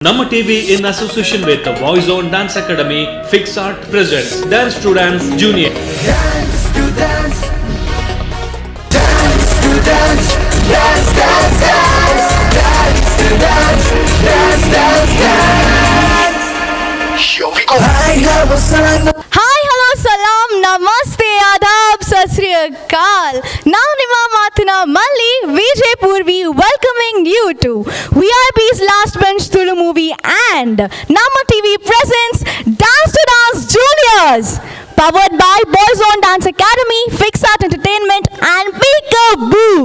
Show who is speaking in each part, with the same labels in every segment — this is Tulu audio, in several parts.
Speaker 1: Namma TV in association with the Voice On Dance Academy, Fix Art presents Dance to Dance Junior.
Speaker 2: Dance to dance. Dance to dance. Dance, dance, dance. Dance to dance. Dance, dance, dance. Here we go. I have a son.
Speaker 3: Hi, hello, ಸಲಾಂ, ನಮಸ್ತೆ, ಆದಾಬ್, ಸತ್ ಶ್ರೀ ಅಕಾಲ್. ನಾವು ನಿಮ್ಮ ಮಾತಿನ ಮಲ್ಲಿ Vijay Purvi, welcoming you to VIP's Last Bench Tulu movie and Namma TV presents Dance to Dance Juniors, powered by Boys On Dance Academy, Fix Art Entertainment and Peekaboo.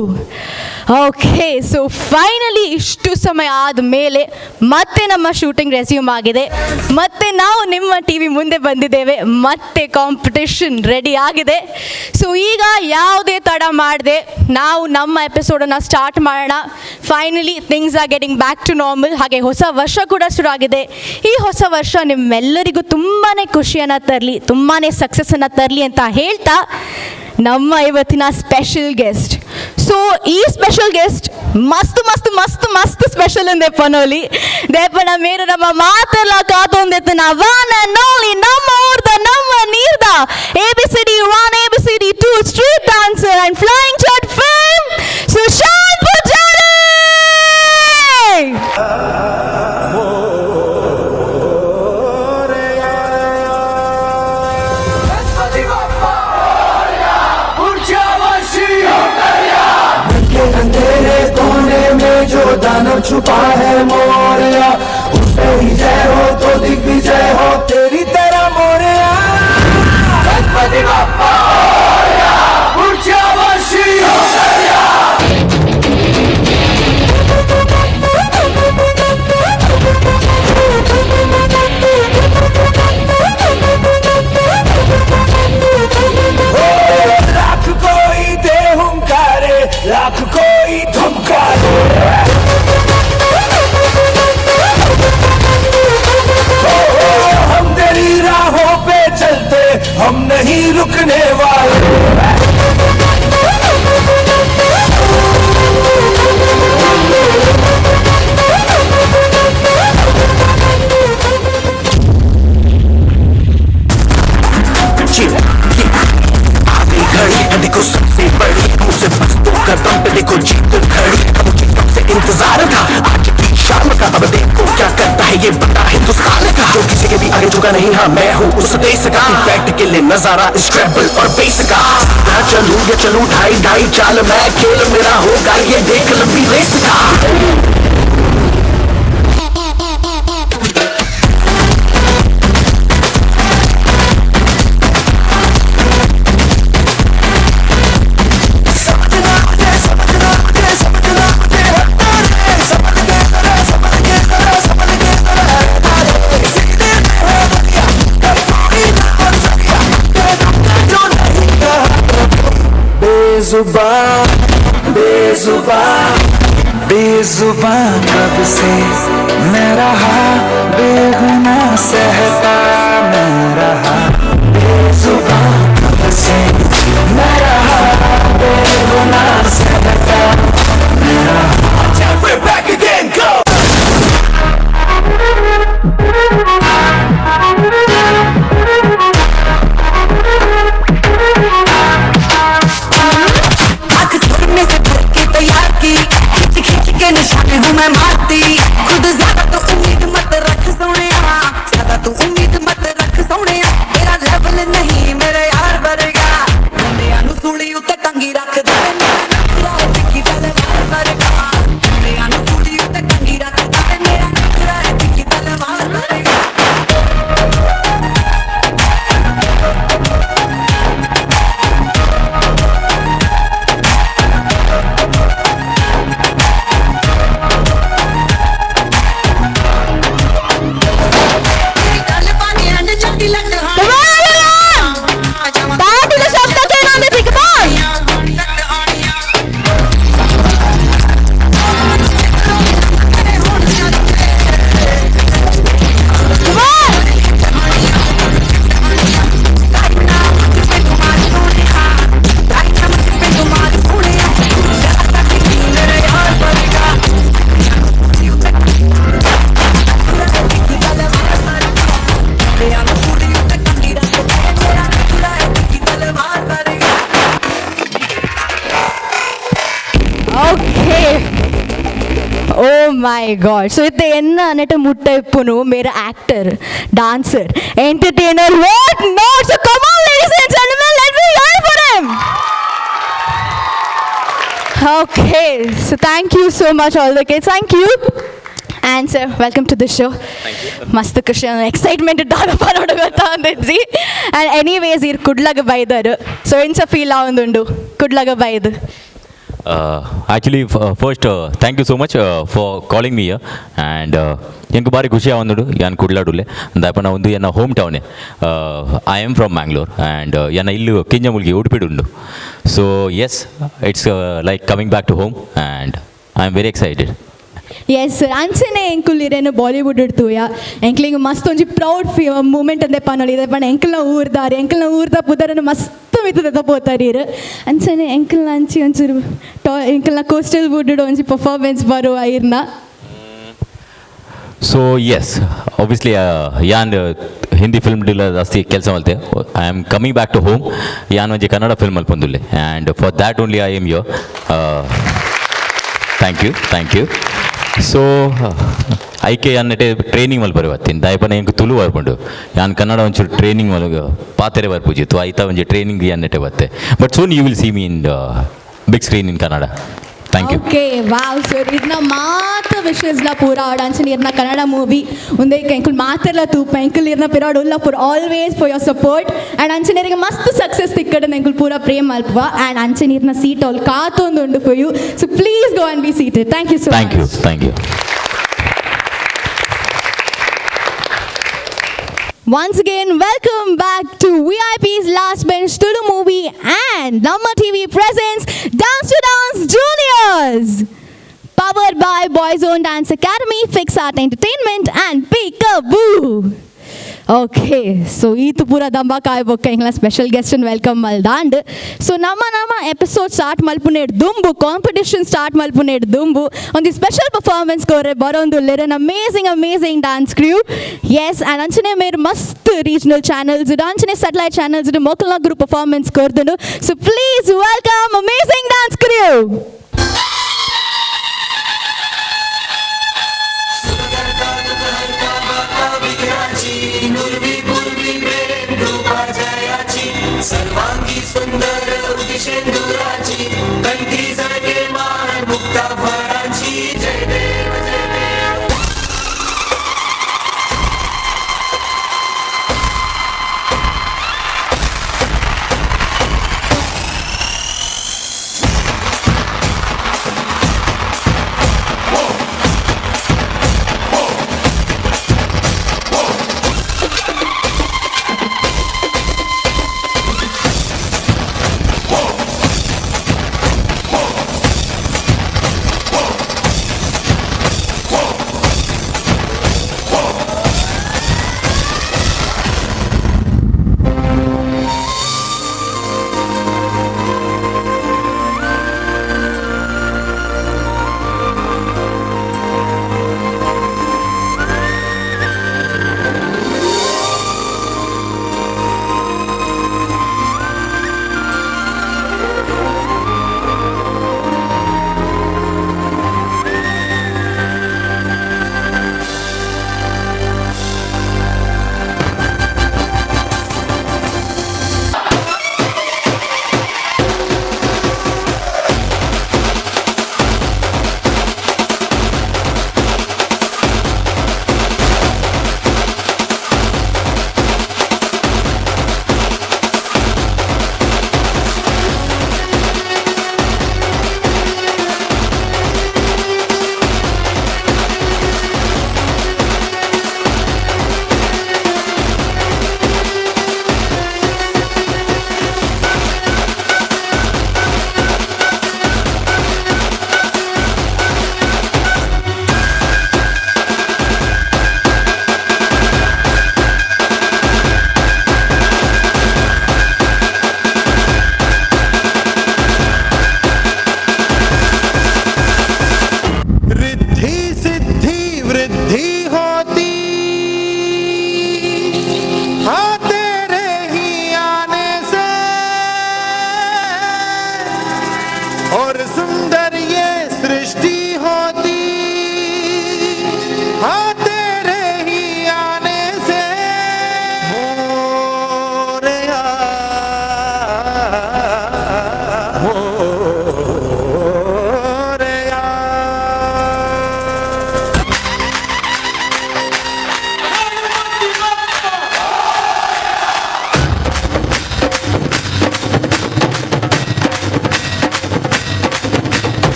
Speaker 3: Okay, so finally ಇಷ್ಟು ಸಮಯ ಆದ ಮೇಲೆ ಮತ್ತೆ ನಮ್ಮ ಶೂಟಿಂಗ್ resume ಆಗಿದೆ. ಮತ್ತೆ ನಾವು ನಿಮ್ಮ ಟಿವಿ ಮುಂದೆ ಬಂದಿದ್ದೇವೆ. ಮತ್ತೆ ಕಾಂಪಿಟೇಷನ್ ರೆಡಿ ಆಗಿದೆ. ಸೊ ಈಗ ಯಾವುದೇ ತಡ ಮಾಡದೆ ನಾವು ನಮ್ಮ ಎಪಿಸೋಡನ್ನು ಸ್ಟಾರ್ಟ್ ಮಾಡೋಣ. Finally things are getting back to normal. ಹಾಗೆ ಹೊಸ ವರ್ಷ ಕೂಡ ಶುರು ಆಗಿದೆ. ಈ ಹೊಸ ವರ್ಷ ನಿಮ್ಮೆಲ್ಲರಿಗೂ ತುಂಬಾ ಖುಷಿಯನ್ನು ತರಲಿ, ತುಂಬಾ ಸಕ್ಸಸ್ಸನ್ನು ತರಲಿ ಅಂತ ಹೇಳ್ತಾ, ನಮ್ಮ ಇವತ್ತಿನ special guest. So ಈ ಸ್ಪೆಷಲ್ ಗೆಸ್ಟ್ ಮಸ್ತ್ ಮಸ್ತ್ ಮಸ್ತ್ ಮಸ್ತ್ ಸ್ಪೆಷಲ್ ಅಂದೆ ಪನೋಲಿ ದೇಪನ ಮೇರೆ ನಮ್ಮ ಮಾತೆಲ್ಲ ಕಾತೊಂದೆತ್ತನ one and only, ನಮ್ಮ ಊರ್ದ, ನಮ್ಮ ನೀರ್ದ, ABCD 1, ABCD 2, street dancer and Flying Shot fame, Sushant Poojary.
Speaker 2: Ganpati Bappa पुढच्या वर्षी के अंधेरे कोने में जो दानव छुपा है मोरया, उस पे ही जय हो तो दिग्विजय हो तेरी तरह मोरया. गणपती बाप्पा पुढच्या वर्षी. लाख कोई दे हुंकारे, लाख कोई धमकारे, हम तेरी राहों पे चलते, हम नहीं रुकने वाले.
Speaker 4: घड़ी है देखो सबसे बड़ी, मुझसे बस दो कदम पे देखो जीत खड़ी. मुझे कब से इंतजार था आज की शाम का, अब देखो क्या करता है ये बंदा हिंदुस्तान का, जो किसी के भी आगे झुका नहीं. हाँ, मैं हूँ उस देश का. बैठ के ले नजारा इस ट्रेबल और बेस का. ना चलूं या चलूं ढाई ढाई चाल मैं, खेल मेरा होगा ये देख लंबी रेस का.
Speaker 2: समझना मुझे, समझना मुझे, समझना मुझे रे, समझ के जरा, समझ के जरा, समझ के जरा रे. सीने में है दरिया, कल कोई ना बन सकिया, कह दूंगा जो नहीं कहा. बेजुबान, बेजुबान, बेजुबान कब से मैं रहा, बेगुनाह सहता मैं रहा. बेजुबान कब से मैं रहा, बेगुनाह सहता मैं रहा. We're back again, go!
Speaker 5: आंख सुरमे से भर के तैयार की, खींच खींच के निशाने हूँ मैं मारती, खुद ज्यादा तो
Speaker 3: My god! So ಇತ್ತೆ ಎನ್ನ ನೆಟ ಮುಟ್ಟ ಇಪ್ಪುನು Mera actor, dancer, entertainer, what not. So come on, ladies and gentlemen, let me hear for him. Okay, so thank you so much, all the kids. Thank you. And sir, welcome to the show. ಮಸ್ತ್ ಖುಷಿ, ಎಕ್ಸೈಟ್ಮೆಂಟ್ ದಾದ ಪನೊಡು ಗೊತ್ತಾಂದಿಜ್ಜಿ. ಆ್ಯಂಡ್ ಎನಿವೇಸ್, ಇರ್ ಕುಡ್ಲಗ ಬೈದರು. ಸೊ ಎಂಚ ಫೀಲ್ ಆವೊಂದುಂಡು ಕುಡ್ಲಗ ಬೈದು?
Speaker 5: Actually, first, thank you so much for calling me. And ಎಂಕ್ ಬಾರಿ ಖುಷಿ ಆವೊಂದುಂಡು ಯಾನ್ ಕುಡ್ಲಾಡುಲ್ಲೆ. ದಾಯೆಪಂಡ ಒಂದು ಎನ್ನ home town. I am from Mangalore and ಎನ್ನ ಇಲ್ಲು ಕಿಂಜಮುಲ್ಗಿ ಉಡುಪಿಡ್ ಉಂಡು. So yes, it's like coming back to home and I am very excited.
Speaker 3: S sir, ಅಂಚನೆ ಎಂಕುಲ್ ಇರೇನು ಬಾಲಿವುಡ್ ತೂಯ. ಎಂಕ್ಲಿಂಗ್ ಮಸ್ತ್ ಒಂಜಿ ಪ್ರೌಡ್ ಫೀ ಮೂಮೆಂಟ್ ಅಂದೆ ಪನೊಲಿ. ಪಂಡ ಎಂಕಲ್ನ ಊರ್ದಾರ್, ಎಂಕಲ್ನ ಊರ್ದ ಪುದರನ್ನು ಮಸ್ತ್ ಮಿತ್ತದ ಪೋತಾರೀರ್. ಅಂಚನೆ ಎಂಕಲ್ನ ಅಂಚಿ ಒಂಚೂರು ಟಾ ಎಂಕಲ್ನ ಕೋಸ್ಟಲ್ ವುಡ್ ಒಂಜಿ ಪರ್ಫಾರ್ಮೆನ್ಸ್ ಬರುವ ಇರ್ನ.
Speaker 5: ಸೊ ಎಸ್, ಆಬ್ವಿಯಸ್ಲಿ ಯಾನ್ ಹಿಂದಿ ಫಿಲ್ಮ್ ಡಿಲ ಜಾಸ್ತಿ ಕೆಲಸ ಮಲ್ತೆ. I am coming back to home. ಯಾನ್ ಒಂಜಿ ಕನ್ನಡ ಫಿಲ್ಮ್ ಮಲ್ಪೊಂದುಲ್ಲೆ and for that only I am here. Thank you, thank you. So ಐಕೆ ಯಾನ್ ಟ್ರೈನಿಂಗ್ ಮಲ್ಪರೆ ಬತ್ತೀನಿ. ದಾಯೆಪಂಡ ಎಂಕ್ ತುಳು ಬರ್ಪುಂಡು, ಯಾನ್ ಕನ್ನಡ ಒಂಚೂರು ಟ್ರೈನಿಂಗ್ ಮಲ್ ಪಾತೆರೆ ಬರ್ಪುಜಿ. ತು ಐತ ಒಂಜಿ ಟ್ರೈನಿಂಗ್ ಯಾನ್ ಬತ್ತೆ, but soon you will see me in big screen in Kannada. Thank you.
Speaker 3: Okay, wow sir, ಇದನ್ನ ಮಾತ ವಿಶಸ್ಲ ಪೂರ ಅಂಚನೆ ಇರ್ನ ಕನ್ನಡ ಮೂವಿ ಒಂದೇ ಎಂಕುಲ್ ಮಾತೆರ್ಲ ತೂಪ. ಎಂಕುಲ್ ಇರ್ನ ಪಿರಾಡ್ ಉಲ್ಲ for always for your support and ಅಂಚನೆ ಮಸ್ತ್ ಸಕ್ಸಸ್ ತಿಕ್ಕಡ ಎಂಕುಲ್ ಪೂರ ಪ್ರೇಮ್ ಮಲ್ಪುವ. ಆ್ಯಂಡ್ ಅಂಚನೆ ಇರ್ನ ಸೀಟ್ ಆಲ್ ಕಾತೊಂದು ಉಂಡು for you, so please go and be seated. Thank you so
Speaker 5: Thank you, thank you.
Speaker 3: Once again, welcome back to VIP's Last Bench Tulu movie and Namma TV presents Dance to Dance Juniors. Powered by Boys Own Dance Academy, Fix Art Entertainment and Peekaboo. Okay, so ಈತು ಪೂರ ದಂಬ ಕಾಯ್ಬೊಕ್ಕ ಎಂಗ್ಲ ಸ್ಪೆಷಲ್ ಗೆಸ್ಟ್ welcome ಮಲ್ದಾಂಡ್. ಸೊ ನಮ್ಮ ನಮ್ಮ ಎಪಿಸೋಡ್ ಸ್ಟಾರ್ಟ್ ಮಲ್ಪುನೇಡ್ ದುಂಬು, ಕಾಂಪಿಟಿಷನ್ ಸ್ಟಾರ್ಟ್ ಮಲ್ಪುನೇಡ್ ದುಂಬು, ಒಂದು ಸ್ಪೆಷಲ್ ಪರ್ಫಾರ್ಮೆನ್ಸ್ ಕೋರೆ ಬರೋಂದು an amazing, amazing dance crew. Yes, and ಅಂಚನೆ ಮೇರ್ ಮಸ್ತ್ ರೀಜನಲ್ ಚಾನಲ್ಸ್, ಅಂಚನೆ ಸ್ಯಾಟಲೈಟ್ ಚಾನಲ್ಸ್ ಮೊಕಲ್ನ ಗ್ರೂಪ್ ಪರ್ಫಾರ್ಮೆನ್ಸ್ ಕೊರ್ದುಂಡು. So please welcome amazing dance crew.
Speaker 2: सर्वांगी सुंदर उदिशेंदुराची, कंठी जळके माळ मुक्ता फळांची. जय देव जय देव.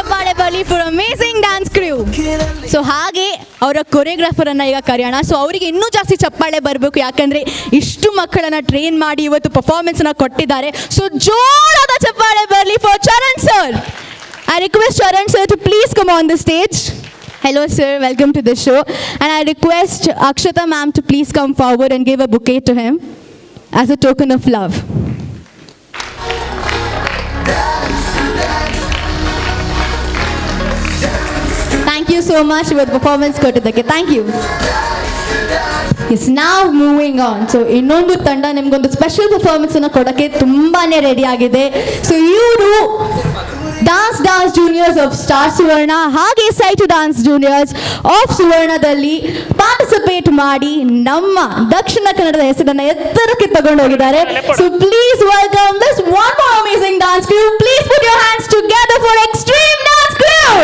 Speaker 3: ಚಪ್ಪಾಳೆ ಬರಲಿ for amazing dance crew. So ಹಾಗೆ ಅವರ ಕೊರಿಯೋಗ್ರಾಫರ್ ಅನ್ನ ಈಗ ಕರೆಯೋಣ. ಸೊ ಅವರಿಗೆ ಇನ್ನೂ ಜಾಸ್ತಿ ಚಪ್ಪಾಳೆ ಬರಬೇಕು, ಯಾಕಂದ್ರೆ ಇಷ್ಟು ಮಕ್ಕಳನ್ನ ಟ್ರೈನ್ ಮಾಡಿ ಇವತ್ತು ಪರ್ಫಾರ್ಮೆನ್ಸ್ ಅನ್ನ ಕೊಟ್ಟಿದ್ದಾರೆ. ಸೊ ಜೋರಾದ ಚಪ್ಪಾಳೆ ಬರಲಿ for Charan sir. I request Charan sir to please come on the stage. Hello sir, welcome to the show. And I request Akshata ma'am to please come forward and give a bouquet to him as a token of love. Thank you so much ಇವತ್ತು ಪರ್ಫಾರ್ಮೆನ್ಸ್ ಕೊಟ್ಟಿದ್ದಕ್ಕೆ. Thank you. Yes, now moving on. So ಇನ್ನೊಂದು ತಂಡ ನಿಮ್ಗೊಂದು ಸ್ಪೆಷಲ್ ಪರ್ಫಾರ್ಮೆನ್ಸ್ ಅನ್ನು ಕೊಡೋಕ್ಕೆ ತುಂಬಾನೇ ರೆಡಿ ಆಗಿದೆ. ಸೊ ಇವರು Dance Dance Juniors of Star Suvarna ಹಾಗೆ ಸೈಟು ಡಾನ್ಸ್ ಜೂನಿಯರ್ಸ್ ಆಫ್ ಸುವರ್ಣದಲ್ಲಿ ಪಾರ್ಟಿಸಿಪೇಟ್ ಮಾಡಿ ನಮ್ಮ ದಕ್ಷಿಣ ಕನ್ನಡದ ಹೆಸರನ್ನ ಎತ್ತರಕ್ಕೆ ತಗೊಂಡು ಹೋಗಿದ್ದಾರೆ. So please welcome this one more amazing dance crew. Please put your hands together for Extreme Dance Crew.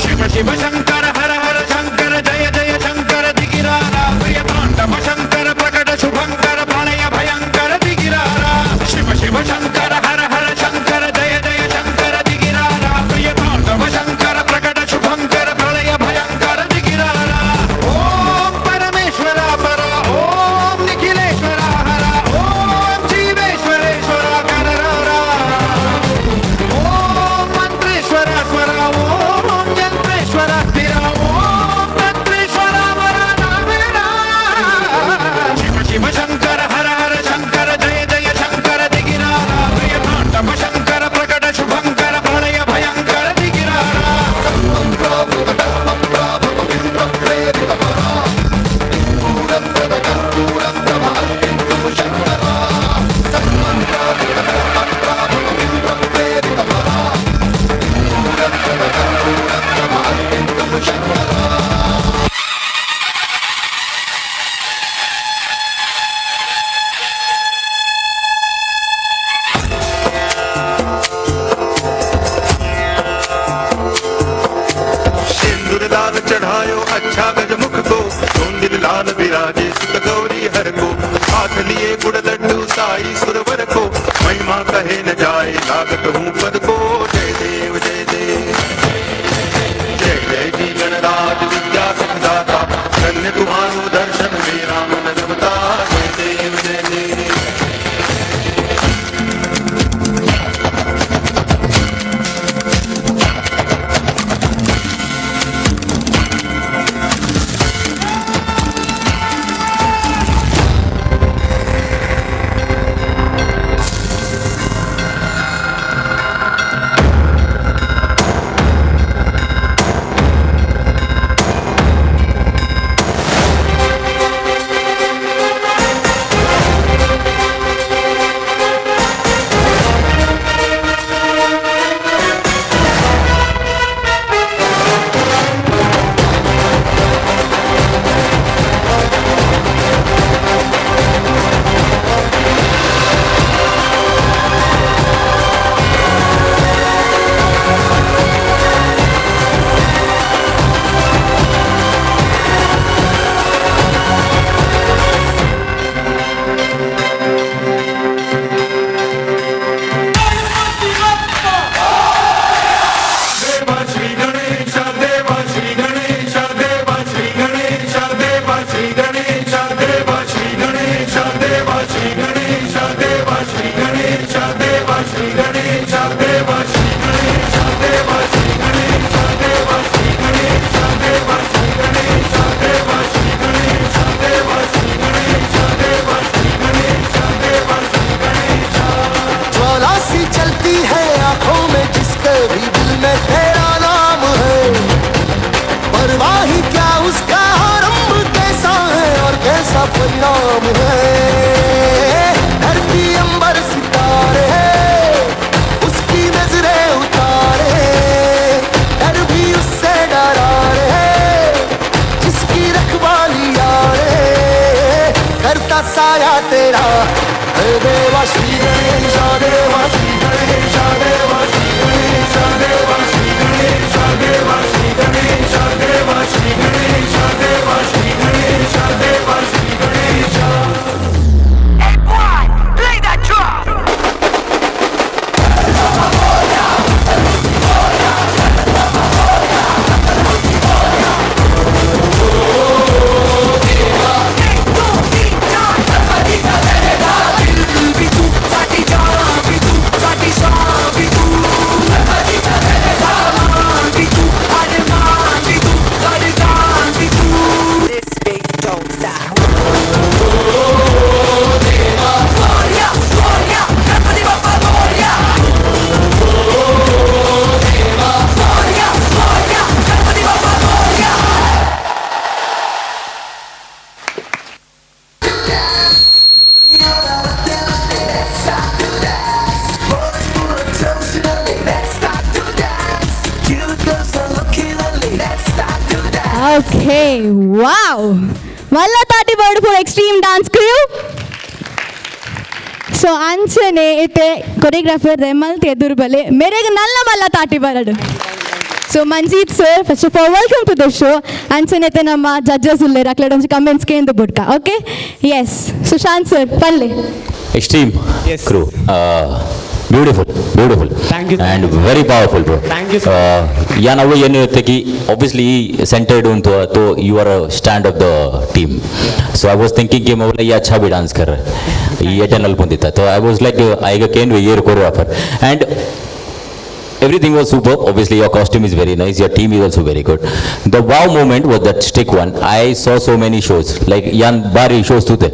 Speaker 6: Shiva Shiva Shankara Hara Hara Shankara Jaya Jaya Shankara ದಿಗಿರಾರ ಪ್ರಿಯ ತಾಂಡವ ಶಂಕರ ಪ್ರಕಟ ಶುಭಂಕರ ಪ್ರಳಯ ಭಯಂಕರ ದಿಗಿರಾರ. ಶಿವ ಶಿವ ಶಂಕರ ಹರ ಹರ ಶಂಕರ ಜಯ ಜಯ ಶಂಕರ ದಿಗಿರಾರ ಪ್ರಿಯ ತಾಂಡವ ಶಂಕರ ಪ್ರಕಟ ಶುಭಂಕರ ಪ್ರಳಯ ಭಯಂಕರ ದಿಗಿರಾರ. ಓಂ ಪರಮೇಶ್ವರ ಪರ, ಓಂ ನಿಖಿಲೇಶ್ವರ ಹರ, ಓಂ ಜೀವೇಶ್ವರೇಶ್ವರ ಕರರಾರ, ಓಂ ಮಂತ್ರೇಶ್ವರ ಸ್ವರ, ಓಂ ಯಂತ್ರೇಶ್ವರ ಸ್ಥಿರ, ಓಂ ತಂತ್ರೇಶ್ವರ ವರ ನಾವೇನ. ಶಿವ ಶಿವ ಶಂಕರ ಹರ ಹರ ಶಂಕರ ಜಯ ಜಯ ಶಂಕರ ದಿಗಿರಾರ ಪ್ರಿಯ ತಾಂಡವ ಶಂಕರ ಪ್ರಕಟ ಶುಭಂಕರ ಪ್ರಳಯ ಭಯಂಕರ ದಿಗಿರಾರ.
Speaker 7: सिंदूर लाल चढ़ायो अच्छा गजमुख को, सोंदिल लाल विराजे सुत गौरी हर को, हाथ लिए गुड़ लड्डू साई सुरवर को, महिमा कहे न जाए लागत हूँ पद को। जय देव जय देव जय जय जी गणराज विद्या सुखदाता, धन्य तुम्हारो दर्शन मेरा मन रमता। जय देव जय देव।
Speaker 2: ऐसा परिणाम है। धरती अंबर सितारे उसकी नजरें उतारे, डर भी उससे डरा रे जिसकी रखवाली यारे, करता साया तेरा। हे देवा श्री गणेश देवा श्री गणेश देवा श्री गणेश देवा श्री गणेश देवा श्री गणेश देवा श्री गणेश देवा श्री गणेश देवा श्री गणेश।
Speaker 3: Okay, wow. ಮಲ್ಲ ತಾಟಿ bird for extreme dance crew. So ಅಂಚನೆ ಇತ್ತೆ ಕೊರಿಯೋಗ್ರಾಫರ್ ರೆಮಲ್ ಎದುರು ಬಲೆ ಮೇರೆಗೆ ನಲ್ಲ ಮಲ್ಲ ತಾಟಿ ಬರಡು. So Manjeet sir, first of all welcome to the show. ಅಂಚನೆ ಇತ್ತೆ ನಮ್ಮ ಜಡ್ಜಸ್ ಉಲ್ಲೇರು ಅಕ್ಲೆಡ್ ಒಂಜಿ ಕಮೆಂಟ್ಸ್ ಕೇಂದ್ರ ಬುಡ್ಕ. ಓಕೆ, ಎಸ್, ಸುಶಾಂತ್ ಸರ್ ಪಲ್ಲೆ.
Speaker 5: Extreme
Speaker 8: Yes.
Speaker 5: Crew. Beautiful, beautiful.
Speaker 8: Thank you, sir.
Speaker 5: And very powerful, bro.
Speaker 8: Thank you, sir.
Speaker 5: Yeah, now ಏನು ಇರುತ್ತೆ obviously centered ಉಂಟು तो you are a stand of the team. So I was thinking कि मैं बोला ये अच्छा भी डांस कर रहा है, ये tunnel ಬಂದಿತ್ತ. So I was like I can be your choreographer and everything was superb. Obviously, your costume is very nice. Your team is also very good. The wow moment was that stick one. I saw so many shows. Like yan bari shows tute.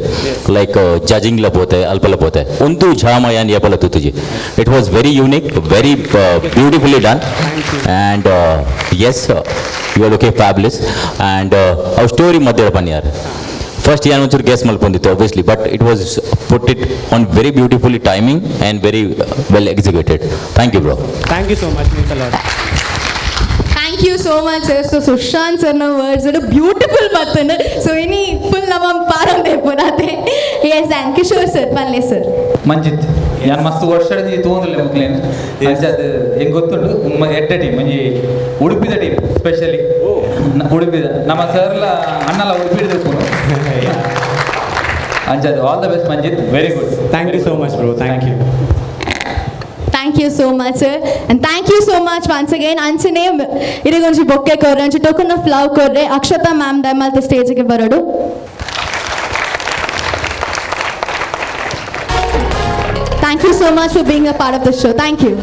Speaker 5: Like judging la bote, alpa la bote. Untu jhama yan yapala tutuji. It was very unique, very beautifully done. And yes, you are looking fabulous. And our story madhya paniyar. First ಯಾನ್ ಒಂಚೂರು guess ಮಲ್ಪೊಂದಿತ್ತು obviously, but it was put it on very beautifully timing and very well executed. Thank you bro.
Speaker 8: Thank you so much, means a lot.
Speaker 3: Thank you so much sir. So Sushant ಸರ್ನ ವರ್ಡ್ಸ್ ಬ್ಯೂಟಿಫುಲ್ ಬರ್ತಂಡು. ಸೊ ಇನಿ ಫುಲ್ ನಮ್ಮ ಪಾರಂದೆ ಪುನಾತೆ. ಎಸ್, ಆ್ಯಂಡ್ ಕಿಶೋರ್ ಸರ್ ಪಲ್ಲೆ ಸರ್.
Speaker 9: ಮಂಜಿತ್, ಯಾನ್ ಮಸ್ತ್ ವರ್ಷದ ತೂಂದಿಲ್ಲ ಮುಕ್ಲೇನ್ ಅಂಚ ಅದು ಹೆಂಗ್ ಗೊತ್ತುಂಟು. ಉಮ್ಮ ಎಡ್ಡೆ ಟೀಮ್, ಒಂಜಿ ಉಡುಪಿದ ಟೀಮ್, ಸ್ಪೆಷಲಿ ಉಡುಪಿದ ನಮ್ಮ ಸರ್ಲ ಅಣ್ಣಲ ಉಡುಪಿ ಹಿಡಿದು ಅಂಚ ಅದು. All the best Manjit, very good.
Speaker 8: Thank you so much, bro. Thank you.
Speaker 3: Thank you so much sir, and thank you so much once again. ಅಂಚನೆ ಇರಿಗೊಂಜಿ ಬೊಕ್ಕೆ ಕೊರ್ರೆ, ಅಂಚೆ ಟೋಕನ್ ಆಫ್ ಲವ್ ಕೊರ್ರೆ. ಅಕ್ಷತಾ ಮ್ಯಾಮ್ ದಯಮಾಲ್ತ ಸ್ಟೇಜ್ಗೆ ಬರೋಡು. Thank you so much for being a part of the show. Thank you.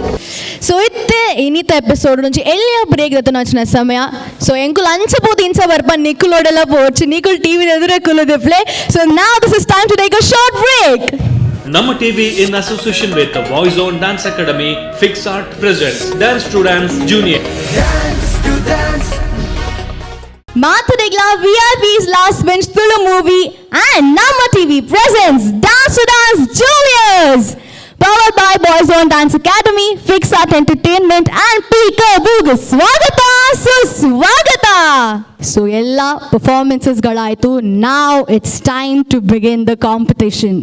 Speaker 3: So ಇತ್ತೆ ಇನ್ನಿತ ಎಪಿಸೋಡ್ ಒಂಜಿ ಎಲ್ಲಿಯ ಬ್ರೇಕ್ ದತ್ತನ ಸಮಯ. ಸೊ ಎಂಕುಲು ಅಂಚ ಪೋದು ಇಂಚ ಬರ್ಪ ನಿಕ್ಕುಲೋಡೆಲ್ಲ ಪೋಡ್ಚಿ ನಿಕುಲ್ ಟಿವಿ ಎದುರೇ ಕುಲುದಿಪ್ಲೆ. ಸೊ ನಾವ್ this is time to take a short break.
Speaker 1: Namma TV in association with the Voice On Dance Academy, Fix Art presents Dance to Dance Junior.
Speaker 3: ಮಾತುಡೆಗ್ಲ VIP's last bench Tulu movie and Namma TV presents dance to dance juniors, powered by Boys Own Dance Academy, Fix Art Entertainment and Peekaboo. ಸ್ವಾಗತ ಸುಸ್ವಾಗತ. ಸೊ ಎಲ್ಲ ಪರ್ಫಾರ್ಮೆನ್ಸಸ್ಗಳಾಯಿತು. ನಾವು it's time to begin the competition.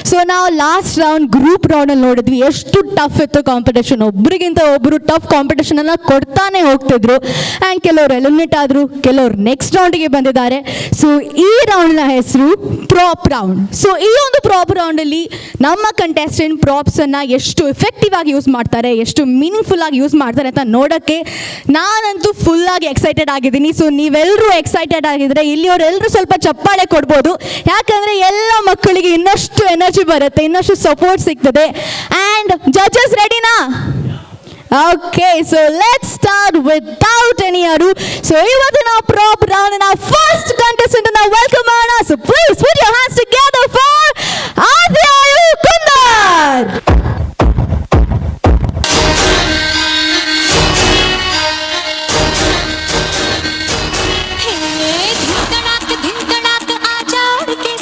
Speaker 3: So ನಾವು ಲಾಸ್ಟ್ ರೌಂಡ್ ಗ್ರೂಪ್ ರೌಂಡಲ್ಲಿ ನೋಡಿದ್ವಿ ಎಷ್ಟು ಟಫ್ ಇತ್ತು ಕಾಂಪಿಟೇಷನ್. ಒಬ್ರಿಗಿಂತ ಒಬ್ಬರು ಟಫ್ ಕಾಂಪಿಟೇಷನ್ ಅನ್ನ ಕೊಡ್ತಾನೆ ಹೋಗ್ತಿದ್ರು. ಆ್ಯಂಡ್ ಕೆಲವರು ಎಲಿಮಿನೇಟ್ ಆದರು, ಕೆಲವರು ನೆಕ್ಸ್ಟ್ ರೌಂಡಿಗೆ ಬಂದಿದ್ದಾರೆ. ಸೊ ಈ ರೌಂಡ್ನ ಹೆಸರು ಪ್ರಾಪ್ ರೌಂಡ್. ಸೊ ಈ ಒಂದು ಪ್ರಾಪ್ ರೌಂಡಲ್ಲಿ ನಮ್ಮ ಕಂಟೆಸ್ಟೆಂಟ್ ಪ್ರಾಪ್ಸನ್ನು ಎಷ್ಟು ಎಫೆಕ್ಟಿವ್ ಆಗಿ ಯೂಸ್ ಮಾಡ್ತಾರೆ, ಎಷ್ಟು ಮೀನಿಂಗ್ಫುಲ್ ಆಗಿ ಯೂಸ್ ಮಾಡ್ತಾರೆ ಅಂತ ನೋಡೋಕ್ಕೆ ನಾನಂತೂ ಫುಲ್ಲಾಗಿ ಎಕ್ಸೈಟೆಡ್ ಆಗಿದ್ದೀನಿ. ಸೊ ನೀವೆಲ್ಲರೂ ಎಕ್ಸೈಟೆಡ್ ಆಗಿದ್ರೆ ಇಲ್ಲಿಯವರೆಲ್ಲರೂ ಸ್ವಲ್ಪ ಚಪ್ಪಾಳೆ ಕೊಡ್ಬೋದು. ಯಾಕಂದರೆ ಎಲ್ಲ ಮಕ್ಕಳಿಗೆ ಇನ್ನಷ್ಟು ಎನರ್ಜಿ ಬರುತ್ತೆ, ಇನ್ನಷ್ಟು ಸಪೋರ್ಟ್ ಸಿಗ್ತದೆ. ಆ್ಯಂಡ್ ಜಡ್ಜಸ್ ರೆಡಿನಾ? Okay, so let's start without any ado. So ಇವತ್ತು ನಾವು ಪ್ರಾಪ್ ರೌಂಡ್ ನ ಫಸ್ಟ್ ಕಂಟೆಸ್ಟೆಂಟ್ ಅನ್ನ welcome ಮಾಡೋಣ. So please put your hands together for Adyayu Kundar.
Speaker 10: धिनधड़ाक धिनधड़ाक आजा उड़ के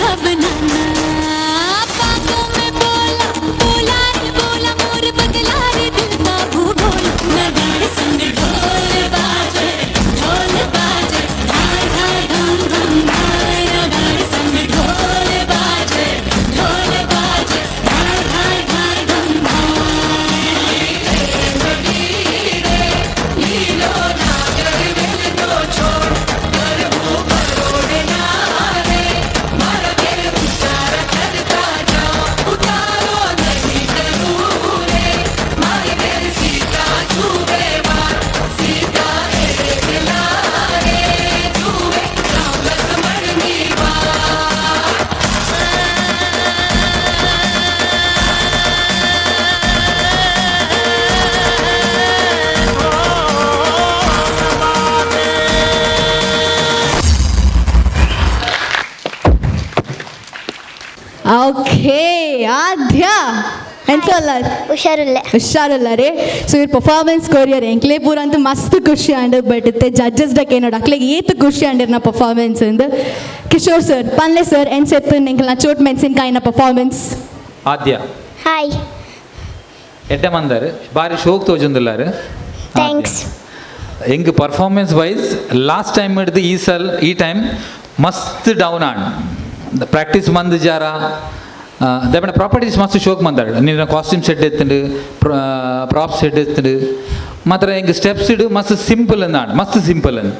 Speaker 10: दूल्हा बनाना। बातों में बोला बोला रे बोला, मोर बदला रे दिल का भूगोल। नगाड़े संग ढोल बाजे, ढोल बाजे, धाय धाय धम धम धाय। नगाड़े संग ढोल बाजे, ढोल बाजे, धाय धाय धाय धम
Speaker 3: ಓಕೆ ಆದ್ಯ ಎಂಚೊಲ್ಲಾರ್?
Speaker 11: ಹುಷಾರುಲ್ಲೆ.
Speaker 3: ಹುಷಾರುಲ್ಲಾರೆ. ಸೊ ಇವ್ರ ಪರ್ಫಾರ್ಮೆನ್ಸ್ ಕೊರಿಯರ್ ಎಂಕ್ಲೆ ಪೂರ ಅಂತೂ ಮಸ್ತ್ ಖುಷಿ ಆಂಡ್, ಬಟ್ ಇತ್ತೆ ಜಡ್ಜಸ್ ಡಕ್ಕೆ ನೋಡು ಅಕ್ಲೆಗ್ ಏತ್ ಖುಷಿ ಆಂಡಿರ್ನ ಪರ್ಫಾರ್ಮೆನ್ಸ್ ಅಂದ್. ಕಿಶೋರ್ ಸರ್, ಪನ್ಲೆ ಸರ್, ಎಂಚೆತ್ತು ಎಂಕಲ್ನ ಚೋಟ್ ಮೆಣಸಿನ್ಕಾಯಿನ ಪರ್ಫಾರ್ಮೆನ್ಸ್?
Speaker 9: ಆದ್ಯ.
Speaker 11: ಹಾಯ್.
Speaker 9: ಎಡ್ಡೆ ಮಂದರ್, ಬಾರಿ ಶೋಕ್ ತೋಜೊಂದುಲ್ಲಾರು.
Speaker 11: Thanks.
Speaker 9: ಎಂಕ್ performance wise last time ಹಿಡ್ದು ಈ ಸಲ ಈ ಟೈಮ್ ಮಸ್ತ್ ಡೌನ್ ಆಂಡ್. ಪ್ರಾಕ್ಟೀಸ್ ಮಂದ್ ಜಾರ ದೇಪಣ ಪ್ರಾಪರ್ಟೀಸ್ ಮಸ್ತ್ ಶೋಕ್ ಮಂದಾడు. ನಿನ್ನ ಕಾಸ್ಟ್ಯೂಮ್ ಸೆಟ್ ಎತ್ತುಂಡು, ಪ್ರಾಪ್ಸ್ ಸೆಟ್ ಎತ್ತುಂಡು. ಮಾತ್ರ ಎಂಕ್ ಸ್ಟೆಪ್ಸ್ ಇಡು ಮಸ್ತ್ ಸಿಂಪಲ್ ಅಂದಾಂಡ್, ಮಸ್ತ್ ಸಿಂಪಲ್ ಅಂದ್.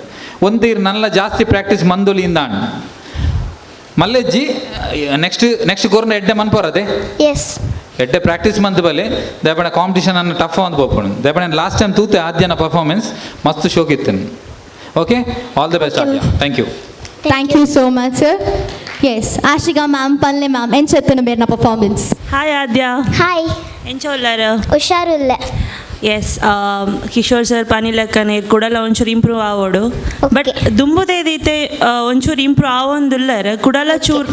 Speaker 9: ಒಂದೀರ್ ನಲ್ಲ ಜಾಸ್ತಿ ಪ್ರಾಕ್ಟೀಸ್ ಮಂದೊಲಿ ಇಂದಾಂಡ್. ಮಲ್ಲೆಜ್ಜಿ, ನೆಕ್ಸ್ಟ್ ನೆಕ್ಸ್ಟ್ ಕೊರ್ನ ಎಡ್ಡೆ ಮನ್ಪೋರದೆ.
Speaker 11: ಎಸ್.
Speaker 9: ಎಡ್ಡೆ ಪ್ರಾಕ್ಟೀಸ್ ಮಂತ್ ಬಲೆ ದೇಪಣ ಕಾಂಪಿಟಿಷನ್ ಅನ್ನು ಟಫ್ ಅಂದ್ ಪೋಪುಂಡು. ದೇಪಣ ಲಾಸ್ಟ್ ಟೈಮ್ ತೂತೆ ಆದ್ಯನ ಪರ್ಫಾರ್ಮೆನ್ಸ್ ಮಸ್ತ್ ಶೋಕ್ ಇತ್ತು. Okay, all the best Aadya, thank you.
Speaker 3: Thank you so much sir. Yes, Ashika ma'am, ಪನ್ಲೆ ma'am, ಎಂಚೆತ್ತುನ ಮೇರ್ನ ಪರ್ಫಾರ್ಮೆನ್ಸ್?
Speaker 12: ಹಾಯ್ ಆದ್ಯ.
Speaker 11: ಹಾಯ್.
Speaker 12: ಎಂಚ ಉಲ್ಲಾರು?
Speaker 11: ಹುಷಾರುಲ್ಲೆ.
Speaker 12: ಎಸ್, ಕಿಶೋರ್ ಸರ್ ಪನಿಲೆಕ್ಕನೆ ಕುಡಲ ಒಂಚೂರು ಇಂಪ್ರೂವ್ ಆವೋಡು. ಬಟ್ ದುಂಬುದೇದೀತೆ ಒಂಚೂರು ಇಂಪ್ರೂವ್ ಆವೊಂದುಲ್ಲರ್. ಕುಡಲ ಚೂರ್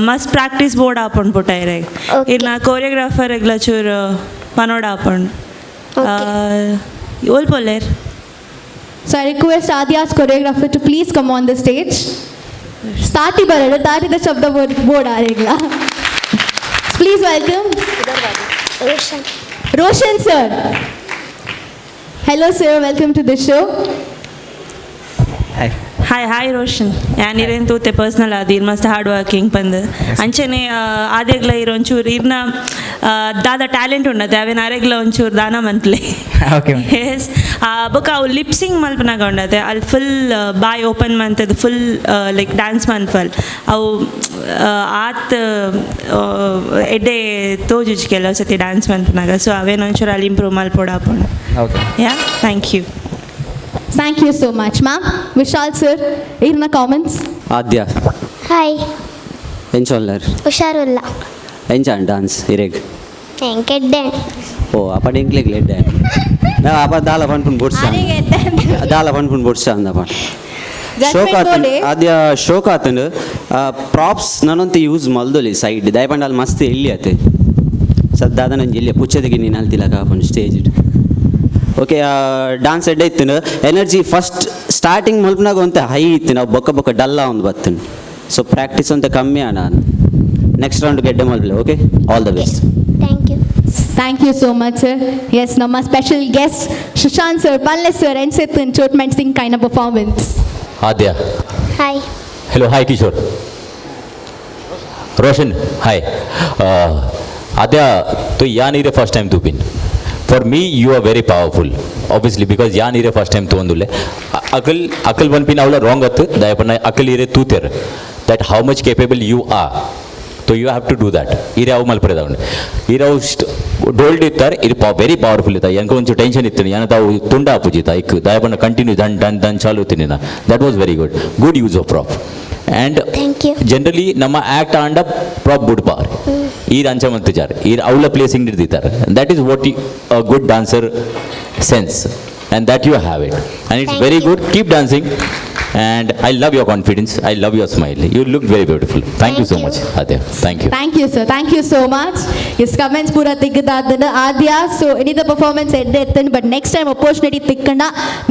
Speaker 12: ಮಸ್ತ್ ಪ್ರಾಕ್ಟೀಸ್ ಬೋರ್ಡ್ ಆಪುಂಡು ಪುಟ್ಟ ಇರೆಗ್. ಇರ್ನ ಕೊರಿಯೋಗ್ರಾಫರ್ ಎಗ್ಲ ಚೂರು ಪನೋಡ್ ಆಪುಂಡು. ಓಲ್ ಪೊಲ್ಲೇರ್?
Speaker 3: So I request Adya's choreographer to please come on the stage. ತಾಟಿ ಬರಡು, ತಾಟಿದ ಶಬ್ದ ಬೋರ್ಡ್ ಬೋರ್ಡ್ ಆರೇಗ್ಲ. Please welcome
Speaker 11: Roshan.
Speaker 3: Roshan sir. Hello sir, welcome to the show.
Speaker 12: Hi hi Roshan. ಯಾನ್ ಇರೇನ್ ತೂತೆ ಪರ್ಸ್ನಲ್ ಆದ್, ಇರ್ ಮಸ್ತ್ ಹಾರ್ಡ್ ವರ್ಕಿಂಗ್ ಪಂದ್. ಅಂಚನೆ ಆದೆಗ್ಲ ಇರ್ ಒಂಚೂರು ಇರ್ನ ದಾದ ಟ್ಯಾಲೆಂಟ್ ಉಂಡತೆ ಅವೇನ್ ಅರೆಗ್ಲ ಒಂಚೂರು ದಾನ ಮಂತ್ಲೆ.
Speaker 13: ಓಕೆ.
Speaker 12: ಎಸ್, ಬೊಕ ಅವು ಲಿಪ್ಸಿಂಗ್ ಮಲ್ಪನಾಗ ಉಂಡತೆ, ಅಲ್ಲಿ ಫುಲ್ ಬಾಯ್ ಓಪನ್ ಮಂತದ full like dance ಮನ್ಪಲ್. ಅವು ಆತ್ ಎಡ್ಡೆ ತೋಜುಜಿ ಕೆಲವು ಸತಿ ಡ್ಯಾನ್ಸ್ ಮನ್ಪನಾಗ. ಸೊ ಅವೇನ್ ಒಂಚೂರು ಅಲ್ಲಿ ಇಂಪ್ರೂವ್ ಮಲ್ಪೊಡು ಆಪುಂಡು.
Speaker 13: Okay.
Speaker 12: Yeah, thank you.
Speaker 3: Thank you so much ma'am. Vishal sir, ಇರ್ನ ಕಾಮೆಂಟ್ಸ್?
Speaker 14: ಆದ್ಯ.
Speaker 11: ಹಾಯ್.
Speaker 14: ಎಂಚೊಲ್ಲರ್?
Speaker 11: ಹುಷಾರುಲ್ಲ.
Speaker 14: ಎಂಚಾನ್ ಡಾನ್ಸ್ ಇರೆಗ್?
Speaker 11: ಎಂಕೆಡ್ಡೆ.
Speaker 14: ಓ, ಅಪ್ಪ ಎಂಕ್ಲೆಗ್ ಎಡ್ಡೆ. ನಾವು ಅಪ್ಪ ದಾಲ ಪನ್ಪುನ್ ಬೊಡ್ಸ, ದಾಲ ಪನ್ಪುನ್ ಬೊಡ್ಸ ಅಂದಪ್ಪ. ಶೋಕ್ ಆತಂಡ್ ಆದ್ಯ, ಶೋಕ್ ಆತಂಡ್. ಪ್ರಾಪ್ಸ್ ನಾನೊಂತ ಯೂಸ್ ಮಲ್ದೊಲಿ ಸೈಡ್ ದಯಪಂಡ ಅಲ್ಲಿ ಮಸ್ತ್ ಎಲ್ಲಿ ಆತೆ ಸದ್ದಾದ ನಂಜಿ ಎಲ್ಲಿ ಪುಚ್ಚದಿಗೆ ನೀನು ಅಲ್ತಿಲ್ಲ ಕಾಪುಂಡು stage. Okay, dance ಎಡ್ಡೆ ಇತ್ತು. Energy first starting ಮಲ್ಪನಾಗ ಒಂತೆ ಹೈ ಇತ್ತು, ನಾವು ಬೊಕ್ಕ ಬೊಕ್ಕ ಡಲ್ಲ ಒಂದು ಬತ್ತುಂಡು. ಸೊ ಪ್ರಾಕ್ಟೀಸ್ ಅಂತ ಕಮ್ಮಿ ಅಣ್ಣ. ನೆಕ್ಸ್ಟ್ ರೌಂಡ್ ಗೆಡ್ಡೆ ಮಲ್ಪಲೆ. Okay, all the best.
Speaker 11: Thank you.
Speaker 3: Thank you so much sir. Yes, ನಮ್ಮ special guest Sushant sir, ಪನ್ಲೆ sir, ಎಂಚೆತ್ತು ಚೋಟ್ ಮೆಣಸಿನ್ಕಾಯಿನ performance?
Speaker 5: Aadya.
Speaker 11: Hi.
Speaker 5: Hello, hi Kishore. Roshan, hi. Aadya, ತು ಯಾನ್ ಇರೆ ಫಸ್ಟ್ ಟೈಮ್ ತೂಪಿನ್. For me you are very powerful, obviously, because ಯಾನ್ ಇರೆ ಫಸ್ಟ್ ಟೈಮ್ ತೂವೊಂದುಲ್ಲೆ. ಅಕಲ್ ಅಕಲ್ ಪನ್ಪಿನ ಅವಲ ರಾಂಗ್ ಅತ್ತು, ದಯಪನ್ನ ಅಕಲ್ ಇರೆ ತೂತೆರ್ that how much capable you are. So you have to do that. ಇರೆ ಅವು ಮಲ್ಪರೆದವನು ಇರೆ ಅವು ಡೋಲ್ಡ್ ಇತ್ತಾರೆ, ಇರು ವೆರಿ ಪವರ್ಫುಲ್ ಇತ್ತ. ಎಂಕ ಒಂಚೂರು ಟೆನ್ಷನ್ ಇತ್ತು, ಯಾನ ತಾವು ತುಂಡ ಆಪುಜಿತ ಇಕ್ ದಯಪನ್ನ ಕಂಟಿನ್ಯೂ ದನ್ ಡನ್ ಡನ್ ಚಾಲು ತಿನ್ನಿನ. That was very good, good use of prop. And
Speaker 11: thank you.
Speaker 5: Generally ನಮ್ಮ ಆ್ಯಕ್ಟ್ ಆಂಡ ಪ್ರಾಪ್ ಬುಡ್ಪಾರ್, ಈರ್ ಅಂಚ ಮಂತುಜಾರ್, ಈರ್ ಅವಳ placing ಹಿಡ್ದಿದ್ದಾರೆ. That is what a good dancer sense, and that you have it, and it's
Speaker 11: Thank
Speaker 5: very
Speaker 11: you.
Speaker 5: Good. Keep dancing, and I love your confidence, I love your smile. You look very beautiful. Thank you
Speaker 11: Thank
Speaker 5: so
Speaker 11: you.
Speaker 5: Much Aadya, thank you.
Speaker 3: Thank you sir, thank you so much. Yes, comments ಪೂರ ತಿಕ್ಕದಾದ ಆದ್ಯ. So ಎನಿದ performance ಎಡ್ಡೆ ಎತ್ತಂಡು, but next time opportunity ತಿಕ್ಕಂಡ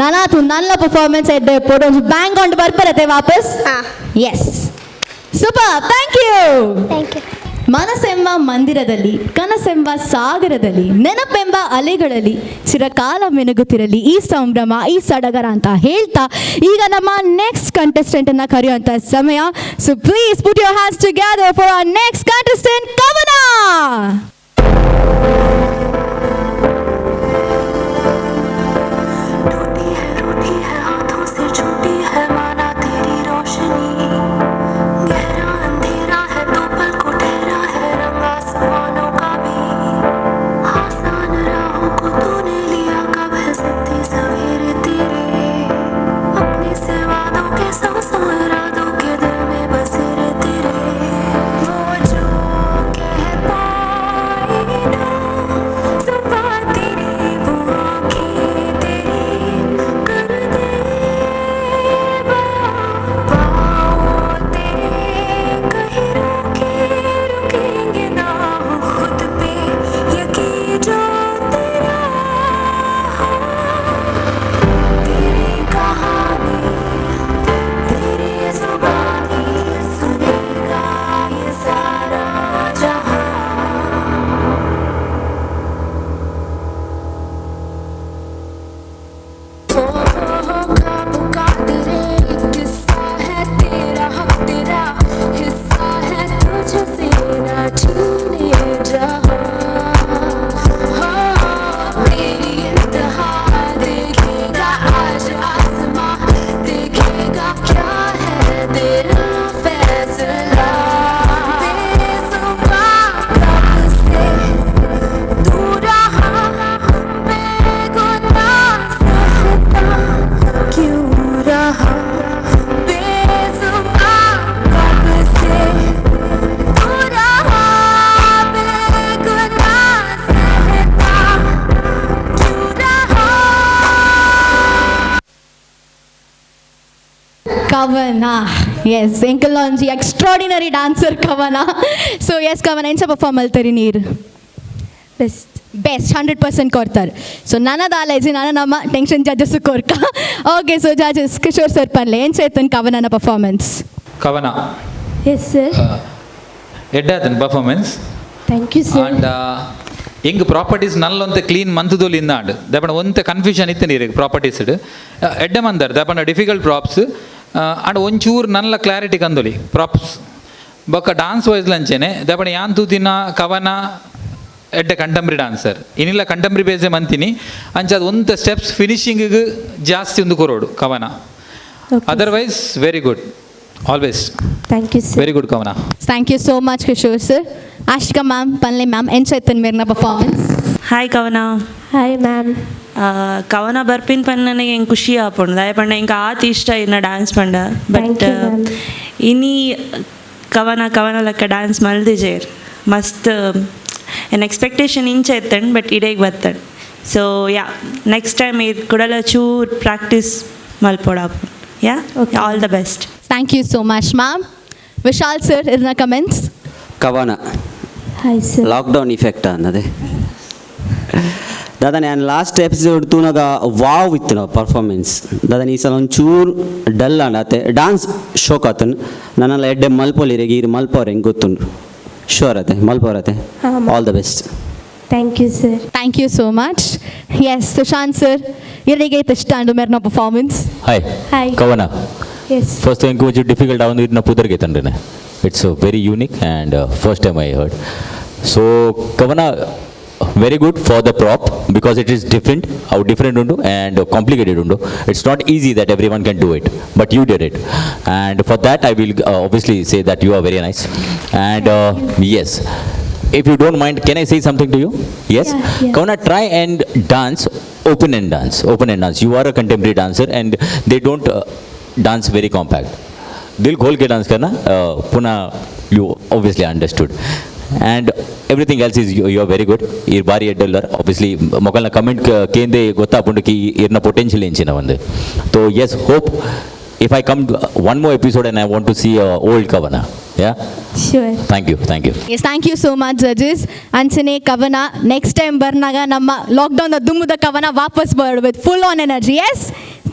Speaker 3: ನಾನಾತು Nalla performance ಎಡ್ಡೆ ಪೋಡು. Bang on ಬರ್ಪರತೆ ವಾಪಸ್.
Speaker 11: ಹಾಂ.
Speaker 3: Yes. Super, thank you.
Speaker 11: Thank you.
Speaker 3: ಮನಸ್ಸೆಂಬ ಮಂದಿರದಲ್ಲಿ, ಕನಸೆಂಬ ಸಾಗರದಲ್ಲಿ, ನೆನಪೆಂಬ ಅಲೆಗಳಲ್ಲಿ ಚಿರಕಾಲ ಮಿನುಗುತ್ತಿರಲಿ ಈ ಸಂಭ್ರಮ, ಈ ಸಡಗರ ಅಂತ ಹೇಳ್ತಾ ಈಗ ನಮ್ಮ ನೆಕ್ಸ್ಟ್ ಕಂಟೆಸ್ಟೆಂಟ್ ಅನ್ನ ಕರೆಯುವಂತ ಸಮಯ. So please put your hands together for our next contestant, Kavana.
Speaker 10: टूटी है, रूठी है, हाथों से छूटी है, माना तेरी रोशनी। गहरा अंधेरा है तो पल को ठहरा है रंग आसमानों का भी। आसान राहों को तूने लिया कब है सत्य सवेरे तेरे। अपने से वादों के सौ सौ इरादों के दिल में बसेरे तेरे। वो जो कह पाई ना जुबां तेरी, वो आंखें तेरी कर दे पाँव तेरे कहीं रोके रुकेंगे ना, हो खुद पे यकीन जो तेरा हो। तेरी कहानी तेरी जुबानी सुनेगा ये सारा जहां। ओ ख्वाबों का तेरे किस्सा है, तेरा हक तेरा हिस्सा है, तुझसे ना छीने जहां। हो तेरी इंतहा देखेगा आज आसमां, देखेगा क्या है तेरा फैसला। बेजुबां कब से तू रहा, बेगुनाह सहता क्यों रहा। बेजुबां कब से तू रहा, बेगुनाह सहता क्यों रहा।
Speaker 3: ಕವನ, ಎಸ್, ಎಂಕಲಾಂಜಿ ಎಕ್ಸ್ಟ್ರಾಡಿನರಿ ಡಾನ್ಸರ್ ಕವನ. ಸೊ ಎಸ್ ಕವನ, ಎಂಚ ಪರ್ಫಾರ್ಮ್ ಮಲ್ತರಿ ನೀರು?
Speaker 11: ಬೆಸ್ಟ್.
Speaker 3: ಬೆಸ್ಟ್ 100% ಕೊಡ್ತಾರೆ. ಸೊ ನನದಾಲೇಜಿ ನಾನು ನಮ್ಮ ಟೆನ್ಷನ್ ಜಡ್ಜಸ್ ಕೊರ್ಕ. Okay, so judges, Kishore sir, ಪನ್ಲೆ, ಎಂಚ ಇತ್ತನ್ ಕವನನ ಪರ್ಫಾರ್ಮೆನ್ಸ್?
Speaker 9: ಕವನ.
Speaker 11: Yes sir.
Speaker 9: ಎಡ್ಡಾತನ್ performance.
Speaker 11: Thank you sir.
Speaker 9: And ಎಂಗ್ properties ನಲ್ಲೊಂತೆ clean ಮಂತುದೊಲಿ ಇಂದಾಂಡ್ ದಪಣ ಒಂತೆ ಕನ್ಫ್ಯೂಷನ್ ಇತ್ತು ನೀರಿಗೆ ಪ್ರಾಪರ್ಟೀಸ್ ಎಡ್ಡೆ ಮಂದರ್. ದಪಣ difficult props and ಒಂಚೂರು ನಲ್ಲ ಕ್ಲಾರಿಟಿ ಕಂದೊಲಿ ಪ್ರಾಪ್ಸ್. ಬೊಕ್ಕ ಡಾನ್ಸ್ ವೈಸ್ ಲಂಚೆನೆ ದಪಣ ಯಾನ್ ತೂತಿನ ಕವನ ಎಡ್ಡೆ ಕಂಟೆಂಪ್ರರಿ ಡಾನ್ಸರ್ ಇನ್ನಿಲ್ಲ, ಕಂಟೆಂಪ್ರರಿ ಬೇಸೆ ಮಂತಿನಿ. ಅಂಚ ಅದು ಒಂತೆ ಸ್ಟೆಪ್ಸ್ ಫಿನಿಶಿಂಗಿಗೆ ಜಾಸ್ತಿ ಒಂದು ಕೊರೋಡು ಕವನ. Otherwise very good always.
Speaker 11: Thank you sir.
Speaker 9: Very good ಕವನ.
Speaker 3: Thank you so much, Kishore sir. Ashika ma'am, ಪನ್ಲೆ ma'am, ಎಂಚ ಇತ್ತನ್ ಮೇರ್ನ ಪರ್ಫಾರ್ಮೆನ್ಸ್?
Speaker 12: ಹಾಯ್ ಕವನ.
Speaker 11: Hi ma'am.
Speaker 12: ಕವನ ಬರ್ಪಿನ ಪನ್ನ ಎಂಕ್ ಖುಷಿ ಆಪುಂಡು. ದಾಯೆ ಪಂಡ ಎಂಕ್ ಆತ್ ಇಷ್ಟ ಇನ್ನ ಡಾನ್ಸ್ ಪಂಡ.
Speaker 11: Thank
Speaker 12: but
Speaker 11: you, ma'am.
Speaker 12: ಇನಿ ಕವನ ಕವನ ಲೆಕ್ಕ ಡಾನ್ಸ್ ಮಲ್ದಿಜೇರ್. ಮಸ್ತ್ ಎನ್ ಎಕ್ಸ್ಪೆಕ್ಟೇಷನ್ ಇಂಚ ಇತ್ತಂಡ್, ಬಟ್ ಇಡೇಗ್ ಬತ್ತಂಡ್. So yeah, next time ಇದು ಕುಡಲ ಚೂರ್ ಪ್ರಾಕ್ಟೀಸ್ ಮಲ್ಪೊಡಾಪುಂಡು. Yeah.
Speaker 11: Okay.
Speaker 12: All the best.
Speaker 3: Thank you so much, ma'am. Vishal sir, ಇರ್ನ ಕಮೆಂಟ್ಸ್?
Speaker 14: ಕವನ.
Speaker 11: Hi sir.
Speaker 14: Lockdown effect ಅನ್ನದೆ ದಾದಾ. ನಾನು ಲಾಸ್ಟ್ ಎಪಿಸೋಡ್ ತೂನಗ ವಾವ್ ಇತ್ತು ನಾವು ಪರ್ಫಾರ್ಮೆನ್ಸ್ ದಾದಾ. ಈ ಸಲ ಒಂಚೂರು ಡಲ್ ಆಂಡ ಅತ್ತೆ. ಡಾನ್ಸ್ ಶೋಕ್ ಆತನ್. ನನ್ನೆಲ್ಲ ಎಡ್ಡೆ ಮಲ್ಪೊಲಿರಿಗೆ ಈರು ಮಲ್ಪವ್ರೆ ಹೆಂಗೆ ಗೊತ್ತುಂಡು. ಶೋರ್ ಅತ್ತೆ, ಮಲ್ಪವ್ರತೆ.
Speaker 11: ಹಾಂ.
Speaker 14: All the best.
Speaker 11: Thank you sir.
Speaker 3: Thank you so much. Yes, Sushant sir, ಇವರಿಗೆ ಇಷ್ಟ ಅಂಡು ಮೇರ್ನ performance?
Speaker 5: Hi.
Speaker 11: Hi.
Speaker 5: ಕವನ.
Speaker 11: ಎಸ್.
Speaker 5: ಫಸ್ಟ್ ಎಂಕ್ ಒಂಚೂರು ಡಿಫಿಕಲ್ಟ್ ಆವೊಂದು ಇರ್ನ ಪುದರ್ಗೆ ತಂಡ್ರೆ. It's very unique and first time I heard. So ಕವನ, very good for the prop because it is different. ಅವು ಡಿಫ್ರೆಂಟ್ ಉಂಟು ಆ್ಯಂಡ್ ಕಾಂಪ್ಲಿಕೇಟೆಡ್ ಉಂಟು. It's not easy that everyone can do it, but you did it, and for that I will obviously say that you are very nice. And yes, if you don't mind, can I say something to you? Yes?
Speaker 11: Yeah.
Speaker 5: Kavana, try and dance, open and dance, open and dance. You are a contemporary dancer and they don't dance very compact. दिल खोल के dance करना. पुनः you obviously understood and everything else is you are very good. ಈ ಬಾರಿ ಎಡ್ಡಲ್ಲರ್. Obviously ಮೊಕಲ್ನ comment ಕೇಂದೆ ಗೊತ್ತಾಪುಂಡು ಕಿ ಇರ್ನ ಪೊಟೆನ್ಷಿಯಲ್ ಎಂಚಿನ ಒಂದು. So yes, hope if I come one more episode and I want to see old Kavana, yeah.
Speaker 11: Sure.
Speaker 5: Thank you, thank you.
Speaker 3: Yes, thank you so much, judges. ಅಂಚನೆ ಕವನ, next time ಬರ್ನಾಗ ನಮ್ಮ lockdown ದುಮ್ಮುದ ಕವನ ವಾಪಸ್ ಬರ್ with full on energy. Yes,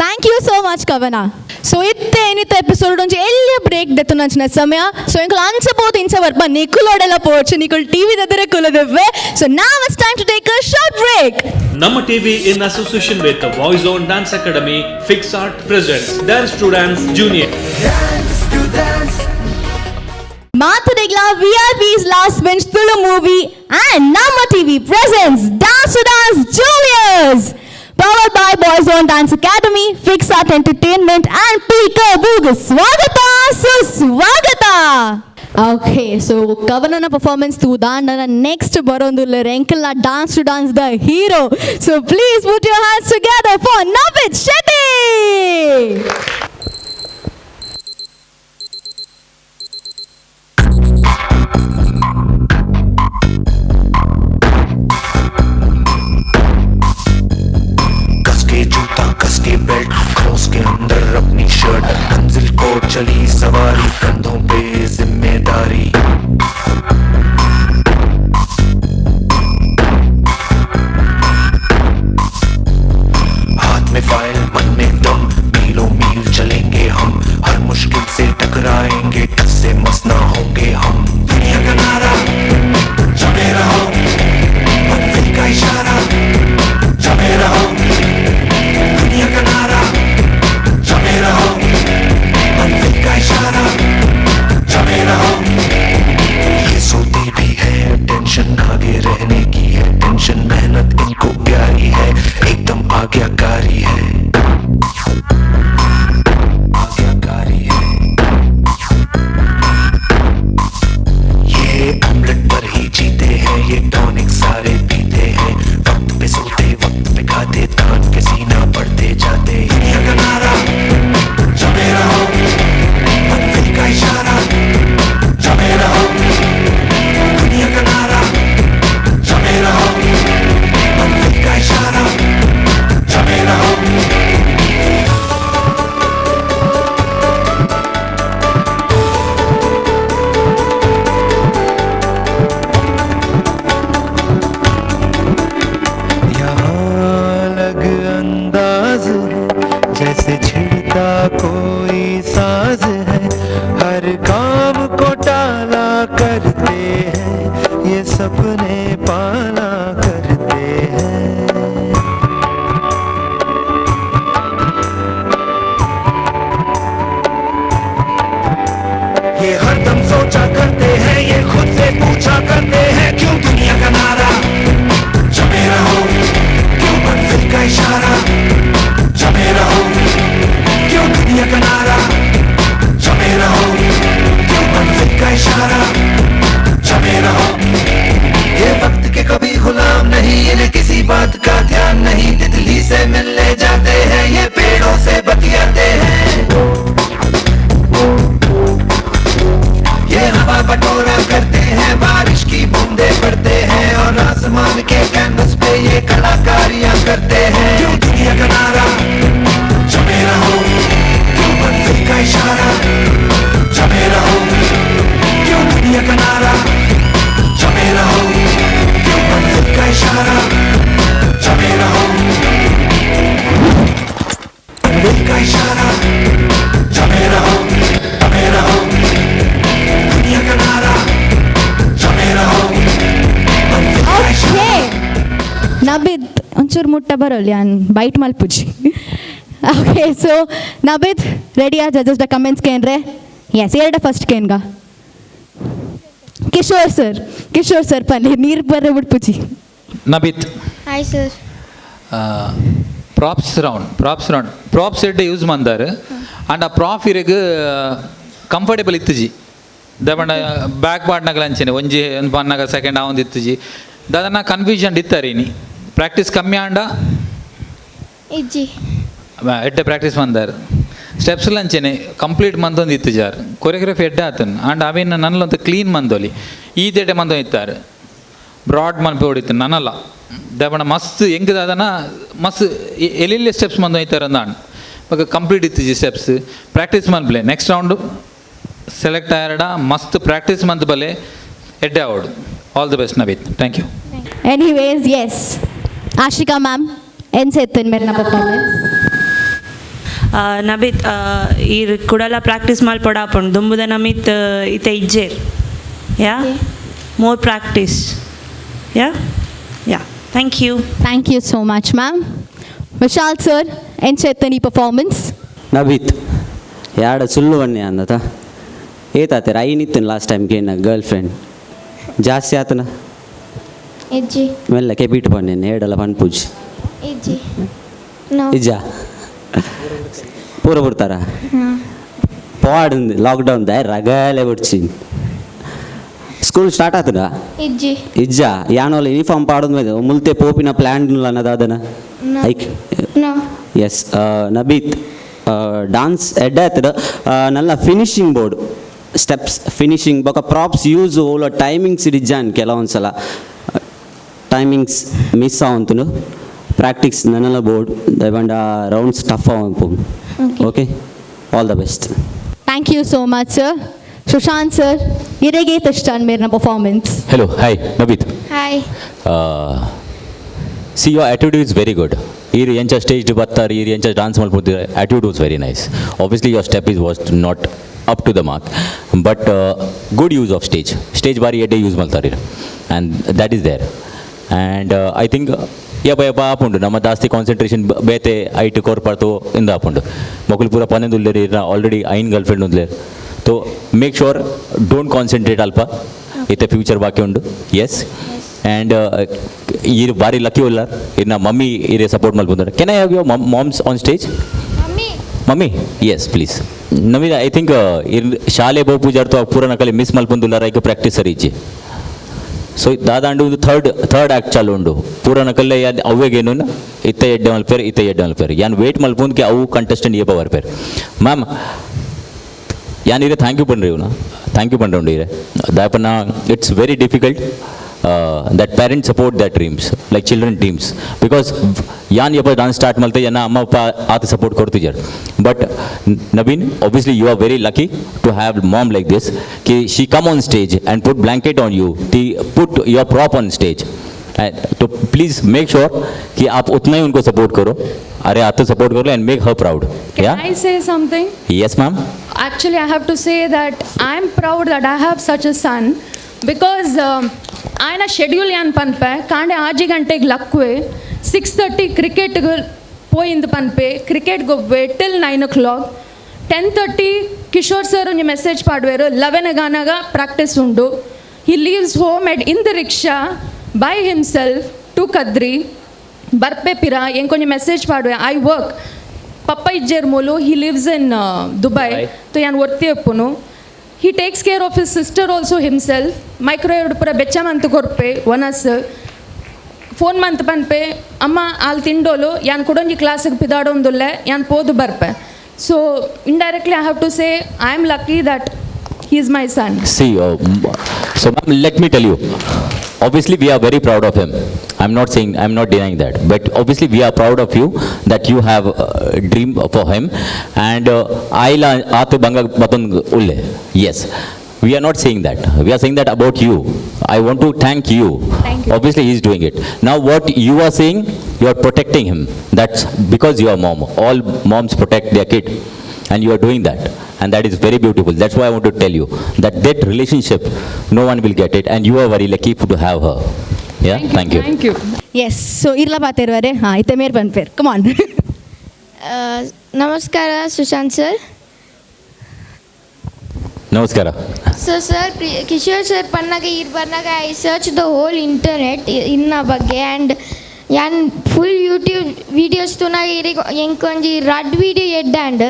Speaker 3: thank you so much, ಕವನ. So ಇತ್ತೆ ಏನಿತ್ತ ಎಪಿಸೋಡ್ ಒಂಜಿ ಎಲ್ಲಿ ಬ್ರೇಕ್ ದೆತ್ತುನಂಚಿನ ಸಮಯ. ಸೊ ಎಂಕುಲು ಅಂಚ ಪೋತು ಇಂಚ ಬರ್ಪ ನಿಕುಲೋಡೆಲ್ಲ ಪೋಚು ನಿಕುಲು TV ದೆದುರೆ ಕುಲದಿವ್ವೆ. So now it's time to take a short break.
Speaker 1: Namma TV in association with Voice On Dance Academy, Fix Art presents Dance to Dance Junior.
Speaker 3: ಮಾತುಡೆಗ್ಲ VIP's last bench Tulu movie and Namma TV presents dance to dance juniors, powered by Boys On Dance Academy, Fix Art Entertainment and ಪೀಕಬೂಗ್ ಸ್ವಾಗತ ಸುಸ್ವಾಗತ. Okay, so ಕವನನ performance ತೂದಾಂಡನ next ಬರೋಂದುಲ್ಲ ಎಂಕಲ್ನ dance to dance the hero. So please put your hands together for Navith Shetty.
Speaker 4: कस के जूता, कस के belt, cross के अंदर अपनी शर्ट, मंजिल को चली सवारी, कंधों पे जिम्मेदारी। हाथ में फाइल, मन में दम, मीलों मील चलेंगे हम, हर मुश्किल से टकराएंगे, टस से मस ना होंगे हम। दुनिया का नारा जमे रहो, मंजिल का इशारा जमे रहो, दुनिया का नारा जमे रहो, मंजिल का इशारा जमे रहो। ये सोते भी है, टेंशन आगे रहने की है, टेंशन मेहनत इनको प्यारी है, एकदम आज्ञाकारी है, आज्ञाकारी है। ये ऑमलेट पर ही जीते हैं, ये टॉनिक सारे पीते हैं, वक्त पे सोते वक्त पे खाते, तान के सीना बढ़ते जाते। दुनिया का नारा जमे रहो, मंजिल का इशारा जमे रहो, दुनिया का नारा जमे रहो, मंजिल का इशारा जमे रहो। यहाँ अलग अंदाज है, जैसे छिड़ता कोई साज है, हर काम को टाला करते हैं, ये सपने पाला करते हैं। ये हरदम सोचा करते हैं, ये खुद से पूछा करते हैं, क्यों दुनिया का नारा जमे रहो, क्यों मंजिल का इशारा जमे रहो, क्यों दुनिया का नारा जमे रहो, क्यों मंजिल का इशारा जमे रहो। ये वक्त के कभी गुलाम नहीं, इन्हें किसी बात का ध्यान नहीं, तितली से मिलने जाते हैं, ये पेड़ों से बतियाते हैं, ये हवा बटोरा करते हैं, बारिश की बूंदे पड़ते हैं, और आसमान के कैनवस पे ये कलाकारियां करते हैं। क्यों दुनिया का नारा जमे रहो, क्यों मंजिल का इशारा जमे रहो, क्यों दुनिया का नारा जमे रहो, क्यों मंजिल का इशारा जमे रहो, मंजिल का इशारा जमे रहो, जमे रहो, दुनिया का नारा जमे रहो, मंजिल का इशारा।
Speaker 3: ನಬಿತ್ ಒಂಚೂರು ಮುಟ್ಟ ಬರೋಲ್ಲ, ಯಾನ್ ಬೈಟ್ ಮಲ್ಪುಜಿ. ಓಕೆ, ಸೊ ನಬಿತ್ ರೆಡಿಯಾ judges the comments ಕೇನ್ರೆ? S, ಎರಡ ಫಸ್ಟ್ ಕೇನ್ಗ ಕಿಶೋರ್ ಸರ್. ಕಿಶೋರ್ ಸರ್ ಪಲ್ಲಿ ನೀರು ಬರ್ರೆ ಬಿಡ್ಪುಜಿ.
Speaker 9: Nabith.
Speaker 11: Hi sir.
Speaker 9: Props round, props round, props ಎಡ್ಡೆ ಯೂಸ್ ಮಂದಾರ್ ಆಂಡ್ ಆ ಪ್ರಾಪ್ ಇರೆಗ್ ಕಂಫರ್ಟೇಬಲ್ ಇತ್ತುಜಿ. ದಪಂಡ ಬ್ಯಾಕ್ ಪಾಡ್ನಾಗಲ ಅಂಚೆನೆ ಒಂಜಿ ಒಂದು ಪನ್ನಾಗ ಸೆಕೆಂಡ್ ಆವೊಂದು ಇತ್ತುಜಿ, ದಾದನ ಕನ್ಫ್ಯೂಷನ್ ಇತ್ತಾರೆ. ಇನಿ ಪ್ರಾಕ್ಟೀಸ್ ಕಮ್ಮಿ ಆಂಡ?
Speaker 11: ಇಜ್ಜಿ.
Speaker 9: ಎಡ್ಡೆ ಪ್ರಾಕ್ಟೀಸ್ ಮಂದಾರ್, ಸ್ಟೆಪ್ಸ್ ಅಂಚೆನೆ ಕಂಪ್ಲೀಟ್ ಮಂದೊಂದು ಇತ್ತು ಜಾರ್, ಕೊರಿಯೋಗ್ರಫಿ ಎಡ್ಡೆ ಆತನ್ ಆಂಡ್ ಅವೇನು ನನ್ನಲಂತ ಕ್ಲೀನ್ ಮಂದೊಲಿ ಈ ದೇಟೆ ಮಂದೊ ಇತ್ತಾರೆ, ಬ್ರಾಡ್ ಮನ್ಪೆ ಹೊಡಿತು ನನ್ನಲ್ಲ ದಪಂಡ ಮಸ್ತ್ ಹೆಂಗ್ ದಾದನ ಮಸ್ತ್ ಎಲ್ಲೆಲ್ಲಿ ಸ್ಟೆಪ್ಸ್ ಮಂದೊ ಇತ್ತಾರೆ ಅಂದಾಂಡ್ ಬೊಕ ಕಂಪ್ಲೀಟ್ ಇತ್ತಿಜಿ ಸ್ಟೆಪ್ಸ್. ಪ್ರಾಕ್ಟೀಸ್ ಮನ್ಪ್ಲೆ next round select ಆಯರಡ ಮಸ್ತ್ ಪ್ರಾಕ್ಟೀಸ್ ಮಂತ್ ಬಲೆ ಎಡ್ಡೆ ಆವಡು. All the best Navith, thank you.
Speaker 3: Anyways, yes, Ashika ma'am, ಎಂಚ ಇತ್ತು ಮೇರಿನ ಪರ್ಫಾರ್ಮೆನ್ಸ್?
Speaker 12: ನಬಿತ್ ಈರ್ ಕುಡಲ ಪ್ರಾಕ್ಟೀಸ್ ಮಲ್ಪೊಡಾಪುಂಡು ದುಂಬುದ ನಮಿತ್ ಇತ್ತೆ ಇಜ್ಜೇರ್. Yeah, more practice. Yeah, yeah, thank you.
Speaker 3: Thank you so much, ma'am. Vishal sir, ಎಂಚೆತ್ತನಿ performance?
Speaker 14: Nabith ಯಾಡ ಸುಳ್ಳು ಬನ್ನಿ ಅಂದತ ಏತಾತೆ ಐನಿತ್ತನ್ ಲಾಸ್ಟ್ ಟೈಮ್ ಕೇನ ಗರ್ಲ್ ಫ್ರೆಂಡ್ ಜಾಸ್ತಿ ಆತನ?
Speaker 11: ಇಜ್ಜಿ.
Speaker 14: ಮೆಲ್ಲ ಕೆಪಿಟ್ ಬನ್ನಿ ಹೇಡಲ್ಲ ಪನ್ಪುಜ್.
Speaker 11: ಇಜ್ಜಿ, ನೋ.
Speaker 14: ಇಜ್ಜ ಪೂರ ಬಿಡ್ತಾರ?
Speaker 11: ಹಾಂ.
Speaker 14: ಪಾಡ್ ಲಾಕ್ಡೌನ್ ದಾಯ್ ರಗಲೆ ಬಿಡ್ಚಿ. ಸ್ಕೂಲ್ ಸ್ಟಾರ್ಟ್ ಆತದ?
Speaker 11: ಇಜ್ಜಿ.
Speaker 14: ಇಜ್ಜ? ಯಾನೋಲ ಯೂನಿಫಾರ್ಮ್ ಪಾಡೋದು ಮುಲ್ತೆ ಪೋಪಿನ ಪ್ಲ್ಯಾನ್ ಅನ್ನದಾದನ?
Speaker 11: No.
Speaker 14: ಐಕ್
Speaker 11: ನೋ.
Speaker 14: ಎಸ್ ನಬೀತ್, ಡಾನ್ಸ್ ಎಡ್ಡೆ ಆತದ. ನಲ್ಲ ಫಿನಿಶಿಂಗ್ ಬೋರ್ಡ್ ಸ್ಟೆಪ್ಸ್ ಫಿನಿಶಿಂಗ್ ಬೊಕ ಪ್ರಾಪ್ಸ್ ಯೂಸ್ ಓಲ ಟೈಮಿಂಗ್ಸ್ ಇಜ್ಜಾನ್. ಕೆಲವೊಂದ್ಸಲ ಟೈಮಿಂಗ್ಸ್ ಮಿಸ್ ಆವಂತುನು. ಪ್ರಾಕ್ಟೀಸ್ ನನ್ನಲ ಬೋರ್ಡ್ ದಯಪಂಡ ರೌಂಡ್ಸ್ ಟಫ್ ಆವಂಪು. Okay, all the best.
Speaker 3: Thank you so much, sir. Sushant sir, ಇರೆಗೆ ತಷ್ಟಾನ್ ಮೇರ್ನ performance?
Speaker 5: Hello, hi Nabith.
Speaker 11: Hi.
Speaker 5: See, your attitude is very good. ಈರ್ ಎಂಚ ಸ್ಟೇಜ್ ಬತ್ತಾರೆ, ಈರ್ ಎಂಚ dance ಮಲ್ಪೊದ್ದು, attitude was very nice. Obviously your step is was not up to the mark, but good use of stage. Stage ಬಾರಿ ಎಡ್ಡೆ use ಮಲ್ತಾರೆ, and that is there. And I think ಯಪ್ಪ ಯಪ್ಪ ಆಪುಂಡು. ನಮ್ಮ ಜಾಸ್ತಿ ಕಾನ್ಸಂಟ್ರೇಷನ್ ಬೇತೆ ಐಟ್ ಕೊರ್ಪಾರ್ತು ಇಂದ ಆಪುಂಡು. ಮೊಕಲು ಪೂರ ಪನ್ನೊಂದು ಉಲ್ಲೇರು, ಇರ್ನ ಆಲ್ರೆಡಿ ಐನ್ ಗರ್ಲ್ ಫ್ರೆಂಡ್ ಉಲ್ಲೇರು. ತೋ ಮೇಕ್ ಶೋರ್ don't concentrate ಅಲ್ಪ. ಇತ್ತೆ ಫ್ಯೂಚರ್ ಬಾಕಿ ಉಂಡು. ಎಸ್, ಆ್ಯಂಡ್ ಈರ್ ಬಾರಿ ಲಕ್ಕಿ ಉಲ್ಲಾರ್, ಇರ್ನ ಮಮ್ಮಿ ಇರೆ support ಮಲ್ಪುಂದಾರ. Can I have your moms on stage?
Speaker 11: Mummy.
Speaker 5: Mummy, yes please. Naveen, I think ಇರ್ ಶಾಲೆ ಬಹುಪೂಜಾರ್ತು ಪೂರ ನಕಲಿ ಮಿಸ್ ಮಲ್ಪೊಂದುಲ್ಲಾರ. ಐಕ್ ಪ್ರಾಕ್ಟೀಸ್ ಸರಿ ಇಜ್ಜಿ. ಸೊ ದಾದಾಂಡು ಒಂದು ಥರ್ಡ್ ಥರ್ಡ್ ಆ್ಯಕ್ಟ್ ಚಾಲು ಉಂಡು. ಪೂರ ನಕಲ್ಲೆ ಯಾದ್ ಅವ್ವೆಗೇನು ಇತ್ತ ಎಡ್ಡೆ ಮಲ್ಪೇರು, ಇತ್ತ ಎಡ್ಡೆ ಮಲ್ಪೇರು. ಯಾನ್ ವೇಟ್ ಮಲ್ಪೊಂದ್ಕೆ ಅವು ಕಂಟೆಸ್ಟೆಂಟ್ ಏಪ ಬರ್ಪೇರು. ಮ್ಯಾಮ್, ಯಾನ್ ಇರೆ thank you ಪಂಡ್ರಿ, ಇವನು thank you ಪಂಡ್ರೆ ಇರೆ ದಾಪನ. It's very difficult that parents support their dreams, like children dreams, because ಯಾನ್ ಯಪ್ಪ ಡಾನ್ಸ್ ಸ್ಟಾರ್ಟ್ ಮಲ್ತೆ ಎನ್ನ ಅಮ್ಮ ಅಪ್ಪ ಆತ ಸಪೋರ್ಟ್ ಕೊಡ್ತಿದ್ದಾರೆ. But Naveen, obviously you are very lucky to have mom like this, Ki she come on stage and put blanket on you, the put your prop on stage. तो प्लीज़ मेक श्योर कि आप उतना ही उनको सपोर्ट करो. अरे आप तो सपोर्ट करो and make her proud.
Speaker 13: Can
Speaker 5: yeah
Speaker 13: I say something?
Speaker 5: Yes ma'am.
Speaker 13: Actually, I have to say that I'm proud that I have such a son because ಆಯ್ನ ಶೆಡ್ಯೂಲ್ ಯಾನ್ ಪನ್ಪೆ ಕಾಂಡೆ ಆಜಿ ಗಂಟೆಗೆ ಲಕ್ವೆ, 6:30 ಕ್ರಿಕೆಟ್ಗೆ ಪೋಯಿಂದ್ ಪನ್ಪೆ, ಕ್ರಿಕೆಟ್ ಗೊಬ್ಬೆ till 9 o'clock. 10:30 Kishore sir ಒಂಜಿ ಮೆಸೇಜ್ ಪಾಡ್ವೇರು, 11 ಗಾನಾಗ ಪ್ರಾಕ್ಟೀಸ್ ಉಂಡು. He leaves home at in the rickshaw by himself to Kadri. ಬರ್ಪೆ ಪಿರ ಎಂಕೊಂಜಿ ಮೆಸೇಜ್ ಪಾಡುವೆ. I work, ಪಪ್ಪ ಇಜ್ಜೇರ್ ಮೂಲು, he lives in Dubai. ತೋ ಯಾನ್ ಒರ್ತಿ ಅಪ್ಪುನು. He takes care of his sister also himself. Microwave ಪೂರ ಬೆಚ್ಚ ಮಂತ್ ಕೊರ್ಪೆ, ಒನಸ್ ಫೋನ್ ಮಂತ್ ಪನ್ಪೆ, ಅಮ್ಮ ಆಲ್ ತಿಂಡೋಲು, ಯಾನ್ ಕುಡೊಂಜಿ ಕ್ಲಾಸಿಗೆ ಪಿದಾಡೊಂದುಲ್ಲೆ, ಯಾನ್ ಪೋದು ಬರ್ಪೆ. So indirectly I have to say I am lucky that he is my son.
Speaker 5: See, so ma'am, let me tell you. Obviously, we are very proud of him. I'm not saying, I'm not denying that. But obviously, we are proud of you that you have a dream for him. And Aila Aatu Banga Batun Ulle. Yes. We are not saying that. We are saying that about you. I want to thank you.
Speaker 13: Thank you.
Speaker 5: Obviously, he is doing it. Now, what you are saying, you are protecting him. That's because you are mom. All moms protect their kid. And you are doing that. And that is very beautiful. That's why I want to tell you that that relationship, no one will get it. And you are very lucky to have her. Yeah, thank you.
Speaker 13: Thank you.
Speaker 3: S, so ಇರ್ಲ ಪಾತಿರುವರೆ. ಹಾಂ, ಇತ್ತೆ ಮೇರ್ ಪನ್ಪೇರ್, ಕಮಾನ್.
Speaker 11: ನಮಸ್ಕಾರ ಸುಶಾಂತ್ ಸರ್.
Speaker 5: ನಮಸ್ಕಾರ.
Speaker 11: ಸೊ ಸರ್, ಕಿಶೋರ್ ಸರ್ ಪನ್ನಾಗ ಈರ್ ಬರ್ನಾಗ I search the whole internet ಇನ್ನ ಬಗ್ಗೆ ಆ್ಯಂಡ್ ಯಾನ್ ಫುಲ್ ಯೂಟ್ಯೂಬ್ ವೀಡಿಯೋಸ್ ತೂನಾಗ ಇರಿಗೆ ಎಂಕ್ ಒಂಜಿ ರಡ್ ವೀಡಿಯೋ ಎಡ್ಡಾಂಡ್.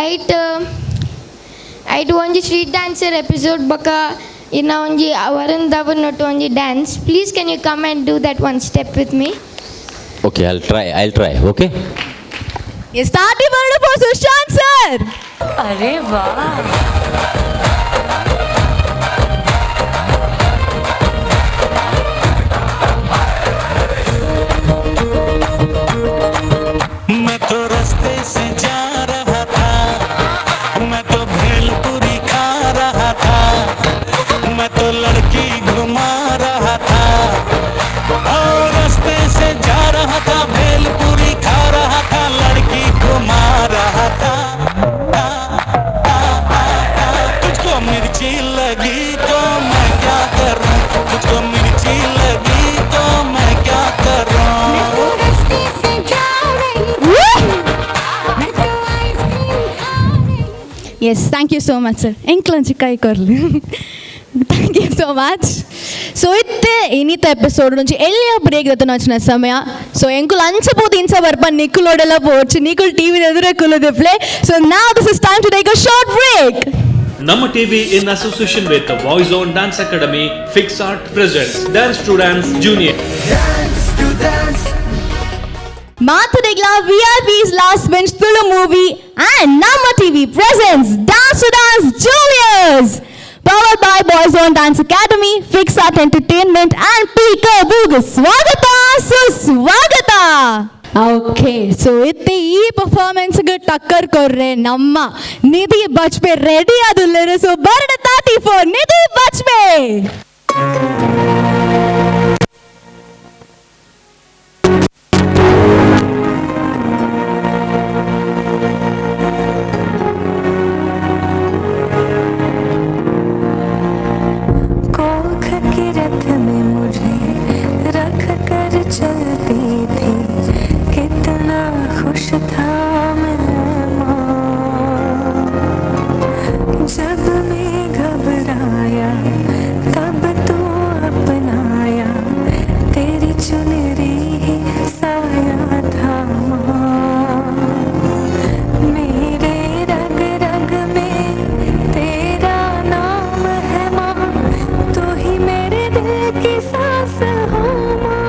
Speaker 11: ಐಟ್ ಐಟ್ ಒಂಜಿ ಸ್ಟ್ರೀಟ್ ಡ್ಯಾನ್ಸರ್ ಎಪಿಸೋಡ್ ಬೊಕ ಇನ್ನ ಒಂಜಿ ವರುಣ್ ಧವನ್ ನೊಟ್ಟು ಒಂಜಿ dance. Please, can you come and do that one step with me?
Speaker 5: Okay, I'll try. I'll try. Okay.
Speaker 3: S, ತಾಟಿ ಬರಡು ಫಾರ್ ಸುಶಾಂತ್ ಸರ್.
Speaker 12: ಅರೆ ವಾ.
Speaker 15: मैं तो रास्ते से जा रहा था, मैं तो भेलपुरी खा रहा था, मैं तो लड़की घुमा रहा था और रास्ते से जा रहा था, भेलपुरी खा रहा था, लड़की घुमा रहा
Speaker 3: Yes, thank you so much sir. ಎಂಕ್ಲಂಚಿ ಕೈ ಕೊರ್ಲಿ. Thank you so much. So ಇತ್ತೆ ಇನ್ನಿತ episode ಒಂಜಿ ಎಲ್ಲಿಯ ಬ್ರೇಕ್ ದತ್ತನ ಸಮಯ. ಸೊ ಎಂಕುಲು ಅಂಚ ಪೋದು ಇಂಚ ಬರ್ಪ ನಿಕುಲೋಡೆಲ್ಲ ಪೋರ್ಚು ನಿಕುಲ್ ಟಿವಿ ಎದುರೇ ಕುಲುದೆ ಪ್ಲೇ. ಸೊ ನಾವು this is time to take a short break.
Speaker 1: Namma TV in association with Voice On Dance Academy, Fix Art presents Dance to Dance Junior.
Speaker 3: ಮಾತುಡೆಗ್ಲ VRP's last bench Tulu movie and Namma TV presents dance to dance juniors, powered by Boys On Dance Academy, Fix Art Entertainment and ಪೀಕಬೂಗ್ ಸ್ವಾಗತ ಸುಸ್ವಾಗತ. Okay, so ಇತ್ತೆ ಈ ಪರ್ಫಾರ್ಮೆನ್ಸ್ಗೆ ಟಕ್ಕರ್ ಕೊರ್ರೆ ನಮ್ಮ ನಿಧಿ ಬಜ್ಪೆ ರೆಡಿ ಆದುಲ್ಲೆರ್. ಸೊ ಬರಡ ತಾಟಿ ಫಾರ್ ನಿಧಿ ಬಜ್ಪೆ.
Speaker 10: कोख के रथ में मुझे रख कर चलती थी, कितना खुश था मैं माँ। जब मैं घबराया तब तू अपनाया, तेरी चुनरी ही साया था माँ। मेरे रग रग में तेरा नाम है माँ, तू ही मेरे दिल की सांस हो माँ।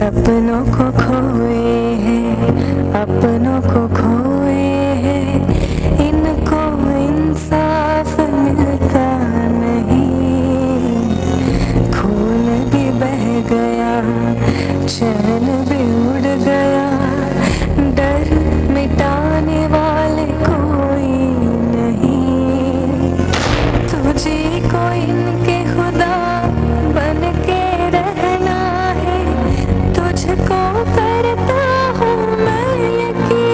Speaker 10: सपनों को खोए हैं, अपनों को खोए हैं, इनको इंसाफ मिलता नहीं। खून भी बह गया, चैन भी उड़ गया, डर मिटाने वाले कोई नहीं। तुझे को इनके खुदा बन के रहना है, तुझको करता हूँ मैं यकीन।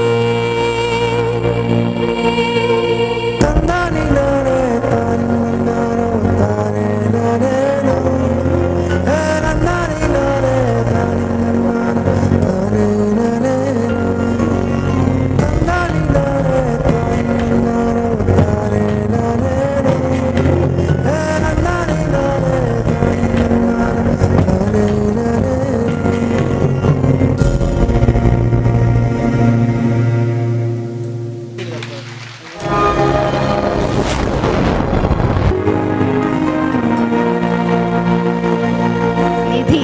Speaker 3: ನಿಧಿ,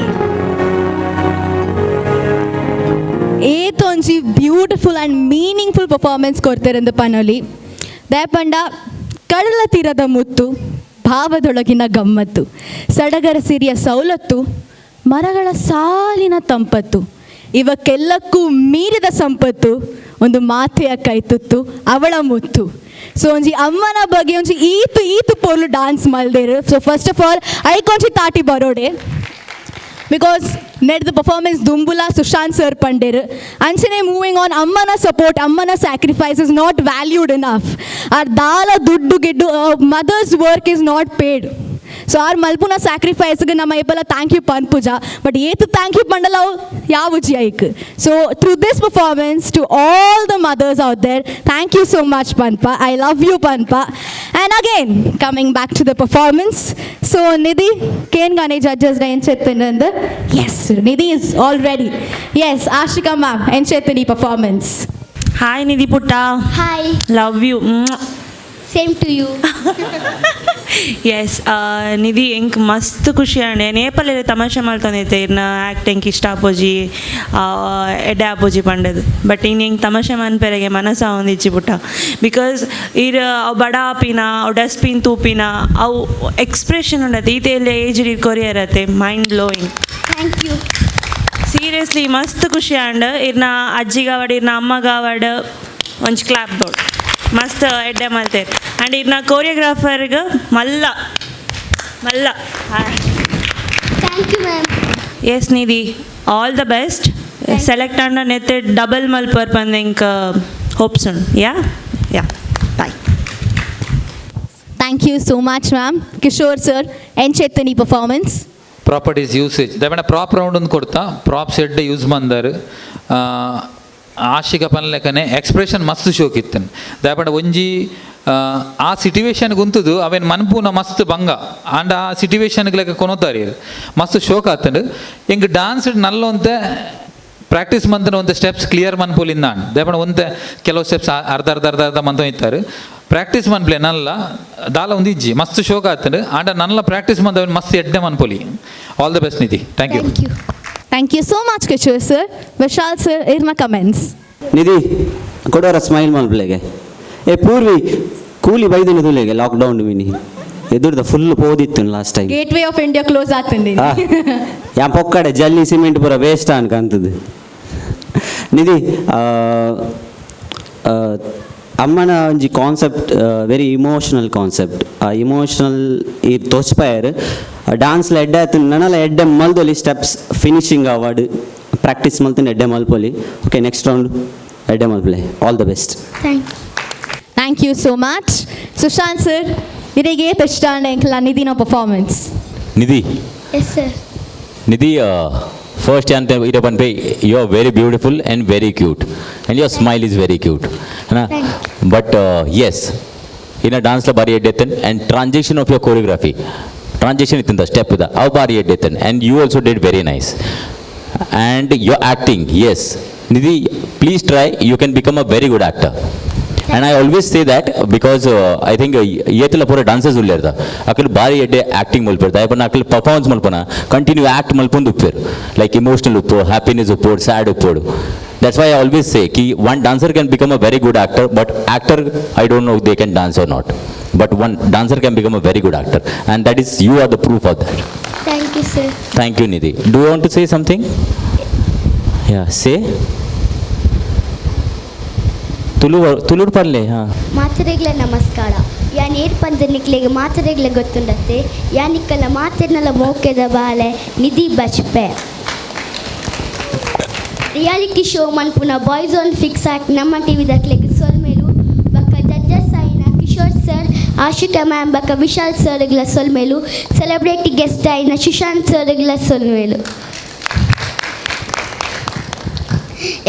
Speaker 3: ಏತೊಂಜಿ beautiful and meaningful performance ಕೊಡ್ತಿರಂದು ಪನೊಲಿ. ದಯಪಂಡ ಕಡಲ ತೀರದ ಮುತ್ತು, ಭಾವದೊಳಗಿನ ಗಮ್ಮತ್ತು, ಸಡಗರ ಸಿರಿಯ ಸವಲತ್ತು, ಮರಗಳ ಸಾಲಿನ ತಂಪತ್ತು, ಇವಕ್ಕೆಲ್ಲಕ್ಕೂ ಮೀರಿದ ಸಂಪತ್ತು ಒಂದು ಮಾತೆಯ ಕೈತುತ್ತು ಅವಳ ಮುತ್ತು. ಸೊ ಒಂಜಿ ಅಮ್ಮನ ಬಗ್ಗೆ ಒಂಜಿ ಈತು ಈತು ಪೊರ್ಲು ಡಾನ್ಸ್ ಮಲ್ದೇರು. So first of all ಐಕೊಂಜಿ ತಾಟಿ ಬರೋಡೆ, because ನೆಡ್ದ ಪರ್ಫಾರ್ಮೆನ್ಸ್ ದುಂಬುಲ ಸುಶಾಂತ್ ಸರ್ ಪಂಡೇರ್. ಅಂಚನೆ ಮೂವಿಂಗ್ ಆನ್, ಅಮ್ಮನ ಸಪೋರ್ಟ್, ಅಮ್ಮನ sacrifice is not valued enough. R ದಾಲ ದುಡ್ಡು ಗಿಡ್ಡು, mother's work is not paid. So R ಮಲ್ಪುನ ಸ್ಯಾಕ್ರಿಫೈಸ್ಗೆ ನಮ್ಮ ಏಪಲ thank you ಪನ್ಪುಜ, but ಏತು thank you ಪಂಡಲ ಅವು ಯಾವುಜಿ ಐಕ್. So through this performance, to all the mothers out there, thank you so much ಪನ್ಪ, I love you ಪನ್ಪ. And again coming back to the performance, so Nidhi Kane Gane judges ಎಂಚೆತ್ತಂದು. Yes, Nidhi is all ready. Yes, Ashika ma'am, ಎಂಚೆತ್ತನಿ performance?
Speaker 12: Hi ನಿಧಿ ಪುಟ್ಟ.
Speaker 11: Hi.
Speaker 12: Love you.
Speaker 11: Same to you.
Speaker 12: Yes Nidhi, ಎಂಕ್ ಮಸ್ತ್ ಖುಷಿ ಆಂಡ್. ನೇಪಲ್ ತಮಾಷೆ ಮಲ್ತೊಂದಿತ್ತೆ ಇರ್ನ ಆ್ಯಕ್ಟ್ ಎಂಕ್ ಇಷ್ಟ ಆಪೋಜಿ, ಎಡ್ಡೆ ಆಪೋಜಿ ಪಂಡದು. ಬಟ್ ಇನ್ ಎಂಕ್ ತಮಾಷೆ ಮನ್ಪೆರೆಗೆ ಮನಸ್ಸು ಆವೊಂದಿಜ್ಜಿ ಪುಟ್ಟ, because ಇರ್ ಅವು ಬಡ ಆಪಿನ, ಅವು ಡಸ್ಟ್ಬಿನ್ ತೂಪಿನ, ಅವು ಎಕ್ಸ್ಪ್ರೆಷನ್ ಉಂಡತ್ತೆ. ಈತೆ ಎಲ್ಲ ಏಜ್ ಕೊರಿಯರ್ ಅತ್ತೆ, mind blowing.
Speaker 11: Thank you.
Speaker 12: Seriously ಮಸ್ತ್ ಖುಷಿ ಆಂಡ್. ಇರ್ನ ಅಜ್ಜಿಗಾವಡ್, ಇರ್ನ ಅಮ್ಮಗಾವಡ್ ಒಂಜಿ ಕ್ಲಾಪ್ ಬೋರ್ಡ್. ಮಸ್ತ್ ಎಡ್ಡೆ ಮಲ್ತೇರ್. ಆ್ಯಂಡ್ ಇರ್ನ ಕೋರಿಯೋಗ್ರಾಫರ್ಗೆ ಮಲ್ಲ ಮಲ್ಲ.
Speaker 11: Thank you ma'am.
Speaker 12: Yes Nidhi, all the best. Select ಆಂಡ ನೆತ್ತೆ ಡಬಲ್ ಮಲ್ಪರ್ ಪಂದ್ ಎಂಕ್ ಹೋಪ್ಸ್ ಉಂಡು. Yeah, bye.
Speaker 3: Thank you so much ma'am. Kishore sir, ಎಂಚೆತ್ತನಿ performance?
Speaker 9: Properties usage ದಯಮಾಡ prop round ಒಂದು ಕೊಡ್ತಾ, ಪ್ರಾಪ್ಸ್ ಎಡ್ಡೆ ಯೂಸ್ ಮಂದಾರು. ಆಶಿಕ ಪನ್ಲೆಕ್ಕನೆ ಎಕ್ಸ್ಪ್ರೆಷನ್ ಮಸ್ತ್ ಶೋಕಿತ್ತನ್. ದಯಪಂಡ ಒಂಜಿ ಆ ಸಿಟುವೇಶನ್ ಗುಂತುದು ಅವೇನು ಮನ್ಪೂನ ಮಸ್ತ್ ಬಂಗ ಆಂಡ ಆ ಸಿಟುವೇಶನ್ಗೆ ಲೆಕ್ಕ ಕೊನೋತಾರಿ ಮಸ್ತ್ ಶೋಕ್ ಆತಂಡು. ಎಂಕ್ ಡಾನ್ಸ್ ನಲ್ಲ ಒಂತೆ ಪ್ರಾಕ್ಟೀಸ್ ಮಂತನ ಒಂತೆ ಸ್ಟೆಪ್ಸ್ ಕ್ಲಿಯರ್ ಮನ್ಪುಲಿಂದ ದಯಪಂಡ ಒಂತೆ ಕೆಲವು ಸ್ಟೆಪ್ಸ್ ಅರ್ಧ ಅರ್ಧ ಅರ್ಧ ಅರ್ಧ ಮಂತ ಇತ್ತಾರೆ. ಪ್ರಾಕ್ಟೀಸ್ ಮನ್ಪ್ಲೆ ನಲ್ಲ ದಾಲ ಒಂದು ಇಜ್ಜಿ ಮಸ್ತ್ ಶೋಕ್ ಆತಂಡು. ಆಂಡ ನಲ್ಲ ಪ್ರಾಕ್ಟೀಸ್ ಮಂತ ಮಸ್ತ್ ಎಡ್ಡೆ ಮನ್ಪೊಲಿ. All the best Nidhi, thank you.
Speaker 3: Thank you so much Kishore sir. Vishal sir, ಇರ್ನ comments?
Speaker 14: ನಿಧಿ, ಕೊಡೋರ ಸ್ಮೈಲ್ ಮಲ್ಪ್ಲೆಗೆ. ಏ ಪೂರ್ವಿ, ಕೂಲಿ ಬೈದಿನ ತುಲೆಗೆ ಲಾಕ್ಡೌನ್ ಮಿನಿ ಎದುರ್ದ ಫುಲ್ ಪೋದಿತ್ತು last time.
Speaker 3: Gateway of India close ಆತಂಡಿ.
Speaker 14: ಯಾ ಪೊಕ್ಕಡೆ ಜಲ್ಲಿ ಸಿಮೆಂಟ್ ಪೂರ ವೇಸ್ಟ್ ಅನ್ಕಂತದ್ದು. ನಿಧಿ, ಅಮ್ಮನ ಒಂಜಿ ಕಾನ್ಸೆಪ್ಟ್ ವೆರಿ ಇಮೋಷನಲ್ ಕಾನ್ಸೆಪ್ಟ್. ಆ ಇಮೋಷನಲ್ ಈ ತೋಚ್ಪಾಯರ್ ಡಾನ್ಸ್ಲ ಎಡ್ಡೆ ಆತು. ನನಲ ಎಡ್ಡೆ ಮಲ್ದೊಲಿ, ಸ್ಟೆಪ್ಸ್ ಫಿನಿಶಿಂಗ್ ಅವಾರ್ಡ್ ಪ್ರಾಕ್ಟೀಸ್ ಮಲ್ತಿನ ಎಡ್ಡೆ ಮಲ್ಪೊಲಿ. ಓಕೆ, ನೆಕ್ಸ್ಟ್ ರೌಂಡ್ ಎಡ್ಡೆ ಮಲ್ಪಲೆ. All the best.
Speaker 11: Thank
Speaker 3: Thank you so much Sushant sir. ಇರೆಗೆ ತಚ್ಟಾಂಡ ಎಂಕ್ಲ ನಿಧಿನ performance?
Speaker 5: Nidhi.
Speaker 11: Yes sir.
Speaker 5: Nidhi, first ಅಂತ ಇರ ಪನ್ಪೆ, you are very beautiful and very cute and your smile is very cute ಹಾ. ಬಟ್ ಎಸ್, ಇನ್ನು ಡಾನ್ಸ್ಲ ಬಾರಿ ಎಡ್ಡೆತ್ತನ್ and transition of your choreography, transition ಇತ್ತಿಂದ step ಇದ ಅವು ಬಾರಿ ಎಡ್ಡೆತ್ತನ್. And you also did very nice and your acting, yes Nidhi, please try, you can become a very good actor. And I always say that because I think ಏತಲ ಪೂರ ಡಾನ್ಸರ್ಸ್ ಉಲ್ಲೇರ್ದ ಅಕಲ್ ಬಾರಿ ಎಡ್ಡೆ ಆ್ಯಕ್ಟಿಂಗ್ ಮಲ್ಪೇರ್ದ. ಅಯ್ಯಪ್ಪ, ಅಕಲ್ ಪರ್ಫಾರ್ಮೆನ್ಸ್ ಮಲ್ಪನ ಕಂಟಿನ್ಯೂ ಆ್ಯಕ್ಟ್ ಮಲ್ಪೊಂದು ಉಪ್ಪೇರು, ಲೈಕ್ ಇಮೋಷನಲ್ ಉಪ್ಪು, ಹ್ಯಾಪಿನೆಸ್ ಉಪ್ಪೋಡು, ಸ್ಯಾಡ್ ಉಪ್ಪೋಡು. That's why I always say Ki one dancer can become a very good actor, but actor, I don't know they can dance or not, but one dancer can become a very good actor, and that is, you are the proof of that.
Speaker 11: Thank you sir.
Speaker 5: Thank you Nidhi. Do you want to say something? Yeah, say. Tulu, ತುಳುಡ್ ಪನ್ಲೆ. ಹಾಂ.
Speaker 11: ಮಾತೆರೆಗ್ಲ ನಮಸ್ಕಾರ. ಯಾನ್ ಏರ್ ಪಂದ ನಿಕ್ಲೆಗ್ ಮಾತೆರೆಗ್ಲ ಗೊತ್ತುಂಡತ್ತೆ. ಯಾನಿಕ್ಕಲ ಮಾತೆರ್ನಲ ಮೋಕೆದ ಬಾಲೆ ನಿಧಿ ಬಜ್ಪೆ. ರಿಯಾಲಿಟಿ ಶೋ ಮನ್ಪುನ ಬಾಯ್ಸ್ ಆನ್ ಫಿಕ್ಸ್ ಆಕ್ಟ್ ನಮ್ಮ ಟಿವಿ ದಕ್ಲೆಗ್ ಸೊಲ್ಮೆಲು. ಬೊಕ್ಕ ಜಡ್ಜಸ್ ಆಯಿನ ಕಿಶೋರ್ ಸರ್, ಆಶಿಕಾ ಮ್ಯಾಮ್ ಬೊಕ್ಕ ವಿಶಾಲ್ ಸರ್ಗ್ಲ ಸೊಲ್ಮೆಲು. ಸೆಲೆಬ್ರಿಟಿ ಗೆಸ್ಟ್ ಆಯಿನ ಸುಶಾಂತ್ ಸರ್ಗ್ಲ ಸೊಲ್ಮೆಲು.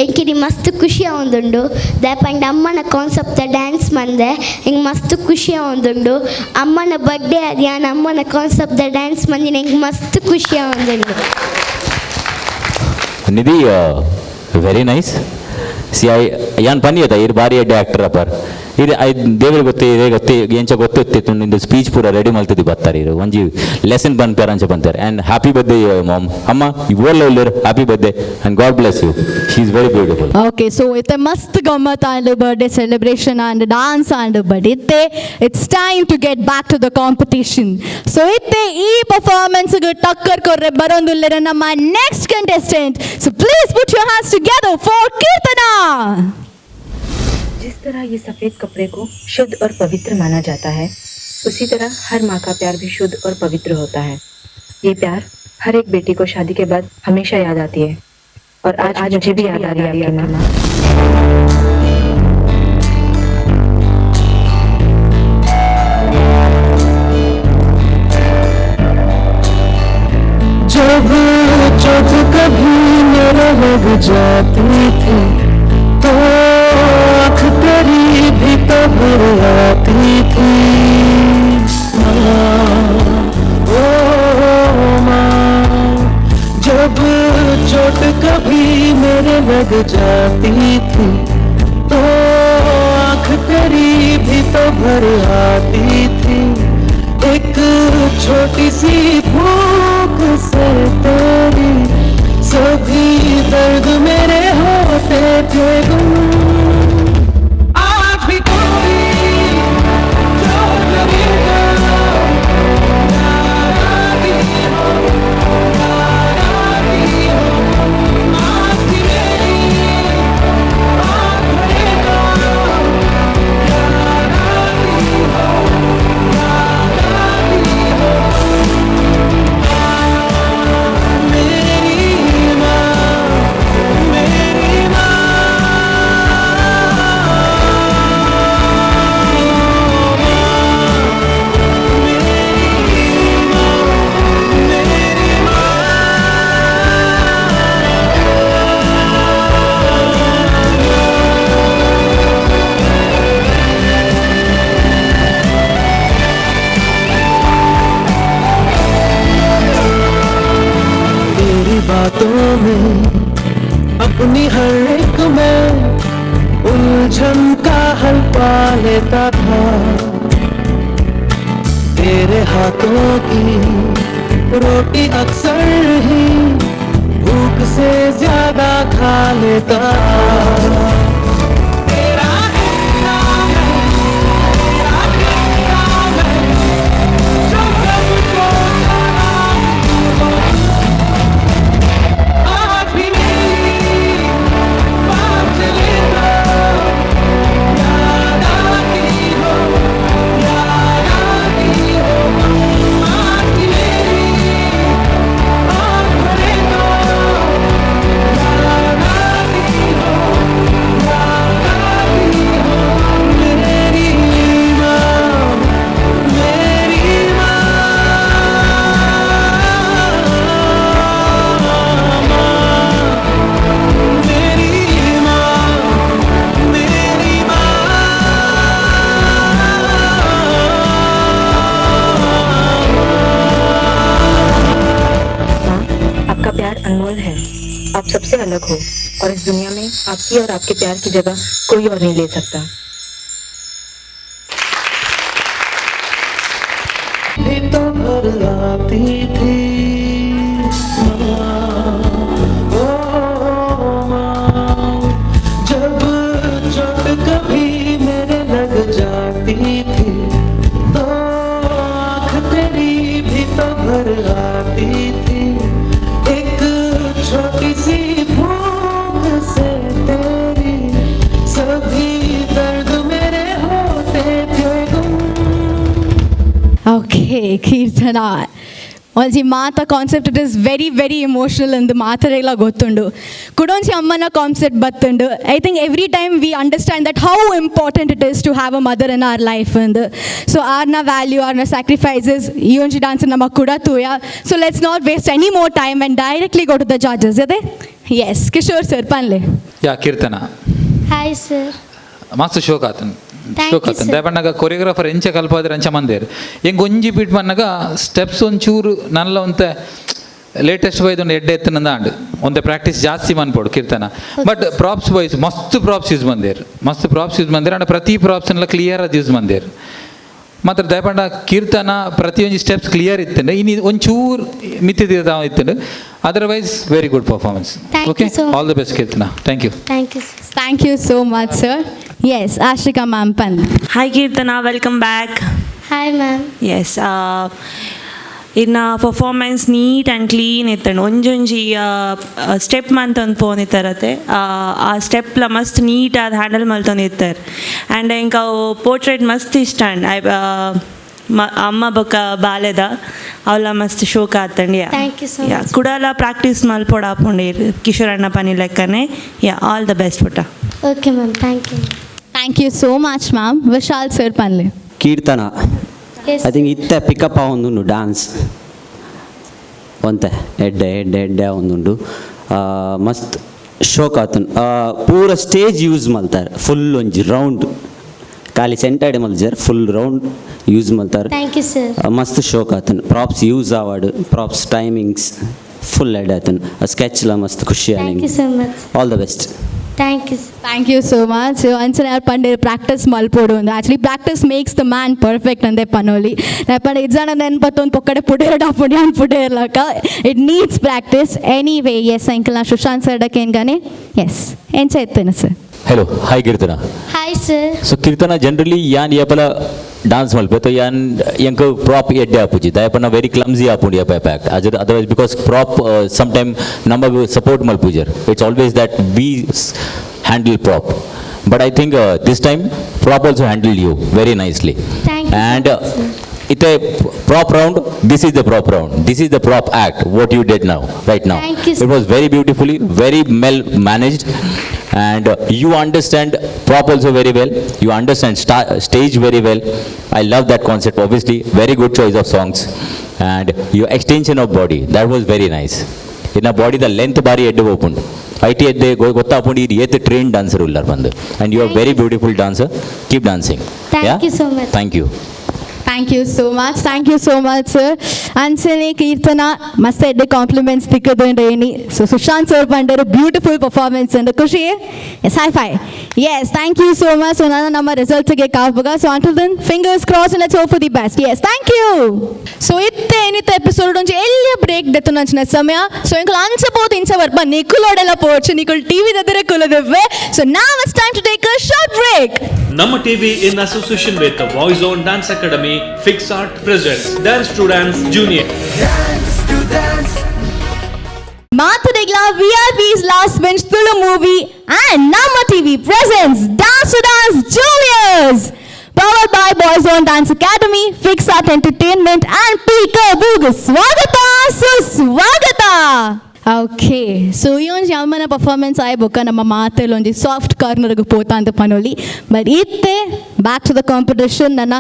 Speaker 11: ಎಂಕಿನಿ ಮಸ್ತ್ ಖುಷಿ ಆವೊಂದುಂಡು. ದಾಯೆಪಂಡ ಅಮ್ಮನ ಕಾನ್ಸೆಪ್ಟ್ ಡ್ಯಾನ್ಸ್ ಮಂದೆ ಎಂಕ್ ಮಸ್ತ್ ಖುಷಿ ಆವೊಂದುಂಡು. ಅಮ್ಮನ ಬರ್ಡೇ ಅದು ಯಾನ್ ಅಮ್ಮನ ಕಾನ್ಸೆಪ್ಟ್ ಡ್ಯಾನ್ಸ್ ಮಂದಿನ ಎಂಕ್ ಮಸ್ತ್ ಖುಷಿ ಆವೊಂದುಂಡು.
Speaker 5: ನಿಧಿ, ವೆರಿ ನೈಸ್. ಸಿ, I ಯಾನ್ ಪನ್ನಿ ಅದ ಇರ್ ಬಾರಿ ಎಡ್ಡೆ ಆಕ್ಟರ್ ಅಪರ್. ಇರ್ I ದೇವರಿಗೆ ಗೊತ್ತೇ ಇದೇ ಗೊತ್ತೇ ಎಂಚ ಗೊತ್ತಿತ್ತು. ನಿಂದು ಸ್ಪೀಚ್ ಪೂರ ರೆಡಿ ಮಲ್ತದಿ ಬರ್ತಾರೆ. ಇರು ಒಂಜಿ ಲೆಸನ್ ಪನ್ಪೇರ್ ಅಂಚ ಪಂತಾರೆ. And happy birthday mom. ಅಮ್ಮ ಓಲ್ಲ ಉಲ್ಲೇರು. Happy birthday and God bless you. She is very beautiful.
Speaker 3: Okay, so ಇತ್ತೆ ಮಸ್ತ್ ಗಮ್ಮತ್ and birthday celebration and dance and, but ಇತ್ತೆ it's time to get back to the competition. So ಇತ್ತೆ ಈ ಪರ್ಫಾರ್ಮೆನ್ಸ್ ಟಕ್ಕರ್ ಕೊರ್ರೆ ಬರೋಂದುಲ್ಲೆರ ನಮ್ಮ next contestant. So please put your hands together for Keerthana.
Speaker 16: जिस तरह ये सफ़ेद कपड़े को शुद्ध और पवित्र माना जाता है, उसी तरह हर माँ का प्यार भी शुद्ध और पवित्र होता है। ये प्यार हर एक बेटी को शादी के बाद हमेशा याद आती है और आज आज मुझे भी याद आ रही है आपकी माँ।
Speaker 15: जब चोट कभी मेरे लग जाती थी तो आँख तेरी भी तो भर आती थी। माँ, ओ माँ, जब चोट कभी मेरे लग जाती थी तो आँख तेरी भी तो भर आती थी। एक छोटी सी भूख से तेरी सभी दर्द मेरे होते थे गुम। आज भी कोई जो करेगा याद हो, याद हो, आज भी मेरी आँख भरेगा, याद हो, याद हो, मेरी माँ, मेरी माँ। तेरी बातों में अपनी हर एक में उलझन का हल पा लेता था। तेरे हाथों की रोटी अक्सर ही भूख से ज्यादा खा लेता था। तेरा हिस्सा मैं, तेरा किस्सा मैं, जो सबको आज भी मेरी बात चले तो याद आती हो, याद आती हो, आज भी मेरी आँख भरे तो याद आती हो, याद आती हो, मेरी माँ, मेरी माँ। मेरी माँ, मेरी माँ।
Speaker 16: माँ, आपका प्यार अनमोल है। आप सबसे अलग हो और इस दुनिया में आपकी और आपके प्यार की जगह कोई और नहीं ले सकता।
Speaker 15: भी तो भर आती थी माँ, ओ माँ, जब चोट कभी मेरे लग जाती थी तो आँख तेरी भी तो भर आती थी। एक छोटी सी भूख से तेरी सभी दर्द मेरे होते थे गुम।
Speaker 3: ಓಕೆ ಕೀರ್ತನ, ಒಂಜಿ ಮಾತ concept it is very very emotional ಅಂದು ಮಾತರೆಲ್ಲ ಗೊತ್ತುಂಡು. ಕುಡೊಂಜಿ ಅಮ್ಮನ concept ಬತ್ತುಂಡು. I think every time we understand that how important it is to have a mother in our life ಅಂದು. ಸೊ ಆರ್ನ ವ್ಯಾಲ್ಯೂ, ಆರ್ನ ಸ್ಯಾಕ್ರಿಫೈಸಸ್ ಈ ಒಂಜಿ ಡಾನ್ಸ್ ನಮ್ಮ ಕೂಡ ತೂಯ. So let's not waste any more time and directly go to the judges. ಅದೇ S Kishore sir ಪನ್ಲೆ.
Speaker 9: ಯಾ ಕೀರ್ತನ.
Speaker 11: Hi sir.
Speaker 9: ಮಸ್ತ್ ಶೋಕ್ ಆತನ್.
Speaker 11: Thank
Speaker 9: ಶೋಕ್
Speaker 11: you,
Speaker 9: ಆತನ್.
Speaker 11: sir.
Speaker 9: ದಯಪಣ್ಣಗ ಕೊರಿಯೋಗ್ರಾಫರ್ ಎಂಚ ಕಲ್ಪಾದ್ರೆ ಅಂಚ ಮಂದೇರ್. ಎಂಗ್ ಒಂಜಿ ಬಿಟ್ ಮನ್ನಗ ಸ್ಟೆಪ್ಸ್ ಒಂಚೂರು ನಲ್ಲ ಒಂತೆ ಲೇಟೆಸ್ಟ್ ವೈದ್ ಒಂದು ಎಡ್ಡೆ ಎತ್ತನಂದ ಆಂಡ್ ಒಂತೆ ಪ್ರಾಕ್ಟೀಸ್ ಜಾಸ್ತಿ ಮನ್ಪೋಡು ಕೀರ್ತನ. But props wise ಮಸ್ತ್ ಪ್ರಾಪ್ಸ್ ಯೂಸ್ ಮಂದೇರ್, ಮಸ್ತ್ ಪ್ರಾಪ್ಸ್ ಯೂಸ್ ಮಂದೇರ್. ಅಂಡ್ ಪ್ರತಿ ಪ್ರಾಪ್ಸ್ನೆಲ್ಲ ಕ್ಲಿಯರ್ ಆದ್ ಯೂಸ್ ಮಂದೇರ್. ಮಾತ್ರ ದಯಪಂಡ ಕೀರ್ತನ ಪ್ರತಿಯೊಂಜಿ ಸ್ಟೆಪ್ಸ್ ಕ್ಲಿಯರ್ ಇತ್ತಂಡೆ. ಇನ್ನು ಒಂಚೂರು ಮಿತ್ತಿದ ಇತ್ತಂಡೆ. Otherwise very good performance.
Speaker 11: Thank you
Speaker 9: okay
Speaker 11: so much.
Speaker 9: All the best Keerthana. Thank you.
Speaker 11: Thank you sir.
Speaker 3: Thank you so much sir. Yes, Ashrika ma'am ಪನ್.
Speaker 12: Hi Keerthana, welcome back.
Speaker 11: Hi ma'am.
Speaker 12: Yes, ಇನ್ನ performance neat and clean ಇತ್ತಂಡು. ಒಂಜೊಂಜಿ step ಮಂತೊಂದು ಪೋನಿತ್ತರತೆ, ಆ ಸ್ಟೆಪ್ಲ ಮಸ್ತ್ neat ಆದ್ handle ಮಲ್ತೊಂದು ಇತ್ತಾರೆ. And ಎಂಕ್ ಅವು ಪೋರ್ಟ್ರೇಟ್ ಮಸ್ತ್ ಇಷ್ಟ ಅಂಡ್ I ಅಮ್ಮ ಬೊಕ್ಕ ಬಾಲೆದ ಅವಲ ಮಸ್ತ್ ಶೋಕ್ ಆತಂಡ್. ಯಾ.
Speaker 11: Thank you so
Speaker 12: yeah
Speaker 11: much.
Speaker 12: ಕುಡಲ practice ಮಲ್ಪೊಡು ಆಪುಂಡು ಕಿಶೋರ್ ಅಣ್ಣ ಪನಿ ಲೆಕ್ಕನೆ. Yeah, all the best ಪುಟ್ಟ.
Speaker 11: Okay ma'am, thank you.
Speaker 3: Thank you so much ma'am. Vishal sir ಪನ್ಲೆ.
Speaker 14: Keerthana,
Speaker 11: S.
Speaker 14: I think ಇತ್ತೆ ಪಿಕಪ್ ಆವೊಂದುಂಡು ಡಾನ್ಸ್ ಒಂತೆ ಎಡ್ಡೆ ಎಡ್ಡೆ ಎಡ್ಡೆ ಆವೊಂದುಂಡು. ಮಸ್ತ್ ಶೋಕ್ ಆತುಂಡು. ಪೂರ ಸ್ಟೇಜ್ ಯೂಸ್ ಮಲ್ತಾರೆ, ಫುಲ್ ಒಂಜಿ ರೌಂಡ್ ಖಾಲಿ ಸೆಂಟರ್ಡ್ ಮಲ್ಜರ್, full round use ಮಲ್ತಾರೆ.
Speaker 11: Thank you sir.
Speaker 14: ಮಸ್ತ್ ಶೋಕ್ ಆತುಂಡು. ಪ್ರಾಪ್ಸ್ ಯೂಸ್ ಆವಡ್, props timings full ಎಡ್ಡೆ ಆತುಂಡು. ಸ್ಕೆಚ್ಲ ಮಸ್ತ್ ಖುಷಿ.
Speaker 11: Thank you so much.
Speaker 14: All the best.
Speaker 11: Thank you.
Speaker 3: Thank you so much. So ಅಂಚನೆ ಆರ್ ಪಂಡೆ ಪ್ರಾಕ್ಟೀಸ್ ಮಲ್ಪೊಡು ಅಂದ್. Actually practice makes the man perfect ಅಂದೆ ಪನೋಲಿ. ಪಂಡ ಇಜ್ಜಾನ ನೆನ್ಪತ್ತೊಂದು ಪೊಕ್ಕಡೆ ಪುಡೇರಡ ಪುಡಿ ಅನ್ ಪುಡೇರ್ಲಕ. It needs practice anyway. Yes uncle, ನಾ ಸುಶಾಂತ್ ಸರ್ ಡಕೇನ್ಗಾನೆ. ಎಸ್, ಎಂಚ ಇತ್ತೇನೆ sir?
Speaker 5: Hello, hi Keerthana.
Speaker 11: Hi sir.
Speaker 5: So Keerthana, generally ಯಾನ್ ಏಪಲ ಡಾನ್ಸ್ ಮಲ್ಪೆ ಯಾನ್ ಎಂಕ್ ಪ್ರಾಪ್ ಎಡ್ಡೆ ಆಪುಜಿ, ದಾಯಪನ ವೆರಿ ಕ್ಲಮ್ಸಿ ಆಪುಂಡು ಏಪ act. Otherwise because prop some time ನಮಗ್ support ಮಲ್ಪುಜರ್. It's always that we handle prop, but I think this time prop also handle you very nicely.
Speaker 11: Thank you.
Speaker 5: And ಇತ್ತೆ prop round, this is the prop round, this is the prop act what you did now, right now.
Speaker 11: Thank you, sir.
Speaker 5: It was very beautifully, very well managed, and you understand prop also very well. You understand stage very well. I love that concept. Obviously, very good choice of songs, and your extension of body, that was very nice. In a body, the length bari edde opened. IT edde gotta apundi yet trained dancer ullar pandu. And you are very beautiful dancer. Keep dancing.
Speaker 11: Thank you so much.
Speaker 5: Thank you.
Speaker 3: Thank you so much. Thank you so much, sir. Anchane Keerthana ಮಸ್ತ್ ಎಡ್ಡೆ ಕಾಂಪ್ಲಿಮೆಂಟ್ಸ್ ತಿಕ್ಕದುಂಡು ಏನಿ. ಸೊ ಸುಶಾಂತ್ ಸರ್ ಪಂಡರು ಬ್ಯೂಟಿಫುಲ್ ಪರ್ಫಾರ್ಮೆನ್ಸ್ ಅಂಡ್ ಖುಷಿ. Yes, high five. Yes, thank you so much. So ನಾನು ನಮ್ಮ ರಿಸಲ್ಟ್ಸ್ಗೆ ಕಾಪುಗ. So until then, fingers cross and let's hope for the best. Yes, thank you. So ಇತ್ತೆ ಏನಿತ್ತ ಎಪಿಸೋಡ್ ಒಂಜಿ ಎಲ್ಲಿಯ ಬ್ರೇಕ್ ದೆತ್ತುನಂಚಿನ ಸಮಯ. ಸೊ ಎಂಕುಲು ಅಂಚ ಪೋದು ಇಂಚ ಬರ್ಪ ನಿಕುಲೋಡೆಲ್ಲ ಪೋಚು ನಿಕುಲು TV ದೆದುರೆ ಕುಲದಿವ್ವೆ. So now it's time to take a short break.
Speaker 1: Namma TV in association with the Voice On Dance Academy, Fix Art presents Dance to Dance Junior.
Speaker 2: Dance to dance.
Speaker 3: ಮಾತುಡಿಗ್ಲ VIP's Last Bench Tulu movie and Namma TV presents Dance to Dance Juniors, powered by Boys Own Dance Academy, Fix Art Entertainment and Peekaboo. ಸ್ವಾಗತ ಸುಸ್ವಾಗತ. ಓಕೆ, ಸೊ ಈ ಒಂಜಿ ಅಮ್ಮನ ಪರ್ಫಾರ್ಮೆನ್ಸ್ ಆಯ್ ಬೊಕ್ಕ ನಮ್ಮ ಮಾತೆಲ್ಲ ಒಂಜಿ ಸಾಫ್ಟ್ ಕಾರ್ನರ್ಗೆ ಪೋತ ಅಂತ ಪನೋಲಿ. ಬಟ್ ಇತ್ತೆ ಬ್ಯಾಕ್ ಟು the competition. ನನ್ನ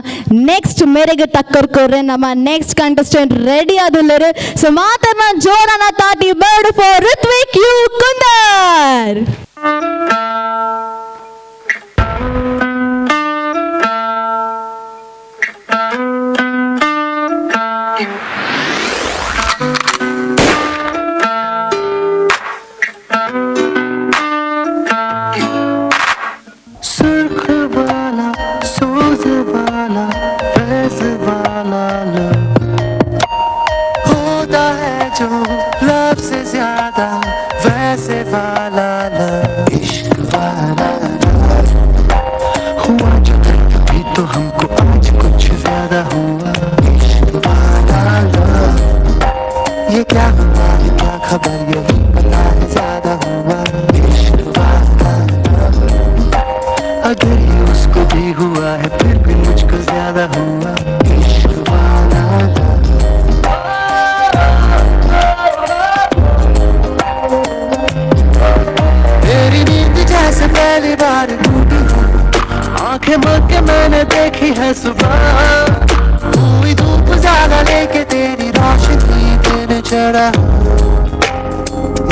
Speaker 3: ನೆಕ್ಸ್ಟ್ ಮೇರೆಗೆ ಟಕ್ಕರ್ ಕೊರ್ರೆ ನಮ್ಮ ನೆಕ್ಸ್ಟ್ ಕಂಟೆಸ್ಟೆಂಟ್ ರೆಡಿ ಆದುಲ್ಲರು. ಸೊ ಮಾತನ್ನ ಜೋರನ ತಾಟಿ bird for Rithvik you Kundar.
Speaker 15: सुर्ख वाला सोज वाला फैज वाला लव होता है जो लव से ज्यादा वैसे वाला लव, इश्क वाला लव हुआ जो दर्द भी तो हमको आज कुछ ज्यादा हुआ, इश्क वाला लव। ये क्या हुआ ये क्या खबर यही पता है ज्यादा हुआ, इश्क वाला लव। अगर ये उसको भी हुआ है फिर भी मुझको ज्यादा हुआ, इश्क वाला लव। तेरी नींद जैसे पहली बार टूटी हो, आंखें मल के मैंने देखी है सुबह, हुई धूप ज्यादा लेके तेरी रोशनी दिन चढ़ा,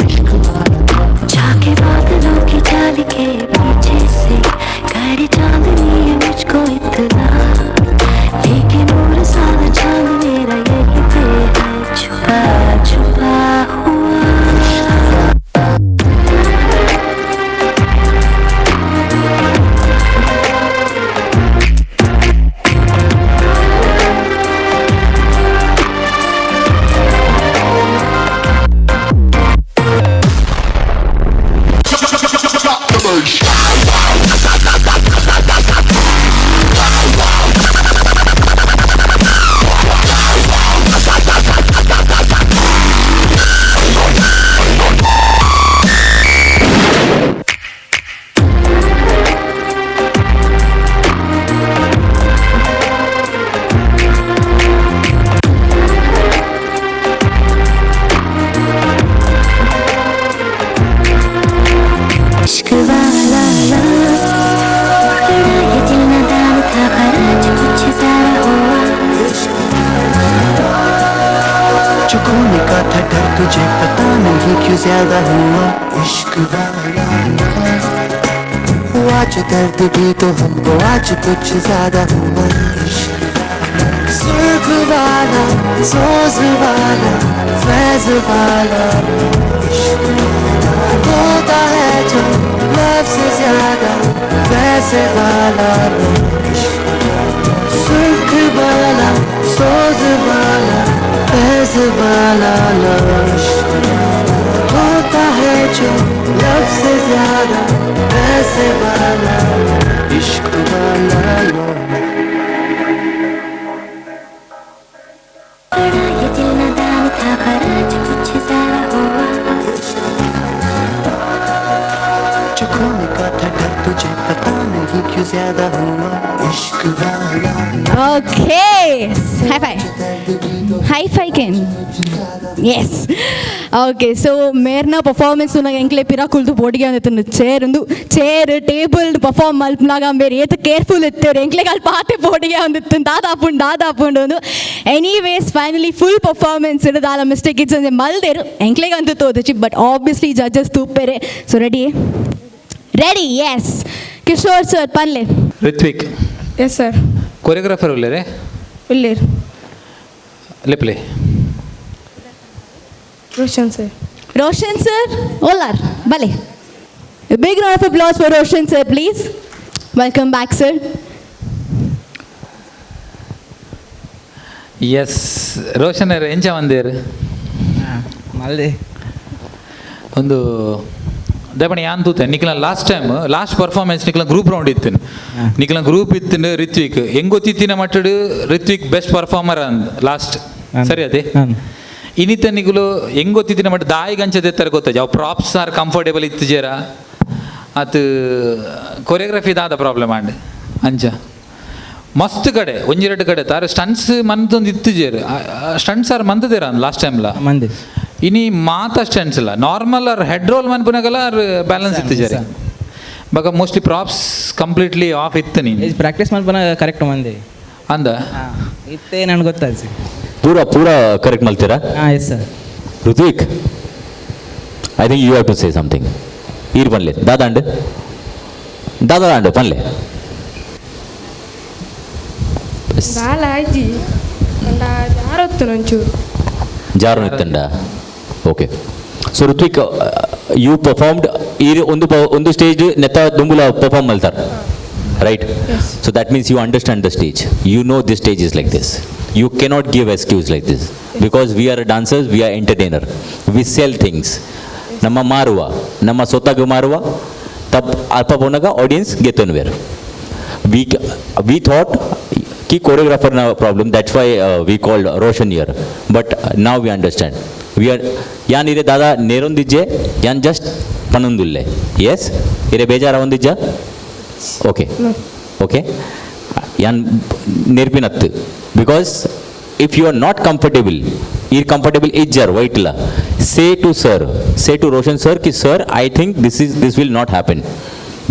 Speaker 15: इश्क वाला।
Speaker 10: जाके बादलों की जाल के पीछे से करे चांदनी है मुझको इतना, लेकिन और सारा चांद मेरा यहीं पे है छुपा छुपा हुआ। इश्क वाला लव, बड़ा ये दिल नादान था पर आज कुछ ज्यादा हुआ।
Speaker 15: जो खोने का था डर तुझे पता नहीं क्यों ज्यादा हुआ, इश्क वाला लव। हुआ जो दर्द भी तो हमको आज कुछ ज्यादा हुआ, इश्क वाला। सुर्ख वाला सोज वाला फैज वाला इश्क वाला होता है जो लव
Speaker 2: पैसे वाला सुख वाला सोज वाला फैज वाला होता है जो लव से ज्यादा पैसे वाला इश्क वाला
Speaker 10: ये दिल नादान था पर आज कुछ ज्यादा हुआ
Speaker 2: जो खोने का था डर तुझे पता नहीं क्यों ज्यादा हुआ इश्क वाला.
Speaker 3: Okay, high five, high five can. Yes, okay. So ಮೇರ್ನ ಪರ್ಫಾರ್ಮೆನ್ಸ್ ನಾಗ ಎಂಕ್ಲೆ ಪಿರ ಕುಲ್ದು ಬೋಡಿಗೆ ಒಂದಿತ್ತು ಚೇರ್ ಒಂದು ಚೇರ್ ಟೇಬಲ್ ಪರ್ಫಾರ್ಮ್ ಮಲ್ಪನಾಗ ಬೇರೆ ಏತ್ ಕೇರ್ಫುಲ್ ಇತ್ತೇರು ಎಂಕ್ಲೆ ಅಲ್ಪ ಆತೆ ಬೋಡಿಗೆ ಒಂದಿತ್ತು ದಾದಾಪುಂಡು ದಾದಾಪುಂಡು ಒಂದು. ಎನಿವೇಸ್, ಫೈನಲಿ ಫುಲ್ ಪರ್ಫಾರ್ಮೆನ್ಸ್ ದಾಲ ಮಿಸ್ಟೇಕ್ it's ಅಂದ್ರೆ ಮಲ್ದೇರು ಎಂಕ್ಲೆಗೆ ಅಂತೂ ತೋದಚಿ, ಬಟ್ ಆಬ್ವಿಯಸ್ಲಿ ಜಡ್ಜಸ್ ತೂಪೆರೆ. So ready ready? Yes, Kishore sir, ಪನ್ಲೆ.
Speaker 9: ರಿತ್ವಿಕ್.
Speaker 13: Yes sir.
Speaker 9: Choreographer ಉಲ್ಲೇರೆ?
Speaker 13: ಉಲ್ಲೇರ್.
Speaker 9: ಲೆಪ್ಲೆ.
Speaker 13: ರೋಷನ್ ಸರ್.
Speaker 3: ರೋಷನ್ ಸರ್ ಓಲಾರ್ ಬಲೆ. Big round of applause for Roshan sir, please. Welcome back, sir.
Speaker 9: S, Roshan ಎಂಚ ಮಂದೇರ್?
Speaker 8: ಮಲ್ದೆ.
Speaker 9: ಒಂದು ದೇಪಣ ಯಾನ್ ತೂತೆ ನಿಕ್ಲ ಲಾಸ್ಟ್ ಟೈಮ್ ಲಾಸ್ಟ್ ಪರ್ಫಾರ್ಮೆನ್ಸ್ ನಿಕ್ಲ ಗ್ರೂಪ್ ರೌಂಡ್ ಇತ್ತು, ನಿಕ್ಲ ಗ್ರೂಪ್ ಇತ್ತು. ರಿತ್ವಿಕ್ ಹೆಂಗ್ ಗೊತ್ತಿತ್ತಿನ ಮಟ್ಟಡು ರಿತ್ವಿಕ್ ಬೆಸ್ಟ್ ಪರ್ಫಾರ್ಮರ್ ಅಂದ್ ಲಾಸ್ಟ್ ಸರಿ. ಅದೇ ಇನ್ನಿತ ನಿಗುಲು ಹೆಂಗ್ ಗೊತ್ತಿತ್ತಿನ ಮಟ್ಟ ದಾಯಿ ಗಂಚದ ಗೊತ್ತಾಜ್ ಅವು ಪ್ರಾಪ್ಸ್ ಆರ್ ಕಂಫರ್ಟೇಬಲ್ ಇತ್ತು ಜೇರ ಅದು ಕೊರಿಯೋಗ್ರಫಿ ದಾದ ಪ್ರಾಬ್ಲಮ್ ಆಂಡ್ ಅಂಚ ಮಸ್ತ್ ಕಡೆ ಒಂಜೆರಡು ಕಡೆ ತಾರ ಸ್ಟಂಟ್ಸ್ ಮಂತೊಂದು ಇತ್ತು ಜೇರು ಸ್ಟಂಟ್ಸ್ ಆರ್ ಮಂತದೇರ ಲಾಸ್ಟ್ ಟೈಮ್ಲ.
Speaker 8: ಮಂದಿ.
Speaker 9: ಇನಿ ಮಾತ ಸ್ಟಂಟ್ಸ್ ಇಲ್ಲ, ನಾರ್ಮಲ್ ಆರ್ ಹೆಡ್ ರೋಲ್ ಮನ್ಪುನಾಗಲ್ಲ ಆರ್ ಬ್ಯಾಲೆನ್ಸ್ ಇತ್ತು ಜೇರೆ ಬಗ ಮೋಸ್ಟ್ಲಿ ಪ್ರಾಪ್ಸ್ ಕಂಪ್ಲೀಟ್ಲಿ ಆಫ್ ಇತ್ತು ನೀನು.
Speaker 8: ಪ್ರಾಕ್ಟೀಸ್ ಮನ್ಪುನ ಕರೆಕ್ಟ್ ಮಂದಿ.
Speaker 9: ಅಂದ.
Speaker 8: ಇತ್ತೆ ನನಗೆ ಗೊತ್ತಾಯ್ತು.
Speaker 5: ಪೂರಾ ಪೂರಾ ಕರೆಕ್ಟ್ ಮಲ್ತೀರಾ?
Speaker 8: ಹಾಂ, yes sir.
Speaker 5: Ruthvik, I think you have to say something. ಈರ್ ಪನ್ಲೆ ದಾದಾಂಡ್ ದಾದಾಂಡ್ ಪನ್ಲೆ.
Speaker 17: ದಾಲ ಆಯ್ಜಿ ಪಂಡ ಜಾರೊತ್ತು ಒಂಚೂರು.
Speaker 5: ಜಾರು ನಿತ್ತಂಡ. Okay, so Ruthvik, you performed ಈ ಒಂದು ಒಂದು ಸ್ಟೇಜ್ ನೆತ್ತ ದುಂಬುಲ perform ಮಲ್ತಾರ, right? So that means you understand the stage. You know this stage is like this. You cannot give excuse like this because we are dancers, we are entertainer, we sell things. ನಮ್ಮ ಮಾರುವ ನಮ್ಮ ಸೊತ್ತಾಗ ಮಾರುವ ತಪ್ ಅಲ್ಪ ಪೋನಾಗ audience ಗೆತ್ತನ್ವೇರ್. We thought ki choreographer na problem, that's why we called Roshan here, but now we understand. We are yan ire dada nerondijje yan just panondulle. Yes, ire bejara ondijja. Okay, okay, yan nerpinattu because if you are not comfortable, ir comfortable ijjar white la, say to sir, say to Roshan sir ki sir, I think this will not happen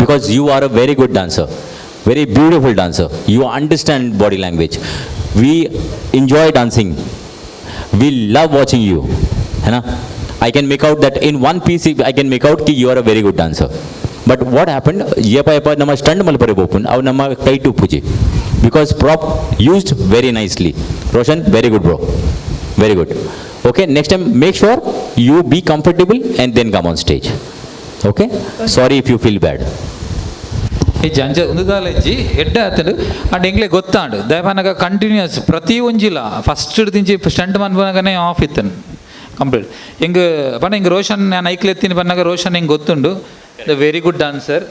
Speaker 5: because you are a very good dancer, very beautiful dancer. You understand body language. We enjoy dancing. We love watching you. है ना? I can make out that in one piece I can make out ki you are a very good dancer. But what happened? Yepa yepa nama stunt malpare bopun av nama kaitu puje because prop used very nicely. Roshan, very good bro, very good. Okay, next time make sure you be comfortable and then come on stage. Okay? Sorry if you feel bad.
Speaker 9: ಈ ಜಂಜ ಒಂದು ದಾಲೆಜ್ಜಿ ಎಡ್ಡೆ ಆತಂಡು ಅಂಡ್ ಎಂಗ್ಲೆ ಗೊತ್ತಾಂಡು ದಯಪಾನಗ ಕಂಟಿನ್ಯೂಸ್ ಪ್ರತಿ ಒಂಜಿಲ ಫಸ್ಟ್ ತಿಂಚಿ ಸ್ಟಂಟ್ ಮನ್ಪನಗನೇ ಆಫ್ ಇತ್ತನು ಕಂಪ್ಲೀಟ್. ಹೆಂಗೆ ಪಂಡ ಹಿಂಗೆ ರೋಷನ್ ನಾನು ಐಕ್ಲೆ ಎತ್ತೀನಿ ಪನ್ನಾಗ ರೋಷನ್ ಹೆಂಗೆ ಗೊತ್ತುಂಡು, the very good dancer,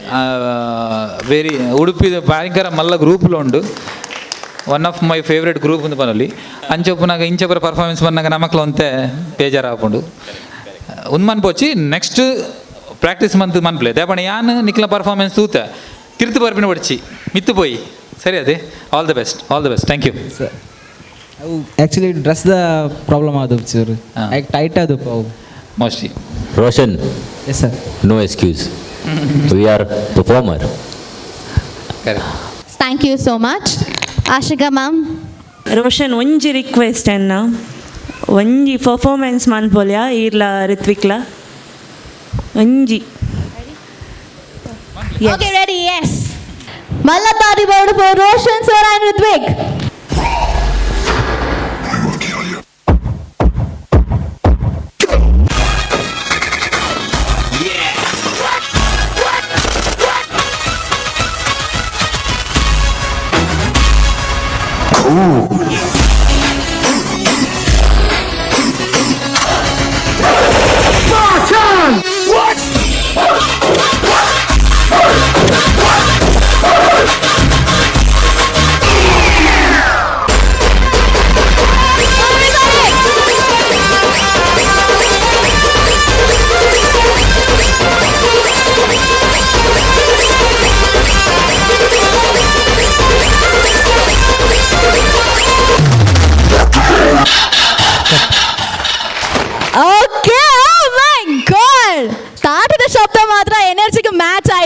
Speaker 9: very Udupi ಭಯಂಕರ ಮಲ್ಲ ಗ್ರೂಪ್ಲು ಉಂಡು, one of my favourite group ಒಂದು ಪನಲ್ಲಿ ಅಂಚೊಪ್ಪುನಾಗ ಇಂಚೊಬ್ಬರ ಪರ್ಫಾರ್ಮೆನ್ಸ್ ಬಂದಾಗ ನಮಕ್ಲ ಒಂತೆ ಬೇಜಾರು ಒಂದು ಮನ್ಪೋಚಿ ನೆಕ್ಸ್ಟ್ ಪ್ರಾಕ್ಟೀಸ್ ಮಂತ್ ಮನ್ಪ್ಲೆ ದೇಪಣ ಯಾನ್ ನಿಕ್ಲ ಪರ್ಫಾರ್ಮೆನ್ಸ್ ತೂತ ತಿರ್ತು ಬರ್ಪಿನ ಒಡಿಚಿ ಮಿತ್ತು ಪೋಯಿ ಸರಿ ಅದೇ. All the best, all the best, thank you.
Speaker 8: Sir, ಅವು ಆ್ಯಕ್ಚುಲಿ ಡ್ರೆಸ್ದ ಪ್ರಾಬ್ಲಮ್ ಅದು ಚೂರು ಟೈಟ್ ಅದು ಅವು
Speaker 9: mostly.
Speaker 5: Roshan.
Speaker 8: Yes sir.
Speaker 5: No excuse, we are performer.
Speaker 3: Thank you so much Ashika ma'am.
Speaker 12: Roshan ಒಂಜಿ ರಿಕ್ವೆಸ್ಟ್ ಅನ್ನ ಒಂಜಿ ಪರ್ಫಾರ್ಮೆನ್ಸ್ ಮನ್ಪೊಲ್ಯ ಈರ್ಲ ರಿತ್ವಿಕ್ಲ ಒಂಜಿ.
Speaker 3: Okay, ready? Yes. Mallatari board for Roshan sir and Ruthvik.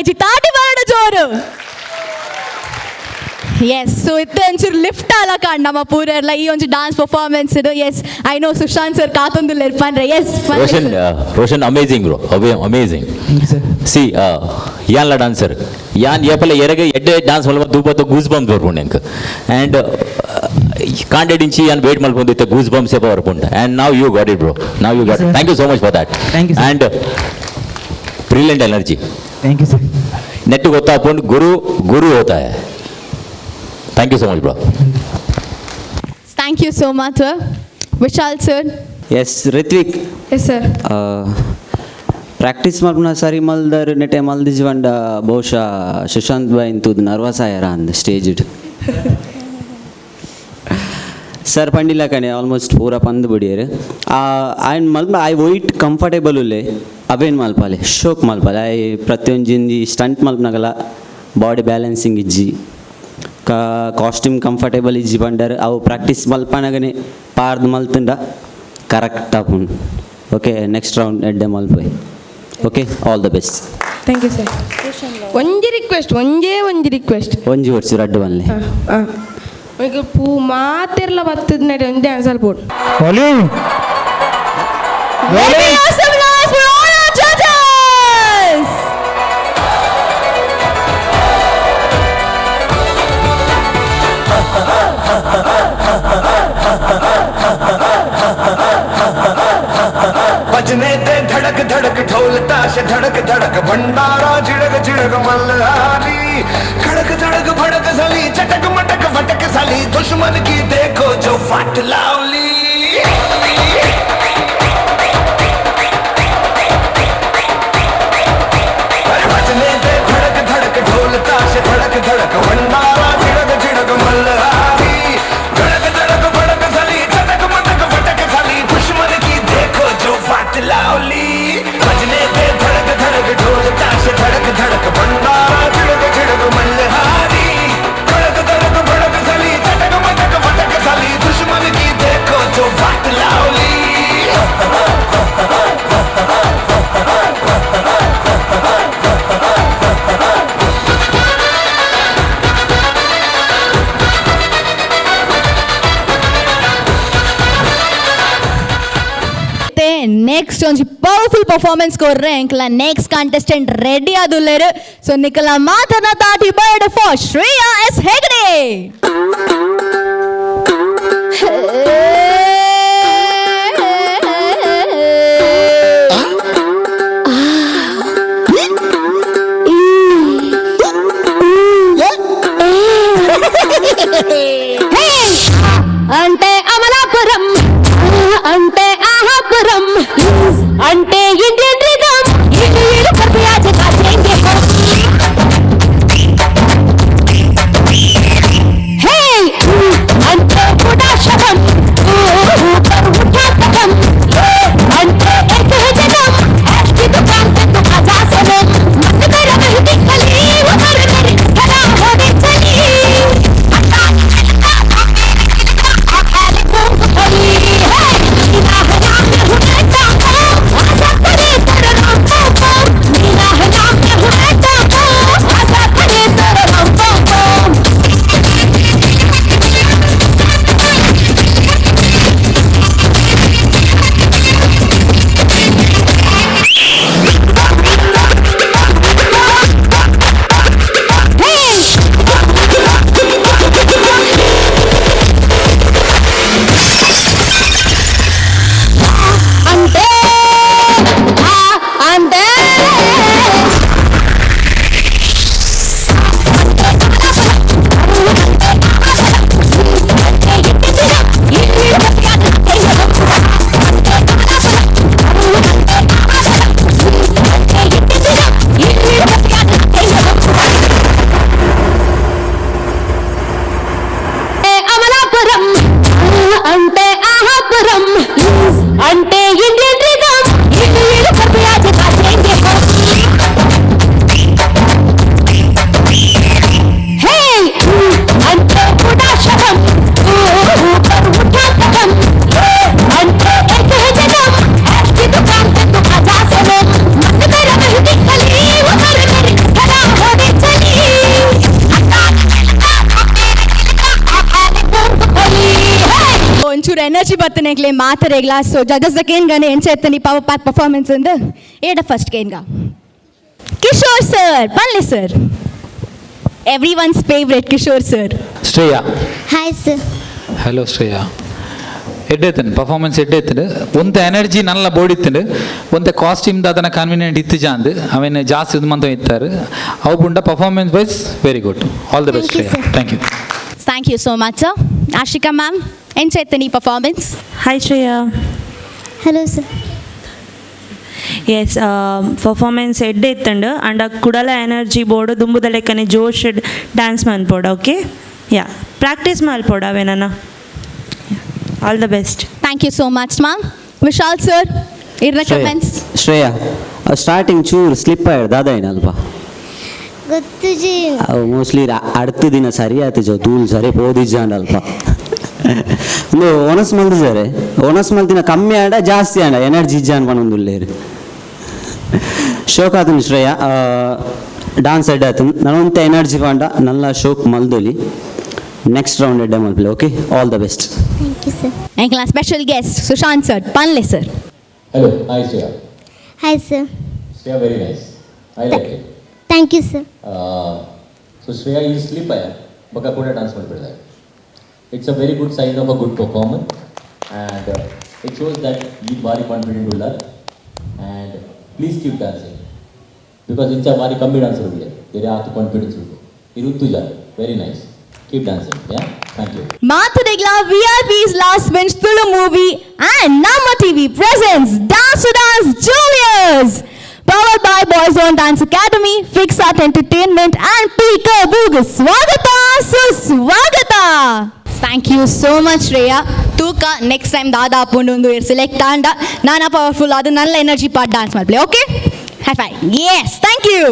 Speaker 3: ಆಯ್ಚಿ ತಾಟಿ ಬರಡ ಜೋರು. ಎಸ್, ಸೊ ಇತ್ತೆ ಒಂಚೂರು ಲಿಫ್ಟ್ ಅಲ್ಲ ಕಾಣ್ ನಮ್ಮ ಪೂರೆರ್ಲ ಈ ಒಂಜಿ dance performance. Yes, I know Sushant sir ಕಾತೊಂದುಲ್ಲೆರ್ ಪನ್ರೆ. S.
Speaker 5: Roshan, Roshan, amazing bro, amazing. See, ಯಾನ್ಲ dancer ಯಾನ್ ಏಪಲ ಎರೆಗೆ ಎಡ್ಡೆ ಡಾನ್ಸ್ ಮಲ್ಪ ದೂಪತ್ತ ಗೂಸ್ ಬಂಪ್ಸ್ ಬರ್ಪುಂಡು ಎಂಕ್. ಆ್ಯಂಡ್ ಕಾಂಡೆడించి ಯಾನ್ ವೇಟ್ ಮಲ್ಪೊಂದಿತ್ತೆ ಗೂಸ್ ಬಂಪ್ಸ್ ಏಪ ಬರ್ಪುಂಡು. And now you got it bro, now you got it. Thank you so much for that. And brilliant energy.
Speaker 8: Thank you sir.
Speaker 5: Net ಗೊತ್ತಾಪುಂಡು Guru Guru Hota. Thank you so much bro.
Speaker 3: Thank you so much sir. Vishal sir.
Speaker 14: Yes Ritvik.
Speaker 17: Yes sir.
Speaker 14: Practice ಮಲ್ಪುನ ಸರಿ ಮಲ್ದರ್ ನೆಟೆ ಮಲ್ದಿಜ್ ಪಂಡ ಬಹುಶಃ ಸುಶಾಂತ್ ಬಾಯ್ ತೂದು ನರ್ವಸ್ ಆಯರ ಅಂದ್ ಸ್ಟೇಜ್ ಸರ್ ಪಂಡಿಲಕನೆ ಆಲ್ಮೋಸ್ಟ್ ಪೂರ ಪಂದ್ ಬುಡಿಯರು. ಆಯ್ನ್ ಮಲ್ಪ I white comfortable ಉಲ್ಲೆ ಅವೇನು ಮಲ್ಪಾಲೆ ಶೋಕ್ ಮಲ್ಪಾಲೆ. I ಪ್ರತಿಯೊಂಜಿಂದಿ ಸ್ಟಂಟ್ ಮಲ್ಪನಾಗಲ ಬಾಡಿ ಬ್ಯಾಲೆನ್ಸಿಂಗ್ ಇಜ್ಜಿ, ಕಾಸ್ಟ್ಯೂಮ್ ಕಂಫರ್ಟೇಬಲ್ ಇಜ್ಜಿ ಪಂಡರ್ ಅವು ಪ್ರಾಕ್ಟೀಸ್ ಮಲ್ಪನಗನೆ ಪಾರ್ದ್ ಮಲ್ತುಂಡ ಕರೆಕ್ಟ್ ಆಪುಂಡು. ಓಕೆ, ನೆಕ್ಸ್ಟ್ ರೌಂಡ್ ಎಡ್ಡೆ ಮಲ್ಪೋಯ್. Okay, all the best.
Speaker 17: Thank you sir. ಒಂಜಿ ರಿಕ್ವೆಸ್ಟ್, ಒಂಜೇ ಒಂಜಿ ರಿಕ್ವೆಸ್ಟ್.
Speaker 14: ಒಂಜಿ ವರ್ಷ ರಡ್ಡು ಬನ್ಲೆ.
Speaker 17: ಈಗ ಪೂ ಮಾತೆರ್ಲ ಬತ್ತದ ನಡೆ ಒಂದೇ ಅನ್ಸಲ್ ಬೋಡು.
Speaker 3: Let me hear some noise for all our judges!
Speaker 6: बजने ते धड़क धड़क ढोल ताश धड़क धड़क भंडारा झिड़क झिड़क मल्हारी खड़क धड़क भड़क सली चटक मटक फटक सली दुश्मन की देखो जो फाट लावली. बजने ते धड़क धड़क ढोल ताश धड़क धड़क भंडारा झिड़क झिड़क मल्हारी धड़क धड़क भड़क सली चटक मटक फटक सली दुश्मन की देखो जो फाट लावली. बजने ते धड़क धड़क ढोल ताश धड़क धड़क भंडारा झिड़क झिड़क मल्हारी धड़क धड़क भड़क सली चटक मटक फटक सली दुश्मन की देखो जो फाट लावली.
Speaker 3: ನೆಕ್ಸ್ಟ್ ಒಂಜಿ ಪವರ್ಫುಲ್ ಪರ್ಫಾರ್ಮೆನ್ಸ್ ಕೊರ್ರೆ ಎಂಕ್ಲ ನೆಕ್ಸ್ಟ್ ಕಂಟೆಸ್ಟೆಂಟ್ ರೆಡಿ ಆದುಲ್ಲೆರ್. ಸೊ ನಿಕಲ ಮಾತನ ತಾಟಿ bird for Shreya S Hegde.
Speaker 10: అంటే అమలాపురం, అంటే ఆహాపురం, అంటే ఇండియన్ రిథమ్. ఇటు ఇటు पर आज नाचेंगे हम. హే అంటే బుడాశవం,
Speaker 3: ಎನರ್ಜಿ ಬತ್ತನೆಗ್ಲೆ ಮಾತರೆಗ್ಲಾ. ಸೊ ಜಡ್ಜಸ್ the ಕೇನ್ಗಾನೆ ಎಂಚೆತ್ತನಿ ಪವರ್ ಪ್ಯಾಕ್ ಪರ್ಫಾರ್ಮೆನ್ಸ್ ಅಂದ್ ಏಡ ಫಸ್ಟ್ ಕೇನ್ಗಾ. ಕಿಶೋರ್ ಸರ್ ಬನ್ನಿ sir, everyone's favourite Kishore sir.
Speaker 9: Shreya.
Speaker 11: Hi sir.
Speaker 9: Hello Shreya, ಎಡ್ಡೆತ್ತಂಡು performance ಎಡ್ಡೆತ್ತಂಡು. ಒಂತೆ ಎನರ್ಜಿ ನಲ್ಲ ಬೋಡಿತ್ತಂಡು, ಒಂತೆ ಕಾಸ್ಟ್ಯೂಮ್ ದಾದನ ಕನ್ವೀನಿಯಂಟ್ ಇತ್ತು ಜಾಂದು ಅವೇನು ಜಾಸ್ತಿ ಇದು ಮಂತ ಇತ್ತಾರೆ ಅವು ಪುಂಡ. Performance wise very good. All the best Shreya, thank you.
Speaker 3: Thank you so much sir. Ashika ma'am, ಎಂಚೆತ್ತನಿ performance?
Speaker 12: Hi Shreya.
Speaker 11: Hello sir.
Speaker 12: Yes, performance ಎಡ್ಡೆ ಇತ್ತಂಡು ಅಂಡ್ ಕುಡಲ ಎನರ್ಜಿ ಬೋರ್ಡು ದುಂಬುದ ಲೆಕ್ಕನೆ ಜೋಶ್ ಡ್ಯಾನ್ಸ್ ಮಲ್ಪೋಡ. ಓಕೆ, ಯಾ, practice ಮಲ್ಪೋಡ ಅವೇನ. All the best.
Speaker 3: Thank you so much ma'am. Vishal sir, ಇರ್ನ ಕಮೆಂಟ್ಸ್?
Speaker 14: ಶ್ರೇಯಾ, ಸ್ಟಾರ್ಟಿಂಗ್ ಚೂರು ಸ್ಲಿಪ್ ಆಯ್ತು ದಾದಾಯಿನ ಅಲ್ಪ.
Speaker 11: ಗೊತ್ತುಜಿ.
Speaker 14: ಅವು ಮೋಸ್ಟ್ಲಿ ಅಡ್ತ ದಿನ ಸರಿ ಆಯ್ತು ಜೋ ಧೂಳು ಸರಿ ಪೋದಿಜ್ಜಾಂಡ ಅಲ್ಪ. ಒಂದು ಒಣಸ್ ಮಲ್ದು ಸರ್, ಒಣಸ್ ಮಲ್ತಿನ ಕಮ್ಮಿ ಆಡ ಜಾಸ್ತಿ ಆಂಡ ಎನರ್ಜಿ ಇಜ್ಜಾನ್ ಪನೊಂದುಲ್ಲೇರು. ಶೋಕ್ ಆತನು ಶ್ರೇಯಾ, ಡಾನ್ಸ್ ಎಡ್ಡೆ ಆತನು. ನನೊಂತ ಎನರ್ಜಿ ಪಂಡ ನಲ್ಲ ಶೋಕ್ ಮಲ್ದೊಲಿ. ನೆಕ್ಸ್ಟ್ ರೌಂಡ್ ಎಡ್ಡೆ ಮಲ್ಪಲೆ. Okay, all the best.
Speaker 11: Thank you sir.
Speaker 3: ಎಂಕ್ಲ special guest Sushant sir ಪನ್ಲೆ sir.
Speaker 18: Hello, hi Shreya.
Speaker 11: Hi sir.
Speaker 18: Shreya, very nice. I like it.
Speaker 11: Thank you sir.
Speaker 18: So Shreya, ಈ ಸ್ಲಿಪ್ ಆಯ ಬಕ್ಕ ಕೂಡ ಡಾನ್ಸ್ ಮಾಡಿಬಿಡ್ತಾರೆ. It's a very good sign of a good performer and it shows that ಈ ಭಾರಿ ಕಾನ್ಫಿಡೆಂಟ್ ಉಳ್ಳ. And please keep dancing because ಇಂಚ ಭಾರಿ ಕಮ್ಮಿ ಡಾನ್ಸರ್ ಉಳ್ಳೆ ಬೇರೆ ಆತು ಕಾನ್ಫಿಡೆನ್ಸ್ ಉಂಟು ಇರುತ್ತು ಜಾ. Very nice, keep dancing. Yeah, thank you.
Speaker 3: ಮಾತುಡೆಗ್ಲ VIP's Last Bench Tulu movie and Namma TV presents Dance to Dance Juniors, powered by Boys Own Dance Academy, Fix Art Entertainment and Peekaboo. ಸ್ವಾಗತ ಸುಸ್ವಾಗತ. Thank you so much Shreya. ತೂಕ ನೆಕ್ಸ್ಟ್ ಟೈಮ್ ದಾದಾ ಅಪ್ಪುಂಡು ಸೆಲೆಕ್ಟ್ ಆಂಡ ನಾನಾ ಪವರ್ಫುಲ್ ಅದು ನಲ್ಲ ಎನರ್ಜಿ ಪಾರ್ಟ್ ಡಾನ್ಸ್ ಮಾಡ್ಲಿ. Okay, high five. Yes, thank you.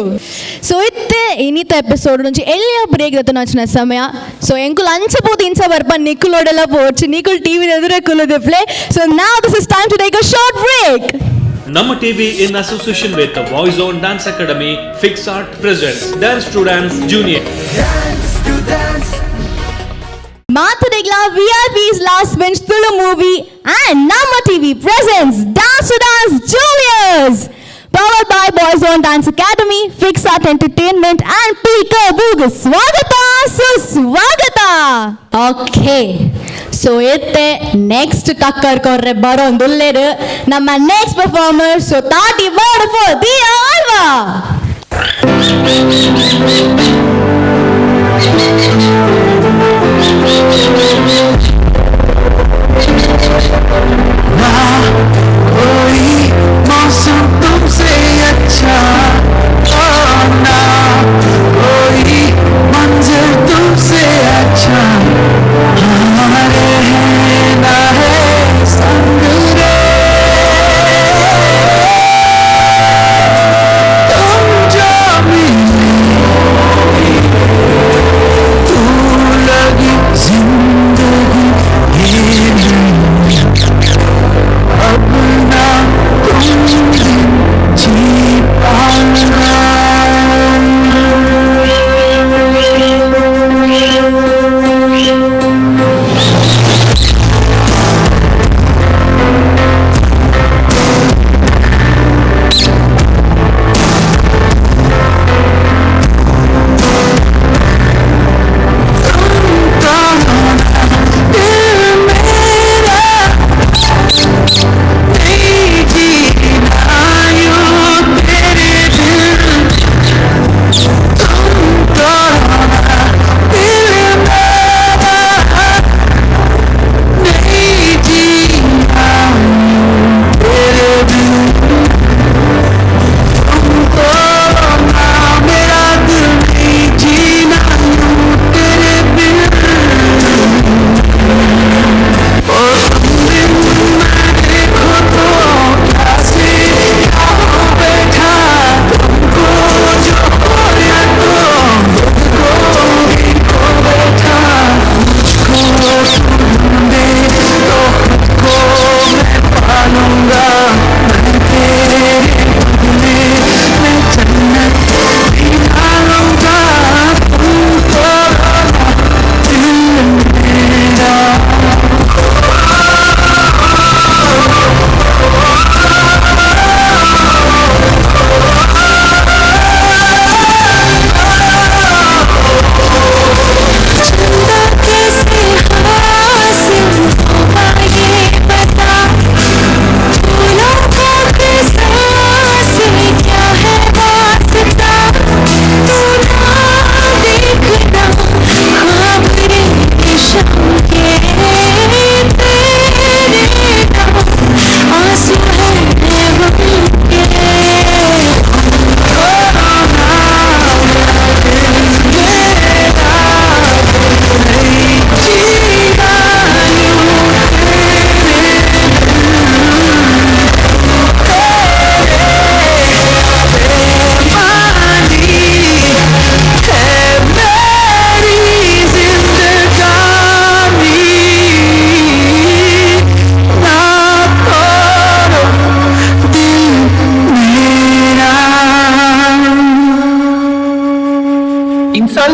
Speaker 3: So ಇತ್ತೆ ಇನ್ನಿತ ಎಪಿಸೋಡ್ నుంచి ಎಲ್ಲಿಯ ಬ್ರೇಕ್ ದತ್ತ ನಚ್ಚಿನ ಸಮಯ. ಸೊ ಎಂಕುಲ್ ಅಂಚ ಪೋದು ಇಂಚ ಬರ್ಪ ನಿಕ್ಕುಲೋಡೆಲ್ಲ ಪೋಡ್ಚಿ ನಿಕ್ಕುಲ್ ಟಿವಿ ಎದುರೇ ಕುಲ್ಲುದೆ ಪ್ಲೇ. ಸೊ ನಾವ್ this is time to take a short break.
Speaker 1: Namma TV in association with the Voice On Dance Academy, Fix Art presents Dance to Dance Junior.
Speaker 3: ಮಾತುಡೆಗ್ಲ VIP's Last Bench Tulu movie and Namma TV presents Dance to Dance Juniors, powered by Boys Own Dance Academy, Fix Art Entertainment and Peekaboo. ಸ್ವಾಗತ ಸುಸ್ವಾಗತ. ಓಕೆ, ಸೊ ಇತ್ತೆ ನೆಕ್ಸ್ಟ್ ಟಕ್ಕರ್ ಕೊರ್ರೆ ಬರೋಂದುಲ್ಲೇರು ನಮ್ಮ ನೆಕ್ಸ್ಟ್ ಪರ್ಫಾರ್ಮರ್. ಸೊ ತಾಟಿ word for Diya Alva.
Speaker 2: ना कोई मौसम तुमसे अच्छा, ओ ना कोई मंजर तुमसे अच्छा, यहाँ रहना है संग रे, तुम जो मिले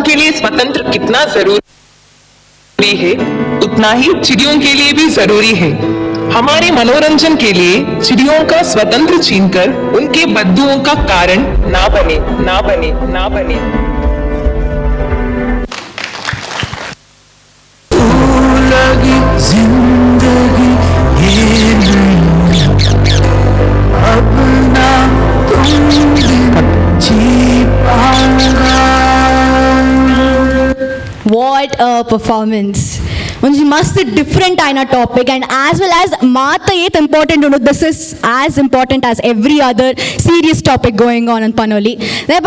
Speaker 19: के लिए स्वतंत्र कितना जरूरी है, उतना ही चिड़ियों के लिए भी जरूरी है। हमारे मनोरंजन के लिए चिड़ियों का स्वतंत्र छीनकर उनके बद्दुओं का कारण ना बने, ना बने, ना बने।
Speaker 2: लगी जिंदगी ये नहीं, अब ना तुम जी पाऊंगा।
Speaker 3: What a performance! ಒಂಜಿ ಮಸ್ತ್ different ಆಯ್ನ topic and as well as ಮಾತ ಏತ್ ಇಂಪಾರ್ಟೆಂಟ್ ಉಂಡು, this is as important as every other serious topic going on ಅಂತ ಪನೋಲಿ.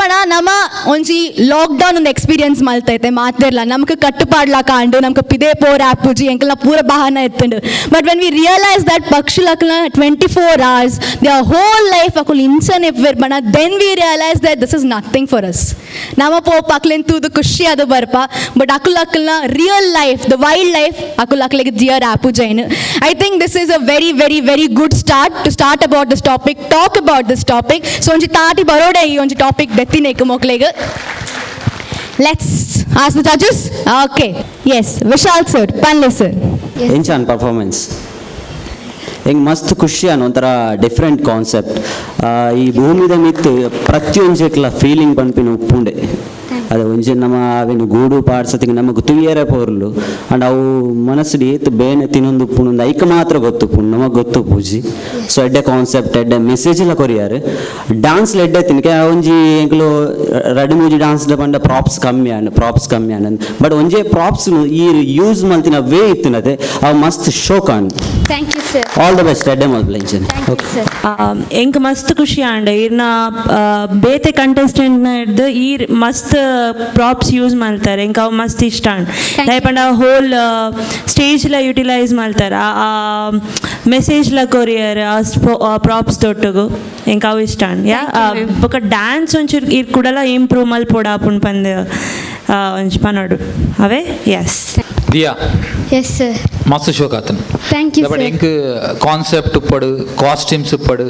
Speaker 3: ಪಣ ನಮ್ಮ ಒಂಜಿ ಲಾಕ್ಡೌನ್ ಒಂದು ಎಕ್ಸ್ಪೀರಿಯನ್ಸ್ ಮಲ್ತೈತೆ ಮಾತಿರ್ಲ, ನಮ್ಗೆ ಕಟ್ಟುಪಾಡ್ಲಾಕ ಅಂಡು ನಮ್ಗೆ ಪಿದೆ ಪೋರ್ ಆಪುಜಿ ಎಂಕಲ್ನ ಪೂರ ಬಹಾನ ಎತ್ತುಂಡು. But when we realise that ಪಕ್ಷಿಲಕ್ನ 24 hours the whole life ಅಕುಲ್ ಇನ್ಸನ್ ಇವ್ವೆರ್ ಬಣ, then we realise that this is nothing for us. ನಮ್ಮ ಪೋಪ ಅಕ್ಲೆನ್ ತೂದು ಖುಷಿ ಅದು ಬರ್ಪ, ಬಟ್ ಅಕುಲ್ ಅಕಲ್ನ real life, the wild life ಅಕುಲ್ ಅಕ್ಲೆಗ್ dear app Jain. I think this is a very very very good start to start about this topic, talk about this topic. So ಒಂಜಿ ತಾಟಿ ಬರೋಡೆ ಈ ಒಂಜಿ ಟಾಪಿಕ್ ದೆತ್ತಿನೇಕ್ ಮೋಕ್ಲೆಗ್. Let's ask the judges. Okay, yes, Vishal sir, ಪನ್ಲೆ sir.
Speaker 14: ಎಂಚಾನ್ performance ಹೆಂಗೆ ಮಸ್ತ್ ಖುಷಿ ಅನ್, ಒಂಥರ ಡಿಫ್ರೆಂಟ್ ಕಾನ್ಸೆಪ್ಟ್. ಈ ಭೂಮಿದ ಮಿತ್ತು ಪ್ರತಿಯೊಂಜೆಕ್ಲ ಫೀಲಿಂಗ್ ಪನ್ಪಿನ ಉಪ್ಪುಂಡೆ. ಅದು ಒಂಜಿ ನಮ್ಮ ಅವೇನು ಗೂಡು ಪಾಡ್ಸತಿಗೆ ನಮಗೆ ತುಯ್ಯರೆ ಪೋರ್ಲು ಅಂಡ್ ಅವು ಮನಸ್ಸು ಏತ್ ಬೇನೆ ತಿನ್ನೊಂದು ಉಪ್ಪುಂಡು ಐಕ್ ಮಾತ್ರ ಗೊತ್ತುಪ್ಪುಂಡು, ನಮಗೆ ಗೊತ್ತು ಪೂಜಿ. ಸೊ ಎಡ್ಡೆ ಕಾನ್ಸೆಪ್ಟ್, ಎಡ್ಡೆ ಮೆಸೇಜ್ ಎಲ್ಲ ಕೊರಿಯಾರು. ಡಾನ್ಸ್ ಎಡ್ಡೆ ತಿನ್ಕೆ ಒಂಜಿ ಎಂಕ್ಲು ರಡ್ಡು ಮೂಜಿ ಡಾನ್ಸ್ ಪಂಡ ಪ್ರಾಪ್ಸ್ ಕಮ್ಮಿ ಆಂಡ್, ಪ್ರಾಪ್ಸ್ ಕಮ್ಮಿ ಆಂಡ್, ಬಟ್ ಒಂಜೇ ಪ್ರಾಪ್ಸ್ ಈ ಯೂಸ್ ಮಲ್ತಿನ ವೇ ಇತ್ತಿನತೆ ಅವು ಮಸ್ತ್ ಶೋಕ್ and.
Speaker 11: Thank you sir.
Speaker 14: All the best, ಎಡ್ಡೆ ಮಲ್ಪಲೆ ಇಂಚನೆ. ಓಕೆ.
Speaker 12: ಎಂಕ್ ಮಸ್ತ್ ಖುಷಿ ಆಂಡ್ ಇರ್ನ ಬೇತೆ ಕಂಟೆಸ್ಟೆಂಟ್ ಹಿಡ್ದು ಈ ಮಸ್ತ್ ಪ್ರಾಪ್ಸ್ ಯೂಸ್ ಮಾಡ್ತಾರೆ, ಎಂಕ್ ಅವು ಮಸ್ತ್ ಇಷ್ಟ ಆಂಡ್. ದಾಯೆ ಪಂಡ ಹೋಲ್ ಸ್ಟೇಜ್ಲ ಯುಟಿಲೈಸ್ ಮಾಡ್ತಾರೆ, ಆ ಮೆಸೇಜ್ಲ ಕೊರಿಯರ್ ಆ ಪ್ರಾಪ್ಸ್ ದೊಟ್ಟುಗು ಎಂಕ್ ಅವು ಇಷ್ಟ ಆಂಡ್. ಯಾ, ಬೊಕ ಡ್ಯಾನ್ಸ್ ಒಂಚೂರು ಇರ್ ಕುಡಲ ಇಂಪ್ರೂವ್ ಮಲ್ಪೊಡು ಆಪುಂಡು ಪಂದ್ ಒಂಜಿ ಪನೋಡು ಅವೇ. S.
Speaker 9: Diya.
Speaker 11: Yes sir.
Speaker 9: ಮಸ್ತ್ ಶೋಕ್ ಆತನು.
Speaker 11: Thank you
Speaker 9: but
Speaker 11: sir.
Speaker 9: ಎಂಕ್ ಕಾನ್ಸೆಪ್ಟ್ ಉಪ್ಪಡು, ಕಾಸ್ಟ್ಯೂಮ್ಸ್ ಉಪ್ಪಡು,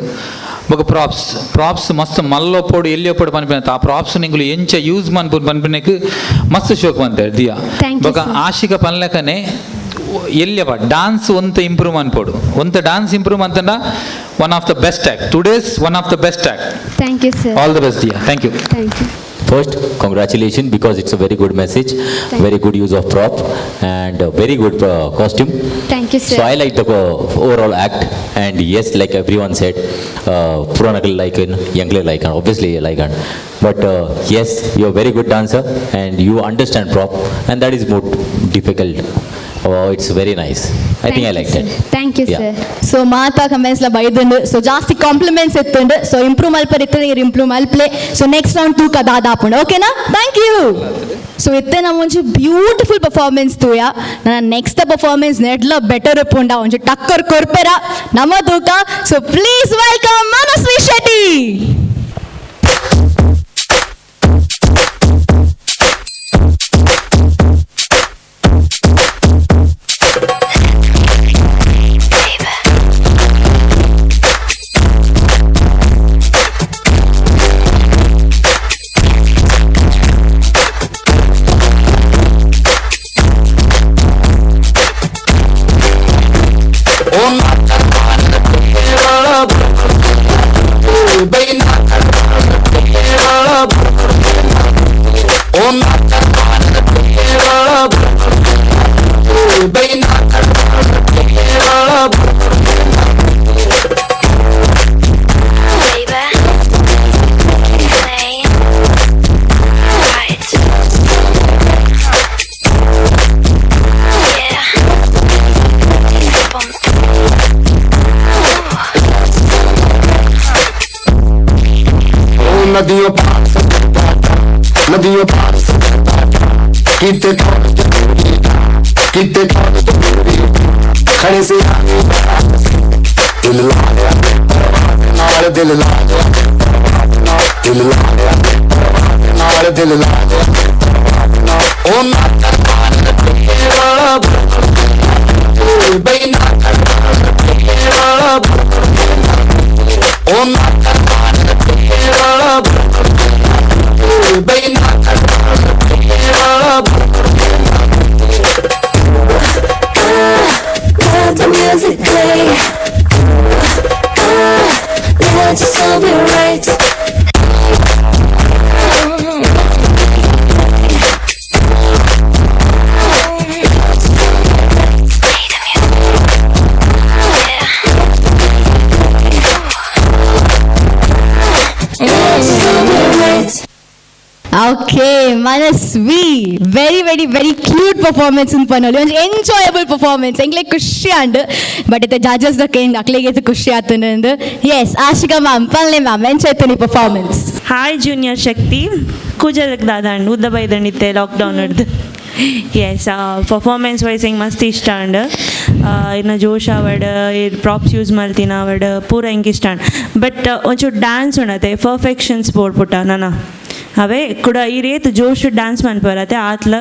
Speaker 9: ಬೊಕ ಪ್ರಾಪ್ಸ್ ಪ್ರಾಪ್ಸ್ ಮಸ್ತ್ ಮಲ್ಲೊಪ್ಪೊಡು ಎಲ್ಲಿ ಒಪ್ಪಡು ಪನ್ಪಿನ ಆ ಪ್ರಾಪ್ಸ್ ನಿಂಗುಲು ಎಂಚ ಯೂಸ್ ಮನ್ಪುನ್ ಪನ್ಪಿನಕ್ ಮಸ್ತ್ ಶೋಕ್ ಬಂತೆ ದಿಯಾ.
Speaker 11: Thank you,
Speaker 9: ಬೊಕ
Speaker 11: sir.
Speaker 9: Ashika ಪನ್ಲೆಕನೆ ಎಲ್ಲಿಯಪ್ಪ dance ಒಂತ ಇಂಪ್ರೂವ್ ಅನ್ಪೋಡು, ಒಂತ ಡಾನ್ಸ್ ಇಂಪ್ರೂವ್ ಅಂತಂಡ one of the best act today's, one of the best act.
Speaker 11: Thank you sir.
Speaker 9: All the best Diya, thank you.
Speaker 11: Thank you.
Speaker 5: First, congratulations, because it's a very good message, very good use of prop and very good costume.
Speaker 11: Thank you sir.
Speaker 5: So I like the overall act, and yes, like everyone said, Puranakal like it, Yangle like it, obviously like it. But yes, you're a very good dancer and you understand prop, and that is more difficult. Oh, it's very nice. I think I liked it.
Speaker 11: Thank you
Speaker 5: Yeah.
Speaker 11: Sir.
Speaker 3: So ಮಾತಾ ಕಮೆಂಟ್ಸ್ಲ ಬೈದುಂಡು, so ಜಾಸ್ತಿ compliments ಇತ್ತುಂಡು. So improve ಮಲ್ಪರ್ ಇತ್ತರೆ improve ಮಲ್ಪ್ಲೆ. So next round ತೂಕ ದಾದಾಪುಂಡು, ಓಕೆನಾ? Thank you. So ಇತ್ತೆ ನಮ್ಮ ಒಂಜಿ ಬ್ಯೂಟಿಫುಲ್ ಪರ್ಫಾರ್ಮೆನ್ಸ್ ತೂಯ, ನನ್ನ ನೆಕ್ಸ್ಟ್ ಪರ್ಫಾರ್ಮೆನ್ಸ್ ನೆಡ್ಲ ಬೆಟರ್ ಉಪ್ಪುಂಡ, ಒಂಜಿ ಟಕ್ಕರ್ ಕೊರ್ಪೆರ ನಮ್ಮ ತೂಕ. So please welcome Manasvi Shetty.
Speaker 2: नदियों पार से नदियों पार से कितने कितने खड़े से दिल ला नाल दिल ला दिल ला नाल दिल ला ओ
Speaker 3: Okay, Manasvi, very very very cute performance ಅಂತ ಪನೋಲಿ, ಒಂಜಿ ಎಂಜಾಯಬಲ್ ಪರ್ಫಾರ್ಮೆನ್ಸ್. ಎಂಕ್ಲೆ ಖುಷಿ ಆಂಡ್, ಬಟ್ ಇತ್ತೆ ಜಡ್ಜಸ್ ದ ಕೇಂದ್ ಅಕ್ಲೆಗೆ ಖುಷಿ ಆತಂದು. ಎಸ್, ಆಶಿಕಾ ಮ್ಯಾಮ್, ಪನ್ಲೆ ಮ್ಯಾಮ್, ಎಂಚ performance?
Speaker 12: Hi junior ಶಕ್ತಿ, ಕೂಜಲಕ್ ದಾದಾಂಡ್ ಉದ್ದ ಬೈದಂಡಿತ್ತೆ ಲಾಕ್ಡೌನ್ ಹಿಡ್ದು. S, performance wise ಹಿಂಗೆ ಮಸ್ತ್ ಇಷ್ಟ ಅಂಡ್. ಇನ್ನು ಜೋಶ್ ಅವಡ್, ಪ್ರಾಪ್ಸ್ ಯೂಸ್ ಮಲ್ತಿನ ಅವಡ್ ಪೂರ ಹಿಂಗೆ ಇಷ್ಟ ಅಂಡ್. ಬಟ್ ಒಂಚೂರು ಡ್ಯಾನ್ಸ್ ಉಂಡತೆ ಪರ್ಫೆಕ್ಷನ್ಸ್ ಬೋಡ್ಪುಟ್ಟ ನನ್ನ ಅವೇ ಕೂಡ. ಈ ರೇತ್ ಜೋಶ್ ಡ್ಯಾನ್ಸ್ ಮನ್ಪರತೆ ಆತ್ಲ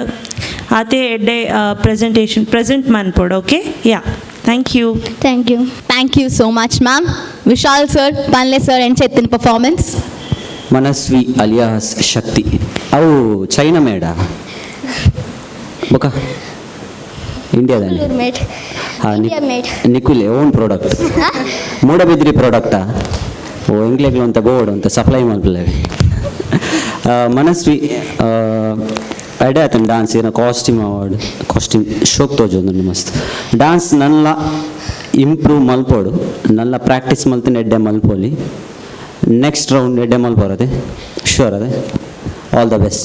Speaker 12: ಆತೆ ಎಡ್ಡೆ ಪ್ರೆಸೆಂಟೇಷನ್ ಪ್ರೆಸೆಂಟ್ ಮನ್ಪೋಡು. Okay, yeah, thank you.
Speaker 11: Thank you.
Speaker 3: Thank you so much, ma'am. Vishal sir, ಪನ್ಲೆ sir, ಎಂಚೆತ್ತಿನ performance?
Speaker 14: Manasvi alias ಶಕ್ತಿ, ಅವು ಚೈನಾ ಮೇಡ ಬೊಕ ಇಂಡಿಯಾದಲ್ಲಿ?
Speaker 11: ಮೇಡ್.
Speaker 14: ಹಾಂ.
Speaker 11: India made.
Speaker 14: ನಿಕುಲೆ own product, Moodbidri ಪ್ರಾಡಕ್ಟಾ? ಓ, ಎಂಗ್ಲೆಗ್ಲು ಅಂತ ಬೋರ್ಡ್ ಅಂತ ಸಪ್ಲೈ ಮಲ್ಪಲೆ. ಮನಸ್ವಿ, ಎಡೆ ಆತನ ಡಾನ್ಸ್ ಏನೋ costume award, costume ಶೋಕ್ ತೋಜೊಂದು ಮಸ್ತ್. ಡಾನ್ಸ್ ನಲ್ಲ ಇಂಪ್ರೂವ್ ಮಲ್ಪೋಡು, ನಲ್ಲ ಪ್ರಾಕ್ಟೀಸ್ ಮಲ್ತಿನ ಎಡ್ಡೆ ಮಲ್ಪೋಲಿ. ನೆಕ್ಸ್ಟ್ ರೌಂಡ್ ಎಡ್ಡೆ ಮಲ್ಪೋರದೆ, ಶೋರ್ ಅದೇ. All the best.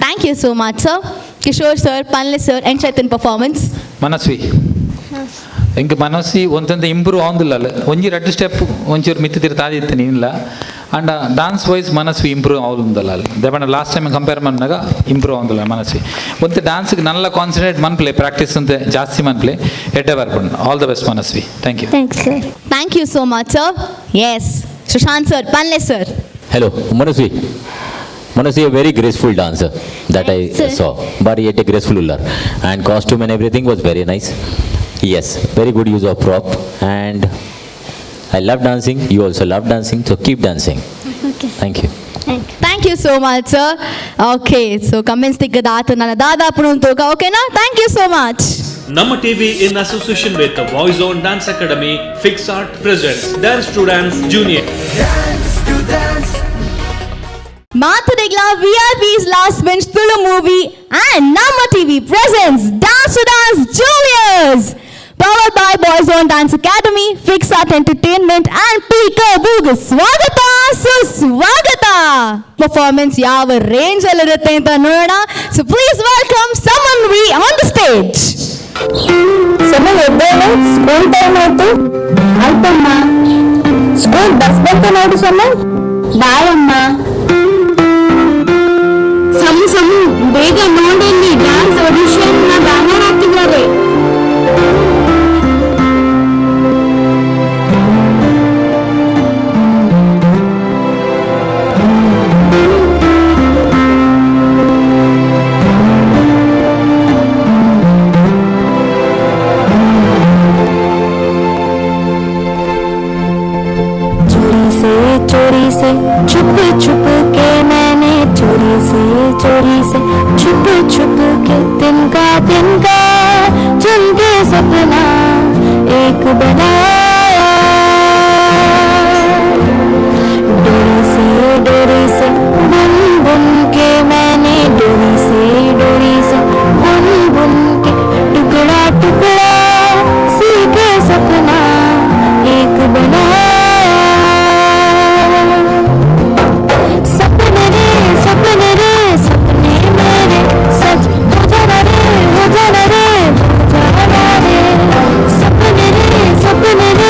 Speaker 3: Thank you so much, sir. Kishore sir, ಪನ್ಲೆ sir, ಎಂಚೈತನ್ performance?
Speaker 9: Manasvi, ಎಂಕ್ ಮನಸ್ವಿ ಒಂತಂತ ಇಂಪ್ರೂವ್ ಆವಂದಿಲ್ಲ. ಒಂಜಿ ರಡ್ಡ್ ಸ್ಟೆಪ್ ಒಂಚೂರು ಮಿತ್ತು ತಿರು ತಾದಿತ್ತು ಇಲ್ಲ. And dance wise Manasvi improve ಆവുಂದಲ್ಲ ಅಲ್ಲಿ ದೇಪಂಡ last time compare ಮಾಡಿದಾಗ ಇಂಪ್ರೂವ್ ಆವಂದಿಲ್ಲ ಮನಸ್ವಿ. ಒಂತೆ ಡಾನ್ಸ್ಗೆ ನಲ್ಲ ಕಾನ್ಸಂಟ್ರೇಟ್ ಮನ್ಪ್ಲೆ, ಪ್ರಾಕ್ಟೀಸ್ ಅಂತ ಜಾಸ್ತಿ ಮನ್ಪ್ಲೆ, ಎಡ್ಡೆ ಬರ್ಪುಂಡು. All the best Manasvi, thank you.
Speaker 11: Thanks sir.
Speaker 3: Thank you so much, sir. Yes, Sushant sir, ಪನ್ಲೆ sir.
Speaker 5: Hello, Manasvi. Manasvi, a very graceful dancer that I
Speaker 11: Sir.
Speaker 5: Saw. Bari yet a graceful uller. And costume and everything was very nice. Yes, very good use of prop. And I love dancing. You also love dancing, so keep dancing.
Speaker 11: Okay.
Speaker 5: Thank you.
Speaker 3: Thank you so much, sir. Okay, so comments ತಿಕ್ಕದ ಆತ ನನ್ನ ದಾದಾ ಪುಣಂತೋಕ, ಓಕೆನಾ? Thank you so much.
Speaker 1: Namma TV in association with the Voice On Dance Academy, Fix Art presents Dance to Dance Junior.
Speaker 3: ಮಾತುಡೆಗ್ಲ VIP's Last Bench Tulu movie and Namma TV presents Dance to Dance Juniors, powered by Boys Own Dance Academy, Fix Art Entertainment and Peekaboo. ಸ್ವಾಗತ ಸುಸ್ವಾಗತ. Performance ಯಾವ range ಅಲ್ಲಿ ಇರುತ್ತೆ ಅಂತ ನೋಡೋಣ. So please welcome Samanvi on the stage.
Speaker 20: ಸಮಯ ಎದ್ದೇಳು, school time ಆಯ್ತು. ಆಯ್ತಮ್ಮ. ಸ್ಕೂಲ್ ಬಸ್ ಬಂತು ನೋಡು ಸಮ. ಬಾಯ್ ಅಮ್ಮ. ಸಮು, ಸಮು, ಬೇಗ ನೋಡಲ್ಲಿ, ಡ್ಯಾನ್ಸ್ ಆಡಿಷನ್ ನ ಬ್ಯಾನರ್ ಹಾಕಿದ್ದಾರೆ. चोरी से, चोरी से, छुप छुप के मैंने, चोरी से, चोरी से, छुप छुप के तिनका तिनका चुन के सपना एक बनाया। डोरी से, डोरी से बुन बुन के मैंने, डोरी से, डोरी से बुन बुन के टुकड़ा टुकड़ा सी के सपना एक बनाया। सपने रे, सपने रे, सपने मेरे सच हो जाना रे, हो जाना रे, हो जाना रे। सपने रे, सपने रे।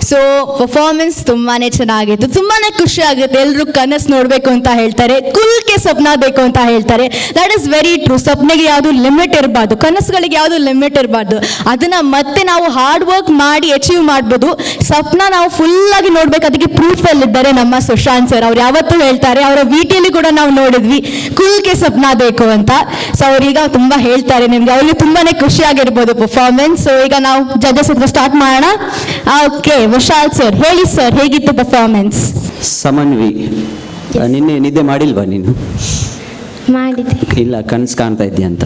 Speaker 3: So performance ತುಂಬಾನೇ ಚೆನ್ನಾಗಿತ್ತು, ತುಂಬಾನೇ ಖುಷಿ ಆಗುತ್ತೆ. ಎಲ್ಲರೂ ಕನಸು ನೋಡಬೇಕು ಅಂತ ಹೇಳ್ತಾರೆ, ಕುಲ್ಕೆ ಸ್ವಪ್ನ ಬೇಕು ಅಂತ ಹೇಳ್ತಾರೆ. That is very true. ಸ್ವಪ್ನೆಗೆ ಯಾವುದು ಲಿಮಿಟ್ ಇರಬಾರ್ದು, ಕನಸುಗಳಿಗೆ ಯಾವುದು ಲಿಮಿಟ್ ಇರಬಾರ್ದು. ಅದನ್ನ ಮತ್ತೆ ನಾವು ಹಾರ್ಡ್ ವರ್ಕ್ ಮಾಡಿ ಅಚೀವ್ ಮಾಡ್ಬೋದು. ಸ್ವಪ್ನ ನಾವು ಫುಲ್ ಆಗಿ ನೋಡ್ಬೇಕು. ಅದಕ್ಕೆ ಪ್ರೂಫ್ ಅಲ್ಲಿದ್ದಾರೆ ನಮ್ಮ ಸುಶಾಂತ್ ಸರ್. ಅವ್ರು ಯಾವತ್ತೂ ಹೇಳ್ತಾರೆ, ಅವರ ವಿಟಿಯಲ್ಲಿ ಕೂಡ ನಾವು ನೋಡಿದ್ವಿ ಕುಲ್ಕೆ ಸ್ವಪ್ನ ಬೇಕು ಅಂತ. ಸೊ ಅವ್ರೀಗ ತುಂಬಾ ಹೇಳ್ತಾರೆ ನಿಮ್ಗೆ, ಅವ್ರಿಗೆ ತುಂಬಾನೇ ಖುಷಿ ಆಗಿರ್ಬೋದು ಪರ್ಫಾರ್ಮೆನ್ಸ್. ಸೊ ಈಗ ನಾವು ಜಡ್ಜಸ್ ಹತ್ರ ಸ್ಟಾರ್ಟ್ ಮಾಡೋಣ. ಓಕೆ, ವಿಶಾಲ್ ಸರ್, ಹೇಳಿ ಸರ್, ಹೇಗಿತ್ತು ಪರ್ಫಾರ್ಮೆನ್ಸ್?
Speaker 14: ಸಮನ್ವಿ, ನಿನ್ನೆ ನಿದ್ದೆ ಮಾಡಿಲ್ವಾ ನೀನು?
Speaker 11: ಮಾಡಿದೆ.
Speaker 14: ಇಲ್ಲ, ಕನಸು ಕಾಣ್ತಾ ಇದ್ದೀಯ ಅಂತ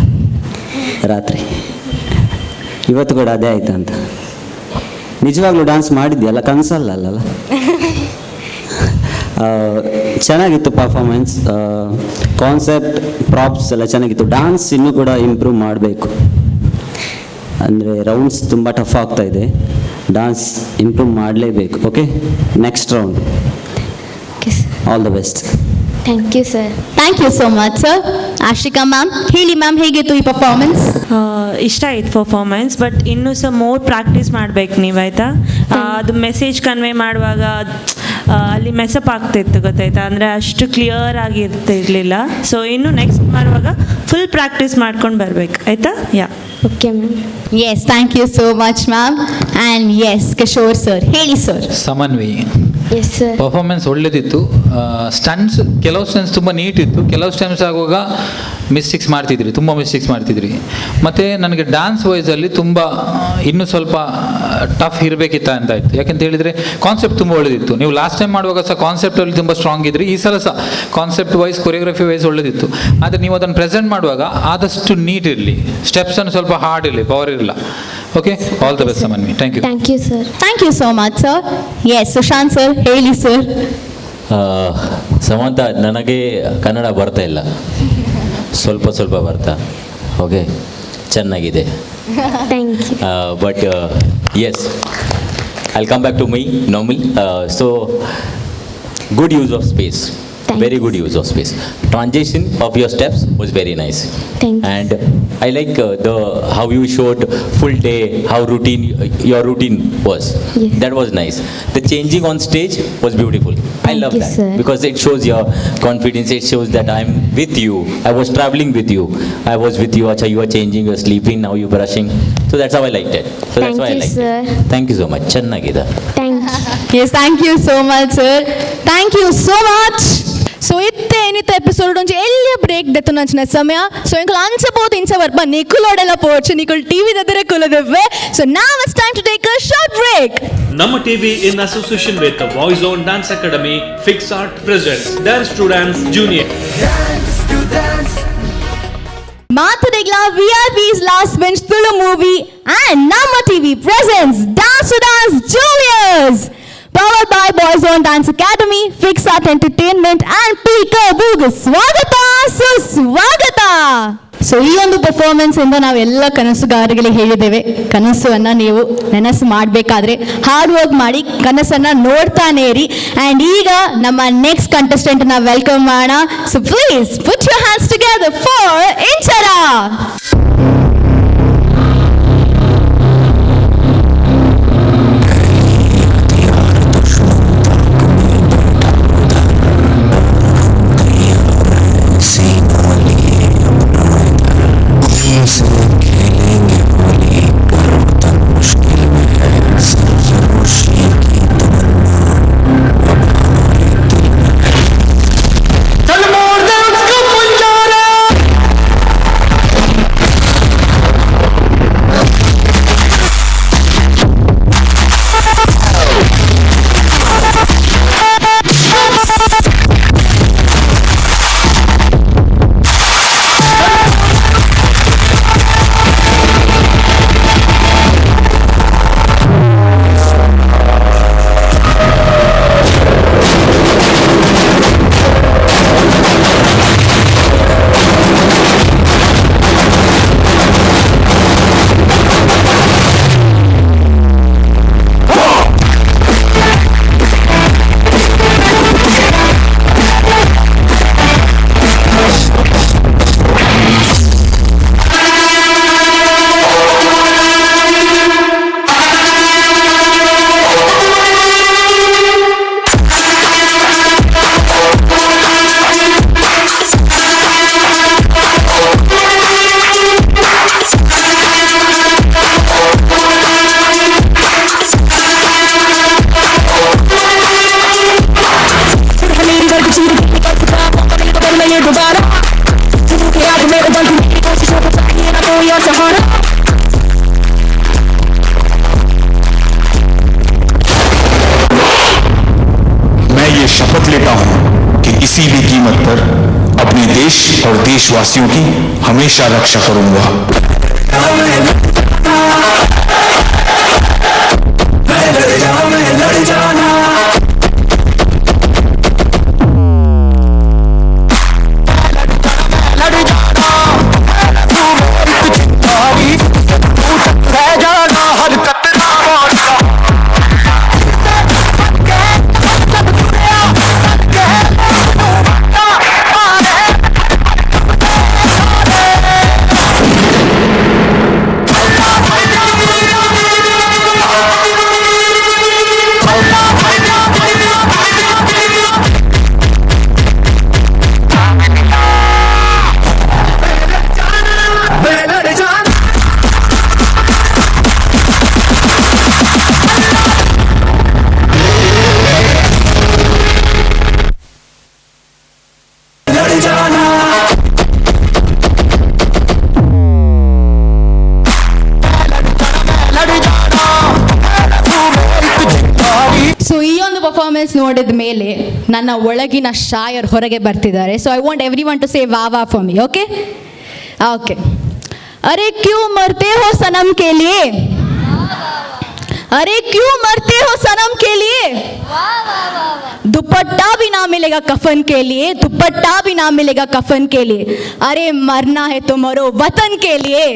Speaker 14: ರಾತ್ರಿ. ಇವತ್ತು ಕೂಡ ಅದೇ ಆಯ್ತಾ ಅಂತ. ನಿಜವಾಗ್ಲೂ ಡಾನ್ಸ್ ಮಾಡಿದ್ಯಲ್ಲ, ಕನಸಲ್ಲ ಅಲ್ಲಲ್ಲ? ಚೆನ್ನಾಗಿತ್ತು performance. Concept, props ಎಲ್ಲ ಚೆನ್ನಾಗಿತ್ತು. ಡಾನ್ಸ್ ಇನ್ನೂ ಕೂಡ ಇಂಪ್ರೂವ್ ಮಾಡಬೇಕು. ಅಂದರೆ ರೌಂಡ್ಸ್ ತುಂಬ ಟಫ್ ಆಗ್ತಾ ಇದೆ. ಡಾನ್ಸ್ ಇಂಪ್ರೂವ್ ಮಾಡಲೇಬೇಕು. Okay, next round all the best.
Speaker 11: Thank you sir.
Speaker 3: Thank you so much sir. Ashika ma'am, ಹೇಳಿ ಮ್ಯಾಮ್, ಹೇಗಿತ್ತು ಈ ಪರ್ಫಾರ್ಮೆನ್ಸ್?
Speaker 12: ಇಷ್ಟ ಆಯ್ತು ಪರ್ಫಾರ್ಮೆನ್ಸ್, ಬಟ್ ಇನ್ನೂ ಸಹ ಮೋರ್ ಪ್ರಾಕ್ಟೀಸ್ ಮಾಡ್ಬೇಕು ನೀವು, ಆಯಿತಾ? ಅದು ಮೆಸೇಜ್ ಕನ್ವೆ ಮಾಡುವಾಗ ಅಲ್ಲಿ ಮೆಸಪ್ ಆಗ್ತಿತ್ತು, ಗೊತ್ತಾಯ್ತಾ? ಅಂದರೆ ಅಷ್ಟು ಕ್ಲಿಯರ್ ಆಗಿ ಇರ್ತಿರ್ಲಿಲ್ಲ. ಸೊ ಇನ್ನು ನೆಕ್ಸ್ಟ್ ಮಾಡುವಾಗ ಫುಲ್ ಪ್ರಾಕ್ಟೀಸ್ ಮಾಡ್ಕೊಂಡು ಬರ್ಬೇಕು, ಆಯಿತಾ? ಯಾ.
Speaker 11: Okay ma'am.
Speaker 3: Yes, thank you so much ma'am. And yes, Kishore sir, ಹೇಳಿ sir.
Speaker 9: Samanvi.
Speaker 11: Yes sir.
Speaker 9: Performance ಒಳ್ಳೇದಿತ್ತು. ಸ್ಟಂಟ್ಸ್, ಕೆಲವು ಸ್ಟಂಟ್ಸ್ ತುಂಬ ನೀಟ್ ಇತ್ತು. ಕೆಲವು ಸ್ಟಂಟ್ಸ್ ಆಗುವಾಗ ಮಿಸ್ಟೇಕ್ಸ್ ಮಾಡ್ತಿದ್ರಿ, ತುಂಬ ಮಿಸ್ಟೇಕ್ಸ್ ಮಾಡ್ತಿದ್ರಿ. ಮತ್ತು ನನಗೆ ಡ್ಯಾನ್ಸ್ ವೈಸಲ್ಲಿ ತುಂಬ ಇನ್ನೂ ಸ್ವಲ್ಪ ಟಫ್ ಇರಬೇಕಿತ್ತ ಅಂತ ಆಯಿತು. ಯಾಕಂತ ಹೇಳಿದರೆ ಕಾನ್ಸೆಪ್ಟ್ ತುಂಬ ಒಳ್ಳೇದಿತ್ತು. ನೀವು ಲಾಸ್ಟ್ ಟೈಮ್ ಮಾಡುವಾಗ ಸಹ ಕಾನ್ಸೆಪ್ಟಲ್ಲಿ ತುಂಬ ಸ್ಟ್ರಾಂಗ್ ಇದ್ರಿ. ಈ ಸಲ ಸಹ concept wise, choreography wise ಒಳ್ಳೇದಿತ್ತು. ಆದರೆ ನೀವು ಅದನ್ನು ಪ್ರೆಸೆಂಟ್ ಮಾಡುವಾಗ ಆದಷ್ಟು ನೀಟ್ ಇರಲಿ, ಸ್ಟೆಪ್ಸನ್ನು ಸ್ವಲ್ಪ ಹಾರ್ಡ್ ಇರಲಿ, ಪವರ್ ಇರಲ್ಲ. Okay, all the best Samanvi. Thank you.
Speaker 11: Thank you sir.
Speaker 3: Thank you so much sir. Yes, Sushant sir, ಹೇಳಿ ಸರ್.
Speaker 5: ಸಮಂತ, ನನಗೆ ಕನ್ನಡ ಬರ್ತಾ ಇಲ್ಲ, ಸ್ವಲ್ಪ ಸ್ವಲ್ಪ ಬರ್ತಾ. ಓಕೆ, ಚೆನ್ನಾಗಿದೆ.
Speaker 11: Thank you.
Speaker 5: But yes, I come back to my normal. So good use of space.
Speaker 11: Thank
Speaker 5: Very good use of space. Transition of your steps was very nice.
Speaker 11: Thank you.
Speaker 5: And I like the how you showed full day, how routine your routine was.
Speaker 11: Yes.
Speaker 5: That was nice. The changing on stage was beautiful. I
Speaker 11: Thank
Speaker 5: love
Speaker 11: you,
Speaker 5: that
Speaker 11: sir.
Speaker 5: Because it shows your confidence. It shows that I'm with you. I was traveling with you. I was with you. Acha, you are changing, you are sleeping, now you brushing. So that's how I liked it. So that's
Speaker 11: Thank
Speaker 5: why I
Speaker 11: you,
Speaker 5: liked
Speaker 11: sir.
Speaker 5: It. Thank you so much. ಚೆನ್ನಾಗಿದೆ.
Speaker 11: Thank you.
Speaker 3: Yes, thank you so much sir. Thank you so much. So ಇತ್ತೆ ಏನಿತ್ತ episode ಒಂಜಿ ಎಲ್ಯ break ದೆತ್ತುನಂಚಿನ ಸಮಯ. So ಎಂಕುಲು ಅಂಚ ಪೋತು ಇಂಚ ಬರ್ಪ, ನಿಕುಲೋಡೆಲ್ಲ ಪೋಚು, ನಿಕುಲ್ ಟಿವಿ ದೆದರೆ ಕುಲದಿವ್ವೆ. ಸೊ ನಾವ್ it's time to take a short break.
Speaker 1: Namma TV in association with the Voice On Dance Academy, Fix Art presents Dance to Dance Junior.
Speaker 3: ಮಾತುಡೆಗ್ಲ VIP's last bench Tulu movie and Namma TV presents Dance to Dance Juniors, powered by Boys Own Dance Academy, Fix Art Entertainment and Peekaboo. ಸ್ವಾಗತ ಸುಸ್ವಾಗತ. So ಈ ಒಂದು performance ಇಂದ ನಾವೆಲ್ಲ ಕನಸುಗಾರರಿಗೆ ಹೇಳಿದ್ದೇವೆ, ಕನಸನ್ನ ನೀವು ನನಸು ಮಾಡಬೇಕಾದ್ರೆ ಹಾರ್ಡ್ ವರ್ಕ್ ಮಾಡಿ, ಕನಸನ್ನ ನೋಡ್ತಾನೆ ಇರಿ. ಆ್ಯಂಡ್ ಈಗ ನಮ್ಮ ನೆಕ್ಸ್ಟ್ ಕಂಟೆಸ್ಟೆಂಟ್ ನ welcome ಮಾಡೋಣ. So please put your hands together for Inchara.
Speaker 4: से खेलेंगे होली, करो तन मुश्किल में है सरफरोशी की तमन्ना अब हमारे दिल में है। चल मोड़ दे उसको पुंजारा।
Speaker 21: मैं ये शपथ लेता हूं कि किसी भी कीमत पर अपने देश और देशवासियों की हमेशा रक्षा करूंगा।
Speaker 3: ಸೊ ಈ ಒಂದು ಪರ್ಫಾರ್ಮೆನ್ಸ್ ನೋಡಿದ ಮೇಲೆ ನನ್ನ ಒಳಗಿನ ಶಾಯರ್ ಹೊರಗೆ ಬರ್ತಿದ್ದಾರೆ. So I want everyone to say ವಾ ವಾ ಫಾರ್ ಮಿ. Okay okay. ಅರೆ ಕ್ಯೂ ಮರ್ತೆ ಹೋ ಸನಮ್ ಕೆ ಲಿಯೆ, ಅರೆ ಕ್ಯೂ ಮರ್ತೆ ಹೋ ಸನಮ್ ಕೆ ಲಿಯೆ, दुपट्टा भी ना मिलेगा कफन के लिए, दुपट्टा भी ना मिलेगा कफन के लिए, अरे मरना है तो मरो वतन के लिए,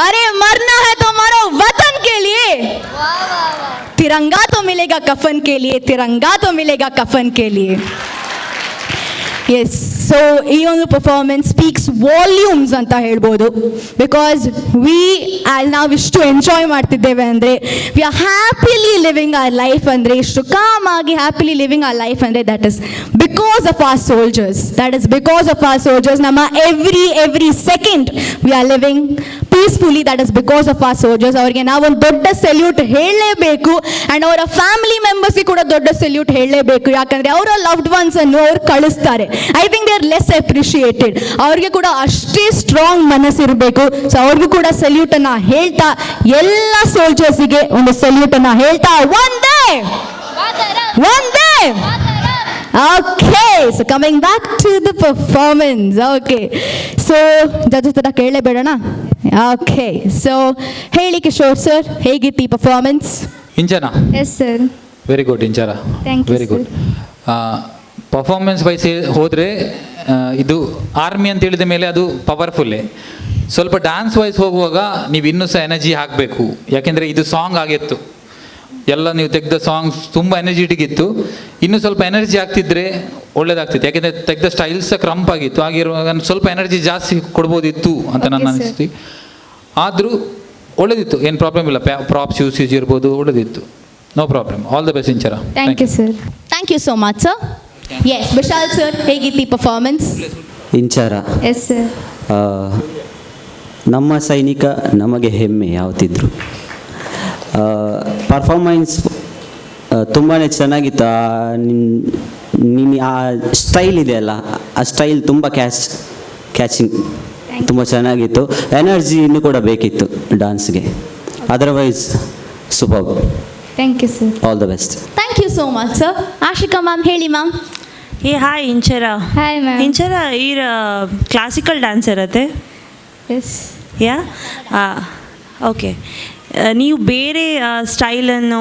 Speaker 3: अरे मरना है तो मरो वतन के लिए, तिरंगा तो मिलेगा कफन के लिए, तिरंगा तो मिलेगा कफन के लिए. ಎಸ್, ಸೊ ಈ ಒಂದು ಪರ್ಫಾರ್ಮೆನ್ಸ್ ಸ್ಪೀಕ್ಸ್ ವಾಲ್ಯೂಮ್ಸ್ ಅಂತ ಹೇಳ್ಬೋದು. Because we ನಾವು ಇಷ್ಟು ಎಂಜಾಯ್ ಮಾಡ್ತಿದ್ದೇವೆ ಅಂದರೆ, we are happily living our life ಅಂದರೆ, ಇಷ್ಟು ಕಾಮ್ ಆಗಿ ಹ್ಯಾಪಿಲಿ ಲಿವಿಂಗ್ our life ಅಂದರೆ, that is because of our soldiers, that is because of our soldiers. ನಮ್ಮ every second we are living peacefully, that is because of our soldiers. ಅವರಿಗೆ ನಾವೊಂದು ದೊಡ್ಡ ಸೆಲ್ಯೂಟ್ ಹೇಳಲೇಬೇಕು. ಆ್ಯಂಡ್ ಅವರ ಫ್ಯಾಮಿಲಿ ಮೆಂಬರ್ಸ್ಗೆ ಕೂಡ ದೊಡ್ಡ ಸೆಲ್ಯೂಟ್ ಹೇಳಲೇಬೇಕು. ಯಾಕಂದರೆ ಅವರ ಲವ್ಡ್ ಒನ್ಸ್ ಅನ್ನು ಅವ್ರು ಕಳಿಸ್ತಾರೆ. I think they are less appreciated. ಅವ್ರಿಗೆ ಕೂಡ ಅಷ್ಟೇ ಸ್ಟ್ರಾಂಗ್ ಮನಸ್ಸಿರಬೇಕು. ಸೊ ಅವ್ರಿಗೂ ಕೂಡ ಸೆಲ್ಯೂಟನ್ನು ಹೇಳ್ತಾ, ಎಲ್ಲ ಸೋಲ್ಜರ್ಸಿಗೆ ಒಂದು ಸೆಲ್ಯೂಟನ್ನು ಹೇಳ್ತಾ, ಒಂದೇ ಒಂದೇ. Okay, so coming back to the performance. Okay, so judges ಹತ್ರ ಕೇಳಲೇಬೇಡಣ. ಓಕೆ, ಸೊ ಹೇಳಿ ಕಿಶೋರ್ ಸರ್, ಹೇಗಿತ್ತು ಈ performance?
Speaker 9: Inchana.
Speaker 11: Yes sir.
Speaker 9: Very good Inchara.
Speaker 11: Thank you
Speaker 9: very good. Performance wise ಹೋದರೆ ಇದು ಆರ್ಮಿ ಅಂತ ಹೇಳಿದ ಮೇಲೆ ಅದು ಪವರ್ಫುಲ್ಲೇ. ಸ್ವಲ್ಪ ಡ್ಯಾನ್ಸ್ ವೈಸ್ ಹೋಗುವಾಗ ನೀವು ಇನ್ನೂ ಸಹ ಎನರ್ಜಿ ಹಾಕಬೇಕು. ಯಾಕೆಂದರೆ ಇದು ಸಾಂಗ್ ಆಗಿತ್ತು, ಎಲ್ಲ ನೀವು ತೆಗೆದ ಸಾಂಗ್ಸ್ ತುಂಬ ಎನರ್ಜಿಟಿಕ್ ಇತ್ತು. ಇನ್ನೂ ಸ್ವಲ್ಪ ಎನರ್ಜಿ ಆಗ್ತಿದ್ರೆ ಒಳ್ಳೇದಾಗ್ತಿತ್ತು. ಯಾಕೆಂದರೆ ತೆಗೆದ ಸ್ಟೈಲ್ಸ್ ಸಹ ಕ್ರಂಪ್ ಆಗಿತ್ತು. ಆಗಿರುವಾಗ ಸ್ವಲ್ಪ ಎನರ್ಜಿ ಜಾಸ್ತಿ ಕೊಡ್ಬೋದಿತ್ತು ಅಂತ ನನ್ನ ಅನಿಸ್ತಿ. ಆದರೂ ಒಳ್ಳೇದಿತ್ತು, ಏನು ಪ್ರಾಬ್ಲಮ್ ಇಲ್ಲ. ಪ್ರಾಪ್ಸ್ ಯೂಸೇಜ್ ಇರ್ಬೋದು, ಒಳ್ಳೇದಿತ್ತು. No problem. All the best Inchara.
Speaker 11: Thank you sir.
Speaker 3: Thank you so much sir. Yes, Vishal sir, ಹೇಗಿತ್ತು ಈ ಪರ್ಫಾರ್ಮೆನ್ಸ್?
Speaker 14: ಇಂಚರ.
Speaker 11: Yes sir.
Speaker 14: ನಮ್ಮ ಸೈನಿಕ ನಮಗೆ ಹೆಮ್ಮೆ ಯಾವತ್ತಿದ್ರು. ಪರ್ಫಾರ್ಮೆನ್ಸ್ ತುಂಬಾ ಚೆನ್ನಾಗಿತ್ತು. ನಿನ್ನ ಆ ಸ್ಟೈಲ್ ಇದೆಯಲ್ಲ, ಆ ಸ್ಟೈಲ್ ತುಂಬ ಕ್ಯಾಚಿಂಗ್ ತುಂಬ ಚೆನ್ನಾಗಿತ್ತು. ಎನರ್ಜಿ ಇನ್ನೂ ಕೂಡ ಬೇಕಿತ್ತು ಡಾನ್ಸ್ಗೆ. Otherwise super.
Speaker 11: Thank you sir.
Speaker 14: All the best.
Speaker 3: Thank you so much sir. Ashika ma'am, ಹೇಳಿ ma'am.
Speaker 12: Hey hi Inchara.
Speaker 11: Hi ma'am.
Speaker 12: Inchara, ಈರ್ ಕ್ಲಾಸಿಕಲ್ ಡ್ಯಾನ್ಸರ್ ಅತ್ತೆ?
Speaker 11: ಎಸ್.
Speaker 12: ಯಾ, ಓಕೆ. ನೀವು ಬೇರೆ ಸ್ಟೈಲನ್ನು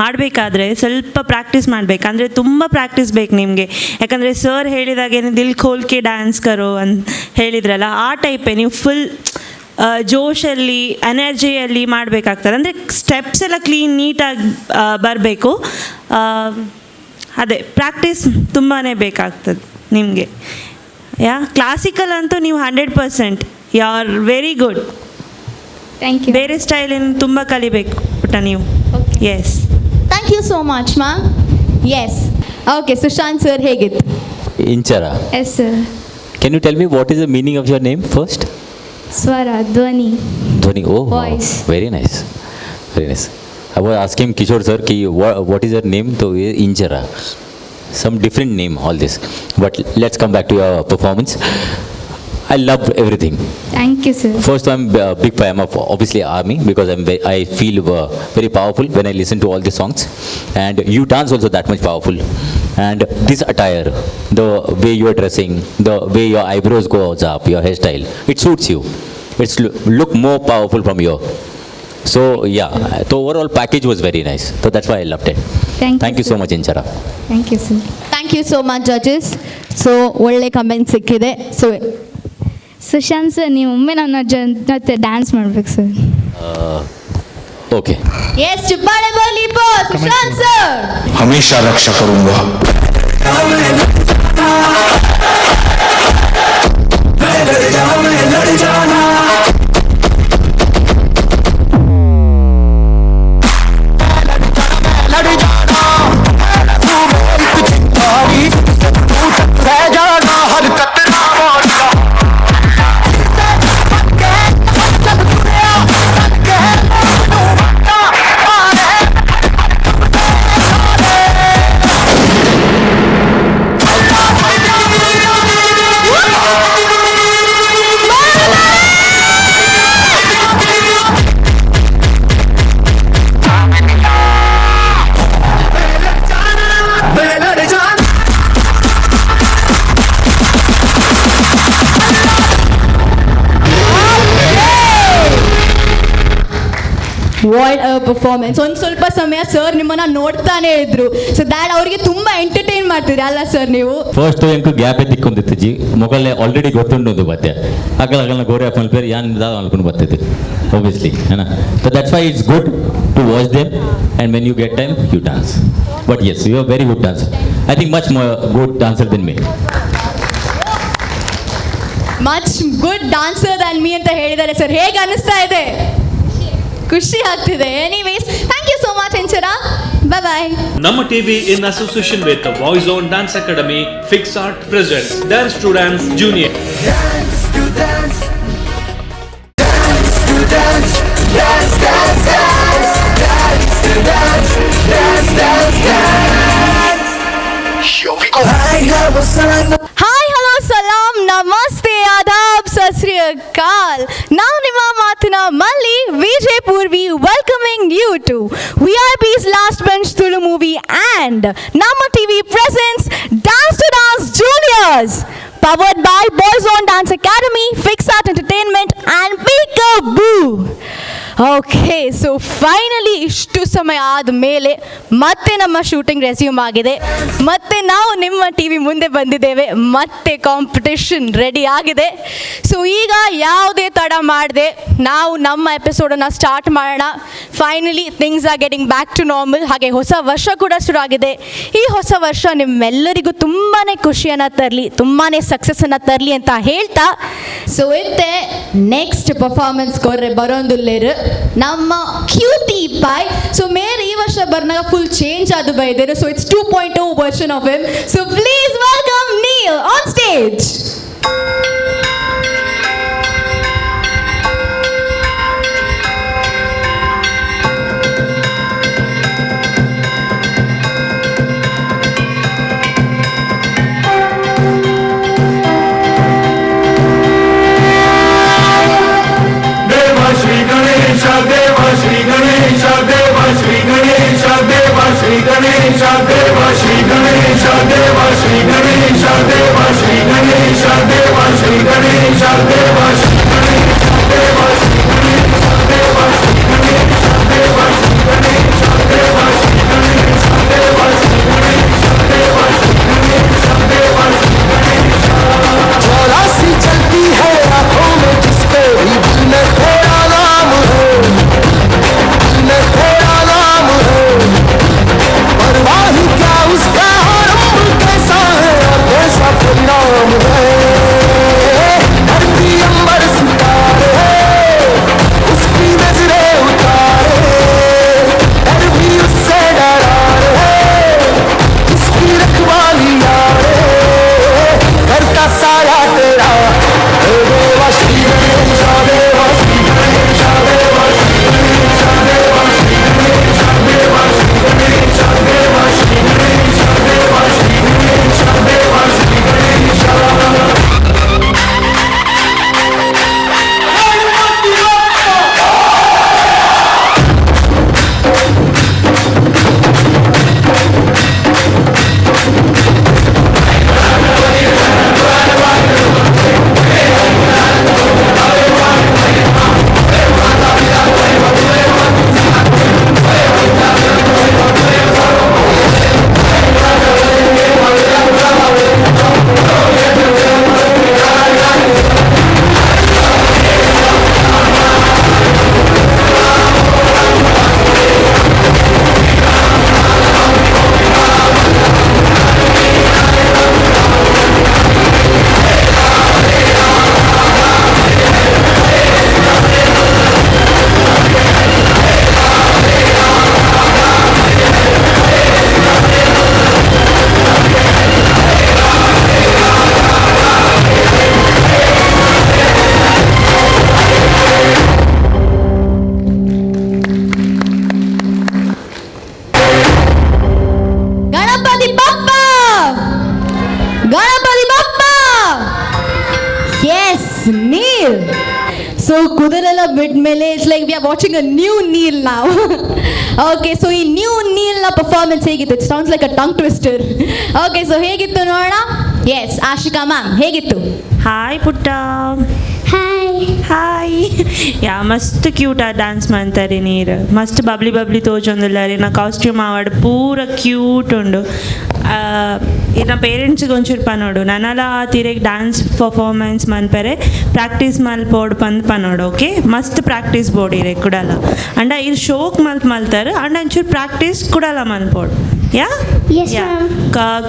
Speaker 12: ಮಾಡಬೇಕಾದ್ರೆ ಸ್ವಲ್ಪ ಪ್ರಾಕ್ಟೀಸ್ ಮಾಡಬೇಕು. ಅಂದರೆ ತುಂಬ ಪ್ರಾಕ್ಟೀಸ್ ಬೇಕು ನಿಮಗೆ. ಯಾಕಂದರೆ ಸರ್ ಹೇಳಿದಾಗೆ ದಿಲ್ ಖೋಲ್ಕೆ ಡ್ಯಾನ್ಸ್ ಕರೋ ಅಂತ ಹೇಳಿದ್ರಲ್ಲ, ಆ ಟೈಪೇ ನೀವು ಫುಲ್ ಜೋಶಲ್ಲಿ ಎನರ್ಜಿಯಲ್ಲಿ ಮಾಡಬೇಕಾಗ್ತದೆ. ಅಂದರೆ ಸ್ಟೆಪ್ಸ್ ಎಲ್ಲ ಕ್ಲೀನ್ ನೀಟಾಗಿ ಬರಬೇಕು. ಅದೇ ಪ್ರಾಕ್ಟೀಸ್ ತುಂಬಾ ಬೇಕಾಗ್ತದೆ ನಿಮಗೆ. ಯಾ, ಕ್ಲಾಸಿಕಲ್ ಅಂತೂ ನೀವು 100% you are very good.
Speaker 11: Thank you.
Speaker 12: ಬೇರೆ ಸ್ಟೈಲನ್ನು ತುಂಬ ಕಲಿಬೇಕು ಪುಟ್ಟ ನೀವು. Yes.
Speaker 3: Thank you so much ma'am. Yes, okay. Sushant sir, ಹೇಗಿತ್ತು?
Speaker 5: Inchara.
Speaker 11: Yes sir.
Speaker 5: Can you tell me what is the meaning of your name first?
Speaker 11: ಸ್ವರ, ಧ್ವನಿ.
Speaker 5: ಧ್ವನಿ. Oh,
Speaker 11: Voice.
Speaker 5: Very nice, very nice. I was asking Kishore sir ki what is your name, so Inchara, some different name, all this. But let's come back to your performance. I love everything.
Speaker 11: Thank you sir.
Speaker 5: First, I'm a big fan of obviously Army because I feel very powerful when I listen to all the songs, and you dance also that much powerful. And this attire, the way you are dressing, the way your eyebrows goes up, your hairstyle, it suits you. It's look more powerful from your. So yeah, the overall package was very nice. So that's why I loved it.
Speaker 11: Thank you,
Speaker 5: Thank you so much, Inchara.
Speaker 11: Thank you sir.
Speaker 3: Thank you so much, judges. So ಒಳ್ಳೆ comment ಸಿಕ್ಕಿದೆ. So
Speaker 11: Sushant sir, ನೀವು ಒಮ್ಮೆ ನನ್ನ ಜೊತೆ dance ಮಾಡ್ಬೇಕು sir.
Speaker 5: Okay.
Speaker 3: S, ಚಪ್ಪಾಳೆ ಬರಲಿ for Sushant sir.
Speaker 21: हमेशा रक्षा करूंगा.
Speaker 2: लड़ जाना लड़ जाना तू एक चिंगारी रह जाना हर कतरा मोड़ा. लड़ जाना.
Speaker 3: What a performance! ಒಂದು ಸ್ವಲ್ಪ ಸಮಯ ಸರ್ ನಿಮ್ಮನ್ನ ನೋಡ್ತಾನೆ ಇದ್ರು. ಸೊ that ಅವರಿಗೆ ತುಂಬಾ ಎಂಟರ್ಟೈನ್ ಮಾಡ್ತೀರಿ ಅಲ್ಲ ಸರ್ ನೀವು?
Speaker 5: ಫಸ್ಟ್ ಎಂಕ್ ಗ್ಯಾಪ್ ತಿಕ್ಕೊಂದಿತ್ತಿಜಿ. ಮೊಗಲೇ ಆಲ್ರೆಡಿ ಗೊತ್ತುಂಡು ಬತ್ತೆ ಅಗಲ ಅಗಲನ ಗೋರೆ ಮಲ್ಪೇರು ಯಾನ್ ದಾದ ಅನ್ಕೊಂಡು ಬರ್ತೈತಿ ಆಬ್ವಿಯಸ್ಲಿ ಏನ. So that's why it's good to watch them, and when you get time, you dance. But yes, you are very good dancer. I think much more good dancer than me.
Speaker 3: Much good dancer than me ಅಂತ ಹೇಳಿದ್ದಾರೆ sir. ಹೇಗೆ ಅನಿಸ್ತಾ ಇದೆ? ಖುಷಿ ಆಗ್ತಿದೆ. Anyways, thank you so much, Inchara. Bye bye.
Speaker 1: Namma TV in association with the Voice On Dance Academy, Fix Art presents Dance to Dance Junior.
Speaker 2: Dance to dance. Dance to dance. Dance, dance, dance. Dance to dance. Dance, dance, dance. Here we go. I have a son.
Speaker 3: Hi, hello, ಸಲಾಮ್, namaste, ಆದಾಬ್, ಸತ್ ಶ್ರೀ ಅಕಾಲ್. ನಾವು ನಿಮ್ಮ ಮಾತಿನ ಮಲ್ಲಿ Vijay Purvi, welcoming you to VIP's Last Bench Tulu movie and Namma TV presents Dance to Dance Juniors, powered by Boys On Dance Academy, Fix Art Entertainment and Peekaboo. Okay, so finally ಇಷ್ಟು ಸಮಯ ಆದ ಮೇಲೆ ಮತ್ತೆ ನಮ್ಮ ಶೂಟಿಂಗ್ resume ಆಗಿದೆ. ಮತ್ತೆ ನಾವು ನಿಮ್ಮ ಟಿವಿ ಮುಂದೆ ಬಂದಿದ್ದೇವೆ. ಮತ್ತೆ ಕಾಂಪಿಟೇಷನ್ ರೆಡಿ ಆಗಿದೆ. ಸೊ ಈಗ ಯಾವುದೇ ತಡ ಮಾಡದೆ ನಾವು ನಮ್ಮ ಎಪಿಸೋಡನ್ನು ಸ್ಟಾರ್ಟ್ ಮಾಡೋಣ. Finally things are getting back to normal. ಹಾಗೆ ಹೊಸ ವರ್ಷ ಕೂಡ ಶುರು ಆಗಿದೆ. ಈ ಹೊಸ ವರ್ಷ ನಿಮ್ಮೆಲ್ಲರಿಗೂ ತುಂಬಾ ಖುಷಿಯನ್ನು ತರಲಿ, ತುಂಬಾ ಸಕ್ಸಸ್ಸನ್ನು ತರಲಿ ಅಂತ ಹೇಳ್ತಾ, ಸೊ ಇತ್ತೆ ನೆಕ್ಸ್ಟ್ ಪರ್ಫಾರ್ಮೆನ್ಸ್ ಕೊರ್ರೆ ಬರೋಂದುಲ್ಲೇರು ನಮ್ಮ ಕ್ಯೂಟಿ ಪೈ. ಸೊ ಮೇರ್ ಈ ವರ್ಷ ಬರ್ನಾಗ ಫುಲ್ ಚೇಂಜ್ ಆದು ಬೈದೇರು. So it's 2.0 version of him. So please welcome Neel on stage.
Speaker 6: Deva Shri Ganesha, Deva Shri Ganesha, Deva Shri Ganesha, Deva Shri Ganesha, Deva Shri Ganesha, Deva Shri Ganesha, Deva Shri Ganesha, Deva Shri
Speaker 3: Neel. So ಕುದುರೆಲ್ಲ ಬಿಟ್ಟ ಮೇಲೆ it's like we are watching a new Neel ನಾವು. ಓಕೆ, ಸೊ ಈ ನ್ಯೂ ನೀಲ್ನ ಪರ್ಫಾರ್ಮೆನ್ಸ್ ಹೇಗಿತ್ತು? It sounds like a tongue twister. Okay, so ಹೇಗಿತ್ತು ನೋಡೋಣ. ಎಸ್, ಆಶಿಕಾ ಮ್ಯಾಮ್, ಹೇಗಿತ್ತು?
Speaker 12: ಹಾಯ್ ಪುಟ್ಟ.
Speaker 11: ಹಾಯ್.
Speaker 12: ಹಾಯ್. ಯಾ, ಮಸ್ತ್ ಕ್ಯೂಟ್ ಆ ಡ್ಯಾನ್ಸ್ ಮಾಡ್ತಾರೆ ನೀರು. ಮಸ್ತ್ ಬಬ್ಲಿ ಬಬ್ಲಿ ತೋಚೊಂದುಲ್ಲ. ನಾ ಕಾಸ್ಟ್ಯೂಮ್ ಆವಡ್ ಪೂರ ಕ್ಯೂಟ್ ಉಂಡು. ಇನ್ನ ಪೇರೆಂಟ್ಸ್ಗೆ ಒಂಚೂರು ಪನೋಡು, ನನಲ ತಿರೆಗ್ ಡ್ಯಾನ್ಸ್ ಪರ್ಫಾರ್ಮೆನ್ಸ್ ಮನ್ಪೆರೆ ಪ್ರಾಕ್ಟೀಸ್ ಮಲ್ಪೋಡು ಪಂದ್ ಪನೋಡು. ಓಕೆ, ಮಸ್ತ್ ಪ್ರಾಕ್ಟೀಸ್ ಬೋಡು ಇರೆ ಕುಡಲ. ಅಂಡ ಇರ್ ಶೋಕ್ ಮಲ್ತ್ ಮಲ್ತಾರೆ, ಅಂಡ ಒಂಚೂರು ಪ್ರಾಕ್ಟೀಸ್ ಕುಡಲ ಮನ್ಪೋಡು. ಯಾ.
Speaker 11: Yes, ma'am.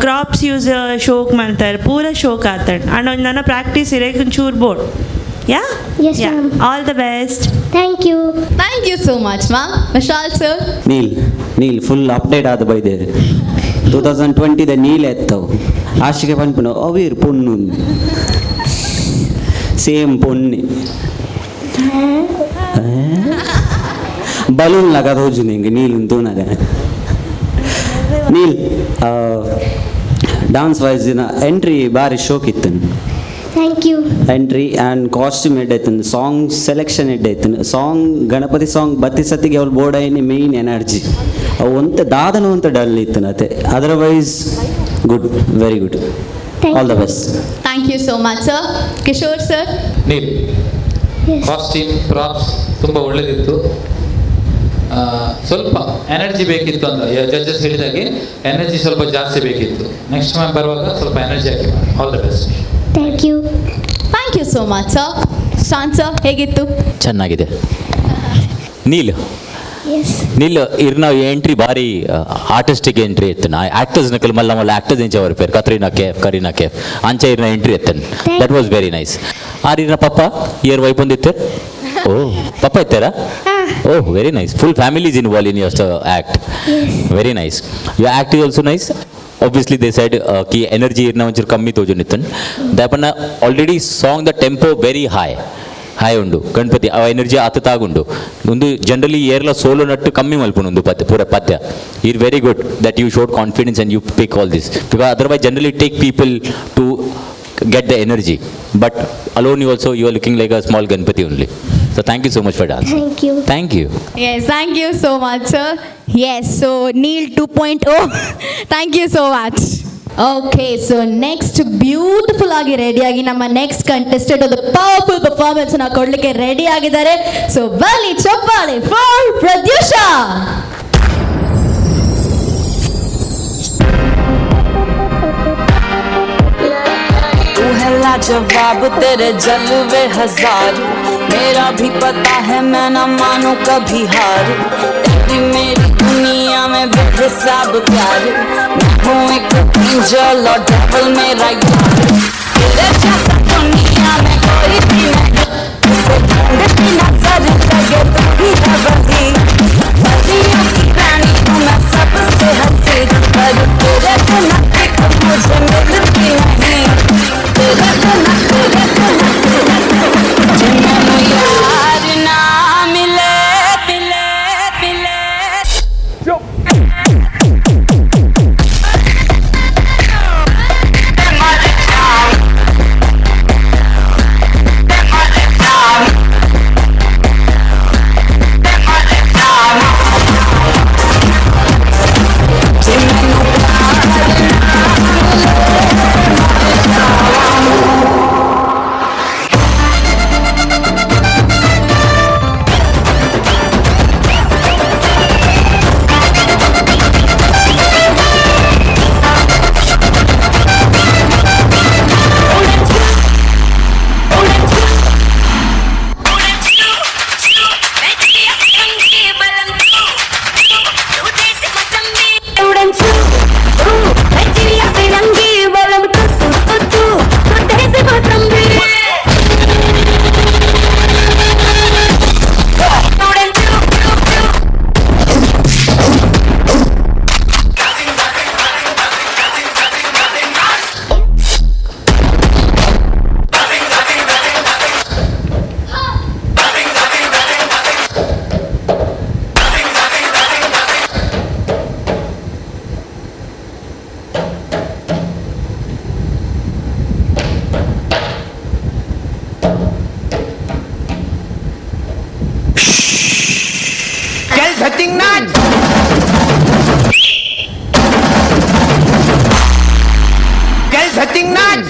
Speaker 12: Crops use ಶೋಕ್ ಮಲ್ತಾರೆ, ಪೂರ ಶೋಕ್ ಆತಂಡ್. ಅಂಡ್ ಒಂದು ನನ್ನ ಪ್ರಾಕ್ಟೀಸ್ ಇರೆ ಒಂಚೂರು board. Yeah.
Speaker 11: Yes, ma'am.
Speaker 12: All the best.
Speaker 11: Thank you.
Speaker 3: Thank you so much, ma'am. Vishal sir.
Speaker 14: Neel, Neel full update ಆದ ಬೈದೇರು. 2020ದ ನೀಲ್ ಎತ್ತವು. ಆಶಿಕೆ ಪನ್ಪುನ ಅವೀರ್ ಪೊಣ್ಣು, ಸೇಮ್ ಪೊನ್ನಿ. ಬಲೂನ್ ಲಗದ ಹೋಜು ನಿಂಗೆ ನೀಲ್ ತೂನಗ. ನೀಲ್, dance wise entry ಬಾರಿ ಶೋಕ್ ಇತ್ತು.
Speaker 11: Thank you.
Speaker 14: Entry and costume head ಆಯ್ತು, song selection head ಆಯ್ತು. ಸಾಂಗ್ ಗಣಪತಿ ಸಾಂಗ್ ಬತ್ತಿ ಸತಿಗೆ ಅವ್ಳು ಬೋರ್ಡ್ ಐನಿ ಮೇಯ್ನ್ ಎನರ್ಜಿ ಅವು ಒಂತ ದಾದನು ಅಂತ ಡಲ್ ಇತ್ತು ಅತ್ತೆ. Otherwise good, very good. All the best.
Speaker 3: Thank you so much, sir. Kishore sir.
Speaker 9: Neel, costume props ತುಂಬ ಒಳ್ಳೆದಿತ್ತು. ಸ್ವಲ್ಪ ಎನರ್ಜಿ ಬೇಕಿತ್ತು ಅಂತ ಜಡ್ಜಸ್ ಹೇಳಿದಾಗೆ ಎನರ್ಜಿ ಸ್ವಲ್ಪ ಜಾಸ್ತಿ ಬೇಕಿತ್ತು. ನೆಕ್ಸ್ಟ್ ಟೈಮ್ ಬರುವಾಗ ಸ್ವಲ್ಪ energy hockey. All the best.
Speaker 11: Thank you.
Speaker 3: Thank you so much, sir. Shan sir, ಹೇಗಿತ್ತು?
Speaker 5: ಚೆನ್ನಾಗಿದೆ ನೀಲ್.
Speaker 11: ಎಸ್.
Speaker 5: ನೀಲ್, ಇರ್ನ ಎಂಟ್ರಿ ಬಾರಿ ಆರ್ಟಿಸ್ಟಿಕ್ ಎಂಟ್ರಿ ಇತ್ತು. ಆಕ್ಟರ್ಸ್ ನಕಲ್ ಮಲ್ಲ ಮಲ್ಲ ಆಕ್ಟರ್ಸ್ ಎಂಚ ಬರ್ಪೇರು, ಕತ್ರಿನಾ ಕೇಫ್, ಕರೀನಾ ಕೇಫ್ ಅಂಚ ಇರ್ನ ಎಂಟ್ರಿ ಎತ್ತನ್. That was very nice. R ಇರ್ನ ಪಪ್ಪ ಇಯರ್ ವೈಪ್ ಒಂದಿತ್ತು. ಓ, ಪಪ್ಪ ಇತ್ತಾರಾ? Oh, very nice. Full family is involve in your act. Very nice. Your act is also nice. Obviously they said Ki energy ಇರ್ನ ಒಂಚೂರು ಕಮ್ಮಿ ತೋಜೊಂದಿತ್ತು. ದಾಪನ್ನ already song the tempo very high high ಉಂಡು. ಗಣಪತಿ ಆ ಎನರ್ಜಿ ಆತ ತಾಗುಂಡು. ಒಂದು ಜನರಲಿ ಏರ್ಲ ಸೋಲೋ ನಟ್ಟು ಕಮ್ಮಿ ಮಲ್ಪುಂಡು ಒಂದು ಪದ್ಯ ಪೂರ ಪದ್ಯ. ಇರ್ very good that you showed confidence and you pick all this, because otherwise generally take people to get the energy, but alone you also, you are looking like a small Ganpati only. So thank you so much for dance.
Speaker 11: Thank you.
Speaker 5: Thank you.
Speaker 3: Yes, thank you so much, sir. Yes, so Neel 2.0. Thank you so much. Okay, so next beautiful ಆಗಿ ರೆಡಿಯಾಗಿ ನಮ್ಮ next contestant ಒಂದು powerful performance ಅನ್ನ ಕೊಡ್ಲಿಕ್ಕೆ ready ಆಗಿದ್ದಾರೆ. So ಬನ್ನಿ, ಚಪ್ಪಾಳೆ for Pratyusha.
Speaker 7: तू है लाजवाब, तेरे जलवे हजार, मेरा भी पता है मैं न मानू कभी हार। तेरी मेरी दुनिया में बेहिसाब प्यार, मैं हूँ एक एंजल और डेविल मेरा यार। तेरे जैसा दुनिया में कोई भी नहीं, उसे ढूंढती नजर लगे तू ही है वही। परियों की रानी हूँ मैं सबसे हंसी, पर तेरे बिना एक मुझे मिलती नहीं। तेरे बिना, तेरे बिना, जिन्हों यार ना मिले मिले मिले। मर जाऊं, मर जाऊं, मर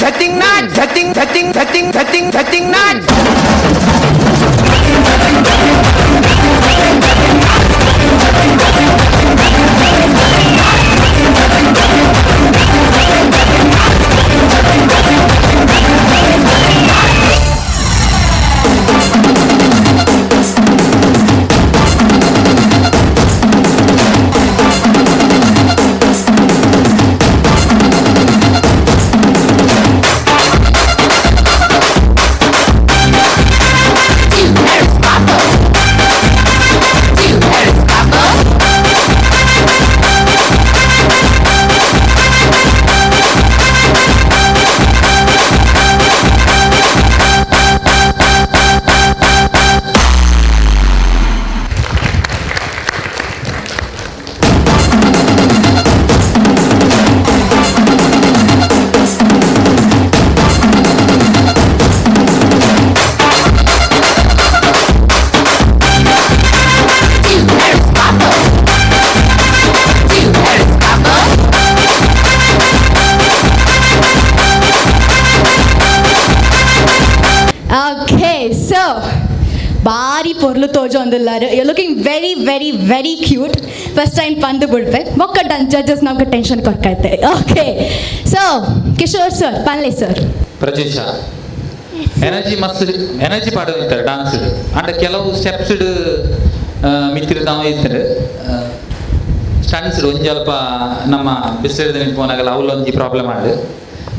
Speaker 2: धतिंग नाच धतिंग धतिंग धतिंग धतिंग धतिंग नाच।
Speaker 3: Okay, so ಬಾರಿ ಪೊರ್ಲು ತೋಜೊಂದುಲ್ಲಾರು. You looking very very very cute. First time ಪಂದು ಬುಡ್ಪೆ ಮೊಕ್ಕ ಡನ್ ಜಡ್ಜಸ್ ನಮ್ಗೆ ಟೆನ್ಷನ್ ಕೊರ್ಕೈತೆ. ಓಕೆ, ಸೊ ಕಿಶೋರ್ ಸರ್ ಪನ್ಲೆ ಸರ್.
Speaker 9: ಪ್ರಜುಷ ಎನರ್ಜಿ ಮಸ್ತ್ ಎನರ್ಜಿ ಪಾಡೋದಿತ್ತಾರೆ ಡಾನ್ಸ್ ಅಂಡ ಕೆಲವು ಸ್ಟೆಪ್ಸ್ ಮಿತ್ತಿರ್ತಾವ ಇತ್ತಾರೆ ಸ್ಟಂಟ್ಸ್ ಒಂಜಿ ಅಲ್ಪ ನಮ್ಮ ಬಿಸಿಲಿದ ನಿಂಪೋನಾಗಲ್ಲ ಅವಲೊಂಜಿ ಪ್ರಾಬ್ಲಮ್ ಆಡು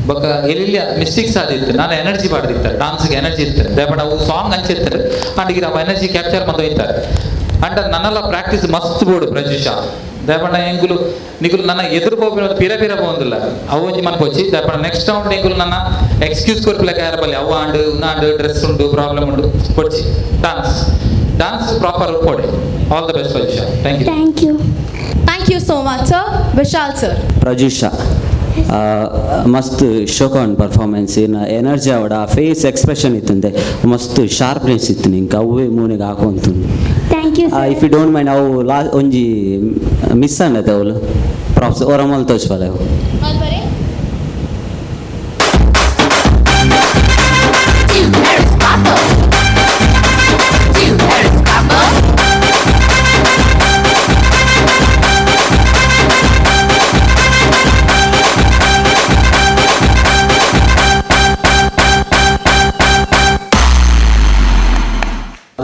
Speaker 9: ಬೊಕ್ಕ ಎಲ್ಲಿ ಮಿಸ್ಟೇಕ್ಸ್ ಆದಿತ್ತು ನಾನು ಎನರ್ಜಿ ಪಾಡ್ದಿತ್ತಾರೆ ಡಾನ್ಸ್ಗೆ ಎನರ್ಜಿ ಇರ್ತಾರೆ ದಯಪಡ ಅವು ಸಾಂಗ್ ಅಂಚಿರ್ತಾರೆ ಅಂಡ್ ಈಗ ಅವು ಎನರ್ಜಿ ಕ್ಯಾಪ್ಚರ್ ಮಂತ ಇತ್ತಾರೆ ಅಂಡ ನನ್ನೆಲ್ಲ ಪ್ರಾಕ್ಟೀಸ್ ಮಸ್ತ್ ಬೋಡು ಪ್ರಜುಷ ದಯಪಡ ಎಂಗುಲು ನಿಗುಲು ನನ್ನ ಎದುರು ಪೋಪಿನ ಪಿರ ಪಿರ ಪೋಂದಿಲ್ಲ ಅವು ಒಂಜಿ ಮನ್ಪೊಚ್ಚಿ ದಯಪಡ ನೆಕ್ಸ್ಟ್ ರೌಂಡ್ ಎಂಗುಲು ನನ್ನ ಎಕ್ಸ್ಕ್ಯೂಸ್ ಕೊರ್ಪಿಲಕ ಯಾರ ಬಲ್ಲಿ ಅವು ಆಂಡು ಉನ್ನಾಂಡು ಡ್ರೆಸ್ ಉಂಡು ಪ್ರಾಬ್ಲಮ್ ಉಂಡು ಕೊಡ್ಚಿ ಡಾನ್ಸ್ ಡಾನ್ಸ್ ಪ್ರಾಪರ್ ಕೊಡಿ. All the best Prajusha. Thank you.
Speaker 11: Thank you.
Speaker 3: Thank you so much sir. Vishal sir.
Speaker 14: Prajusha ಮಸ್ತ್ ಶೋಕಾನ್ ಪರ್ಫಾರ್ಮೆನ್ಸ್ ಇನ್ನ ಎನರ್ಜಿ ಅವಡ ಫೇಸ್ ಎಕ್ಸ್ಪ್ರೆಷನ್ ಇತ್ತಂತೆ ಮಸ್ತ್ ಶಾರ್ಪ್ನೆಸ್ ಇತ್ತು ನಿಂಗೆ ಅವೇ ಮೂನೆಗೆ ಹಾಕೊಂತು.
Speaker 11: Thank you sir.
Speaker 14: If you don't mind ಅವು ಲಾ ಒಂಜಿ ಮಿಸ್ ಅನ್ನತ್ತೆ ಅವಳು ಪ್ರಾಪ್ಸ್ ಓರಮಲ್ ತೋಚ್ಬಲ್ಲ ಅವು.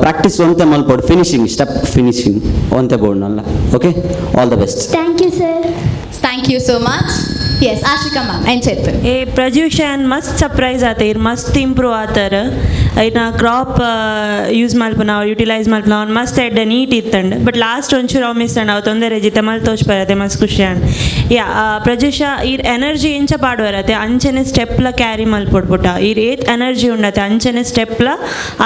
Speaker 14: ಪ್ರಾಕ್ಟೀಸ್ ಒಂತೆ ಮಲ್ಪೋಡು ಫಿನಿಶಿಂಗ್ ಸ್ಟೆಪ್ ಫಿನಿಶಿಂಗ್ ಒಂತೆ ಬೋರ್ಡ್ನಲ್ಲ. Okay, all the best.
Speaker 11: Thank you sir.
Speaker 3: Thank you so much. Yes, Ashika ma'am ಎಂಚೆತ್ತು.
Speaker 12: ಏ ಪ್ರಜುಷ ಮಸ್ತ್ ಸರ್ಪ್ರೈಸ್ ಆತ ಇರ್ ಮಸ್ತ್ ಇಂಪ್ರೂವ್ ಆತಾರ. ಐನ ಕ್ರಾಪ್ ಯೂಸ್ ಮಲ್ಪನ ಯುಟಿಲೈಸ್ ಮಲ್ಪನ ಅವ್ನು ಮಸ್ತ್ ಎಡ್ಡೆ ನೀಟ್ ಇತ್ತಂಡು ಬಟ್ ಲಾಸ್ಟ್ ಒಂಚೂರು ಅವು ಮಿಸ್ ಅಂಡ್ ಅವು ತೊಂದರೆ ಜಿತೆ ಮಲ್ ತೋಚ್ ಬರತ್ತೆ ಮಸ್ತ್ ಖುಷಿ ಅಂಡ್ ಯಾ ಪ್ರಜುಷ ಈರ್ ಎನರ್ಜಿ ಎಂಚ ಪಾಡುವರತ್ತೆ ಅಂಚನೆ ಸ್ಟೆಪ್ಲ ಕ್ಯಾರಿ ಮಲ್ಪೊಡ್ಪುಟ ಈರ್ ಏತ್ ಎನರ್ಜಿ ಉಂಡತೆ ಅಂಚನೆ ಸ್ಟೆಪ್ಲ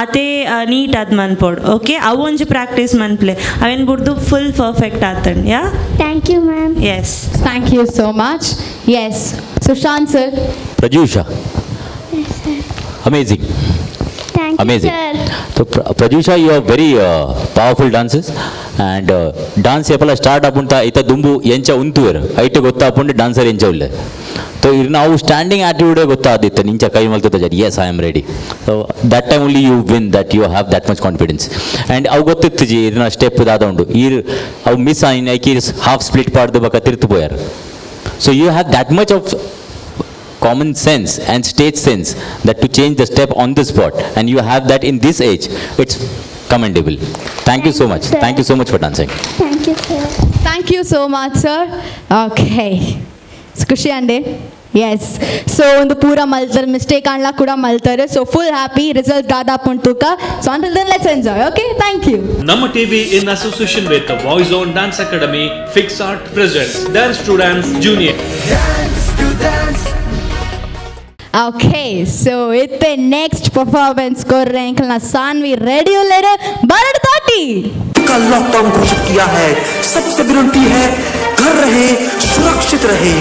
Speaker 12: ಅತೇ ನೀಟ್ ಅದ್ ಮನ್ಪೊಡ್. ಓಕೆ, ಅವು ಒಂಜಿ ಪ್ರಾಕ್ಟೀಸ್ ಮನ್ಪ್ಲೆ ಅವೇನು ಬುಡ್ದು ಫುಲ್ ಪರ್ಫೆಕ್ಟ್ ಆತಂಡ್. Yeah,
Speaker 11: thank you ma'am.
Speaker 12: Yes,
Speaker 3: thank you so much. Yes, Sushant sir.
Speaker 5: Prajusha, amazing.
Speaker 11: Thank you
Speaker 5: amazing.
Speaker 11: Sir.
Speaker 5: So Prajusha, you are very powerful dancers and dance ಏಪಲ ಸ್ಟಾರ್ಟ್ ಆಪುಂಟ ಐತ ದುಂಬು ಎಂಚ ಉಂತುವೆರ್ ಐಟ್ ಗೊತ್ತಾಪುಂಡು ಡಾನ್ಸರ್ ಎಂಚ ಉಲ್ಲೆ. ಸೊ ಇರ್ ನಾವು ಸ್ಟ್ಯಾಂಡಿಂಗ್ ಆಟಿಟ್ಯೂಡೇ ಗೊತ್ತಾದಿತ್ತು ನಿಂಚ ಕೈ ಮಲ್ತದ yes I am ready. So that time only you win that you have that much confidence. And ಅವು ಗೊತ್ತಿತ್ತು ಜಿ ಇರ್ನ ಸ್ಟೆಪ್ ದಾದ ಉಂಡು ಈರ್ ಅವು ಮಿಸ್ ಆಯಿನ ಐಕಿ ಹಾಫ್ ಸ್ಪ್ಲಿಟ್ ಪಾಡ್ದು ಬಕ ತಿರ್ತು ಪೋಯಾರ್. So you have that much of common sense and stage sense that to change the step on the spot, and you have that in this age. It's commendable. Thank you so much.
Speaker 11: Sir.
Speaker 5: Thank you so much for dancing.
Speaker 11: Thank you sir.
Speaker 3: Thank you so much sir. Okay, ಖುಷಿ ಅಂಡೆ. S, so ಒಂದು ಪೂರ ಮಲ್ತಾರೆ ಮಿಸ್ಟೇಕ್ ಆನ್ಲ ಕೂಡ ಮಲ್ತಾರೆ. ಸೊ ಫುಲ್ ಹ್ಯಾಪಿ ರಿಸಲ್ಟ್ ದಾದಾಪುಂಡು ತೂಕ. So until then let's enjoy. Okay, thank you.
Speaker 1: Namma TV in association with Voice On Dance Academy, Fix Art presents Dance to Dance Junior.
Speaker 2: Dance to dance.
Speaker 3: Okay, so ಇತ್ತೆ ನೆಕ್ಸ್ಟ್ ಪರ್ಫಾರ್ಮೆನ್ಸ್ ಕೊರ್ರೆ ಎಂಕಲ್ನ ಸಾನ್ವಿ ರೆಡಿ ಉಲ್ಲೇರು ಬರಡ್ ತಾಟಿ.
Speaker 4: का लॉकडाउन घोषित किया है। सबसे विनती है घर रहे, सुरक्षित रहे।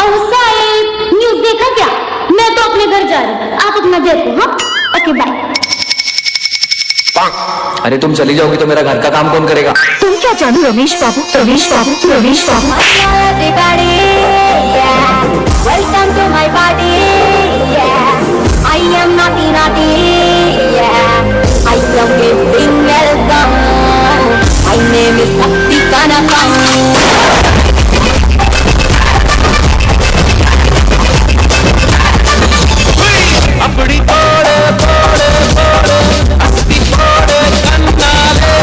Speaker 20: अब साहिब न्यूज देखा क्या? मैं तो अपने घर जा रही, आप अपना देखो। हाँ, ओके बाय।
Speaker 16: अरे तुम चली जाओगी तो मेरा घर का काम कौन करेगा?
Speaker 22: तुम क्या जानो रमेश बाबू, रमेश बाबू, रमेश बाबू।
Speaker 20: Welcome to my party, yeah. I am naughty naughty, yeah. I am giving welcome. My name is Katti Kanakam.
Speaker 15: अपनी तोड़े तोड़े तोड़े अस्ती तोड़े कन्नाले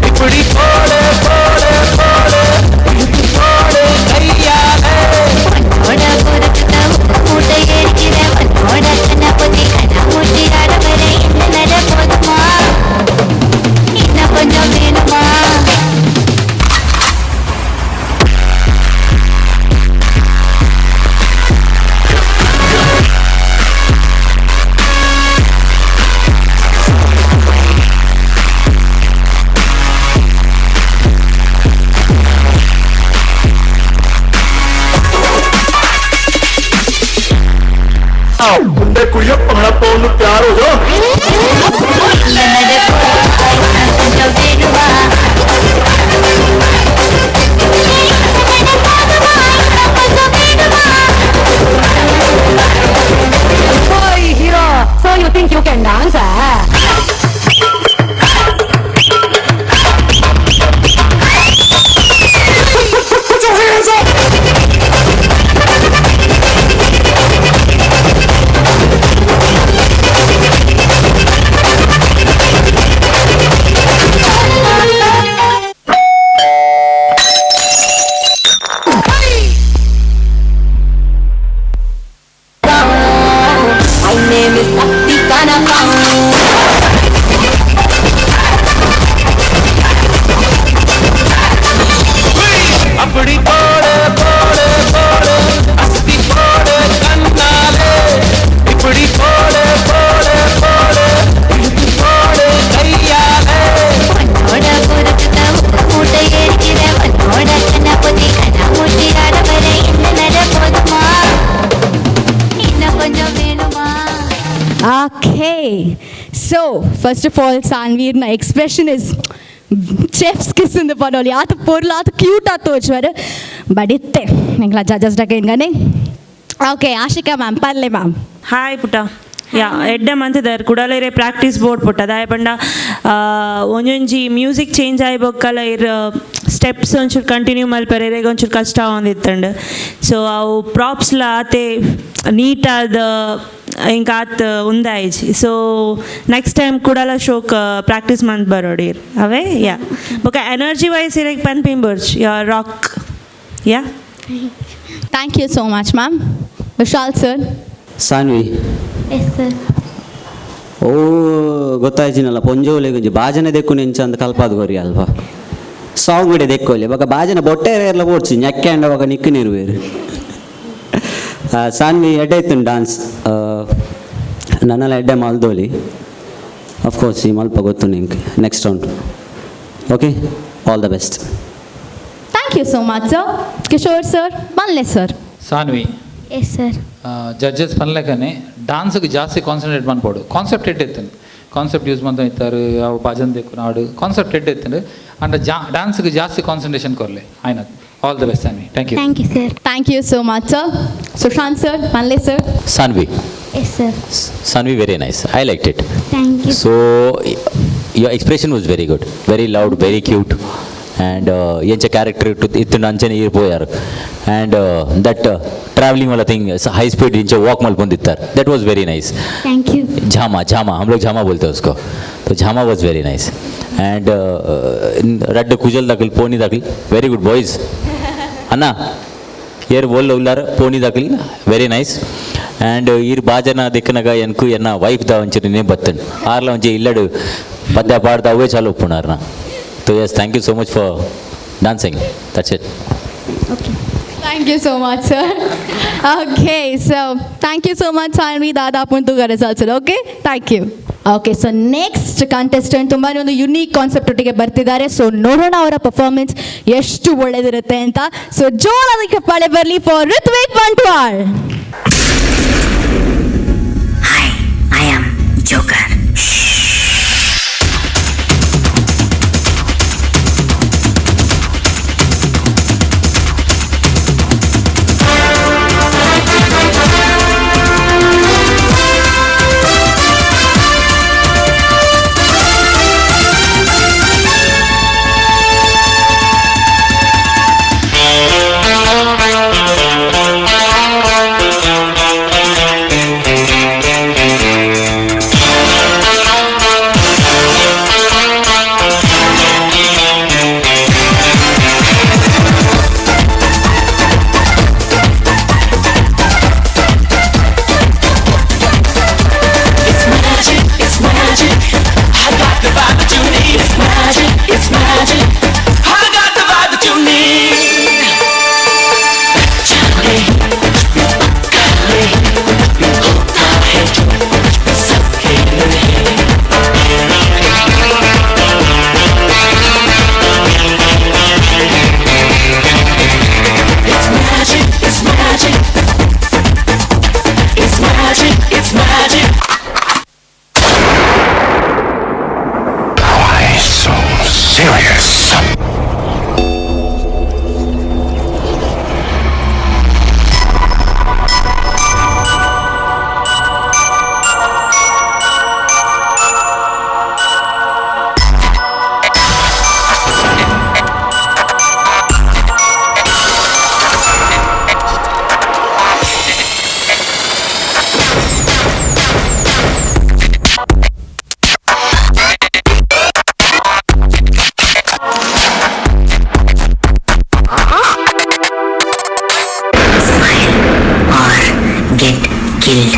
Speaker 15: इपड़ी तोड़े तोड़े तोड़े तोड़े दैयाले
Speaker 4: मुंडे कुड़ियों भंगड़ा पाउण नूं तैयार हो जाओ।
Speaker 22: Oi, hero. So you think you can dance, ah?
Speaker 4: Put your hands up!
Speaker 7: My name is Katti Kanakam.
Speaker 15: अपनी तोड़े तोड़े तोड़े अस्ती तोड़े कन्नाले इपड़ी तोड़े तोड़े तोड़े तोड़े दैयाले
Speaker 3: Okay. So, first of all, Sanveerನ expression is chef's kiss in the ಪನೋಲಿ. ಆತ ಪೊರ್ಲು ಆತ ಕ್ಯೂಟ್ ಆತ ತೋಚುವರು ಬಟ್ ಇತ್ತೆ ಎಂಕ್ಲ ಜಡ್ಜಸ್ ಡಕೇನ್ಗನೆ. ಓಕೆ ಆಶಿಕಾ ಮ್ಯಾಮ್, ಪರ್ಲೆ ಮ್ಯಾಮ್.
Speaker 12: ಹಾಯ್ ಪುಟ್ಟ. ಯಾ, ಎಡ್ಡೆ ಮಂತಿದ್ದಾರೆ ಕುಡಲ ಇರೆ ಪ್ರಾಕ್ಟೀಸ್ ಬೋರ್ಡ್ ಪುಟ್ಟ. ದಾಯ ಪಂಡ ಒಂಜೊಂಜಿ ಮ್ಯೂಸಿಕ್ ಚೇಂಜ್ ಆಯ್ ಬೊಕ್ಕಲ ಇರ್ ಸ್ಟೆಪ್ಸ್ ಒಂಚೂರು ಕಂಟಿನ್ಯೂ ಮಲ್ಪೆರೆ ಇರೆಗ್ ಒಂಚೂರು ಕಷ್ಟ ಆವೊಂದಿತ್ತಂಡ್. ಸೊ ಅವು ಪ್ರಾಪ್ಸ್ಲ ಆತೆ ನೀಟಾದ ಇಂಕ ಆತ್ ಉಂದಾಯಿಜಿ. So next time ಕುಡಲ ಶೋಕ್ ಪ್ರಾಕ್ಟೀಸ್ ಮಂತ್ ಬರೋಡಿ ಅವೇ. ಯಾ, ಬೊಕ ಎನರ್ಜಿ ವೈಸ್ ಇರೆಗ್ ಪನ್ಪಿನ್ ಬರ್ಚ್ yeah rock. Yeah,
Speaker 3: thank you so much ma'am. Vishal sir.
Speaker 14: Saanvi.
Speaker 11: Yes sir.
Speaker 14: ಓ ಗೊತ್ತಾಯ್ತಿನಲ್ಲ ಪೊಂಜೋಲೆಗ್ ಒಂಜಿ ಬಾಜನೆ ದೆಕ್ಕು ನೆಂಚ ಅಂದ್ ಕಲ್ಪಾದ್ ಗೊರಿ ಅಲ್ಪ ಸಾಂಗ್ ಬಿಡೆ ದೆಕ್ಕೋಲೆ ಬೊಕ ಬಾಜನೆ ಬೊಟ್ಟೆ ಏರ್ಲ ಬೋಡ್ಚಿ ñಕ್ಕೆ ಅಂಡ ಬೊಕ ನಿಕ್ಕು ನೀರುವೇರು. ಸಾನ್ವಿ ಎಡ್ಡೆ ಇತ್ತು ಡಾನ್ಸ್, ನನ್ನೆಲ್ಲ ಎಡ್ಡೆ ಮಲ್ದೋಲಿ. ಅಫ್ಕೋರ್ಸ್ ಈ ಮಲ್ಪ ಗೊತ್ತು ನಿಂಗೆ. Next round okay, all the best.
Speaker 3: Thank you so much sir. Kishore sir, ಮಲ್ಲೆ sir.
Speaker 9: Saanvi.
Speaker 11: Yes sir.
Speaker 9: Judges ಪನ್ಲೆಕನೆ ಡಾನ್ಸ್ಗೆ ಜಾಸ್ತಿ ಕಾನ್ಸಂಟ್ರೇಟ್ ಮನ್ಪೋಡು. ಕಾನ್ಸೆಪ್ಟ್ ಎಡ್ಡೆ ಇತ್ತು, ಕಾನ್ಸೆಪ್ಟ್ ಯೂಸ್ ಮಂತ ಇತ್ತಾರೆ ಅವು ಭಜನ್ ದೇಕು ನಾಡು ಕಾನ್ಸೆಪ್ಟ್ ಎಡ್ಡೆ ಇತ್ತು. ಅಂಡ್ ಡಾನ್ಸ್ಗೆ ಜಾಸ್ತಿ concentration ಕೊರ್ಲೆ ಆಯ್ನ. All the best Saanvi. Thank you.
Speaker 11: Thank you sir.
Speaker 3: Thank you so much sir. Sushant sir, ಮಲ್ಲೆ sir.
Speaker 5: Saanvi.
Speaker 11: Yes sir.
Speaker 5: Saanvi, very nice. I liked it.
Speaker 11: Thank you.
Speaker 5: So your expression was very good, very loud, very cute, and ಎಂಚ ಕ್ಯಾರೆಕ್ಟರ್ ಇತ್ತು ಅಂಚನೆ ಈರ್ ಪೋಯಾರು. And that traveling वाला thing, high speed इंचे walk मल्पोंदित्तार, that was very nice.
Speaker 11: Thank you.
Speaker 5: झामा, झामा हम लोग झामा बोलते हैं उसको, तो झामा was very nice. And रड्ड kuzhal दाखल पोनी दाखल very good boys ಅಣ್ಣ ಏರ್ ಬೋಲ್ ಉಲ್ಲಾರ pony Daakhil very nice. And ಈರ್ ಬಾಜನ ದಿಕ್ಕನಗ ಎನ್ಕು ಎನ್ನ ವೈಫ್ the ಒಂಚೂರು ನೇ ಬತ್ತನ್ ಆರ್ಲ ಒಂಚೆ ಇಲ್ಲಡು ಪದ್ಯ ಪಾಡ್ದ ಅವೇ ಚಾಲು ಒಪ್ಪುನಾರ್ನ. So yes, thank you so much for dancing. That's it.
Speaker 3: Thank you so much sir. Okay, so thank you so much Saanvi ದಾದಾ ಪುಂತು results. Okay, thank you. Okay, so next contestant ತುಂಬಾ ಒಂದು ಯುನೀಕ್ ಕಾನ್ಸೆಪ್ಟ್ ಒಟ್ಟಿಗೆ ಬರ್ತಿದ್ದಾರೆ. ಸೊ ನೋಡೋಣ ಅವರ ಪರ್ಫಾರ್ಮೆನ್ಸ್ ಎಷ್ಟು ಒಳ್ಳೇದಿರುತ್ತೆ ಅಂತ. ಸೊ ಜೋರಾದ ಚಪ್ಪಾಳೆ ಬರಲಿ for Ritvik Bantwal.
Speaker 23: I am Joker.
Speaker 4: killed.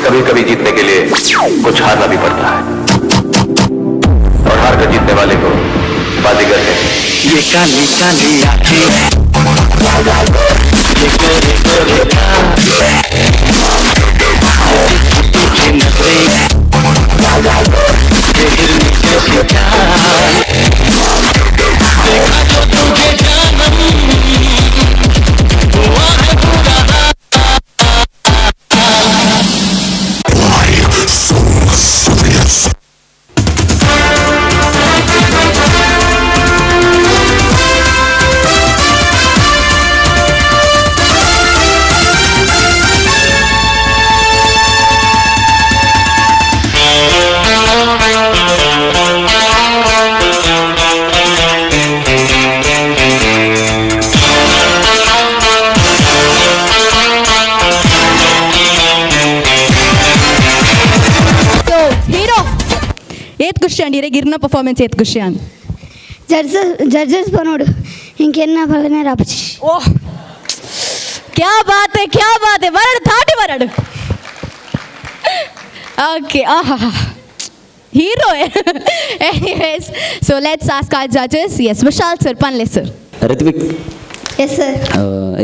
Speaker 16: कभी कभी जीतने के लिए कुछ हारना भी पड़ता है और हार कर जीतने वाले को बाजीगर कहते हैं।
Speaker 4: ये काली काली आंखें, ये गोरे गोरे गाल, ये नखरे, ये हिरनी जैसी चाल, देखा जो तुझे जानम हुआ है बुरा हाल।
Speaker 3: ಸೊ ಹೀರೋ ಏತ್ ಖುಷಿ ಅಂಡ್ ಇರೆಗ್ ಇರ್ನ ಪರ್ಫಾರ್ಮೆನ್ಸ್ ಏತ್ ಖುಷಿ ಅಂಡ್
Speaker 11: ಜಡ್ಜಸ್ ಜಡ್ಜಸ್ ಪನೋಡು ಇಂಕೆನ್ನ ಪಲನೆ ರಾಪಚಿ.
Speaker 3: ಓಹ್, ಕ್ಯಾ ಬಾತ್ ಹೈ, ಕ್ಯಾ ಬಾತ್ ಹೈ. ಬರಡು ಥಾಟಿ ಬರಡು. ಓಕೆ, ಆಹಾ, hero. Anyways, so let's ask our judges. Yes, Vishal sir, ಪನ್ಲೆ sir.
Speaker 14: Rithvik.
Speaker 11: Yes sir.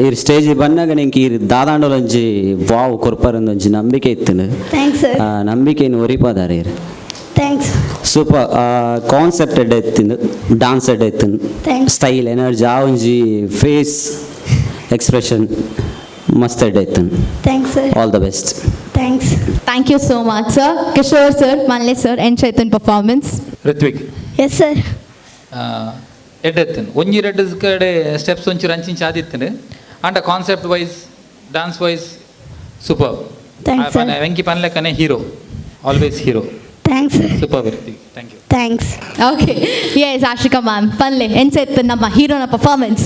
Speaker 14: ಈರ್ ಸ್ಟೇಜ್ ಬನ್ನಾಗ ನಿಂಗೆ ಈರ್ ದಾದಾಂಡಲೊಂಜಿ ವಾವ್ ಕೊರ್ಪರಂದೊಂಜಿ ನಂಬಿಕೆ ಇತ್ತು.
Speaker 11: Thanks sir.
Speaker 14: ನಂಬಿಕೆಯನ್ನು ಒರಿಪಾದಾರ ಈರ್.
Speaker 11: Thanks.
Speaker 14: Super concept ಎಡ್ಡೆ ಇತ್ತಿಂದು, ಡಾನ್ಸ್ ಎಡ್ಡೆ ಇತ್ತು.
Speaker 11: Thanks.
Speaker 14: Style, energy, ಆ ಒಂಜಿ ಫೇಸ್ ಎಕ್ಸ್ಪ್ರೆಷನ್ ಮಸ್ತ್ ಎಡ್ಡೆ ಇತ್ತು.
Speaker 11: Thanks sir.
Speaker 14: All the best.
Speaker 11: Thanks.
Speaker 3: Thank you so much sir. Kishore sir, ಪನ್ಲೆ sir, N Chaitan performance.
Speaker 9: Rithvik.
Speaker 11: Yes sir.
Speaker 9: ಎಡ್ಡೆತ್ತನ್ ಒಂಜಿ ರಡ್ಡ್ ಕಡೆ ಸ್ಟೆಪ್ಸ್ ಒಂಚೂರು ಅಂಚಿಂಚಿ ಆದಿತ್ತನು and concept wise, dance wise super.
Speaker 11: Thanks, sir.
Speaker 9: Venky ಪನ್ಲೆಕ್ಕನೆ hero, always hero.
Speaker 11: Thanks sir.
Speaker 9: Super Rithvik, thank you.
Speaker 11: Thanks.
Speaker 3: Okay, yes, Ashika ma'am, ಪನ್ಲೆ N Chaitan ನಮ್ಮ ಹೀರೋನ ಪರ್ಫಾರ್ಮೆನ್ಸ್.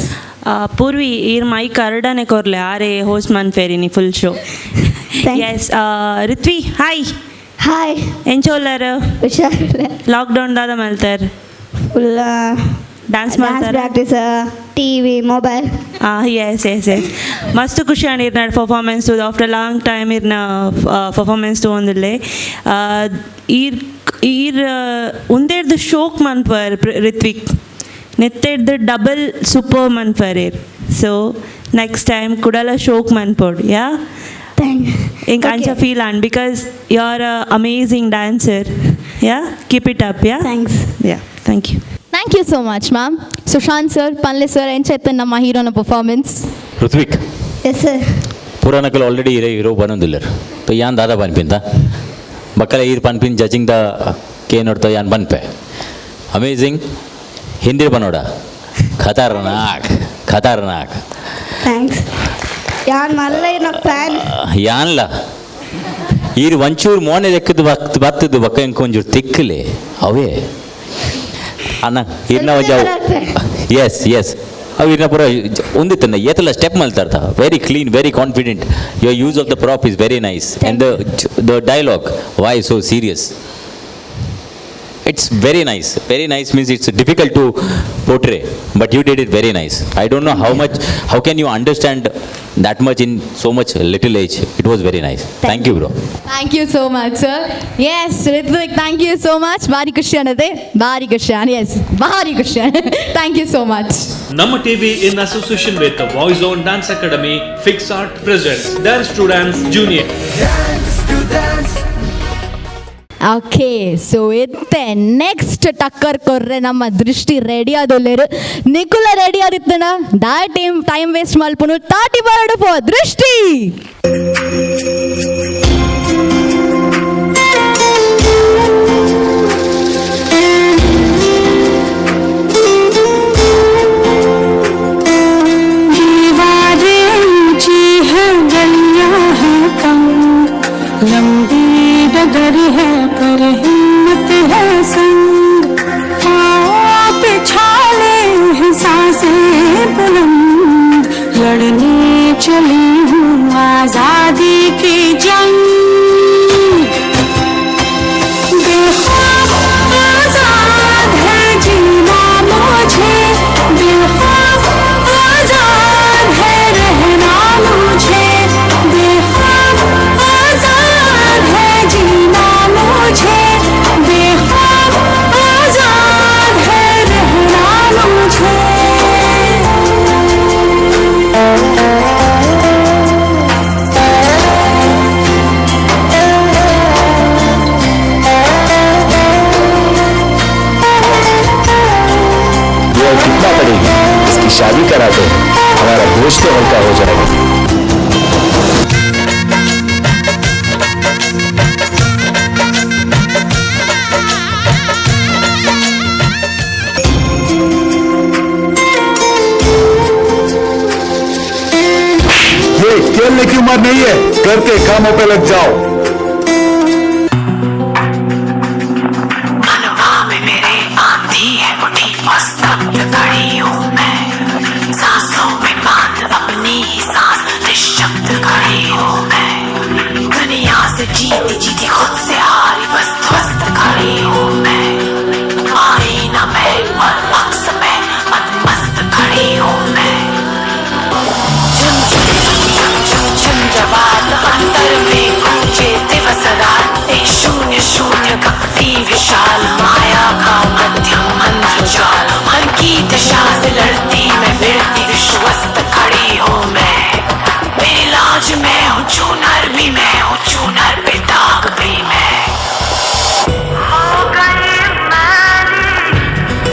Speaker 12: ಪೂರ್ವಿ ಈರ್ ಮೈಕ್ ಅರಡನೆ ಕೊರ್ಲೆ ಆರೆ ಹೋಸ್ಟ್ ಮನ್ಪೇರಿನಿ full show. Yes, Rithvi, hi.
Speaker 11: Hi.
Speaker 12: ಎಂಚೋಲ್ಲರ್?
Speaker 11: ಹುಷಾರಿಲ್ಲ.
Speaker 12: ಲಾಕ್ಡೌನ್ ದಾದ ಮಲ್ತಾರ್?
Speaker 11: ಫುಲ್
Speaker 12: ಡಾನ್ಸ್
Speaker 11: ಡಾನ್ಸ್
Speaker 12: ಮಾಡ್ತಾರ?
Speaker 11: Practice, TV, mobile.
Speaker 12: S S S, ಮಸ್ತ್ ಖುಷಿ ಆಂಡ್ ಇರ್ನ ಪರ್ಫಾರ್ಮೆನ್ಸ್ ಆಫ್ಟರ್ ಲಾಂಗ್ ಟೈಮ್ ಇರ್ನ ಪರ್ಫಾರ್ಮೆನ್ಸ್ ತಗೊಂದಿಲ್ಲೆ. ಈರ್ ಈರ್ ಉಂದೇರ್ದು ಶೋಕ್ ಮನ್ಪರ್ ರಿತ್ವಿಕ್, ನೆತ್ತೆಡ್ದು ಡಬಲ್ ಸೂಪರ್ ಮನ್ಪರ್ ಇರ್. ಸೊ ನೆಕ್ಸ್ಟ್ ಟೈಮ್ ಕುಡಲ ಶೋಕ್ ಮನ್ಪೋಡ್ ಯಾ.
Speaker 11: Thanks.
Speaker 12: ಇಂಕ್ ಅಂಚ feel and because you are a amazing dancer. Yeah, keep it up. Yeah.
Speaker 11: Thanks.
Speaker 12: Yeah, thank you.
Speaker 3: Thank you so much ma'am. Sushant sir, ಪನ್ಲೆ sir, N Chaitan ನಮ್ಮ ಹೀರೋನ ಪರ್ಫಾರ್ಮೆನ್ಸ್.
Speaker 5: ಋತ್ವಿಕ್.
Speaker 11: Yes sir.
Speaker 5: ಪುರಾಣಕಲ್ already hero hero ಬನೊಂದಿಲ್ಲರ್ ತೋ ಯಾನ್ ದಾದ ಪನ್ಪಿಂತ ಬಕ್ಕಲ ಈರ್ ಪನ್ಪಿನ್ ಜಡ್ಜಿಂಗ್ the K ನೋಡ್ತಾ ಯಾನ್ ಪನ್ಪೆ. ಅಮೇಝಿಂಗ್. ಹಿಂದಿ ಬನೋಡ ಖತರ್ನಾಕ್ ಖತರ್ನಾಕ್.
Speaker 11: Thanks. ಯಾನ್ ಮಲ್ಲ ಇರ್ನ ಫ್ಯಾನ್.
Speaker 5: ಯಾನ್ಲ ಈರ್ ಒಂಚೂರು ಮೋನೆ ದೆಕ್ಕದು ಬಕ್ ಬತ್ತದು ಬಕ್ಕ ಇಂಕ ಒಂಚೂರು ತಿಕ್ಕಲೆ ಅವೇ ಅಣ್ಣ ಇರ್ನ ಒಂಜಿ ಎಸ್ ಎಸ್ ಅವು ಇರ್ನ ಪೂರ ಒಂದಿತ್ತನ್ನ ಏತಲ step ಮಲ್ತಾರ್ತ. Very clean, very confident. Your use of the prop is very nice and the dialogue, why so serious, it's very nice. Very nice means it's difficult to portray, but you did it very nice. I don't know how much, how can you understand that much in so much little age. It was very nice. Thank you bro.
Speaker 3: Thank you so much sir. Yes Rithvik, thank you so much. ಭಾರಿ ಖುಷಿ ಅನ್ನದೆ, ಭಾರಿ ಖುಷಿ. ಎಸ್, ಭಾರಿ ಖುಷಿ. Thank you so much.
Speaker 1: Namma TV in association with Voice On Dance Academy, Fix Art presents Dance to Dance Junior.
Speaker 3: Okay, so ಇತ್ತೆ ನೆಕ್ಸ್ಟ್ ಟಕ್ಕರ್ ಕೊರ್ರೆ ನಮ್ಮ ದೃಷ್ಟಿ ರೆಡಿ ಆದೊಲ್ಲೇರು. ನಿಕುಲ ರೆಡಿ ಆದಿತ್ತನ ದಾ ಟೈಮ್ ಟೈಮ್ ವೇಸ್ಟ್ ಮಲ್ಪುನು ತಾಟಿ ಬರಡು ಫಾರ್ ದೃಷ್ಟಿ.
Speaker 20: दीवारें ऊंची है, गलियां हैं कम, लंबी डगर है पर हिम्मत है संग।
Speaker 8: से बुलंद, लड़ने चली हूँ आजादी की जंग। बेखौफ आजाद है जीना मुझे, बेखौफ आजाद है रहना मुझे, बेखौफ आजाद है जीना मुझे, बेखौफ आजाद है रहना मुझे।
Speaker 16: ये और कितना पड़ेगी, इसकी शादी करा दो, हमारा बोझ तो हल्का हो जाएगा।
Speaker 21: ये खेलने की उम्र नहीं है, घर के कामों पे लग जाओ।
Speaker 13: मनवा में मेरे आंधी है उठी और स्तब्ध खड़ी हूँ मैं, सांसों में बांध अपनी ही सांस निशब्द खड़ी हूँ मैं, दुनिया से जीती जीती खुद से हारी बस ध्वस्त खड़ी हूँ मैं, आईना मैं और अक्स में मदमस्त खड़ी हूँ मैं। झुम झुम झुम झुम झुम झुम जवात अंतर में गूंजे दिवस रात, ए शून्य शून्य कपटी विशाल माया का मध्यम अंधजाल, मन की दिशा से लड़ती मैं भिड़ती विश्वस्त खड़ी हूँ मैं, मेरी लाज मैं हूँ चूनर भी मैं हूँ चूनर पे दाग भी मैं। हो गई मैली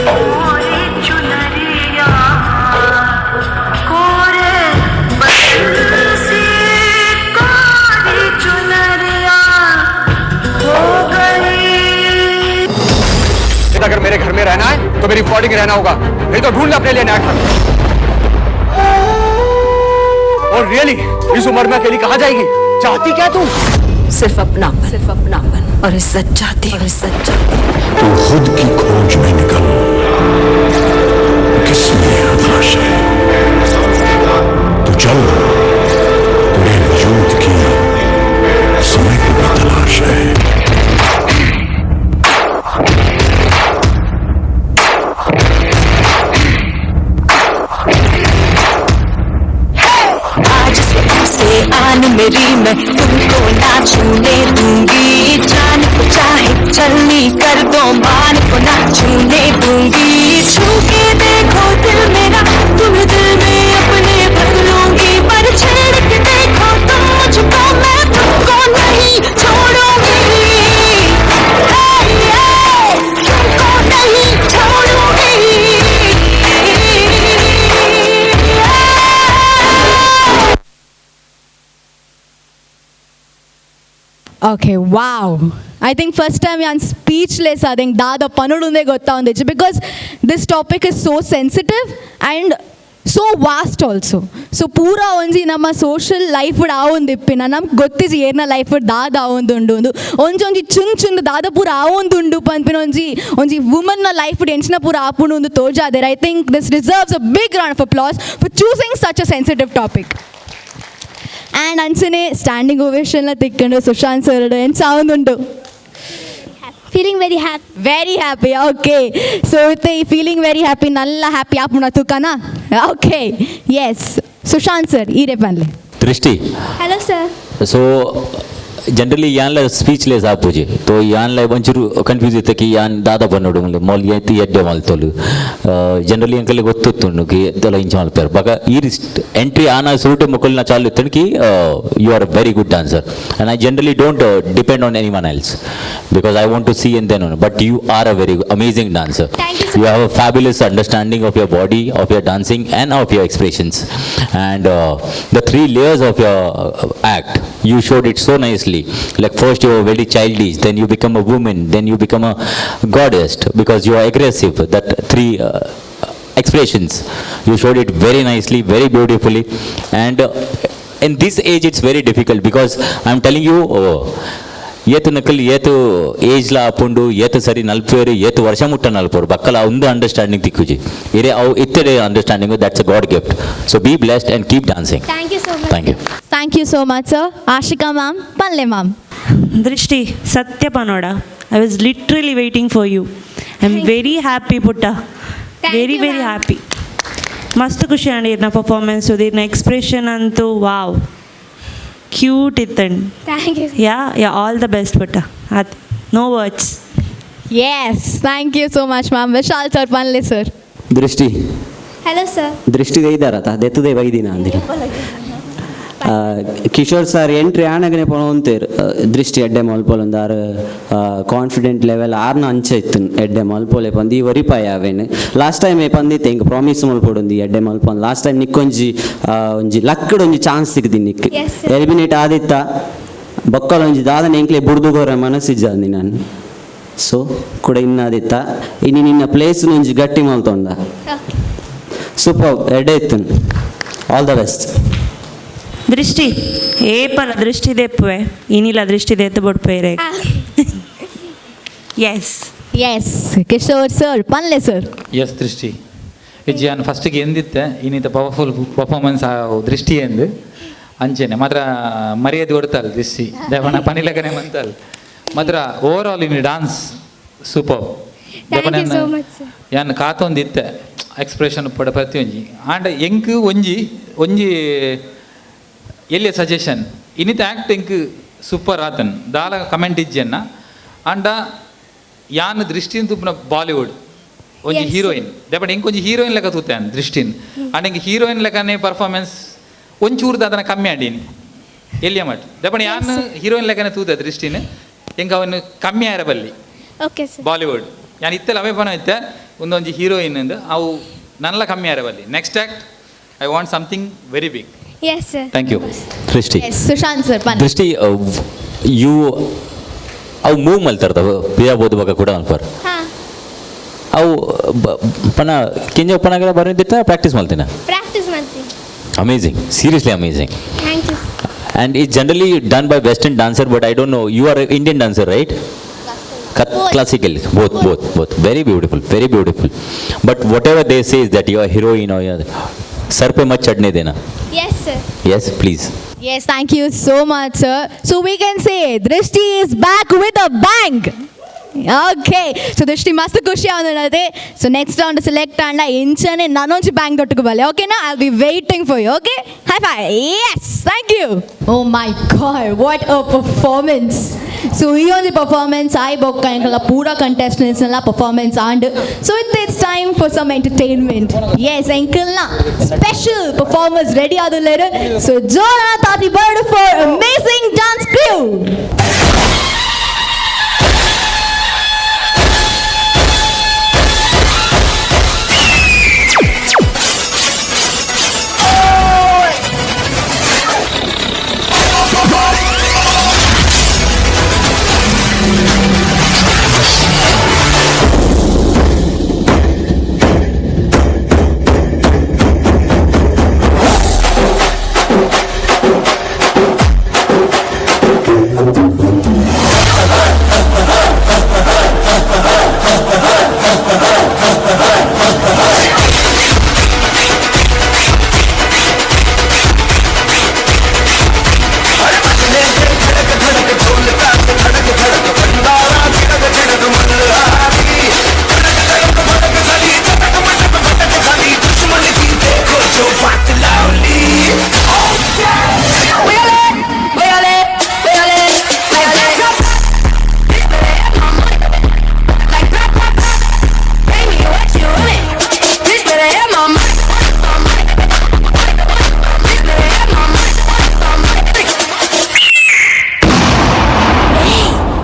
Speaker 13: पूरी चुनरिया, कोरे बरसी कोरी चुनरिया हो गई।
Speaker 23: अगर मेरे घर में रहना है तो मेरी अकॉर्डिंग रहना होगा, नहीं तो ढूंढ ले अपने लिए नया घर। और रियली इस उम्र में अकेली कहाँ जाएगी? चाहती क्या तू?
Speaker 22: सिर्फ अपनापन, सिर्फ अपनापन और इज्जत चाहती, और इज्जत चाहती।
Speaker 24: तू खुद की खोज में निकल, किसमें हताश है तू, चल तेरे वजूद की समय की भी तलाश है।
Speaker 8: आज से आन मेरी मैं तुमको ना छूने दूंगी, जान को चाहे चलनी कर दो मान को ना छूने दूंगी, छू के देखो दिल मेरा तुम्हें दिल में अपने भर लूंगी, पर छेड़ के देखो तुम मुझको मैं तुमको नहीं छोड़ूंगी। Hey, hey, तुमको नहीं छोड़ूंगी।
Speaker 3: Okay, wow. I think first time I'm speechless. I think ದಾದ ಪನುಡುಂದೇ ಗೊತ್ತಾਉਂದಿచ్చు, because this topic is so sensitive and so vast also. So ಪೂರ ಒಂಜಿ ನಮ್ಮ ಸೋಷಿಯಲ್ ಲೈಫ್ ಆವೊಂದಿಪ್ಪಿನ ನಮ್ಗೆ ಗೊತ್ತಿಜಿ ಏರ್ನ ಲೈಫ್ ದಾದ ಆವೊಂದುಂಡು ಒಂದು ಒಂಜೊಂಜಿ ಚುನ್ ಚುನ್ ದಾದ ಪೂರ ಆವೊಂದುಂಡು ಪನ್ಪಿನ ಒಂಜಿ ಒಂಜಿ ವುಮನ್ನ ಲೈಫ್ ಎಂಚಿನ ಪೂರ ಆಪುಂಡು ಒಂದು ತೋಜಾದೆರ್. I think this deserves a big round of applause for choosing such a sensitive topic. And ಅಂಚನೆ ಸ್ಟ್ಯಾಂಡಿಂಗ್ ಓವೇಷನ್ನ ತಿಕ್ಕೊಂಡು ಸುಶಾಂತ್ ಸರ್ ಎಂಚ ಆವೊಂದುಂಡು?
Speaker 11: Feeling very happy.
Speaker 3: Very happy. Okay. So with the feeling very happy, Nalla happy ಆಪುಣ ತುಕನಾ? Okay. Yes. Sushant sir, ಈರೆ ಪನ್ಲೆ.
Speaker 5: ದೃಷ್ಟಿ.
Speaker 11: Hello sir.
Speaker 5: So generally ಯಾನ್ಲ speechless ಆಪುಜಿ, ತೋ ಯಾನ್ಲ ಒಂಚೂರು ಕನ್ಫ್ಯೂಸ್ ಇತ್ತು ಕಿ ಯಾನ್ ದಾದ ಬನ್ನೋಡು ಮೊಲ್ ಎತ್ತಿ ಎಡ್ಡೆ ಮಲ್ತೋಲು. ಜನರಲಿ ಅಂಕಲಿ ಗೊತ್ತಿತ್ತು ಕಿ ದೊಲ ಇಂಚ ಮಲ್ಪೇರು ಬಗ ಈ ಎಂಟ್ರಿ ಆನ ಸುರುಟು ಮುಕಲ್ನ ಚಾಲು ಇತ್ತು ಕಿ you are a very good dancer and I generally don't depend on anyone else because I want to see and then but you are a very amazing dancer. You have a fabulous understanding of your body, of your dancing and of your expressions, and the three layers of your act, you showed it so nicely. Like first you were very childish, then you become a woman, then you become a goddess because you are aggressive. That three expressions, you showed it very nicely, very beautifully. And in this age it's very difficult because I'm telling you, ಏತು ನಕಲ್ ಏತು ಏಜ್ಲ ಆಪುಂಡು ಏತು ಸರಿ ನಲ್ಪೇರು ಏತು ವರ್ಷ ಮುಟ್ಟ ನಲ್ಪೋರು ಬಕ್ಕಲ ಒಂದು ಅಂಡರ್ಸ್ಟ್ಯಾಂಡಿಂಗ್ ತಿಕ್ಕುಜಿ ಇರೆ ಅವು ಇತ್ತಡೆ understanding. That's a God gift, so be blessed and keep dancing.
Speaker 11: Thank you so much.
Speaker 5: Thank you.
Speaker 3: Thank you so much sir. Ashika ma'am, ಪಲ್ಲೆ ma'am.
Speaker 12: ದೃಷ್ಟಿ ಸತ್ಯ ಪನೋಡ, I was literally waiting for you. I am very happy ಪುಟ್ಟ, ವೆರಿ ವೆರಿ ಹ್ಯಾಪಿ. ಮಸ್ತ್ ಖುಷಿ ಅಂಡ್ ಇರ್ನ ಪರ್ಫಾರ್ಮೆನ್ಸ್, ಇರ್ನ ಎಕ್ಸ್ಪ್ರೆಷನ್ ಅಂತೂ ವಾವ್, cute ಇತ್ತಂಡ್.
Speaker 11: Thank you.
Speaker 12: Yeah yeah, all the best ಪುಟ್ಟ. ಆತ್, no words.
Speaker 3: Yes, thank you so much ma'am. Vishal sir, ಪನ್ಲೆ sir.
Speaker 14: ದೃಷ್ಟಿ.
Speaker 11: Hello sir.
Speaker 14: ದೃಷ್ಟಿ ಇದ್ದಾರತ ದೆತ್ತದೇ ಬೈದಿನ ಅಂದಿನ ಕಿಶೋರ್ ಸರ್ ಎಂಟ್ರಿ ಆನಗನೆ ಪೊಂತೇರು ದೃಷ್ಟಿ ಎಡ್ಡೆ ಮಲ್ಪೊಲೊಂದು ಆರು ಕಾನ್ಫಿಡೆಂಟ್ ಲೆವೆಲ್ ಆರ್ನ ಅಂಚ ಇತ್ತು ಎಡ್ಡೆ ಮಲ್ಪೊಲೆ ಪಂದು ಈ ವರಿಪಾಯ ಅವೇನು ಲಾಸ್ಟ್ ಟೈಮ್ ಪಂದಿತ್ತೆ ಹಿಂಗೆ ಪ್ರಾಮಿಸ್ ಮಲ್ಪೊಡೊಂದು ಎಡ್ಡೆ ಮಲ್ಪೊಂದು. ಲಾಸ್ಟ್ ಟೈಮ್ ನಿಕ್ಕೊಂಜಿ ಒಂಜಿ ಲಕ್ಕಡ್ ಒಂಜಿ ಚಾನ್ಸ್ ಸಿಕ್ದಿ ನಿಕ್.
Speaker 11: Yes, sir.
Speaker 14: Eliminate ಆದಿತ್ತ ಬೊಕ್ಕಲ ಒಂಜಿ ದಾದನ ಎಂಕ್ಲೆ ಬುಡ್ದುಗೋರ ಮನಸ್ಸಿಜ್ಜಾಂದಿ ನಾನು ಸೊ ಕೂಡ ಇನ್ನಾದಿತ್ತ ಇನ್ನು ನಿನ್ನ ಪ್ಲೇಸ್ ಒಂಜಿ ಗಟ್ಟಿ ಮಲ್ತೊಂಡ. ಸೂಪರ್, ಎಡ್ಡೆ ಇತ್ತು, ಆಲ್ the best.
Speaker 12: ದೃಷ್ಟಿ ಏಪಲ ದೃಷ್ಟಿ ದೆಪ್ಪುವೆ ಇನಿಲ ದೃಷ್ಟಿ ದೆತ್ತು ಬೊಡ್ಪೇರೆ. ಎಸ್.
Speaker 3: ಎಸ್ ಕಿಶೋರ್ ಸರ್, ಪನ್ಲೆ ಸರ್.
Speaker 9: ಎಸ್ ದೃಷ್ಟಿ, ಇಜ್ಜಿ ನಾನು ಫಸ್ಟಿಗೆ ಎಂದಿತ್ತೆ ಇನ್ನಿತ ಪವರ್ಫುಲ್ ಪರ್ಫಾರ್ಮೆನ್ಸ್ ದೃಷ್ಟಿ ಎಂದು ಅಂಚೆನೆ ಮಾತ್ರ ಮರ್ಯಾದೆ ಕೊಡ್ತಾಳೆ ದೃಷ್ಟಿ ದೇವನ ಪನಿಲಕನೆ ಮಂತಾಲ್ ಮಾತ್ರ. Over all in dance super.
Speaker 11: Thank you so much sir.
Speaker 9: ಯಾನ್ ಕಾತೊಂದು ಇತ್ತೆ ಎಕ್ಸ್ಪ್ರೆಷನ್ ಪಡ ಪ್ರತಿಯೊಂಜಿ ಆಂಡ ಎಂಕ್ ಒಂಜಿ ಒಂಜಿ ಎಲ್ಲಿಯ ಸಜೆಷನ್ ಇನ್ನಿತ ಆ್ಯಕ್ಟ್ ಎಂಕ್ ಸೂಪರ್ ಆತನ್ ದಾಲ ಕಮೆಂಟ್ ಇಜ್ಜೆನ್ನ ಆಂಡ ಯಾನ್ ದೃಷ್ಟಿನ್ ತುಪ್ಪುನ ಬಾಲಿವುಡ್ ಒಂಜಿ ಹೀರೋಯಿನ್ ದೆಪಂಡ ಎಂಕ್ ಒಂಜಿ ಹೀರೋಯಿನ್ ಲೆಕ್ಕ ತೂತೆ ಯಾನ್ ದೃಷ್ಟಿನ್. ಆಂಡ ಎಂಕ್ ಹೀರೋಯಿನ್ ಲೆಕ್ಕನೆ ಪರ್ಫಾರ್ಮೆನ್ಸ್ ಒಂಚೂರು ದಾದನ ಕಮ್ಮಿ ಆಡೀನಿ ಎಲ್ಲಿಯ ಮಟ್ ದೆಪಂಡ ಯಾನ್ ಹೀರೋಯಿನ್ ಲೆಕ್ಕನೆ ತೂತೆ ದೃಷ್ಟಿನ್ ಎಂಕ್ ಅವನು ಕಮ್ಮಿ ಆರ ಬಲ್ಲಿ.
Speaker 11: Okay sir.
Speaker 9: Bollywood ಯಾನ್ ಇತ್ತೆಲ್ಲ ಅವೇ ಪನ ಇತ್ತೆ ಒಂದೊಂಜಿ ಹೀರೋಯಿನ್ ಅಂದ್ ಅವು ನನ್ಲ ಕಮ್ಮಿ ಆರ ಬಲ್ಲಿ. Next act I want something very big.
Speaker 11: Yes sir.
Speaker 9: Thank you.
Speaker 5: Drishti.
Speaker 3: Yes Sushant sir, ಪನ್ಲೆ.
Speaker 5: ದೃಷ್ಟಿ, you ಅವು ಮೂವ್ ಮಲ್ತಾರ್ದ ಪಿಯ ಬೋದು ಬಗ ಕೂಡ ಅನ್ಪರ್.
Speaker 11: ಹಾಂ.
Speaker 5: ಅವು ಪನ ಕಿಂಜ ಪನಗಲ ಬರೋದಿತ್ತ ಪ್ರಾಕ್ಟೀಸ್ ಮಾಡ್ತೀನ?
Speaker 11: ಪ್ರಾಕ್ಟೀಸ್ ಮಾಡ್ತೀನಿ.
Speaker 5: Amazing, seriously amazing.
Speaker 11: Thank you.
Speaker 5: And it's generally done by Western dancer, but I don't know. You are an Indian dancer, right? Classical, both, both, both. Very beautiful, very beautiful. But whatever they say is that you are heroine or you are, sir pe mat chadne dena.
Speaker 11: Yes sir.
Speaker 5: Yes, please.
Speaker 3: Yes, thank you so much, sir. So we can say Drishti is back with a bang. Okay, so Drishti ಮಸ್ತ್ ಖುಷಿ ಆವೊಂದುಂಡು. ಸೊ ನೆಕ್ಸ್ಟ್ ರೌಂಡ್ ಸೆಲೆಕ್ಟ್ ಆಂಡ ಇಂಚನೆ ನಾನೊಂಜಿ ಬ್ಯಾಂಗ್ ದೊಟ್ಟುಗು ಬಲ್ಲೆ, ಓಕೆನಾ? I be waiting for you, okay? High five. Yes, thank you. Oh my God, what a performance. So ಈ ಒಂದು ಪರ್ಫಾರ್ಮೆನ್ಸ್ ಆಯ್ ಬೊಕ್ಕ ಎಂಕಲ ಪೂರ ಕಂಟೆಸ್ಟೆಂಟ್ಸ್ ಎಲ್ಲ performance and so it it's time for some entertainment. Yes, ಎಂಕಲ್ನ special performers ready ಆದುಲ್ಲೇರು. So ಜೋರ ತಾತಿ bird for amazing dance crew.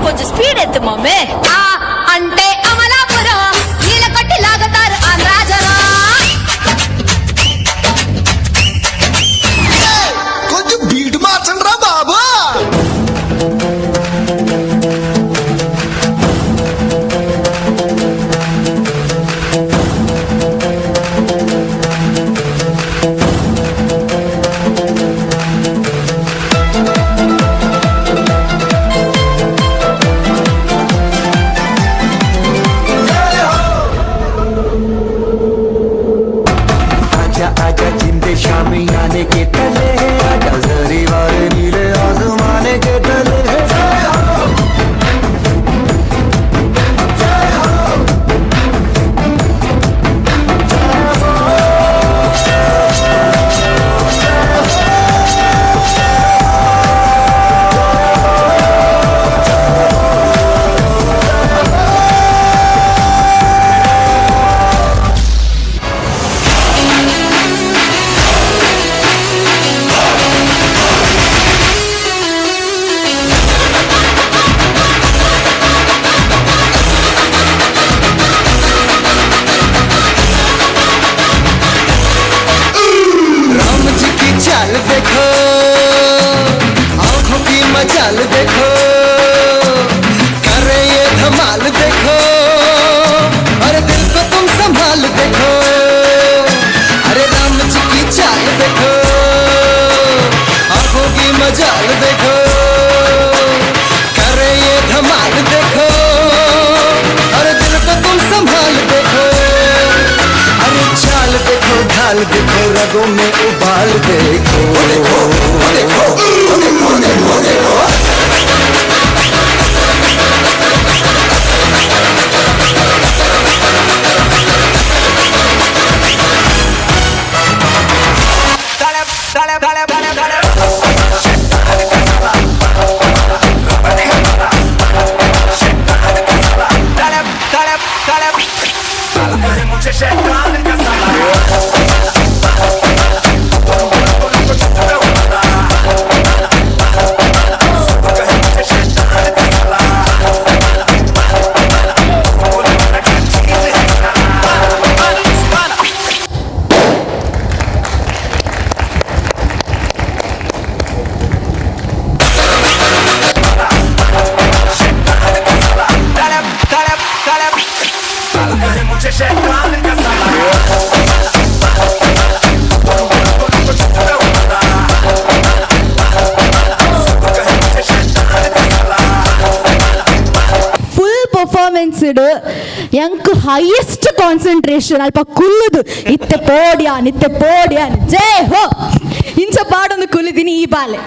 Speaker 10: కొంచెం స్పీడ్ ఎత్తు మమ్మీ. అంటే అమలాపురం నీళ్ళ కట్టి లాగుతారు ఆంధ్రాజనం.
Speaker 2: కొంచెం బీట్ మార్చండి రా బాబు.
Speaker 10: ఆ
Speaker 2: मजाल देखो, करे ये धमाल देखो, अरे दिल को तुम संभाल देखो, अरे चाल देखो ढाल देखो, रगों में उबाल देखो, देखो देखो देखो देखो देखो।
Speaker 3: ಫುಲ್ ಪರ್ಫಾರ್ಮೆನ್ಸ್ ಎಂಕ್ ಹೈಯೆಸ್ಟ್ ಕಾನ್ಸಂಟ್ರೇಷನ್ ಅಲ್ಪ ಕುಲ್ಲುದು ಇತ್ತೆ ಪೋಡ್ಯಾನ್ ಇತ್ತೆ ಪೋಡ್ಯಾನ್ ಜೈ ಹೋ ಇಂಚ ಪಾಡೊಂದು ಕುಲ್ಲಿದ್ದೀನಿ ಈ ಬಾಲೆ.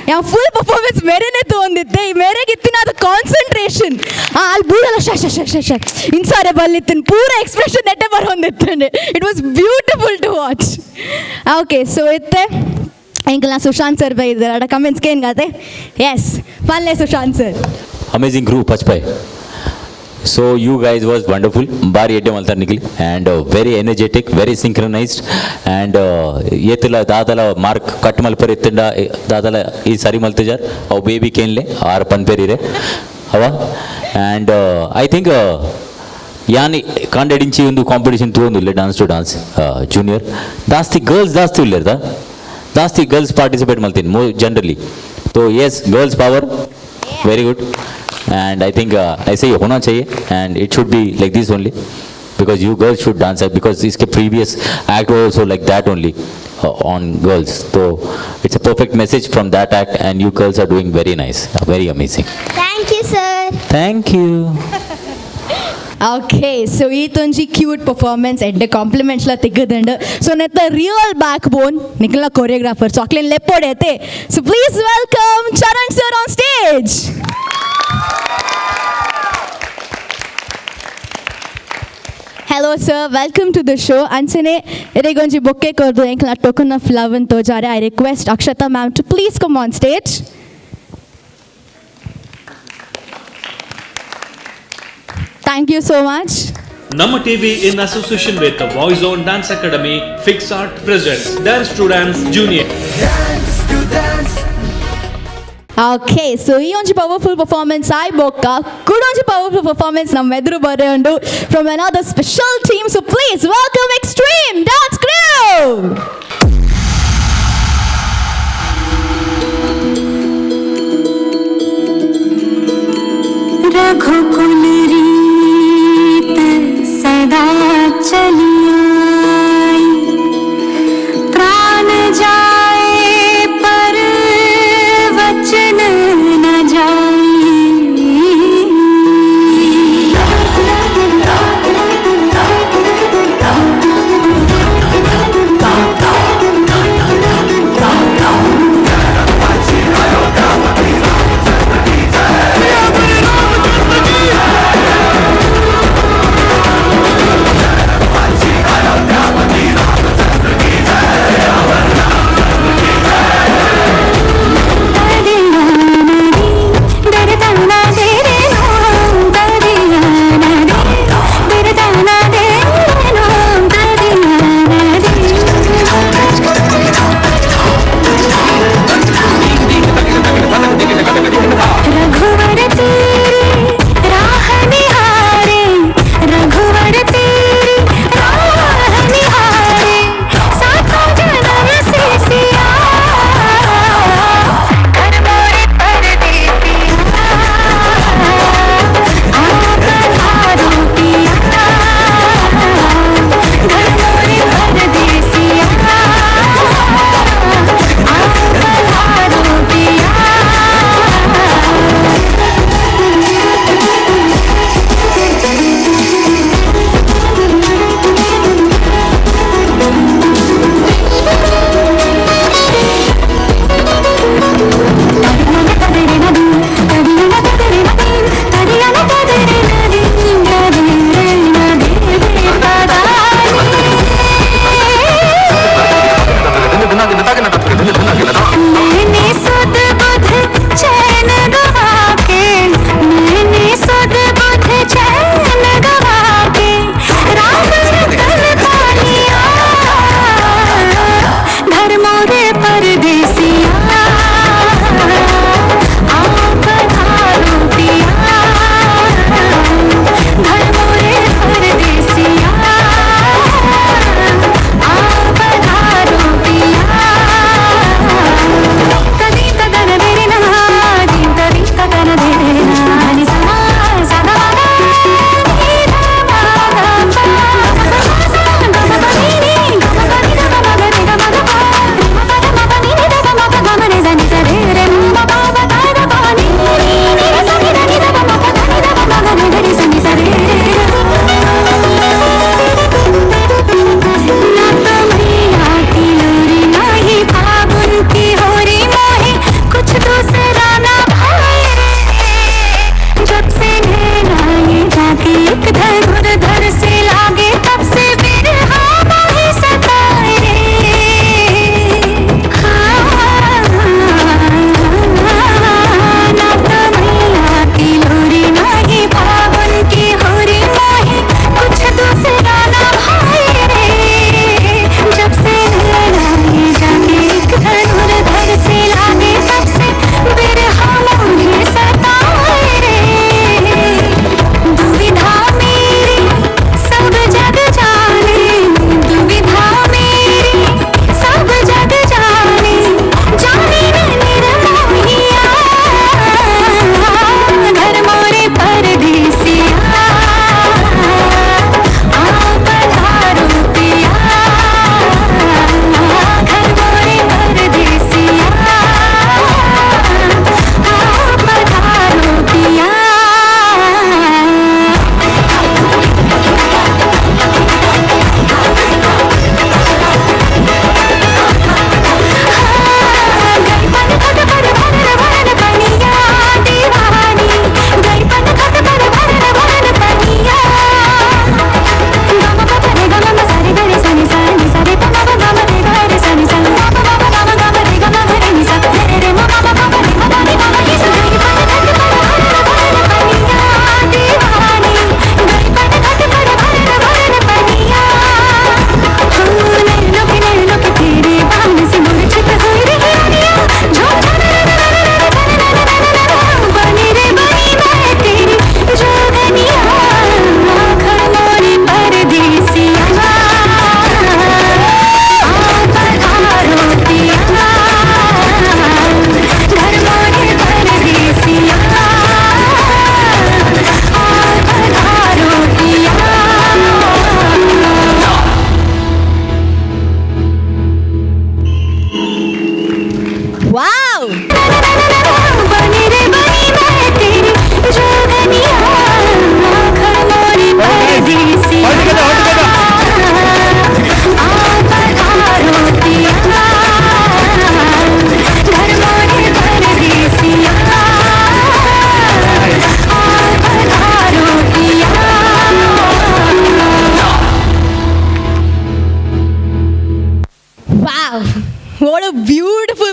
Speaker 3: ಯಾ ಫುಲ್ ಪರ್ಫಾರ್ಮೆನ್ಸ್ ಮೇರೆನೆ ತಗೊಂಡಿದ್ದೆ ಈ ಮೇರೆಗೆ ಇತ್ತಿನ ಅದು ಕಾನ್ಸಂಟ್ರೇಷನ್ ಅಲ್ಲಿ ಬೂರಲ್ಲ ಶ ಶ ಶ ಶ ಶ ಇನ್ಸಾರೆ ಬಲ್ಲಿತ್ತಿನ ಪೂರ expression ನೆಟ್ಟೆ ಬರೋಂದಿತ್ತಂಡೆ. It was beautiful to watch. Okay, so ಇತ್ತೆ ಎಂಕಲ್ನ ಸುಶಾಂತ್ ಸರ್ ಬೈದಾರೆ ಅಡ ಕಮೆಂಟ್ಸ್ ಏನ್ಗಾತೆ? ಎಸ್ ಪಲ್ಲೆ Sushant sir.
Speaker 5: Amazing group Pachpai. So you guys was wonderful, ಬಾರಿ ಎಡ್ಡೆ ಮಲ್ತಾರ್ Nikhil and very energetic, very synchronized and ಏತಲ ದಾದಲ mark cut ಮಲ್ಪರ್ ಇತ್ತಂಡ ದಾದಲ ಈ ಸರಿ ಮಲ್ತಿಜಾರ್ ಅವು ಬೇಬಿ ಕೇನ್ಲೆ ಆರ್ ಪನ್ಪೇರಿರೆ ಅವ and I think ಯಾನ್ ಕಾಂಡೆಡಿಂಚಿ ಒಂದು ಕಾಂಪಿಟೇಷನ್ ತೂವೊಂದುಲ್ಲೆ dance to dance junior ಜಾಸ್ತಿ ಗರ್ಲ್ಸ್ ಜಾಸ್ತಿ ಉಲ್ಲೇರ್ದ ಜಾಸ್ತಿ ಗರ್ಲ್ಸ್ ಪಾರ್ಟಿಸಿಪೇಟ್ ಮಲ್ತೀನಿ ಮೋ generally. So yes, girls power, very good. And I think ऐसे ही होना चाहिए and it should be like this only because you girls should dance because इसके previous act was also like that only on girls. So it's a perfect message from that act and you girls are doing very nice, very amazing.
Speaker 11: Thank you sir.
Speaker 5: Thank you.
Speaker 3: Okay, so ಈತೊಂಜಿ cute performance ಎಡ್ಡೆ compliments ಲ ತಿಕ್ಕದಂಡು. So ನೆತ್ತ real back bone ನಿಖಿಲ್ನ choreographer, so ಅಕ್ಲೇನ್ ಲೆಪ್ಪೋಡೆ. So please welcome Charan sir on stage. Hello sir, welcome to the show. ಅಂಚನೆ ಎರೆಗೊಂಜಿ bouquet ಕೊರ್ದು ಎಂಕ್ಲ token of love ಅಂತ ತೋಜಾರೆ. I request Akshata ma'am to please come on stage. Thank you so much.
Speaker 1: Namma TV in association with the Voice On Dance Academy, Fix Art presents Dance to Dance Junior.
Speaker 2: Dance to dance.
Speaker 3: Okay, so ಈ ಒಂಜಿ powerful performance ಆಯ್ ಬೊಕ್ಕ ಕುಡೊಂಜಿ powerful performance ನಮ್ಮ ಎದುರು ಬರೆಯುಂಡು from another special team. So please welcome Extreme Dance Crew.
Speaker 20: रघुकुल रीत सदा चली आई, प्राण जाए पर वचन न जाए।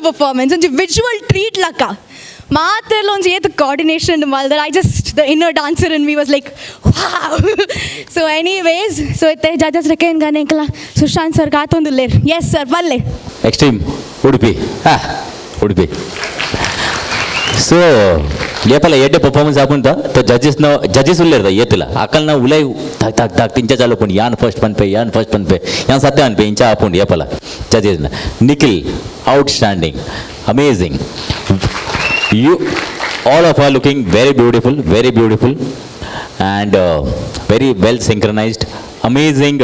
Speaker 3: performance. ಒಂಜಿ ವಿಜುವಲ್ ಟ್ರೀಟ್ ಲಕ್ಕ ಮಾತೆಲ್ಲ ಒಂಜಿ ಏತ್ coordination ಮಲ್ದರ್. I just, the inner dancer in me was like, wow. So anyways, so ಇತ್ತೆ ಜಡ್ಜಸ್ ರೆಕೇನ್ ಗಾನೆ ಎಂಕಲ ಸುಶಾಂತ್ ಸರ್ ಕಾತೊಂದುಲ್ಲೇರ್. ಎಸ್ ಸರ್, ಬಲ್ಲೆ.
Speaker 5: ಎಕ್ಸ್ಟ್ರೀಮ್ ಉಡುಪಿ, ಹಾ ಉಡುಪಿ. ಸೊ ಏಪಲ ಎಡ್ಡೆ ಪರ್ಫಾರ್ಮೆನ್ಸ್ ಆಪುಂಟ ತ ಜಡ್ಜಸ್ನ ಜಡ್ಜಸ್ ಉಲ್ಲೇರ್ದ ಏತಿಲ್ಲ ಅಕಲ್ನ ಉಲೈ ತಾಕ್ ತಾಕ್ ತಾಕ್ ತಿಂಚ ಚಾಲು ಪುಂಡು. ಯಾನ್ ಫಸ್ಟ್ ಪನ್ಪೆ, ಯಾನ್ ಫಸ್ಟ್ ಪನ್ಪೆ, ಯಾನ್ ಸತ್ಯ ಅನ್ಪೆ, ಇಂಚ ಆಪುಂಡು ಏಪಲ ಜಡ್ಜಸ್ನ. Nikhil, outstanding, amazing. You all of are looking very beautiful, very beautiful and very well synchronized. Amazing,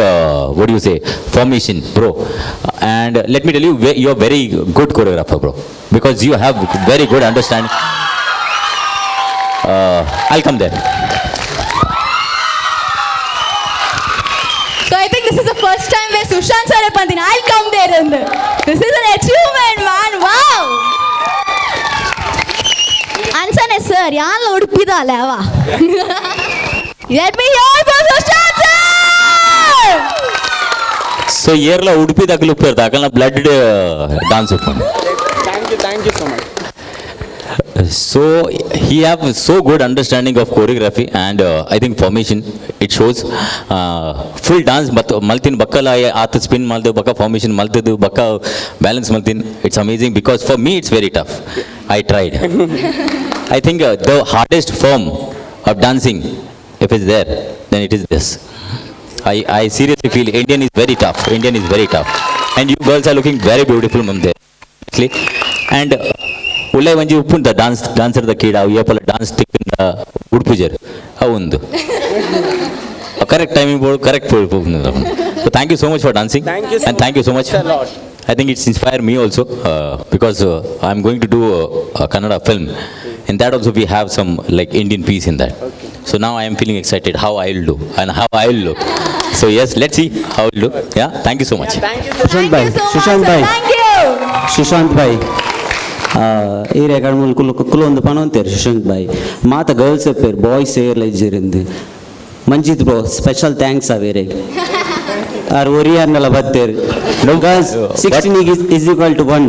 Speaker 5: what do you say, formation, bro. And let me tell you, you are very good choreographer, bro, because you have very good understanding. I'll come there.
Speaker 3: So I think this is the first time where Sushant sir pantina, I'll come there and this is an achievement, man. Wow. Ansane sir, ಯಾನ್ ಉಡುಪಿದಲ್ಲ ಅವ. Let me hear for Sushant sir.
Speaker 5: So ಏರ್ಲ Udupi ದಾಖಲು ಉಪ್ಪೇರ್ದ ಅಕಲ್ನ blood dance ಉಪ್ಪುಂಡು.
Speaker 6: Thank you, thank you so much.
Speaker 5: So he have so good understanding of choreography and I think formation, it shows. Full dance but ಮಲ್ತಿನ್ ಬಕ್ಕಲ ಆತ spin ಮಲ್ದು ಬಕ್ಕ formation ಮಲ್ತದು ಬಕ್ಕ balance ಮಲ್ತಿನ್. It's amazing because for me it's very tough. I tried. I think the hardest form of dancing, if it's there, then it is this. I seriously feel Indian is very tough. Indian is very tough. And you girls are looking very beautiful, ma'am, there. And ಉಳ್ಳೆ ಒಂಜಿ ಉಪ್ಪುಂತ dance ಡಾನ್ಸರ್ದ ಕೀಡ ಅವು ಏಪಲ ಡಾನ್ಸ್ ತಿಕ್ಕಿಂದ ಉಡುಪುಜರ್ ಅವು ಒಂದು ಕರೆಕ್ಟ್ ಟೈಮಿಂಗ್ ಬೋಡು correct. So thank you so much for dancing.
Speaker 6: Thank you so
Speaker 5: and thank you so much.
Speaker 6: A lot.
Speaker 5: I think it's inspired me also because I'm going to do a Kannada film. In that also we have some like Indian piece in that. So now I am feeling excited how I will do and how I will look. So yes, let's see how I will do. Yeah, thank you so much.
Speaker 14: Sushant Bhai, Sushant Bhai.
Speaker 3: Thank you.
Speaker 14: Sushant Bhai, ಈ ರೆಕಾರ್ಡ್ ಮೂಲ ಕುಲು ಕುಲೊಂದು ಪನೊಂತೇರು ಸುಶಾಂತ್ ಭಾಯ್. ಮಾತ ಗರ್ಲ್ಸ್ ಪೇರ್ ಬಾಯ್ಸ್ ಏರ್ಲ ಇಜ್ಜಿರಿಂದು. ಮಂಜಿತ್ ಬ್ರೋ, ಸ್ಪೆಷಲ್ thanks ಅವೇರೆ ಆರ್ ಒರಿಯಾರ್ನೆಲ್ಲ ಬತ್ತೇರು. Girls 16 is equal to 1.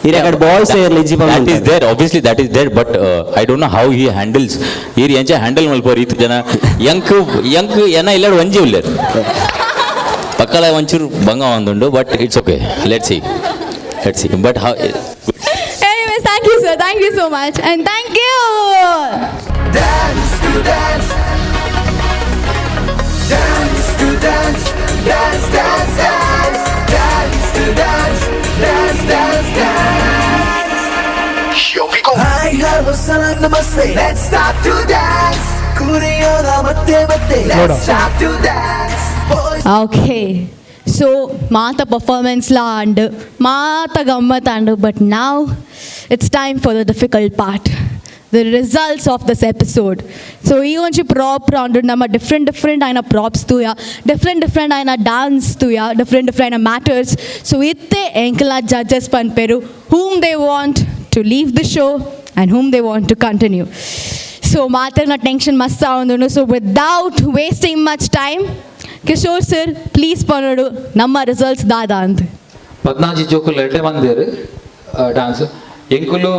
Speaker 14: ಈ ರೆಕಾರ್ಡ್ ಬಾಯ್ಸ್ ಏರ್ಲ ಇಜ್ಜಿ.
Speaker 5: That is there, obviously that is there, but I don't know how he handles. ಈರ್ ಎಂಚ ಹ್ಯಾಂಡಲ್ ಮಲ್ಪೋರ್ ಈತ್ ಜನ ಎಂಕ್ ಎಂಕ್ ಎನ ಇಲ್ಲಡ್ ಒಂಜಿ ಉಲ್ಲೇರ್ ಪಕ್ಕಲ ಒಂಚೂರು ಬಂಗ ಒಂದುಂಡು. But it's okay, let's see, let's see, but how.
Speaker 3: Anyways, thank you sir, thank you so much and thank you.
Speaker 2: Dance to dance. Dance to dance. Dance, dance, dance. Dance to dance. Dance, dance, dance. Here we go. Hi, hello, salam, namaste. Let's start to dance. ಕುಣಿಯೋಣ ಮತ್ತೆ ಮತ್ತೆ. Let's start to dance. Boys.
Speaker 3: Okay, so ಮಾತ ಪರ್ಫಾರ್ಮೆನ್ಸ್ ಲಾ and ಮಾತ ಗಮ್ಮತ್ and but now it's time for the difficult part, the results of this episode. So ಈ ಒಂಜಿ ಪ್ರಾಪ್ ರೌಂಡ್ ನಮ್ಮ ಡಿಫ್ರೆಂಟ್ ಡಿಫ್ರೆಂಟ್ ಆಯ್ನ ಪ್ರಾಪ್ಸ್ ತೂಯ, ಡಿಫ್ರೆಂಟ್ ಡಿಫ್ರೆಂಟ್ ಆಯ್ನ ಡಾನ್ಸ್ ತೂಯ, ಡಿಫ್ರೆಂಟ್ ಡಿಫ್ರೆಂಟ್ ಆಯ್ನ ಮ್ಯಾಟರ್ಸ್. ಸೊ ಇತ್ತೆ ಎಂಕಲ ಜಡ್ಜಸ್ ಪನ್ಪೆರು whom they want to leave the show and whom they want to continue. So ಮಾತಾಡಿನ ಟೆನ್ಷನ್ ಮಸ್ತ್ ಆವೊಂದುಂಡು. So without wasting much time, Kishore sir, please ಪನೋಡು ನಮ್ಮ ರಿಸಲ್ಟ್ಸ್ ದಾದ ಅಂತ.
Speaker 9: 14 ಜೋಕುಲು ಎಡ್ಡೆ ಮಂದೇರು ಡಾನ್ಸ್. ಎಂಕುಲು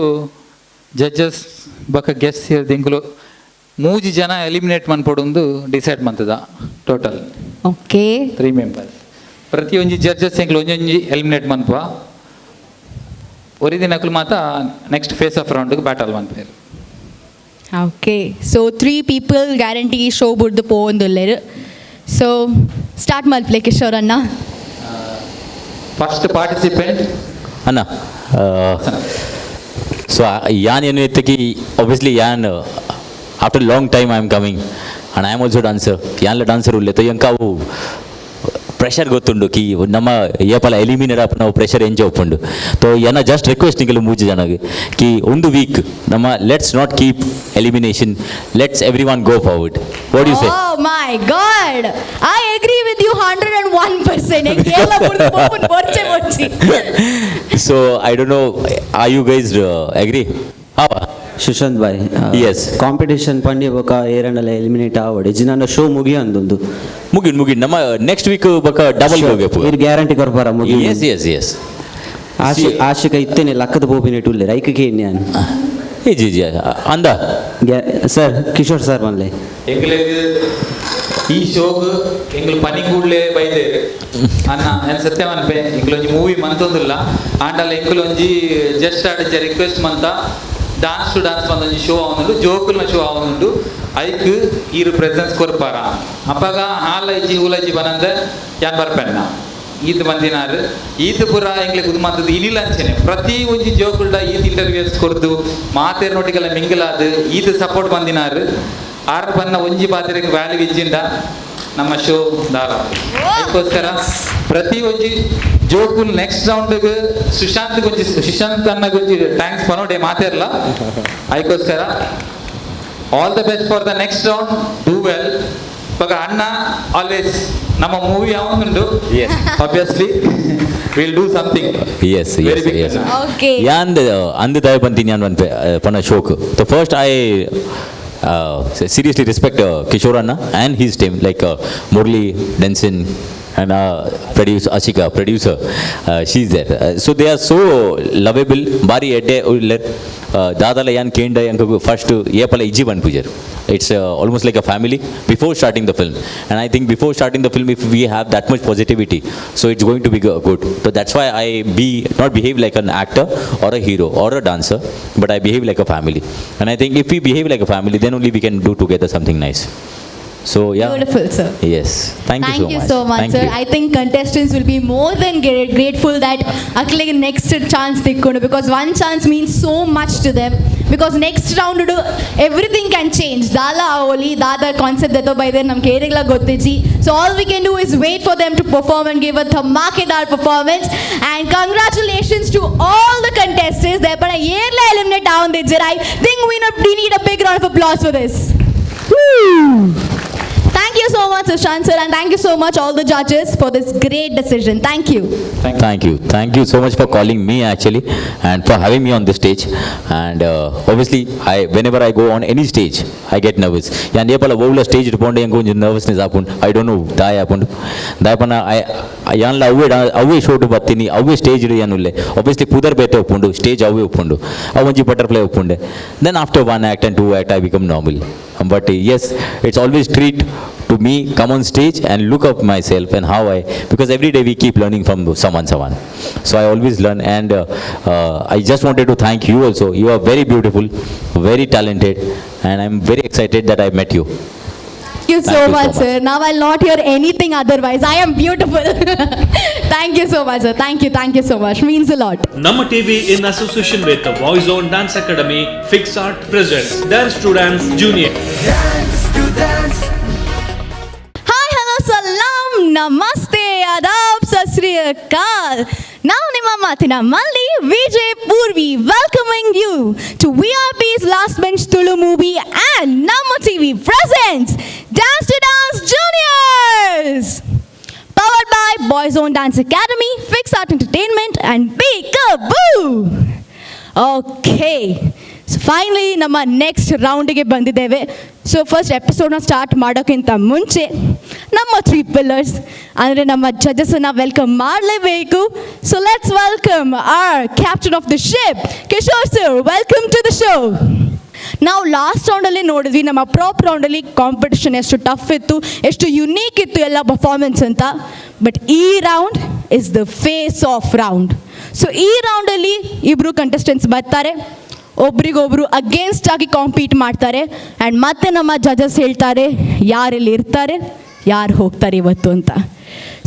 Speaker 9: ಜಡ್ಜಸ್ ಬಕ ಗೆಸ್ಟ್ ಸೇರಿದ ಎಂಕುಲು ಮೂಜಿ ಜನ ಎಲಿಮಿನೇಟ್ ಮನ್ಪೊಡೊಂದು ಡಿಸೈಡ್ ಮಂತದ ಟೋಟಲ್.
Speaker 3: ಓಕೆ.
Speaker 9: Three members. ಪ್ರತಿಯೊಂಜಿ ಜಡ್ಜಸ್ ಎಂಕುಲು ಒಂಜೊಂಜಿ ಎಲಿಮಿನೇಟ್ ಮನ್ಪುವ. ಒರಿ ದಿನಕುಲು ಮಾತ ನೆಕ್ಸ್ಟ್ ಫೇಸ್ ಆಫ್ ರೌಂಡ್ಗೆ ಬ್ಯಾಟಲ್ ಮನ್ಪೇರು.
Speaker 3: Okay, so three people guarantee show ಬುಡ್ದು ಪೋವೊಂದುಲ್ಲೆರ್. ಸೊ ಸ್ಟಾರ್ಟ್ ಮಲ್ಪಲೆ ಕಿಶೋರ್ ಅಣ್ಣ.
Speaker 9: First participant.
Speaker 5: ಅಣ್ಣ, ಸೊ ಯಾನ್ ಏನು ಇತ್ತಕಿ ಆಬ್ವಿಯಸ್ಲಿ ಯಾನ್ after long time I am coming and I am also dancer. ಯಾನ್ಲ dancer ಉಲ್ಲೆ ತೊ ಎಂಕ ಅವು ಪ್ರೆಷರ್ ಗೊತ್ತುಂಡು ಕಿ ನಮ್ಮ ಏಪಲ ಎಲಿಮಿನೇಟ್ ಆಪುನ ಪ್ರೆಷರ್ ಎಂಚ ಉಪ್ಪುಂಡು. ತೊ ಎನ್ನ ಜಸ್ಟ್ ರಿಕ್ವೆಸ್ಟ್ ನಿಕಲು ಮೂಜಿ ಜನಗೆ ಕಿ ಒಂದು ವೀಕ್ ನಮ್ಮ let's not keep elimination, let's everyone go forward. What you say?
Speaker 3: Oh my God, I agree with you 101%. ಎಲ್ಲ ಬುಡ್ದು ಪೋಪುನ್ ಬೊರ್ಚೆ ಬೊರ್ಚಿ.
Speaker 5: So I don't know, are you guys agree?
Speaker 14: Sushant Bhai.
Speaker 5: Yes.
Speaker 14: Competition ಪಂಡಿ ಬೊಕ ಏರಂಡಲ ಎಲಿಮಿನೇಟ್ ಆವಡೆ ಜಿನಾಂಡ ಶೋ ಮುಗಿಯೊಂದುಂದು.
Speaker 5: ಮುಗಿ ಮುಗಿ ನಮ್ಮ ನೆಕ್ಸ್ಟ್ ವೀಕ್ ಬೊಕ ಡಬಲ್ ಹೋಗ್ಬೇಕು.
Speaker 14: ಇರ್ ಗ್ಯಾರಂಟಿ ಕೊರ್ಪರ ಮುಗಿ?
Speaker 5: S S S.
Speaker 14: Ashika ಇತ್ತೇನೆ ಲಕ್ಕದ ಬೋಬಿನ ಟುಲ್ಲೆ ರೈಕ ಕೇನ್ಯಾನ್.
Speaker 5: ಏ G G ಅಂದ
Speaker 14: ಸರ್ ಕಿಶೋರ್ ಸರ್ ಮಲ್ಲೆ
Speaker 9: ಎಂಗ್ಲೆಗ್ ಈ ಶೋಗ್ ಎಂಗ್ಲು ಪನಿ ಕೂಡ್ಲೆ ಬೈದೇರು ಅನ್ನ ಏನು ಸತ್ಯ ಮನ್ಪೆ ಎಂಗ್ಲೊಂಜಿ ಮೂವಿ ಮಂತೊಂದಿಲ್ಲ ಆಂಡಲ ಎಂಗ್ಲೊಂಜಿ ಜಸ್ಟ್ ಆಡಿಂಚ ರಿಕ್ವೆಸ್ಟ್ ಮಂತ dance to dance ಬಂದೊಂಜಿ show ಆವೊಂದುಂಡು ಜೋಕುಲ್ನ show ಆವೊಂದುಂಡು ಐಕ್ ಈರು ಪ್ರೆಸೆನ್ಸ್ ಕೊರ್ಪಾರ ಅಪಗ ಹಾಲೈಜಿ ಊಲೈಜಿ ಬನಂದೆ ಯಾನ್ ಬರ್ಪೆನ್ನ ಈತ್ ಬಂದಿನಾರು ಈತ್ ಪುರ ಎಂಗ್ಲೆ ಕುದುಮಂತದ್ದು ಇನಿಲ ಅಂಚನೆ ಪ್ರತಿ ಒಂಜಿ ಜೋಕುಲ್ಡ ಈತ್ ಇಂಟರ್ವ್ಯೂಸ್ ಕೊರ್ದು ಮಾತೇರ್ ನೋಟಿಗೆಲ್ಲ ಮಿಂಗಲಾದು ಈತ್ ಸಪೋರ್ಟ್ ಬಂದಿನಾರು ಆರ್ ಬನ್ನ ಒಂಜಿ ಪಾತ್ರೆಗೆ ವ್ಯಾಲ್ಯೂ ಇಜ್ಜಿಂಡ ನಮ್ಮ ಶೋ ದಾರ. ಅದಕ್ಕೋಸ್ಕರ ಪ್ರತಿ ಒಂಜಿ ಜೋಕುಲ್ ನೆಕ್ಸ್ಟ್ ರೌಂಡ್ಗೆ ಸುಶಾಂತ್ ಗುಂಜಿ ಸುಶಾಂತ್ ಅನ್ನ ಗುಂಜಿ thanks ಪನೋಡೆ ಮಾತೇರ್ಲ ಅದಕ್ಕೋಸ್ಕರ all the best for the next round, do well. ಇವಾಗ ಅಣ್ಣ ಆಲ್ವೇಸ್ ನಮ್ಮ movie ಯಾವೊಂದುಂಟು obviously will do something.
Speaker 5: Yes, yes, yes.
Speaker 3: Okay.
Speaker 5: ಯಾನ್ ಅಂದ ದಯ ಬಂತೀನಿ ಯಾನ್ ಪನ್ಪೆ ಪನ ಶೋಕ್. The first I seriously respect Kishore Anna and his team like Murali, Denson and producer Ashika, producer, she's there. So they are so lovable. ಬಾರಿ ಎಡ್ಡೆ ಉಲ್ಲೆರ್ ದಾದಾಲ ಯಾನ್ ಕೇಂಡ ಅಂಕ ಫಸ್ಟ್ ಏಪಲ ಇಜ್ಜಿ ಪನ್ಪುಜೆರ್. It's almost like a family before starting the film. And I think before starting the film, if we have that much positivity, so it's going to be good. So that's why I be not behave like an actor or a hero or a dancer, but I behave like a family. And I think if we behave like a family, then only we can do together something nice. So yeah.
Speaker 3: Beautiful, sir.
Speaker 5: Yes. Thank you so
Speaker 3: Thank you
Speaker 5: much.
Speaker 3: so much,
Speaker 5: Thank
Speaker 3: sir.
Speaker 5: you.
Speaker 3: I think contestants will be more than grateful that ಅಕ್ಲೆಗೆ next chance ತಿಕ್ಕೊಂಡು, because one chance means so much to them. Because next round everything can change. ದಾಲ ಅವಲಿ ದಾದ concept ದತ್ತೋ ಬೈದೆ ನಮ್ಗೆ ಏರಿಗ್ಲ ಗೊತ್ತಿಜ್ಜಿ. So all we can do is wait for them to perform and give a ಧಮಾಕೆದಾರ್ performance. And congratulations to all the contestants. ದೇಪಣ ಏರ್ಲ eliminate ಆವೊಂದಿಜ್ಜೆರ್. I think we need a big round of applause for this. Thank you so much, Sushant sir, and thank you so much all the judges for this great decision. Thank you.
Speaker 5: Thank you. Thank you so much for calling me actually and for having me on the stage. And obviously, whenever I go on any stage, I get nervous. yan yepala ovula stage ಇಟ್ಕೊಂಡು ಹೆಂಗೆ ಒಂಜಿ nervousness ಆಪುಂಡು. I don't know ದಾಯ ಆಪುಂಡು. ದಾಯಪನ ಯಾನ್ಲ ಅವ್ವೇ ಅವ್ವೇ ಶೋಟು ಬತ್ತೀನಿ ಅವ್ವೇ ಸ್ಟೇಜ್ ಯಾನ್ ಉಲ್ಲೆ. ಆಬ್ವಿಯಸ್ಲಿ ಪುದರ್ ಬೇತೆ ಉಪ್ಪುಂಡು, ಸ್ಟೇಜ್ ಅವ್ವೇ ಉಪ್ಪುಂಡು, ಅವು ಒಂಜಿ butterfly ಉಪ್ಪುಂಡೆ. Then after one act and two act I become normal. But yes, it's always treat to me come on stage and look up myself and how I, because every day we keep learning from someone. So I always learn, and I just wanted to thank you also. You are very beautiful, very talented, and I'm very excited that I met you.
Speaker 3: Thank you so much, sir. Now I'll not hear anything otherwise. I am beautiful. Thank you so much, sir. Thank you so much. Means a lot.
Speaker 1: Namma TV in association with the Voice On Dance Academy, Fix Art presents Dance to Dance Junior.
Speaker 2: Dance to Dance.
Speaker 3: Hi, hello, salam, namaste, adab, sat Sri Akal. ನಾವು ನಿಮ್ಮ ಮಾತಿನ ಮಲ್ಲಿ Vijay Purvi welcoming you to VRP's Last Bench Tulu movie and Namma TV presents Dance to Dance Juniors, powered by Boys Own Dance Academy, Fix Art Entertainment and Peekaboo. Okay, so finally ನಮ್ಮ next ರೌಂಡಿಗೆ ಬಂದಿದ್ದೇವೆ. So first ಎಪಿಸೋಡ್ನ start ಮಾಡೋಕ್ಕಿಂತ ಮುಂಚೆ ನಮ್ಮ three pillars ಅಂದರೆ ನಮ್ಮ ಜಡ್ಜಸನ್ನು welcome ಮಾಡಲೇಬೇಕು. So let's welcome our captain of the ship, Kishore sir. Welcome to the show. ನಾವು ಲಾಸ್ಟ್ ರೌಂಡಲ್ಲಿ ನೋಡಿದ್ವಿ ನಮ್ಮ ಪ್ರಾಪ್ ರೌಂಡಲ್ಲಿ ಕಾಂಪಿಟೇಷನ್ ಎಷ್ಟು ಟಫ್ ಇತ್ತು, ಎಷ್ಟು ಯುನೀಕ್ ಇತ್ತು ಎಲ್ಲ ಪರ್ಫಾರ್ಮೆನ್ಸ್ ಅಂತ. ಬಟ್ ಈ round is the face off round. So ಈ ರೌಂಡಲ್ಲಿ ಇಬ್ಬರು ಕಂಟೆಸ್ಟೆಂಟ್ಸ್ ಬರ್ತಾರೆ, ಒಬ್ರಿಗೊಬ್ರು ಅಗೇನ್ಸ್ಟ್ ಆಗಿ ಕಾಂಪೀಟ್ ಮಾಡ್ತಾರೆ. ಆ್ಯಂಡ್ ಮತ್ತೆ ನಮ್ಮ ಜಡ್ಜಸ್ ಹೇಳ್ತಾರೆ ಯಾರೆಲ್ಲಿ ಇರ್ತಾರೆ, ಯಾರು ಹೋಗ್ತಾರೆ ಇವತ್ತು ಅಂತ.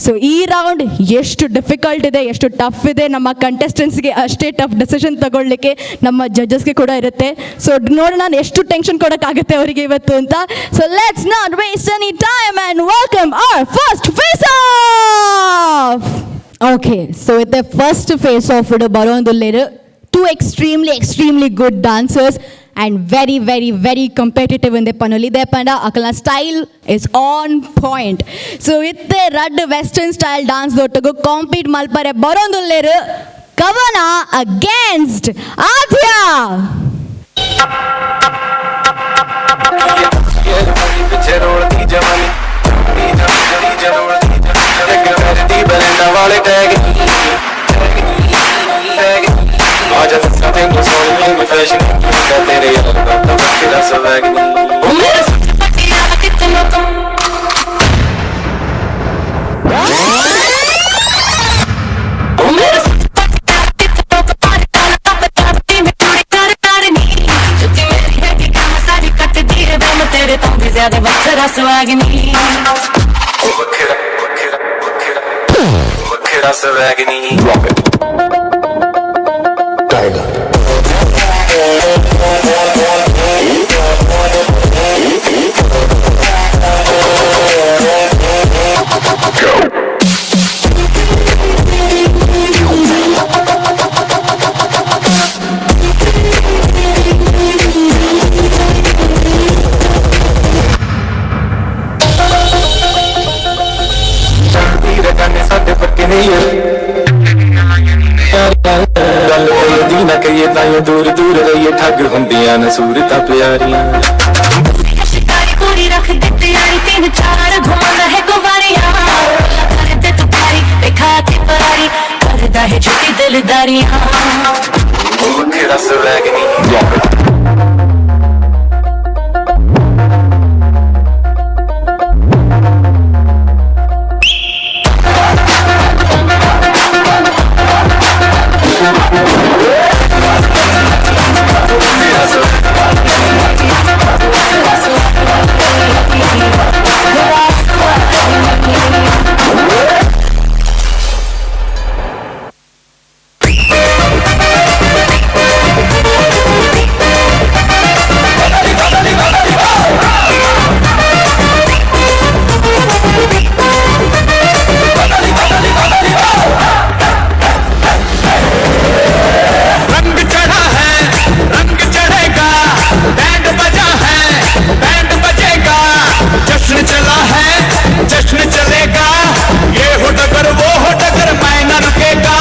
Speaker 3: ಸೊ ಈ ರೌಂಡ್ ಎಷ್ಟು ಡಿಫಿಕಲ್ಟ್ ಇದೆ, ಎಷ್ಟು ಟಫ್ ಇದೆ, ನಮ್ಮ ಕಂಟೆಸ್ಟೆಂಟ್ಸ್ಗೆ ಅಷ್ಟೇ ಟಫ್ ಡಿಸಿಷನ್ ತಗೊಳ್ಳಿಕ್ಕೆ ನಮ್ಮ ಜಡ್ಜಸ್ಗೆ ಕೂಡ ಇರುತ್ತೆ. ಸೊ ನೋಡೋಣ ಎಷ್ಟು ಟೆನ್ಷನ್ ಕೊಡೋಕ್ಕಾಗುತ್ತೆ ಅವರಿಗೆ ಇವತ್ತು ಅಂತ. So let's not waste any time and welcome our first face off. Okay, so with the first face off ಬರೋಂದುಲ್ಲೇರು two extremely good dancers and very, very, very competitive in the panoli. Panda akala style is on point. So itte rad western style dance dottugu compete malpare barondulleru Kavana against Adhya.
Speaker 7: जा दस्सां तैनू सोहणीए नी फैशन की हुंदा तेरे यार दा तां वक्खरा स्वैग नी।
Speaker 13: ओ मेरा सूट पटियाला कितना तुम ओ मेरा सूट पटियाला कितना तुम्हारे काला बताती मैं पूरी कर करनी जुत्ती मेरी है कि काम सारी कट दी है वह मैं तेरे तो भी ज्यादा वक्खरा स्वैग नी।
Speaker 7: ओ वक्खरा वक्खरा वक्खरा वक्खरा स्वैग नी।
Speaker 24: Tiger.
Speaker 7: साडे पक्के नहीं गल दी ना कहिए ताइयों दूर दूर रहिए ठग हुंदियां ने सूरतां प्यारियां।
Speaker 13: शिकारी पूरी रख दे तैयारी तीन चार घुमाना है गुवारियां कर दे तू प्यारी दिखा के फरारी करदा है झूठी दिलदारियां।
Speaker 7: वक्खरा स्वैग नी।
Speaker 2: रंग चढ़ा है रंग चढ़ेगा बैंड बजा है बैंड बजेगा जश्न चला है जश्न चलेगा ये हो डगर वो हो डगर मैं न रुकेगा।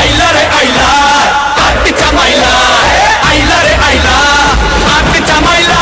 Speaker 2: आइला रे आइला आट चमाइला आइला रे आइला आट चमाइला।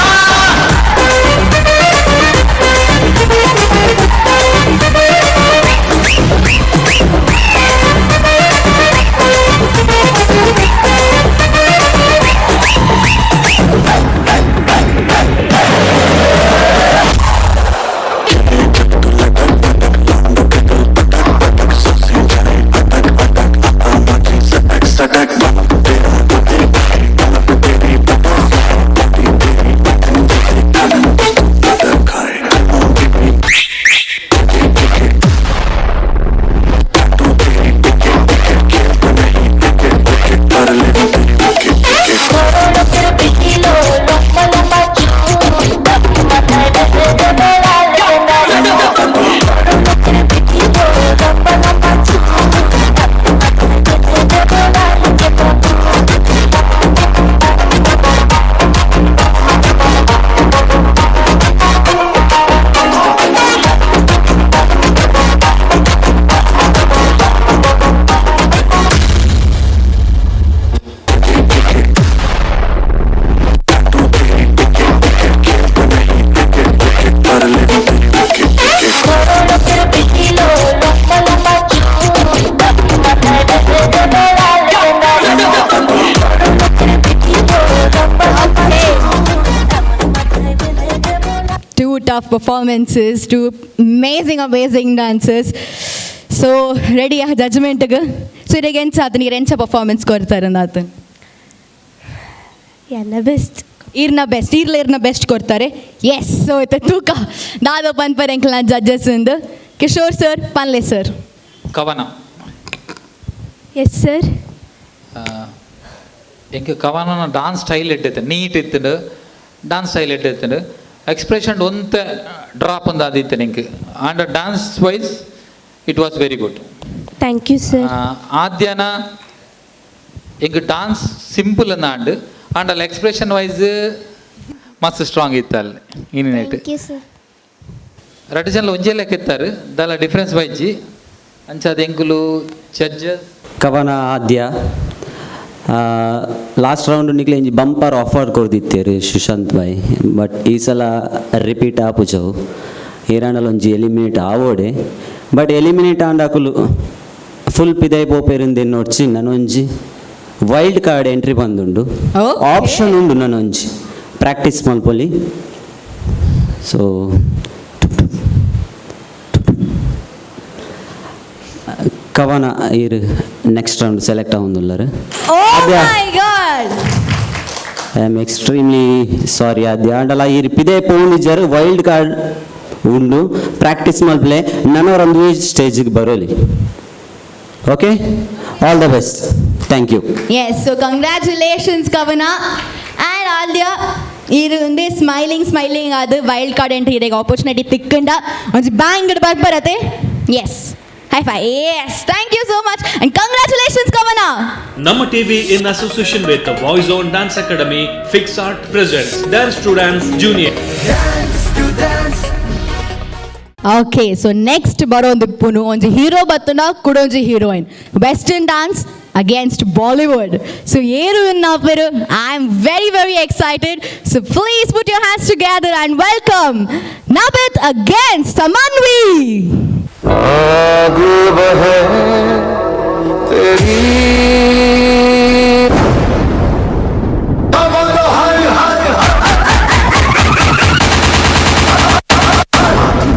Speaker 3: Two tough performances, two amazing, amazing dances. So, ready ಆ judgment ಗೆ? So, ಇರೆಗೆ ಎಂಚ ಆತನ ಇರ್ ಎಂಚ ಪರ್ಫಾರ್ಮೆನ್ಸ್ ಕೊಡ್ತಾರೆ ಆತನ?
Speaker 20: ಎಲ್ಲ ಬೆಸ್ಟ್.
Speaker 3: ಇರ್ನ ಬೆಸ್ಟ್, ಇರ್ಲ ಇರ್ನ ಬೆಸ್ಟ್ ಕೊಡ್ತಾರೆ. ಎಸ್, ಸೊ ಇತ್ತೆ ತೂಕ ದಾದ ಪನ್ಪರ್ ಎಂಕ್ಲ ಜಡ್ಜಸ್ ಇಂದು. ಕಿಶೋರ್ ಸರ್, ಪನ್ಲೆ ಸರ್.
Speaker 9: ಕವನ.
Speaker 20: Yes sir.
Speaker 9: ಎಂಕ್ ಕವನನ ಡಾನ್ಸ್ ಸ್ಟೈಲ್ ಎಡ್ಡೆತ್ತೆ ನೀಟ್ ಇತ್ತುಂಡು ಡಾನ್ಸ್ ಸ್ಟೈಲ್ ಎಡ್ಡೆತ್ತುಂಡು ಎಕ್ಸ್ಪ್ರೆಷನ್ ಒಂತೆ ಡ್ರಾಪ್ ಒಂದು ಆದಿತ್ತೆ ನಿಂಕ್ and dance wise it was very good.
Speaker 20: Thank you sir.
Speaker 9: ಆದ್ಯನ ಎಂಕ್ ಡಾನ್ಸ್ ಸಿಂಪಲ್ ಅಂದ ಆಂಡ್ ಅಲ್ಲಿ ಎಕ್ಸ್ಪ್ರೆಷನ್ ವೈಸ್ ಮಸ್ತ್ ಸ್ಟ್ರಾಂಗ್ ಇತ್ತು ಅಲ್ಲಿ ಇನ್ನಿನೈಟ್.
Speaker 11: Thank you sir.
Speaker 9: ರಡ್ಡು ಜನ ಒಂಜೇ ಲೆಕ್ಕ ಇತ್ತಾರೆ ದಾಲ ಡಿಫ್ರೆನ್ಸ್ ಬೈಜಿ ಅಂಚಾದ ಎಂಕುಲು ಜಡ್ಜಸ್.
Speaker 14: ಕವನ ಆದ್ಯ ಲಾಸ್ಟ್ ರೌಂಡ್ ನಿಕ್ಲೆ ಇಂಜಿ ಬಂಪರ್ ಆಫರ್ ಕೊರ್ದಿತ್ತೇರು ಸುಶಾಂತ್ ಬಾಯ್ ಬಟ್ ಈ ಸಲ ರಿಪೀಟ್ ಆಪುಜವು ಏರಾಂಡಲ ಒಂಜಿ ಎಲಿಮಿನೇಟ್ ಆವೋಡೆ ಬಟ್ ಎಲಿಮಿನೇಟ್ ಆಂಡ ಅಕುಲು ಫುಲ್ ಪಿದೈ ಪೋಪೇರಿಂದು ನೋಡ್ಚಿ ನನೊಂಜಿ Wild card entry ಬಂದುಂಡು option ಉಂಡು ನಾನು ಒಂಜಿ ಪ್ರಾಕ್ಟೀಸ್ ಮಲ್ಪೊಲಿ. ಸೊ ಕವನ ಇರು next round select ಆವೊಂದುಲ್ಲರು.
Speaker 3: Oh my God.
Speaker 14: I am extremely sorry Aadya. ಆಂಡಲ ಇರು ಪಿದೆ ಪೋನಿಜರ್ ವೈಲ್ಡ್ ಕಾರ್ಡ್ ಉಂಡು practice ಮಲ್ಪಲೆ ನನವರೊಂದು ಸ್ಟೇಜಿಗೆ Baroli. Okay, all the best, thank you.
Speaker 3: Yes, so congratulations Kavana and Adya. ಇರು ಒಂದೇ ಸ್ಮೈಲಿಂಗ್ ಸ್ಮೈಲಿಂಗ್ ಅದು wild card entry ಇರೆಗ್ opportunity ತಿಕ್ಕಂಡ ಒಂಜಿ bang ಬರ್ಬರತೆ. Yes, high five. Yes, thank you so much and congratulations Kavana.
Speaker 1: Namma TV in association with Voice On Dance Academy, Fix Art presents Dance to Dance Junior.
Speaker 3: Okay, so next ಬರೋಂದಿಪ್ಪುನು ಒಂಜಿ hero ಬತ್ತುನ ಕುಡೊಂಜಿ heroine, western dance against Bollywood. So ಏರು ಪೇರು I am very very excited. So please put your hands together and welcome Nabith against Samanvi.
Speaker 7: आग बहे तेरी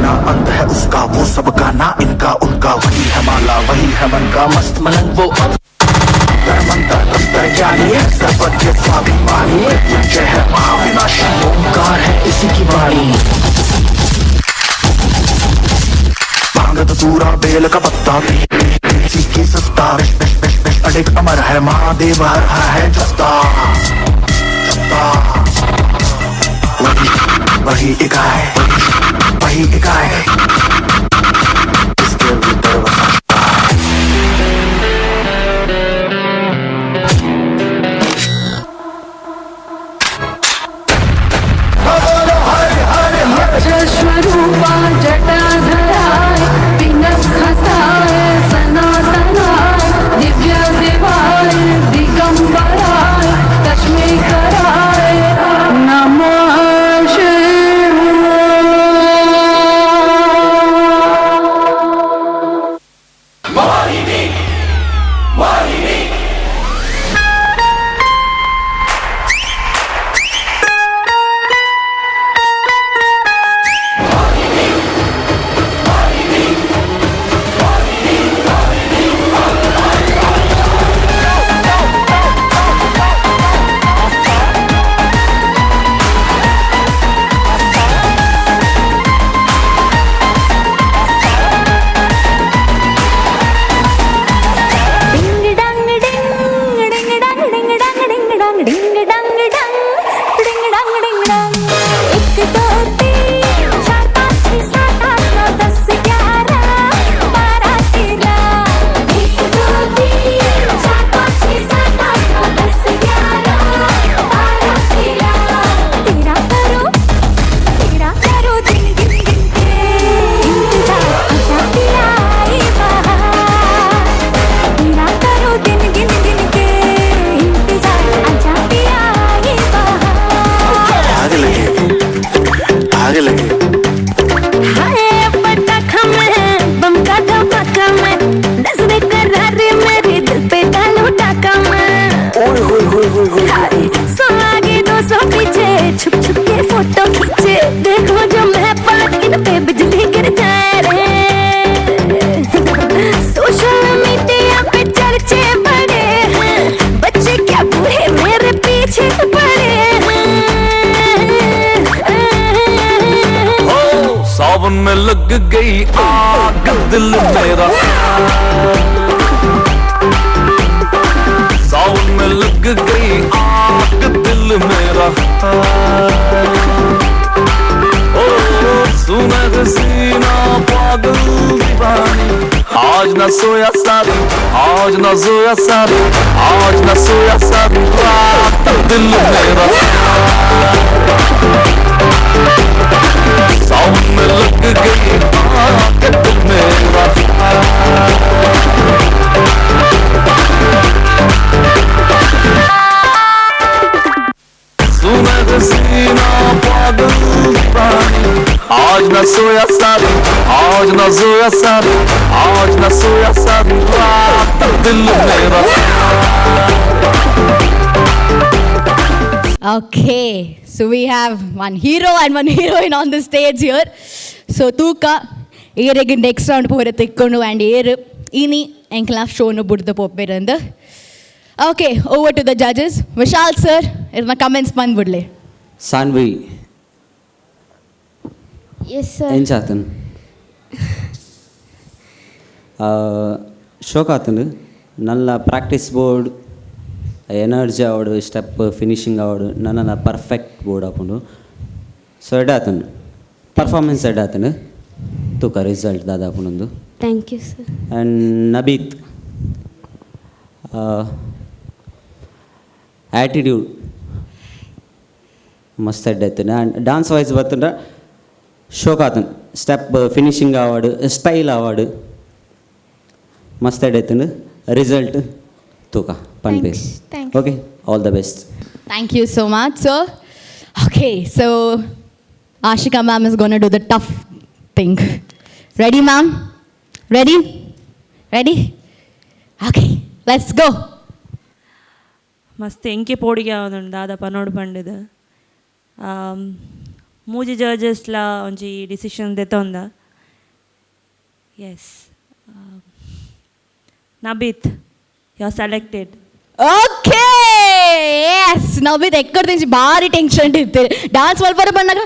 Speaker 4: ना अंत है उसका वो सबका ना इनका उनका वही है माला वही है मन का मस्त मलंग वो अंतर मंतर तंतर ज्ञानी सर्वज्ञ स्वाभिमानी मृत्युंजय है महाविनाशी ओंकार है इसी की वाणी. भांग धतूरा बेल का पत्ता इसी की सत्ता विश विश विश विश अडिग अमर है महादेव हर हर है जपता जपता वही वही इकाय वही इकाय इसके भीतर बसा.
Speaker 8: स्वरूपा जटाधराय पिनखसाय सनातनाय दिव्य देवाय दिगंबराय लक्ष्मीकराय नमः
Speaker 7: सावन में लग गई आग दिल मेरा, सावन में लग गई आग दिल मेरा। ओ सुना हसीना पागल दीवानी, आज ना सोया सारी, आज ना सोया सारी, आज ना सोया सारी रात दिल मेरा। सावन में लग गई आग दिल मेरा। सुना हसीना पागल दीवानी, आज आज न सोया सारी, आज न सोया सारी, आज न सोया सारी रात दिल मेरा।
Speaker 3: Okay, so we have one hero and one heroine on the stage here. So ತೂಕ ಏರೆಗ್ ನೆಕ್ಸ್ಟ್ ರೌಂಡ್ ಪೂರ ತಿಕ್ಕೊಂಡು ಆ್ಯಂಡ್ ಏರು ಇನಿ ಎಂಕ್ಲ ಶೋನು ಬುಡ್ದು ಪೋಪೆರಂದು. Okay, over to the judges. Vishal sir, ಇರ್ನ comments ಬಂದ್ಬಿಡ್ಲಿ.
Speaker 14: ಸಾನ್ವಿ.
Speaker 11: Yes sir.
Speaker 14: ಎಂಚಾತನ್ ಶೋಕಾತನ್ ನಲ್ಲ practice board energy ಆವಡು step finishing ಆವಡು ನನ್ನ ಪರ್ಫೆಕ್ಟ್ ಬೋರ್ಡ್ ಆಪುಂಡು. ಸೊ ಎಡ್ಡಾತನ್ ಪರ್ಫಾರ್ಮೆನ್ಸ್ ಎಡ್ಡಾತನ್ ತೂಕ result ದಾದಾಪುಂಡು.
Speaker 11: Thank you sir.
Speaker 14: And Nabeet attitude ಮಸ್ತ್ ಎಡ್ಡಾಯ್ತಾನೆ and dance wise ಬತ್ತಂದ್ರೆ ಶೋಕಾತನ್ step finishing ಆವಡು style ಆವಡು ಮಸ್ತ್ ಎಡ್ಡಾಯ್ತಾನೆ ರಿಸಲ್ಟ್ ತೂಕ ಪನ್ಪೇರ್. Okay, all the best.
Speaker 3: Thank you so much sir. Okay, so Ashika ma'am is gonna do the tough thing. Ready ma'am? Ready? Ready? Okay, let's go.
Speaker 12: ಮಸ್ತ್ ಎಂಕೆ ಪೋಡಿಗೆ ಆವೊಂದುಂಡು ದಾದ ಪನೋಡು ಪಂಡುದು. ಮೂಜಿ ಜಡ್ಜಸ್ಲ ಒಂಜಿ ಡಿಸಿಷನ್ ದೆತೊಂದ. Yes Nabeet, you are selected.
Speaker 3: Okay, yes Nabeet ಎಕ್ಕಡ ದಿಂಚಿ ಭಾರಿ ಟೆನ್ಷನ್ ಇತ್ತೇರು ಡಾನ್ಸ್ ಮಲ್ಪರ ಬಂದಾಗ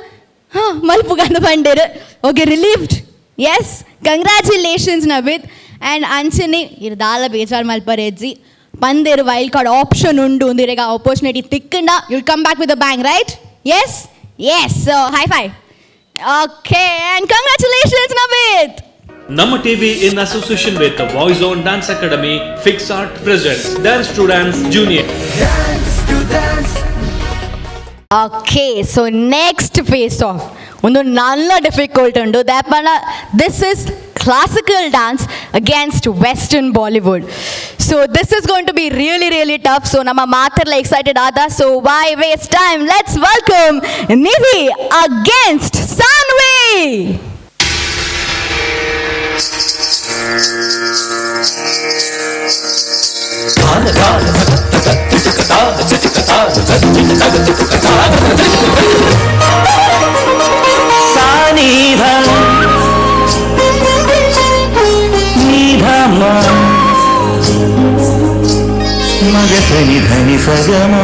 Speaker 3: ಹಾಂ ಮಲ್ಪುಗಂದು ಬಂಡೇರು. Okay, relieved. Yes, congratulations Nabeet. And ಅಂಚನೆ ಇರ್ ದಾಲ ಬೇಜಾರು ಮಲ್ಪರೆಜ್ಜಿ ಪಂದೇರು wild card option ಉಂಡು ಒಂದಿರೆಗ opportunity ತಿಕ್ಕಂಡ you'll come back with a bang, right? Yes yes, so high five. Okay, and congratulations Nabeet.
Speaker 1: Namma TV in association with Voice On Dance Academy, Fix Art presents Dance to Dance Junior.
Speaker 2: Dance to dance.
Speaker 3: Okay, so next face off ಒಂದು ನಲ್ಲ difficult ಉಂಡು. ದಾಪನ this is classical dance against western Bollywood. So this is going to be really really tough. So ನಮ್ಮ ಮಾತೆಲ್ಲ excited ಆದ. So why waste time, let's welcome Nidhi against Saanvi.
Speaker 7: మగసని ధని సగమా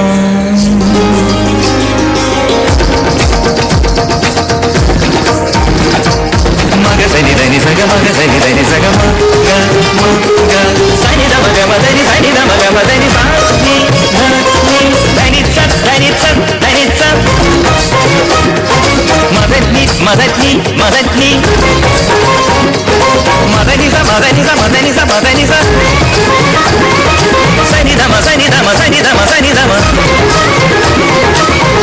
Speaker 7: మగసని ధని సగ మగసని ధని సగమ గ మ గ సని the మగ మదని సని the మగ మదని సా ని ధ ని ధని స ధని స ధని స మదని మదని మదని మదని స మదని స మదని స మదని స సని ధమ సని ధమ సని ధమ సని ధమ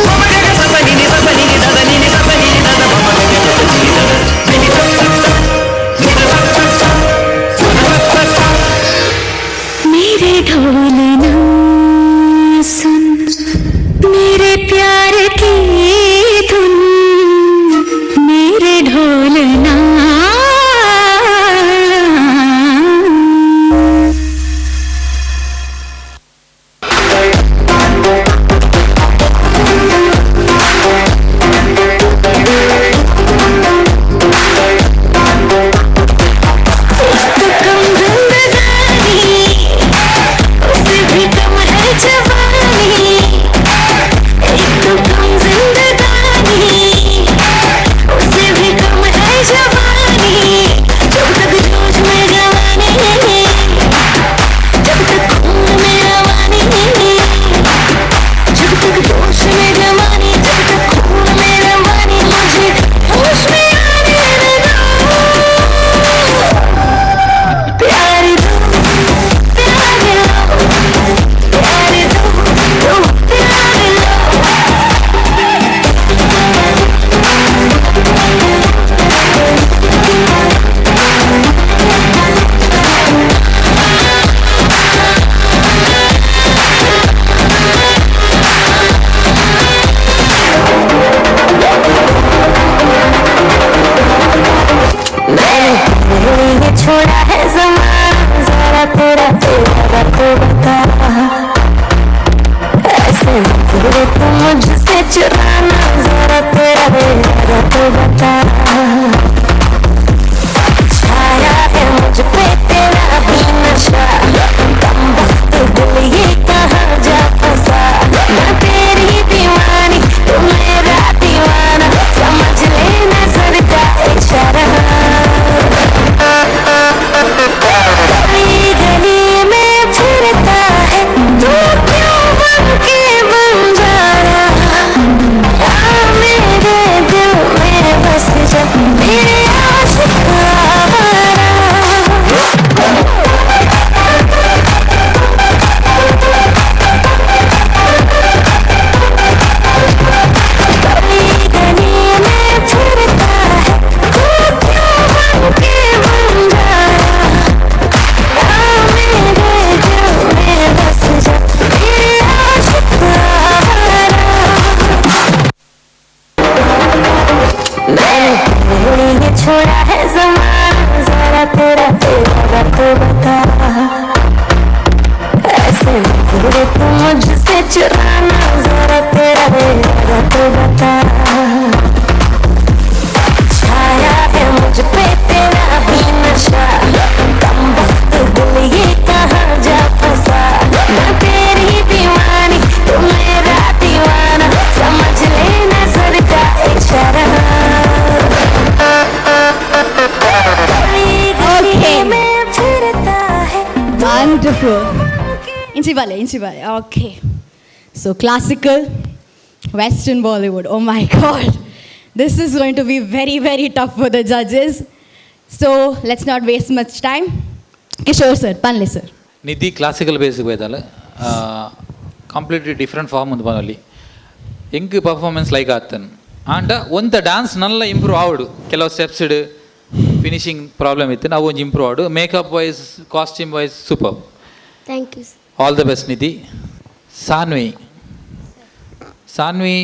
Speaker 7: మమ గ స సని ని స సని ని the the ని ని స సని ని the the మమ గ గ స ని the the ని స స స ని the స స స మ the స స స.
Speaker 20: मेरे ढोलना सुन मेरे प्यार की धुन, मेरे ढोलना मैंने तेरे लिए छोड़ा है ज़माना, ज़रा तेरा इरादा तो बता। ऐसे नजरे तू मुझसे चुराना, ज़रा तेरा इरादा तो बता। छाया है मुझ पे तेरा ही नशा, कमबख्त दिल ये कहाँ जा फंसा। मैं तेरी दीवानी तू मेरा दीवाना, समझ ले नजर का इशारा।
Speaker 3: Okay. Wonderful. Inchibale, Inchibale. Okay. So classical, Western Bollywood. Oh my God. This is going to be very, very tough for the judges. So let's not waste much time. Kishore sir, Panle sir.
Speaker 9: Nidhi classical base ಬೈದಾಲ completely different form ಒಂದು ಪನೊಲಿ ಎಂಕ್ performance like ಆತನ್ and ಒಂತ dance ನಲ್ಲ improve ಆವಡು ಕೆಲವು steps finishing problem ಇತ್ತು ನಾವು ಒಂಜಿ improve ಆವಡು makeup wise costume wise super.
Speaker 11: Thank you.
Speaker 9: All the best Nidhi. Saanvi, Saanvi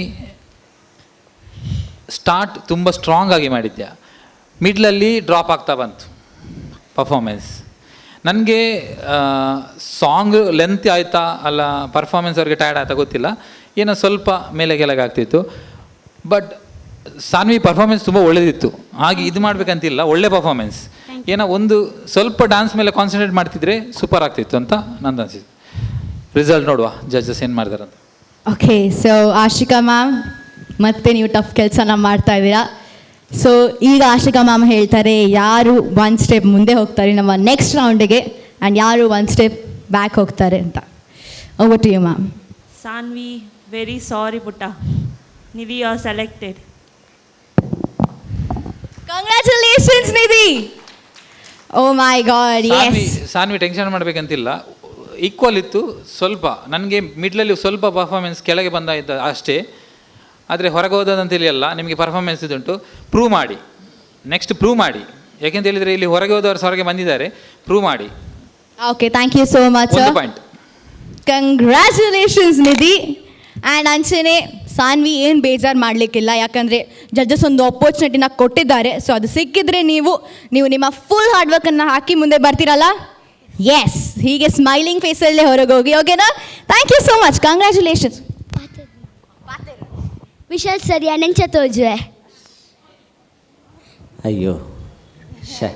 Speaker 9: start ತುಂಬ ಸ್ಟ್ರಾಂಗ್ ಆಗಿ ಮಾಡಿದ್ಯಾ, ಮಿಡ್ಲಲ್ಲಿ ಡ್ರಾಪ್ ಆಗ್ತಾ ಬಂತು ಪರ್ಫಾರ್ಮೆನ್ಸ್. ನನಗೆ ಸಾಂಗ್ ಲೆಂತ್ ಆಯಿತಾ ಅಲ್ಲ ಪರ್ಫಾರ್ಮೆನ್ಸ್ ಅವ್ರಿಗೆ ಟಯರ್ಡ್ ಆಯ್ತಾ ಗೊತ್ತಿಲ್ಲ, ಏನೋ ಸ್ವಲ್ಪ ಮೇಲೆ ಕೆಳಗೆ ಆಗ್ತಿತ್ತು. ಬಟ್ ಸಾನ್ವಿ ಪರ್ಫಾರ್ಮೆನ್ಸ್ ತುಂಬ ಒಳ್ಳೆಯದಿತ್ತು, ಹಾಗೆ ಇದು ಮಾಡಬೇಕಂತಿಲ್ಲ, ಒಳ್ಳೆ ಪರ್ಫಾರ್ಮೆನ್ಸ್. ಏನೋ ಒಂದು ಸ್ವಲ್ಪ ಡ್ಯಾನ್ಸ್ ಮೇಲೆ ಕಾನ್ಸಂಟ್ರೇಟ್ ಮಾಡ್ತಿದ್ರೆ ಸೂಪರ್ ಆಗ್ತಿತ್ತು ಅಂತ ನಂದು ಅನಿಸಿತ್ತು. ರಿಸಲ್ಟ್ ನೋಡುವ ಜಡ್ಜಸ್ ಏನು ಮಾಡ್ತಾರಂತ.
Speaker 3: Okay, so Ashika ma'am ಮತ್ತೆ ನೀವು ಟಫ್ ಕೆಲಸನ ಮಾಡ್ತಾ ಇದ್ದೀರಾ. ಸೊ ಈಗ ಆಶಿಕಾ ಮ್ಯಾಮ್ ಹೇಳ್ತಾರೆ ಯಾರು ಒನ್ ಸ್ಟೆಪ್ ಮುಂದೆ ಹೋಗ್ತಾರೆ ನಮ್ಮ ನೆಕ್ಸ್ಟ್ ರೌಂಡಿಗೆ ಆ್ಯಂಡ್ ಯಾರು one step back ಹೋಗ್ತಾರೆ ಅಂತ. Over to you ma'am.
Speaker 12: Saanvi, very sorry ಪುಟ್ಟ, Nidhi are selected.
Speaker 3: Congratulations Nidhi. Oh my God.
Speaker 9: Saanvi, Saanvi tension ಮಾಡಬೇಕಂತಿಲ್ಲ, equal ಇತ್ತು. ಸ್ವಲ್ಪ ನನಗೆ ಮಿಡ್ಲಲ್ಲಿ ಸ್ವಲ್ಪ ಪರ್ಫಾರ್ಮೆನ್ಸ್ ಕೆಳಗೆ ಬಂದಾಯಿತು ಅಷ್ಟೇ, ಆದರೆ ಹೊರಗೆ ಹೋದಂತೇಳಿ ಅಲ್ಲ, ನಿಮಗೆ ಪರ್ಫಾರ್ಮೆನ್ಸ್ ಇದುಂಟು, ಪ್ರೂವ್ ಮಾಡಿ, ನೆಕ್ಸ್ಟ್ ಪ್ರೂವ್ ಮಾಡಿ. ಯಾಕೆಂತ ಹೇಳಿದರೆ ಇಲ್ಲಿ ಹೊರಗೆ ಹೋದವರು ಹೊರಗೆ ಬಂದಿದ್ದಾರೆ, ಪ್ರೂವ್ ಮಾಡಿ.
Speaker 3: Okay, thank you so much
Speaker 9: ಒಂದು point.
Speaker 3: Congratulations Nidhi. And ಅಂಚೆನೆ ಸಾನ್ವಿ ಏನು ಬೇಜಾರು ಮಾಡಲಿಕ್ಕಿಲ್ಲ, ಯಾಕಂದರೆ ಜಡ್ಜಸ್ ಒಂದು ಅಪರ್ಚುನಿಟಿನ ಕೊಟ್ಟಿದ್ದಾರೆ. ಸೊ ಅದು ಸಿಕ್ಕಿದ್ರೆ ನೀವು ನೀವು ನಿಮ್ಮ ಫುಲ್ ಹಾರ್ಡ್ ವರ್ಕನ್ನು ಹಾಕಿ ಮುಂದೆ ಬರ್ತೀರಲ್ಲ. ಎಸ್, ಹೀಗೆ ಸ್ಮೈಲಿಂಗ್ ಫೇಸಲ್ಲೇ ಹೊರಗೆ ಹೋಗಿ, ಓಕೆನಾ? Thank you so much, congratulations.
Speaker 11: Vishal sir, ಯಾನೆಂಚ ತೋಜುವೆ?
Speaker 14: ಅಯ್ಯೋ ಶೇ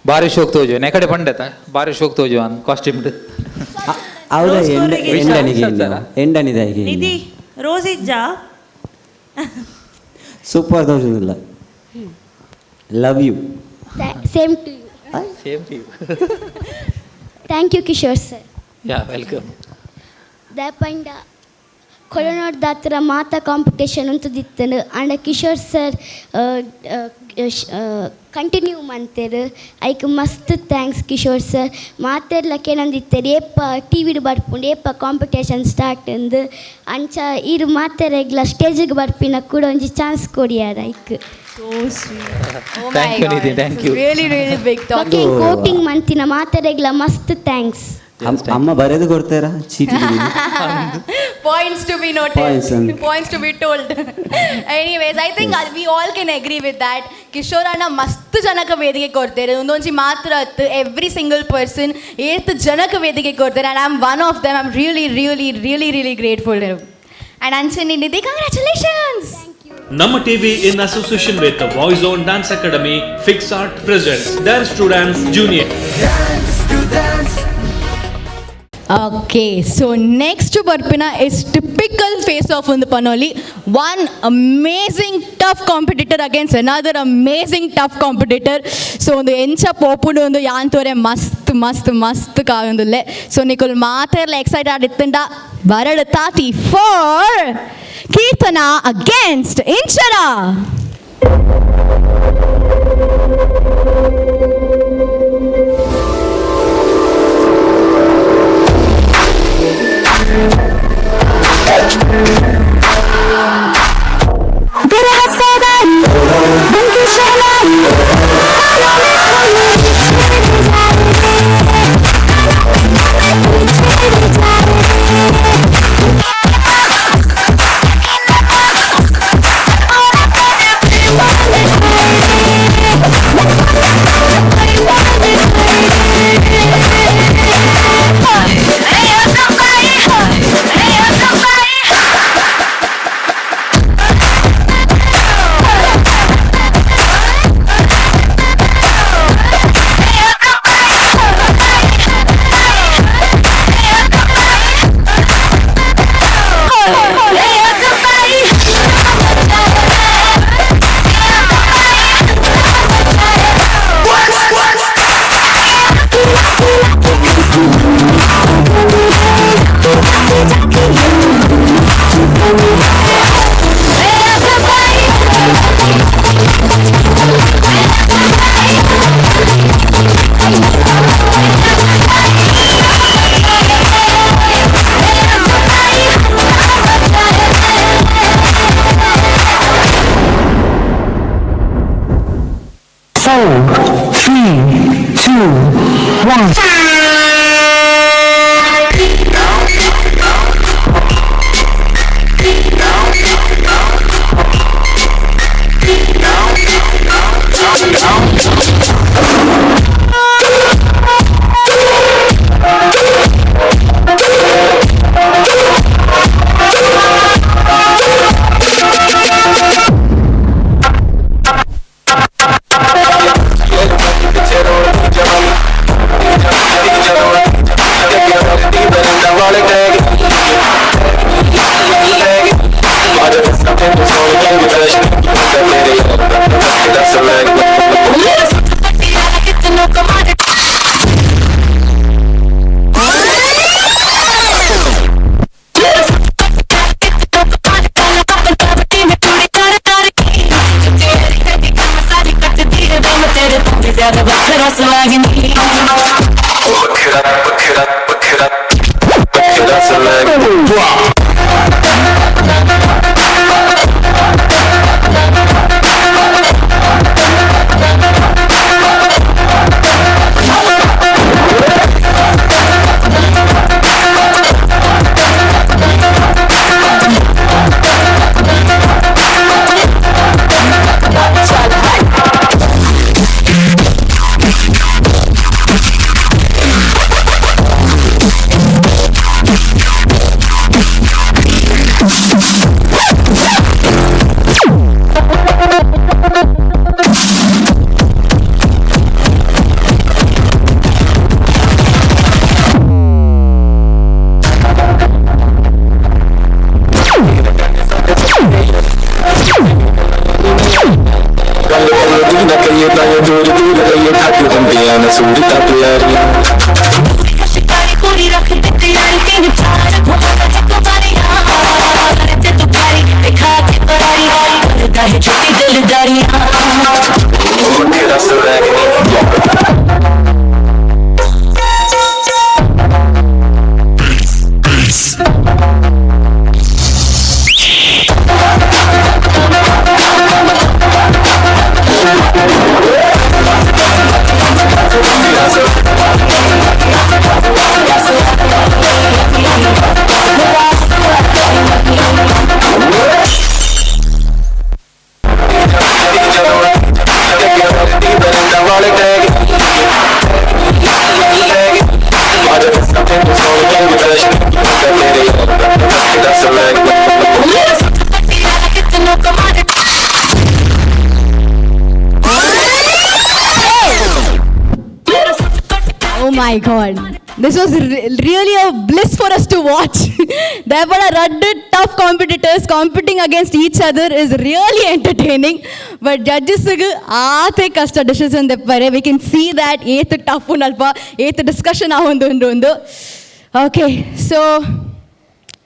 Speaker 9: ಬಾರಿ ಶೋಕ್ ತೋಜುವೆ ನೆಕಡೆ ಪಂಡೆತ ಬಾರಿ ಶೋಕ್ ತೋಜುವೆ ಅನ್ ಕಾಸ್ಟ್ಯೂಮ್.
Speaker 14: ಹೌದಾ? ಎಂಡನಿಗೆ ಎಂಡನಿದೆ
Speaker 12: ನಿಧಿ ರೋಸ್ ಇಜ್ಜಾ
Speaker 14: ಸೂಪರ್ ತೋಜುದಿಲ್ಲ. Love you.
Speaker 11: Same to you.
Speaker 9: Same to you.
Speaker 11: Thank you Kishore sir.
Speaker 9: Yeah welcome.
Speaker 11: ದಾಪಂಡ ಕೊಡನೋಡ್ದಾತ್ರ ಮಾತಾ ಕಾಂಪಿಟೇಷನ್ ಅಂತದಿತ್ತನು and Kishore sir continue ಮಂತೇರು ಐಕ್ ಮಸ್ತ್ thanks Kishore sir. ಮಾತೆರ್ಲ ಕೇನಂದಿತ್ತೇರು ಏಪ ಟಿ ವಿಡ್ ಬರ್ಪುಂಡು ಏಪ ಕಾಂಪಿಟೇಷನ್ ಸ್ಟಾರ್ಟ್ ಅಂದು ಅಂಚ ಇರು ಮಾತೆರೆಗ್ಲ ಸ್ಟೇಜಿಗೆ ಬರ್ಪಿನ ಕೂಡ ಒಂಜಿ ಚಾನ್ಸ್ ಕೊಡಿಯಾರ ಐಕ್.
Speaker 12: So sweet.
Speaker 3: Oh my
Speaker 9: Thank you,
Speaker 3: God.
Speaker 9: Nidhi. Thank you.
Speaker 3: Really, really big talk.
Speaker 11: Okay, coating ಮಂತಿನ ಮಾತೆರೆಗ್ಲ ಮಸ್ತ್ thanks.
Speaker 14: ಅಮ್ಮ ಬರೆದು ಕೊಡ್ತಾರಾ ಚೀಟಿ?
Speaker 3: Points to be noted.
Speaker 14: Points and-
Speaker 3: Points to be told. Anyways, I think we all can agree with that. Kishore ಅಣ್ಣ ಮಸ್ತ್ ಜನಕ ವೇದಿಕೆ ಕೊಡ್ತಾರೆ, ಒಂದೊಂಜಿ ಮಾತ್ರ ಅತ್ತು every single person ಏತ್ ಜನಕ ವೇದಿಕೆ ಕೊಡ್ತಾರೆ and I am one of them. I am really really really really grateful. And ಅಂಚನೆ ನಿಧಿ, congratulations.
Speaker 1: Namma TV in association with the Voice On Dance Academy, Fix Art presents Dance to Dance Junior.
Speaker 3: Okay, so next ಬರ್ಪಿನ is typical face of ಒಂದು ಪನೋಲಿ. One amazing tough competitor against another amazing tough competitor. So ಒಂದು ಎಂಚ ಪೋಪುಂಡು ಒಂದು ಯಾಂತೋರೆ ಮಸ್ತ್ ಮಸ್ತ್ ಮಸ್ತ್ ಕಾವೊಂದುಲ್ಲೆ. ಸೊ ನಿಕುಲ್ ಮಾತೆರ್ಲ ಎಕ್ಸೈಟ್ ಆಡಿತ್ತಂಡ ಬರಡು ತಾತಿ ಫಾರ್ ಕೀರ್ತನಾ ಅಗೇನ್ಸ್ಟ್ ಇಂಚರಾ.
Speaker 20: बिरह सदाई बन के शहनाई कानों में खोई छेड़ जा रे, छेड़ जा रे।
Speaker 13: 4, 3, 2, 1.
Speaker 3: Oh my God. This was really a bliss for us to watch. There were tough competitors competing against each other is really entertaining. But judges aathe kashta decision deppare. We can see that eighth tough unalpa, eighth discussion avundu. Okay, so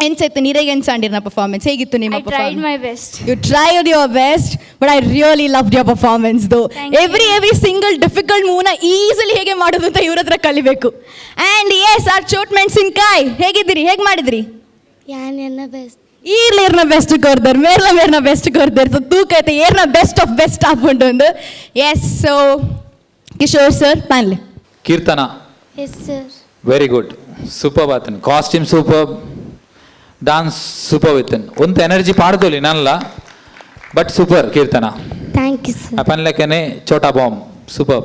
Speaker 3: ensaittu neerege ensandirna performance hegittu nimma performance?
Speaker 11: I tried my best.
Speaker 3: You tried your best, but I really loved your performance though.
Speaker 11: Thank you.
Speaker 3: Every single difficult move na easily hege ಮಾಡೋದು ಅಂತ ಇವರತ್ರ ಕಲಿಬೇಕು. And yes, our chot ಮೆಣಸಿನಕಾಯಿ ಹೇಗಿದ್ದೀರಿ, ಹೇಗೆ ಮಾಡಿದ್ರಿ?
Speaker 11: ಯಾನೆಲ್ಲ best.
Speaker 3: ಈರ್ಲೇರ್ನ best ಕೊರ್ದರ್, ಮೇರ್ಲ ಮೇರ್ನ ಬೆಸ್ಟ್ ಕೊರ್ದರ್. ಸೊ ತೂಕೈತೆ ಏರ್ನ best of best ಆಪುಂಡು. Yes, so Kishore sir finally.
Speaker 9: Keerthana.
Speaker 11: Yes sir.
Speaker 9: Very good, super ಆತನ್. Costume super, dance super ಇತ್ತನ್. ಒಂದು energy ಪಾಡ್ದೋಲಿ Nalla, but super Keerthana.
Speaker 11: Thank you sir.
Speaker 9: ಅಪನ್ಲೆಕ್ಕನೆ Chhota bomb super.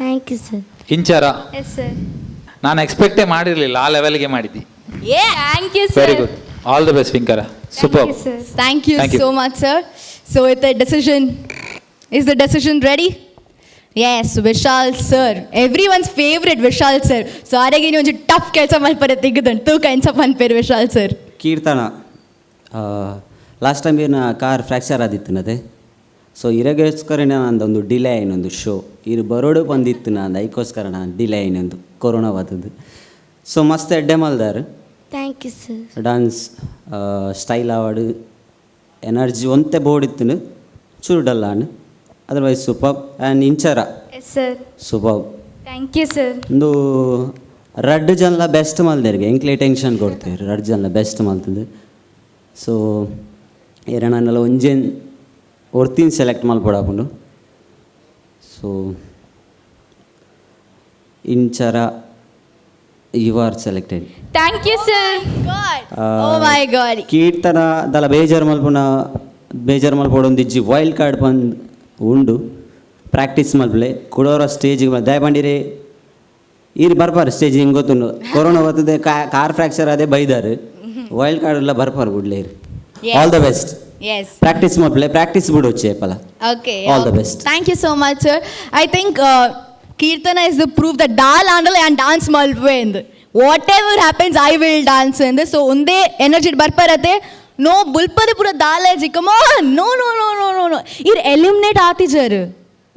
Speaker 11: Thank you sir.
Speaker 9: Inchara.
Speaker 11: Yes sir.
Speaker 9: ನಾನು ಎಕ್ಸ್ಪೆಕ್ಟೇ ಮಾಡಿರಲಿಲ್ಲ ಆ ಲೆವೆಲ್ಗೆ ಮಾಡಿದ್ದಿ.
Speaker 3: Thank you sir.
Speaker 9: Very good, all the best Inkara. Super.
Speaker 3: Thank you so much sir. So with the decision, is the decision ready? Yes, Vishal sir, everyone's favourite Vishal sir. So ಆರೆಗೆ ಒಂಜಿ tough ಕೆಲಸ ಮಲ್ಪರೆ ತೆಗೆದಂಟು ತೂಕ ಎಂಚ ಪನ್ಪೇರು ವಿಶಾಲ್ sir?
Speaker 14: ಕೀರ್ತನ last time ಏನ car fracture ಆದಿತ್ತು ನದೆ. ಸೊ ಇರಗೋಸ್ಕರ ನಂದೊಂದು ಡಿಲೇ ಆಯ್ನೊಂದು ಶೋ ಇರು ಬರೋಡು ಬಂದಿತ್ತು ನಾನು, ಐಕೋಸ್ಕರ ನಾನು ಡಿಲೇ ಆಯ್ನೊಂದು ಕೊರೋನಾ ಬತ್ತದು. ಸೊ ಮಸ್ತ್ ಎಡ್ಡೆ ಮಲ್ದಾರ್.
Speaker 11: Thank you sir.
Speaker 14: Dance style ಆವಡು energy ಒಂತೆ ಬೋರ್ಡ್ ಇತ್ತು ಚೂರು ಡಲ್ ಆನ್, otherwise super. And Inchara.
Speaker 11: Yes sir.
Speaker 14: Super.
Speaker 11: Thank you sir.
Speaker 14: ಒಂದು ರಡ್ಡು ಜನಲ ಬೆಸ್ಟ್ ಮಲ್ದೇರಿಗೆ ಎಂಕ್ಲೆ ಟೆನ್ಷನ್ ಕೊಡ್ತೇವೆ, ರಡ್ಡು ಜನಲ ಬೆಸ್ಟ್ ಮಲ್ತದೆ. ಸೊ ಏರಣ್ಣನೆಲ್ಲ ಒಂಜೇನ್ ಒರ್ತಿನ ಸೆಲೆಕ್ಟ್ ಮಲ್ಪೊಡಾಪುಂಡು. ಸೊ So Inchara, you are selected.
Speaker 3: Thank you sir. Oh my God.
Speaker 14: Keerthana ದಲ ಬೇಜಾರು ಮಲ್ಪುನ, ಬೇಜಾರು ಮಲ್ಪೊಡೊಂದಿಜ್ಜಿ. ವೈಲ್ಡ್ ಕಾರ್ಡ್ ಪಂದ್ ಉಂಡು, ಪ್ರಾಕ್ಟೀಸ್ ಮಲ್ಪಲೆ. ಕುಡೋರ ಸ್ಟೇಜಿಗೆ ದಯಪಂಡಿರೆ ಈರ್ ಬರ್ಪಾರು ಸ್ಟೇಜ್. ಹಿಂಗೆ ಗೊತ್ತುಂಡು, ಕೊರೋನಾ ಬರ್ತದೆ, ಕಾರ್ ಫ್ರಾಕ್ಚರ್ ಅದೇ ಬೈದಾರು. ವೈಲ್ಡ್ ಕಾರ್ಡ್ ಎಲ್ಲ ಬರ್ಪಾರು ಗುಡ್ಲೇರು. All the best. Practice ಮಲ್ಪಲೆ, practice ಬಿಡೋಚೆ ಪಲ.
Speaker 3: Okay.
Speaker 14: All the best.
Speaker 3: Thank you so much sir. I think Keerthana is the proof the dal ಆಂಡಲ and dance ಮಲ್ಪೆ ಎಂದು. Whatever happens, I will dance ಎಂದು. ಸೊ ಒಂದೇ ಎನರ್ಜಿ ಬರ್ಪಾರತೆ. ನೋ ಬುಲ್ಪದೆ ಪೂರ ದಾಲೇಜಿ. Come on, no no no no no no. ಇರ್ ಎಲಿಮಿನೇಟ್ ಆತಿಜರ್.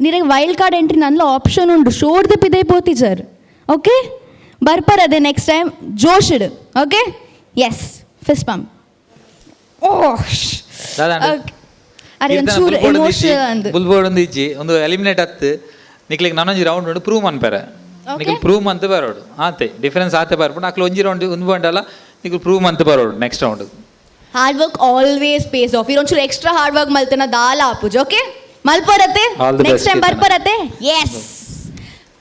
Speaker 3: ನಿನಗೆ wild card entry ನಲ್ಲ ಆಪ್ಷನ್ ಉಂಡು, ಶೋಡ್ದ ಪಿದೆ ಪೋತಿಜರ್. ಓಕೆ, ಬರ್ಪರದೆ ನೆಕ್ಸ್ಟ್ ಟೈಮ್ ಜೋಶಿಡ್. Okay, yes, fist pump. Oh, ಅರೆ ಒಂಚೂರು ಎಮೋಷನಲ್ ಅಂದ್.
Speaker 9: ಬುಲ್ಬೋರ್ಡ್ ಒಂದು ಇಜ್ಜಿ, ಒಂದು ಎಲಿಮಿನೇಟ್ ಆತ್. ನಿಕ್ಲಿಗೆ ನಾನೊಂಜಿ ರೌಂಡ್ ಉಂಡು, ಪ್ರೂವ್ ಮನ್ಪೆರೆ. ನಿಕ್ಲು ಪ್ರೂವ್ ಮಂತ್ ಬರೋಡು ಆತೆ ಡಿಫರೆನ್ಸ್ ಆತೆ ಬರ್ಪುಂಡು. ಅಕ್ಲು ಒಂಜಿ ರೌಂಡ್ ಒಂದು ಬಂಡಲ್ಲ, ನಿಕ್ಲು ಪ್ರೂವ್ ಮಂತ್ ಬರೋಡು next round.
Speaker 3: Hard work always pays off. ಒಂಚೂರು extra hard work ಮಲ್ತನ ದಾಲ ಆಪುಜ್. ಓಕೆ, ಮಲ್ಪರತೆ.
Speaker 9: All the
Speaker 3: next
Speaker 9: best,
Speaker 3: time
Speaker 9: Keerthana.
Speaker 3: ಬರ್ಪರತೆ. Yes,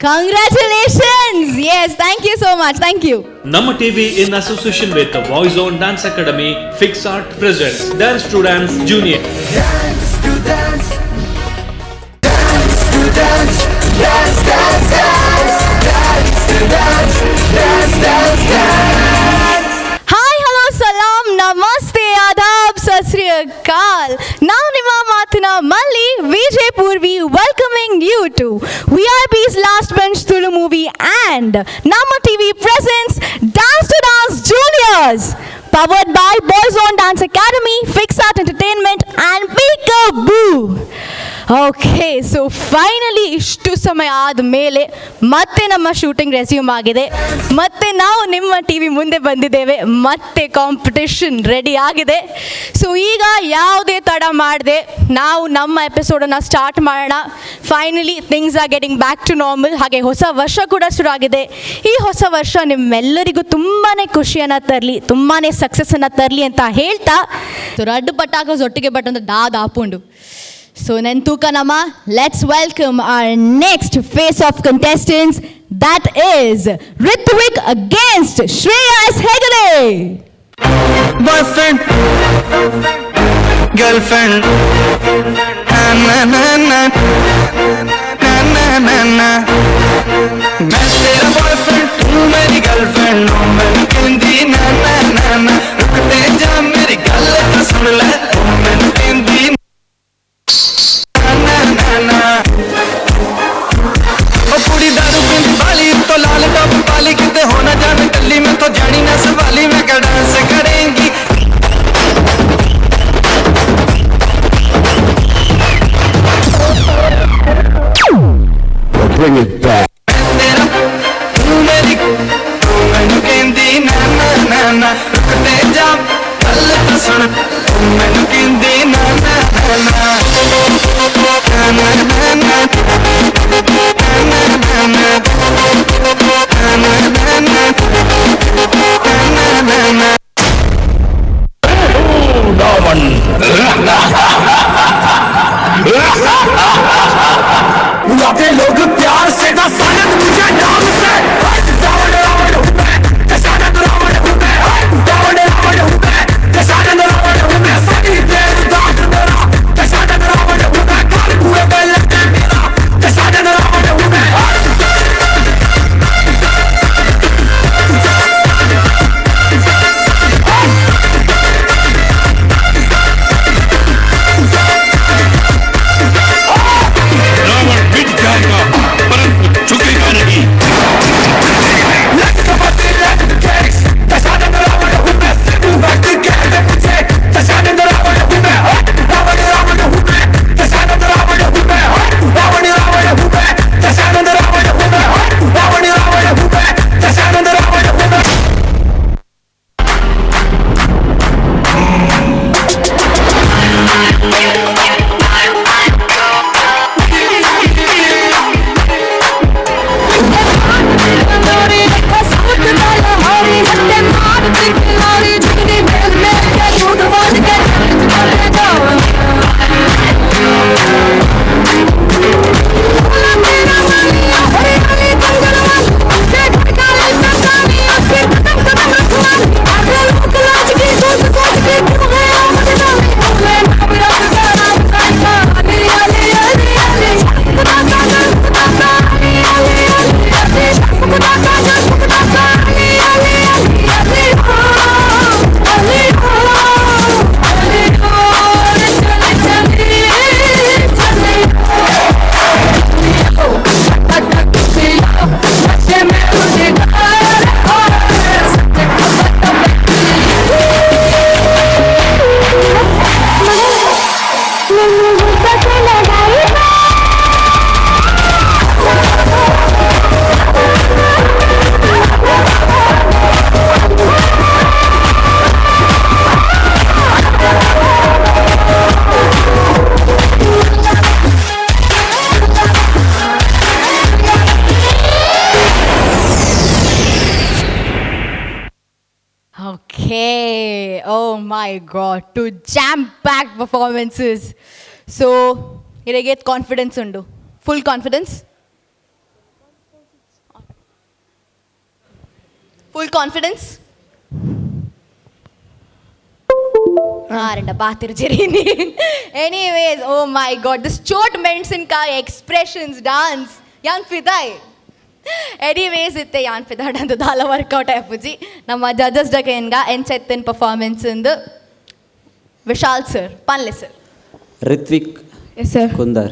Speaker 3: congratulations. Yes, thank you so much. Thank you.
Speaker 1: Namma TV in association with the Voice On Dance Academy, Fix Art presents Dance to Dance Junior.
Speaker 2: Dance to dance, dance to dance, dance, dance, dance, dance to dance, dance, dance, dance.
Speaker 3: Hi, hello, ಸಲಾಂ, ನಮಸ್ತೆ, ಆದಾಬ್, ಸತ್ ಶ್ರೀ ಅಕಾಲ್. ನಾವು ನಿಮ್ಮ ಮಾತಿನ Malli Vijay Purvi, welcoming you to VIP's last bench Tulu movie and Namma TV presents dance to dance juniors, powered by Boys On Dance Academy, Fix Art Entertainment and Peekaboo. Okay, so finally ಇಷ್ಟು ಸಮಯ ಆದ ಮೇಲೆ ಮತ್ತೆ ನಮ್ಮ shooting resume ಆಗಿದೆ. ಮತ್ತೆ ನಾವು ನಿಮ್ಮ ಟಿ ವಿ ಮುಂದೆ ಬಂದಿದ್ದೇವೆ. ಮತ್ತೆ ಕಾಂಪಿಟೇಷನ್ ರೆಡಿ ಆಗಿದೆ. ಸೊ ಈಗ ಯಾವುದೇ ತಡ ಮಾಡದೆ ನಾವು ನಮ್ಮ ಎಪಿಸೋಡನ್ನು ಸ್ಟಾರ್ಟ್ ಮಾಡೋಣ. Finally things are getting back to normal. ಹಾಗೆ ಹೊಸ ವರ್ಷ ಕೂಡ ಶುರು ಆಗಿದೆ. ಈ ಹೊಸ ವರ್ಷ ನಿಮ್ಮೆಲ್ಲರಿಗೂ ತುಂಬಾ ಖುಷಿಯನ್ನು ತರಲಿ, ತುಂಬಾ ಸಕ್ಸಸ್ಸನ್ನು ತರಲಿ ಅಂತ ಹೇಳ್ತಾ, ಸೊ ರಡ್ಡು ಪಟ್ಟಾಕ ಒಟ್ಟಿಗೆ ಬಟ್ ಅಂದ್ರೆ ದಾದ ಆಪುಂಡು. ಸೊ ನೆನ್ ತೂಕ ನಮ್ಮ let's welcome our next face of contestants, that is Rithvik against Shreyas Hegde.
Speaker 7: Boyfriend, girlfriend, na na na na na na na. मैं तेरा बॉयफ्रेंड, तू मेरी गर्लफ्रेंड, नो मैनू कहंदी ना ना ना ना. रुकते जा मेरी गल तो सुन ले, ओ मैनू कहंदी ना ना ना. ओ कुड़ी दारू पींदी बाली, उत्तों लाल टॉप पाली, किते हो ना जावे कल्ली, मैथों जानी ना सवाली, मैं क्या डांस करेंगी.
Speaker 24: Bring it back.
Speaker 7: तेरा तू मेरी, तू मैनू कहंदी ना ना ना ना. रुकते जा गल तो सुन, तू मैनू कहंदी ना ना ना ना ना ना ना ना ना ना ना ना ना.
Speaker 2: बुलाते लोग प्यार से था सानंद मुझे नाम से. रावण रावण हूँ मैं, दशानंद रावण हूँ मैं, रावण रावण हूँ मैं, दशानंद रावण हूँ मैं, सनी देव दास मेरा, दशानंद रावण हूँ मैं, घर कुएं में लगे मेरा, दशानंद रावण हूँ मैं.
Speaker 24: रावण मिट जाएगा.
Speaker 3: Okay. Oh my God. Two jam-packed performances. So, you get confidence undu. Full confidence? Full confidence? Anyways, oh my God. This chot mention ka expressions, dance. Yan fidai. Anyways, itte yan fidai andu dala workout ayappuji. Namma judges dakenga enchettin performance undu. Vishal sir, panle sir.
Speaker 14: Ritvik.
Speaker 15: Yes sir.
Speaker 14: Kundar.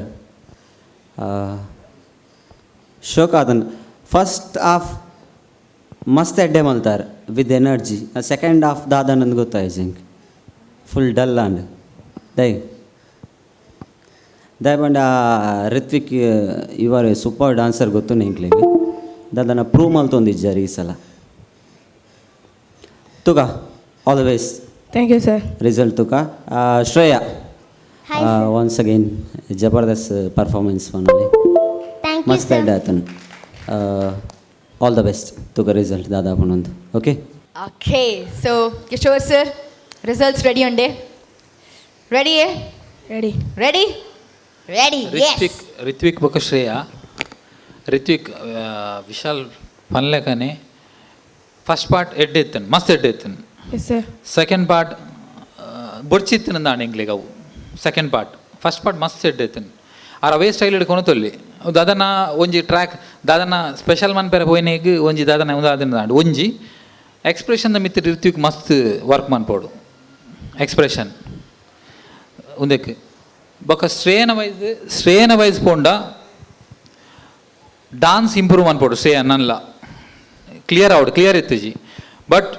Speaker 14: Shokadan first half ಮಸ್ತ್ ಎಡ್ಡೆ ಮಲ್ತಾರೆ with energy. Second half ದಾದನಂದು ಗೊತ್ತಾಯ್ತು full dull and ದೈ ದಯ ಬಂಡ ರಿತ್ವಿಕ್ ಇವರು super dancer ಗೊತ್ತು ನಿಂಕ್ಲಿಗೆ ದಾದನ prove ಮಲ್ತೊಂದಿದ್ದಾರೆ ಈ ಸಲ ತುಕ all the best.
Speaker 15: Thank you sir.
Speaker 14: Result ತುಕ. Shreya, once again ಜಬರ್ದಸ್ತ್ performance ಮನಲ್ಲಿ ಮಸ್ತ್ ಎಡ್ಡೆ ಆತನು. All the best ತುಕ result ದಾದಾ ಪಣೊಂದು. Okay
Speaker 3: okay. So Kishore sir, results ready ಉಂಡೆ? Ready?
Speaker 15: Ready.
Speaker 3: Ready? Ready.
Speaker 9: Ritvik, Ritvik ಬೊಕ ಶ್ರೇಯಾ. ರಿತ್ವಿಕ್ ವಿಶಾಲ್ ಪನ್ಲೆಕನೆ ಫಸ್ಟ್ ಪಾರ್ಟ್ ಎಡ್ಡೆ ಇತ್ತನು, ಮಸ್ತ್ ಎಡ್ಡೆ ಇತ್ತನು.
Speaker 15: Yes sir.
Speaker 9: Second part ಬೊಡ್ಚಿತ್ತನ ದಾಣ ಎಂಗ್ಲಿಗೆ ಅವು. Second part first part ಮಸ್ತ್ ಎಡ್ಡೆ ಇತ್ತನು. ಆರ್ ಅವೇ ಸ್ಟೈಲ್ ಹಿಡ್ಕೊಂಡು ತೊಲ್ಲಿ ದಾದನ ಒಂಜಿ ಟ್ರ್ಯಾಕ್ ದಾದನ ಸ್ಪೆಷಲ್ ಮನ್ಪೆರೆ ಪೋಯಿನೆಗ್ ಒಂಜಿ ದಾದನ ಒಂದು ದಾಂಡ್ ಒಂಜಿ ಎಕ್ಸ್ಪ್ರೆಷನ್ ಮಿತ್ ರಿತ್ವಿಕ್ ಮಸ್ತ್ ವರ್ಕ್ ಮನ್ಪೋಡು ಎಕ್ಸ್ಪ್ರೆಷನ್ ಉಂದಕ್ಕೆ ಬೊಕ ಶ್ರೇಯನ ವೈಸ್ ಪೋಂಡ ಡಾನ್ಸ್ ಇಂಪ್ರೂವ್ ಮನ್ಪೋಡು ಶ್ರೇಯ ನನ್ಲ ಕ್ಲಿಯರ್ ಆವಡು ಕ್ಲಿಯರ್ ಇತ್ತುಜಿ ಬಟ್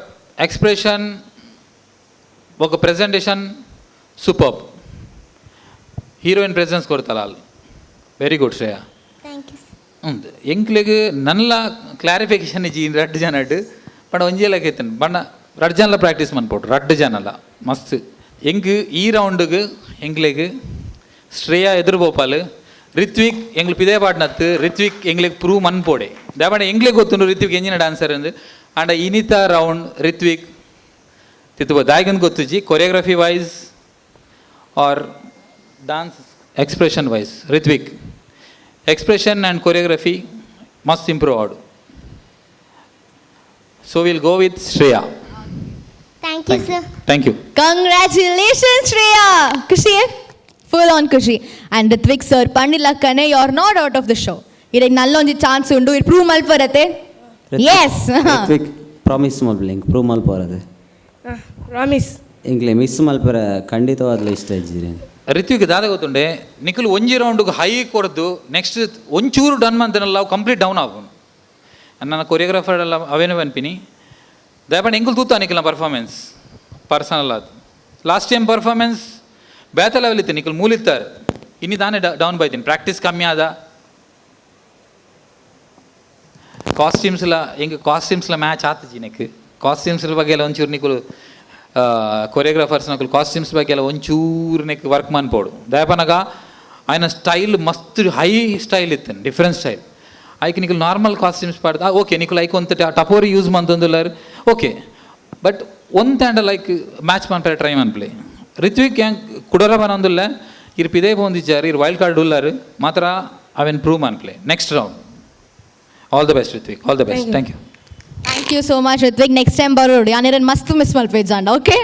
Speaker 9: ಎಕ್ಸ್ಪ್ರೆಷನ್ ಬೊಕ presentation superb heroine presence ಕೊಡ್ತಲ್ಲ ಅಲ್ಲಿ very good Shreya.
Speaker 11: Thank you.
Speaker 9: ಉಂದು ಎಂಕ್ಲೆಗ್ ನನ್ಲ ಕ್ಲಾರಿಫಿಕೇಶನ್ ಇಜ್ಜಿ ರಡ್ಡ್ ಜನಡ್ ಪಂಡ ಒಂಜಿ ಲೆಕ್ಕ ಇತ್ತನು ಬಣ್ಣ ರಡ್ಡ್ ಜನಲ ಪ್ರಾಕ್ಟೀಸ್ ಮನ್ಪೋಡು ರಡ್ಡ್ ಜನಲ ಮಸ್ತ್ ಎಂಕ್ ಈ ರೌಂಡುಗ್ ಎಂಕ್ಲೆಗ್ ಶ್ರೇಯಾ ಎದುರು ಪೋಪಾಲ್ ರಿತ್ವಿಕ್ ಎಂಗ್ಲು ಪಿದೇ ಪಾಡ್ನತ್ತು ರಿತ್ವಿಕ್ ಎಂಗ್ಲೆಗ್ ಪ್ರೂವ್ ಮನ್ಪೋಡೆ ದಾಪಂಡ ಎಂಗ್ಲೆಗ್ ಗೊತ್ತುಂಡು ರಿತ್ವಿಕ್ ಎಂಜಿನ ಡಾನ್ಸರ್ ಅಂದು ಆಂಡ ಇನಿತ ರೌಂಡ್ ರಿತ್ವಿಕ್ ತಿತ್ತು ದಾಯ್ಗಂದು ಗೊತ್ತುಜಿ choreography wise or dance expression wise Ritvik expression and choreography must improve ಆಡು. So will go with Shreya.
Speaker 11: Thank you sir.
Speaker 9: Thank you.
Speaker 3: Congratulations Shreya. ಖುಷಿ, ಫುಲ್ ಆನ್ ಖುಷಿ. ಆ್ಯಂಡ್ ರಿತ್ವಿಕ್ ಸರ್ ಪಂಡಿಲಕ್ಕನೆ you are not out of the show. ಇರಗೆ ನಲ್ಲೊಂಜಿ chance ಉಂಡು ಇರ್ prove ಮಲ್ಪರತೆ. S
Speaker 14: Ritvik promise ಮಲ್ಪಲೆ ಇಂಕ್ prove ಮಲ್ಪರತೆ.
Speaker 15: Promise.
Speaker 14: ಇಂಕ್ಲೆ miss ಮಲ್ಪರ ಖಂಡಿತವಾದ್ಲ ಇಷ್ಟ ಇಜ್ಜಿರಿ.
Speaker 9: ರಿತ್ವಿಕ್ ದಾದ ಗೊತ್ತುಂಡೆ ನಿಖಿಲ್ ಒಂಜಿ ರೌಂಡ್ಗೆ ಹೈ ಕೊರದು ನೆಕ್ಸ್ಟ್ ಒಂಚೂರು ಡನ್ ಮಂತನಲ್ಲ ಅವು ಕಂಪ್ಲೀಟ್ ಡೌನ್ ಆಪುಂಡು. ನನ್ನ ಕೊರಿಯೋಗ್ರಾಫರ್ ಎಲ್ಲ ಅವೇನು ಅನ್ಪಿನಿ ದಯಪಂಡ ಎಂಕುಲು ತೂತ ನಿಖಿಲ್ನ ಪರ್ಫಾರ್ಮೆನ್ಸ್ ಪರ್ಸನಲ್ ಅದು last time performance ಬೇತ ಲೆವೆಲ್ ಇತ್ತು ನಿಖಿಲ್ ಮೂಲಿತ್ತಾರೆ ಇನ್ನಿ ತಾನೇ ಡೌನ್ ಬೈತೀನಿ ಪ್ರಾಕ್ಟೀಸ್ ಕಮ್ಮಿ ಆದ ಕಾಸ್ಟ್ಯೂಮ್ಸ್ಲ ಎಂಕ್ ಕಾಸ್ಟ್ಯೂಮ್ಸ್ಲ ಮ್ಯಾಚ್ ಆತಜಿ ನೆಕ್ ಕಾಸ್ಟ್ಯೂಮ್ಸ್ ಬಗ್ಗೆ ಎಲ್ಲ ಒಂಚೂರು ನಿಖಿಲ್ ಕೊರಿಯೋಗ್ರಾಫರ್ಸ್ ನಕಲು ಕಾಸ್ಟ್ಯೂಮ್ಸ್ ಬಗ್ಗೆ ಎಲ್ಲ ಒಂಚೂರು ನೆಕ್ ವರ್ಕ್ ಮನ್ಪೋಡು ದಯಪನಗ ఆయన ಸ್ಟೈಲ್ ಮಸ್ತ್ ಹೈ ಸ್ಟೈಲ್ ಇತ್ತು ಡಿಫ್ರೆಂಟ್ ಸ್ಟೈಲ್ ಐಕ್ ನಿಖಿಲ್ ನಾರ್ಮಲ್ ಕಾಸ್ಟ್ಯೂಮ್ಸ್ ಪಾಡ್ದು ಓಕೆ ನಿಖಿಲ್ ಐಕ್ ಒಂತ ಟಪೋರಿ ಯೂಸ್ ಮಂತಂದುಲ್ಲಾರು ಓಕೆ ಬಟ್ ಒಂತ and like match ಮನ್ಪರೆ try ಮನ್ಪ್ಲೆ ರಿತ್ವಿಕ್ ಯಾಂಗ್ ಕುಡರ ಬನೊಂದುಲ್ಲ ಇರ್ ಪಿದೇ ಪೋಂದಿಜ್ಜಾರು ಇರ್ ವೈಲ್ಡ್ ಕಾರ್ಡ್ ಉಲ್ಲಾರು ಮಾತ್ರ ಅವೆನ್ ಪ್ರೂವ್ ಮನ್ಪ್ಲೆ next round. All the best Ritvik, all the best. Thank you.
Speaker 3: Thank you so much Ritvik. Next time ಬರೋಡು ಯಾನೇರನ್ ಮಸ್ತ್ miss ಮಲ್ಪೇಜಾಂಡ. Okay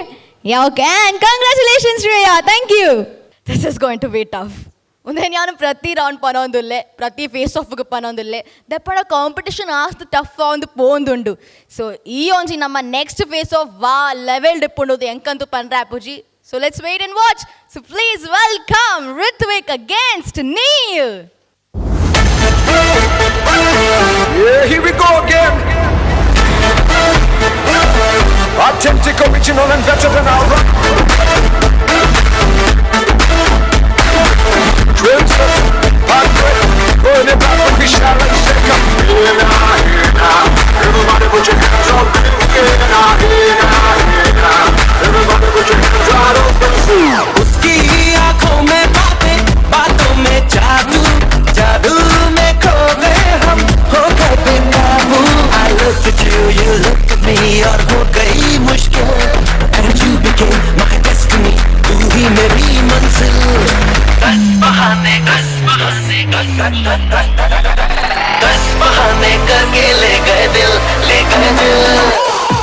Speaker 3: yeah okay and congratulations Shreya. Thank you. This is going to be tough. ಉಂದೇನು ಯಾನು ಪ್ರತಿ round ಪನೊಂದುಲ್ಲೆ ಪ್ರತಿ face ಆಫ್ಗೆ ಪನೊಂದುಲ್ಲೆ ದೆಪ್ಪಡ competition ಆಸ್ತು tough ಒಂದು ಪೋಂದುಂಡು. ಸೊ ಈ ಒಂಜಿ ನಮ್ಮ next face of ವಾ level ಡಿಪ್ಪುಂಡು ಎಂಕಂತೂ ಪನ್ರೆ ಅಪ್ಪುಜಿ. So let's wait and watch. So please welcome Ritvik against Neel.
Speaker 2: Yeah, here we go again. Authentic, original and better than our run. Drill set, hard break, burn it back with Vishal and Shekhar. Here now, here now, everybody put your hands up. Here now, here now, here now, everybody put your hands right up.
Speaker 17: उसकी आंखों में बातें, बातों में जादू, जादू में खो गए हम, हो गए बेकाबू. I looked at you, you looked at me, और हो गई मुश्किल.
Speaker 4: दस बहाने करके ले गए दिल, ले गए दिल।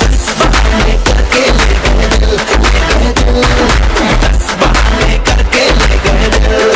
Speaker 4: दस बहाने करके ले गए दिल, ले गए दिल। दस बहाने करके ले गए दिल।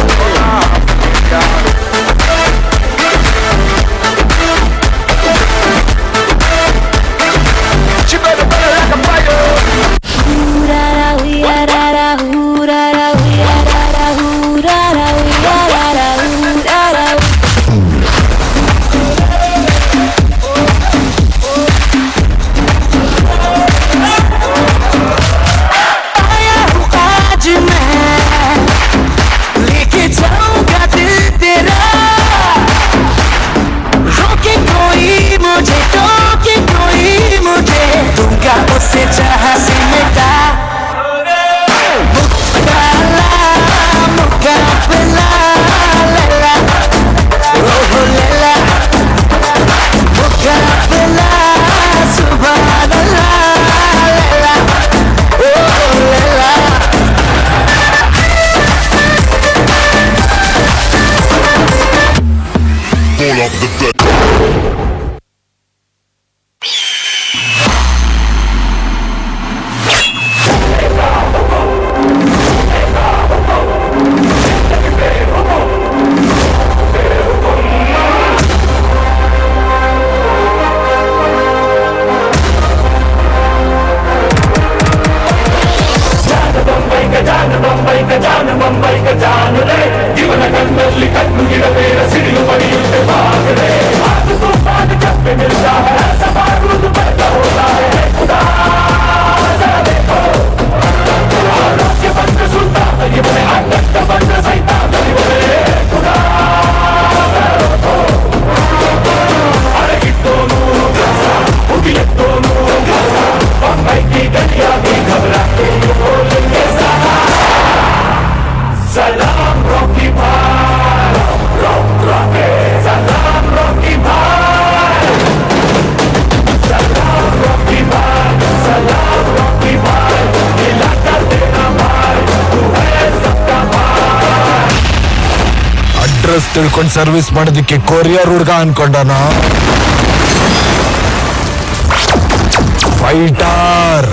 Speaker 24: ತಿಳ್ಕೊಂಡು ಸರ್ವಿಸ್ ಮಾಡೋದಕ್ಕೆ ಕೊರಿಯರ್ ಹುಡುಗ ಅನ್ಕೊಂಡನ ಫೈಟರ್.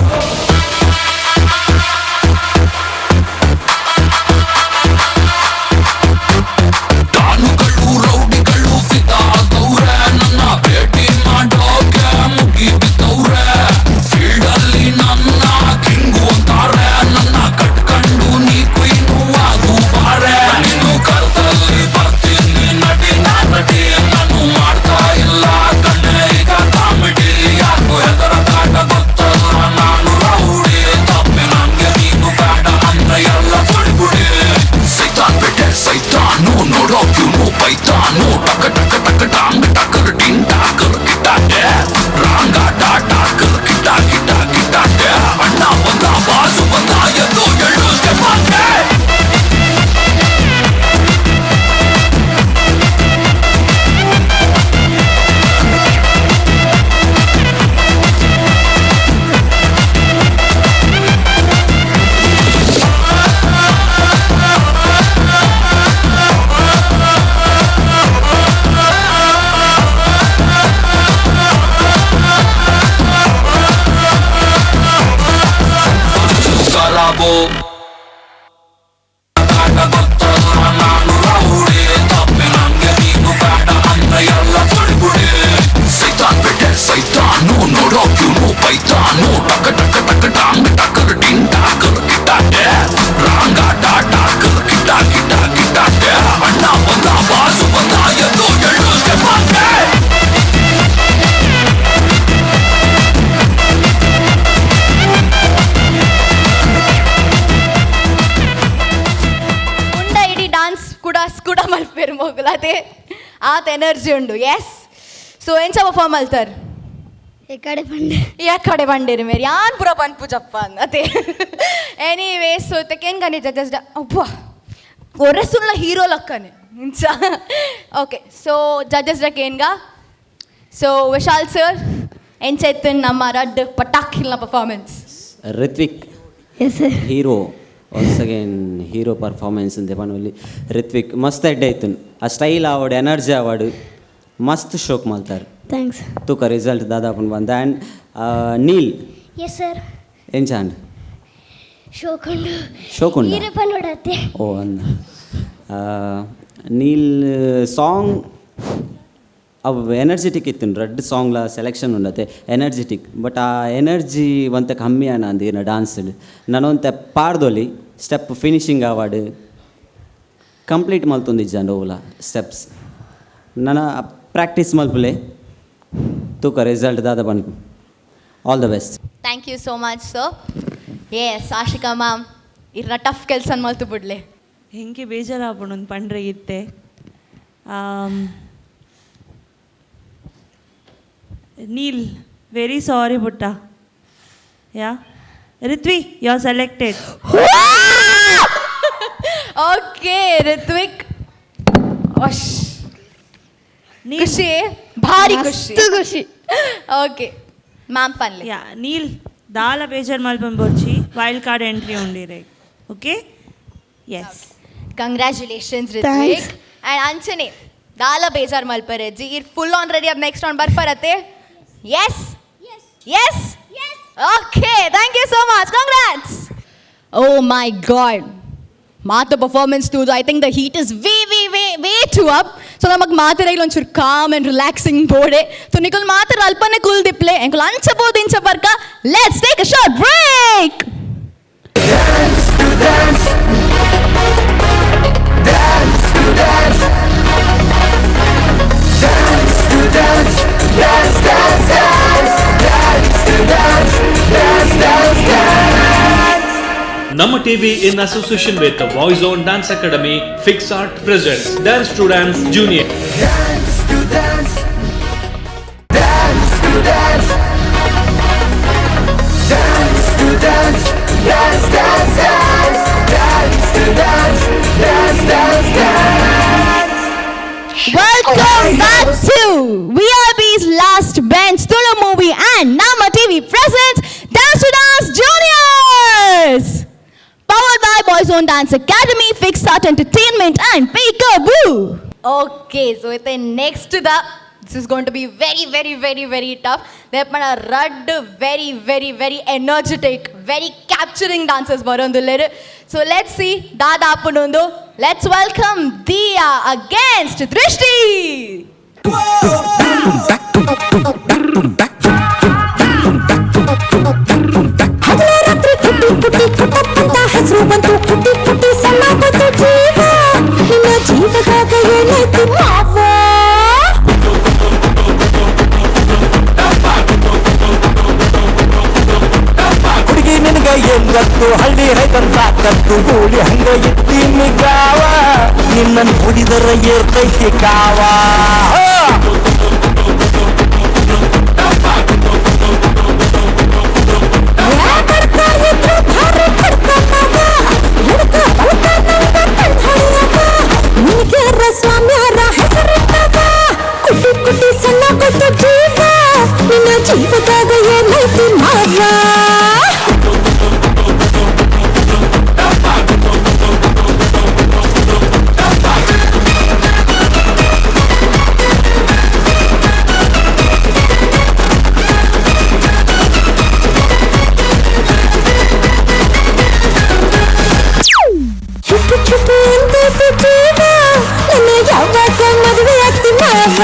Speaker 3: ಆತ ಎನರ್ಜಿ ಉಂಡು. ಎಸ್, ಸೊ ಎಂಚ ಪರ್ಫಾರ್ಮ್ ಅಲ್ತಾರ್?
Speaker 11: ಎಕಡೆ ಬಂಡೆ
Speaker 3: ಎಕಡೆ ಬಂಡೇರಿ ಮೇರಿ ಯಾನ್ ಪೂರ ಪನ್ಪು ಜಪ್ಪ ಅದೇ. ಎನಿವೇ, ಸೊ ತೆಕೇನ್ ಗನಿ ಜಡ್ಜಸ್ ಅಬ್ಬ ಒರೆಸುಲ್ಲ ಹೀರೋ ಲಕ್ಕನೆ ಇಂಚ. Okay, so judges ಕೇನ್ಗ. So Vishal sir, ಎಂಚ ಇತ್ತು ನಮ್ಮ ರಡ್ ಪಟಾಕಿಲ್ನ performance?
Speaker 14: Rithvik
Speaker 11: yes sir.
Speaker 14: Hero Once again hero performance ಅಂತೆ ಪನೊಲಿ. ರಿತ್ವಿಕ್ ಮಸ್ತ್ ಎಡ್ಡೆ ಆಯ್ತು, ಆ ಸ್ಟೈಲ್ ಆವಡ್, ಎನರ್ಜಿ ಆವಡ್, ಮಸ್ತ್ ಶೋಕ್ ಮಲ್ತಾರೆ.
Speaker 11: Thanks.
Speaker 14: ತೂಕ ರಿಸಲ್ಟ್ ದಾದಾಪುನ್ ಬಂದ. And Neel.
Speaker 11: Yes sir.
Speaker 14: ಎಂಚಾಂಡ್?
Speaker 11: ಶೋಕುಂಡು.
Speaker 14: ಶೋಕುಂಡ?
Speaker 11: Irappa ನೋಡತ್ತೆ.
Speaker 14: ಓ ಅಂದ ನೀಲ್ ಸಾಂಗ್ ಅವು ಎನರ್ಜೆಟಿಕ್ ಇತ್ತು. ರಡ್ಡ್ ಸಾಂಗ್ಲ ಸೆಲೆಕ್ಷನ್ ಉಂಡತೆ ಎನರ್ಜೆಟಿಕ್, ಬಟ್ ಆ ಎನರ್ಜಿ ಒಂತೆ ಕಮ್ಮಿ ಆನ ಅಂದ್ ಈರ್ನ ಡಾನ್ಸ್. ನನೊಂತೆ ಪಾಡ್ದೊಲಿ ಸ್ಟೆಪ್ ಫಿನಿಶಿಂಗ್ ಆವಾಡ್ ಕಂಪ್ಲೀಟ್ ಮಲ್ತೊಂದಿಜ್ಜಂಡ್ ಓಲ ಸ್ಟೆಪ್ಸ್. ನನ ಪ್ರಾಕ್ಟೀಸ್ ಮಲ್ಪುಲೆ, ತೂಕ ರಿಸಲ್ಟ್ ದಾದ ಪನ್ಪು. All the best.
Speaker 3: Thank you so much sir. Yes Ashika ma'am, ಇರ್ನ tough ಕೆಲಸ ಮಲ್ತು ಬಿಡ್ಲೆ.
Speaker 12: ಹೆಂಗೆ ಬೇಜಾರಾಪುಂಡು ಒಂದು ಪಂಡ್ರೆ ಇತ್ತೆ. ನೀಲ್, ವೆರಿ ಸಾರಿ ಪುಟ್ಟ. Yeah Rithvi, you are selected.
Speaker 3: Okay Rithvik, ಖುಷಿ, ಭಾರಿ ಖುಷಿ.
Speaker 11: ಮಸ್ತ್ ಖುಷಿ.
Speaker 3: ಓಕೆ ಮ್ಯಾಮ್ ಪನ್ಲೆ.
Speaker 12: ಯಾ ನೀಲ್, ದಾಲ ಬೇಜಾರ್ ಮಲ್ಪನ್ ಬೊರ್ಚಿ, wild card entry ಉಂಡಿರೆ. Okay, yes.
Speaker 3: Congratulations Rithvik. And ಅಂಚನೆ ದಾಲ ಬೇಜಾರ್ ಮಲ್ಪರೆಜ್ಜಿ, ಇರ್ full on ready. ಅದು next on ಬರ್ಪರತ್ತೆ. Yes yes, okay, thank you so much, congrats. Oh my god, ಮಾತು ಪರ್ಫಾರ್ಮೆನ್ಸ್ ತೂದು I think the heat is way way way way too up. So ನಮಗೆ ಮಾತಿರೈಲ್ ಒಂಚೂರು com and relaxing ಬೋಡೆ. So ನಿಕುಲ್ ಮಾತ್ರ ಅಲ್ಪನೆ cool ದಿಪ್ಲೆ ಎಂಕುಲ್ ಅಂಚಬೋದು ಇಂಚ ಬರ್ಕ. Let's take a short break.
Speaker 2: Dance to dance, dance to dance, dance to dance, dance, dance, dance, dance to dance, dance, dance, dance.
Speaker 1: Namma TV in association with the Voice On Dance Academy, Fix Art presents Dance to Dance Junior.
Speaker 2: Dance to dance, dance to dance, dance to dance, dance, dance, dance, dance to dance, dance, dance, dance.
Speaker 3: Welcome back to VIP's Last Bench Tulu movie and Namma TV presents Dance to Dance Juniors! Powered by Boys Own Dance Academy, Fix Art Entertainment and Peekaboo! Okay, so ite next to the, this is going to be very, very, very, very tough. They're rad, very, very, very energetic, very capturing dancers barondulleru. So let's see Dada Appunundu. Let's welcome Diya against Drishti.
Speaker 20: ಹಗಲ ರಾತ್ರಿ ಪುಟ್ಟಿ ಪುಟ್ಟಿ ಪುಟ್ಟಪ್ಪಂತ ಹೆಸರು ಬಂತು, ಪುಟ್ಟಿ ಪುಟ್ಟಿ ಸಣ್ಣ ಬಂತು ಜೀವ, ನಿನ್ನ ಜೀವದಾಗ ಏನಾಯ್ತು ಮಾವ?
Speaker 2: ಹುಡುಗಿ ನಿನಗ ಏನ್ ಗೊತ್ತು, ಹಳ್ಳಿ ರೈತನ್ ತಾಕತ್ತು, ಗೂಳಿ ಹಂಗ ಎತ್ತೀನಿ ಗಾವ, ನಿನ್ನ ನೋಡಿದರ ಏರ್ತೈತಿ ಕಾವ.
Speaker 20: ಸ್ವಾಮ್ಯಾರ ಹೆಸರಿಟ್ಟವ, ಕುಟ್ಟಿ ಕುಟ್ಟಿ ಸಣ್ಣ ಕೊಟ್ಟು ಜೀವ, ನಿನ್ನ ಜೀವದಾಗ ಏನಾಯ್ತು ಮಾವ? ಚುಪ್ಪು ಚುಪ್ಪು ಅಂತೈತಿ ಜೀವ, ನನ್ನ ಯಾವಾಗ ಮದುವೆ ಆಗ್ತಿ ಮಾವ?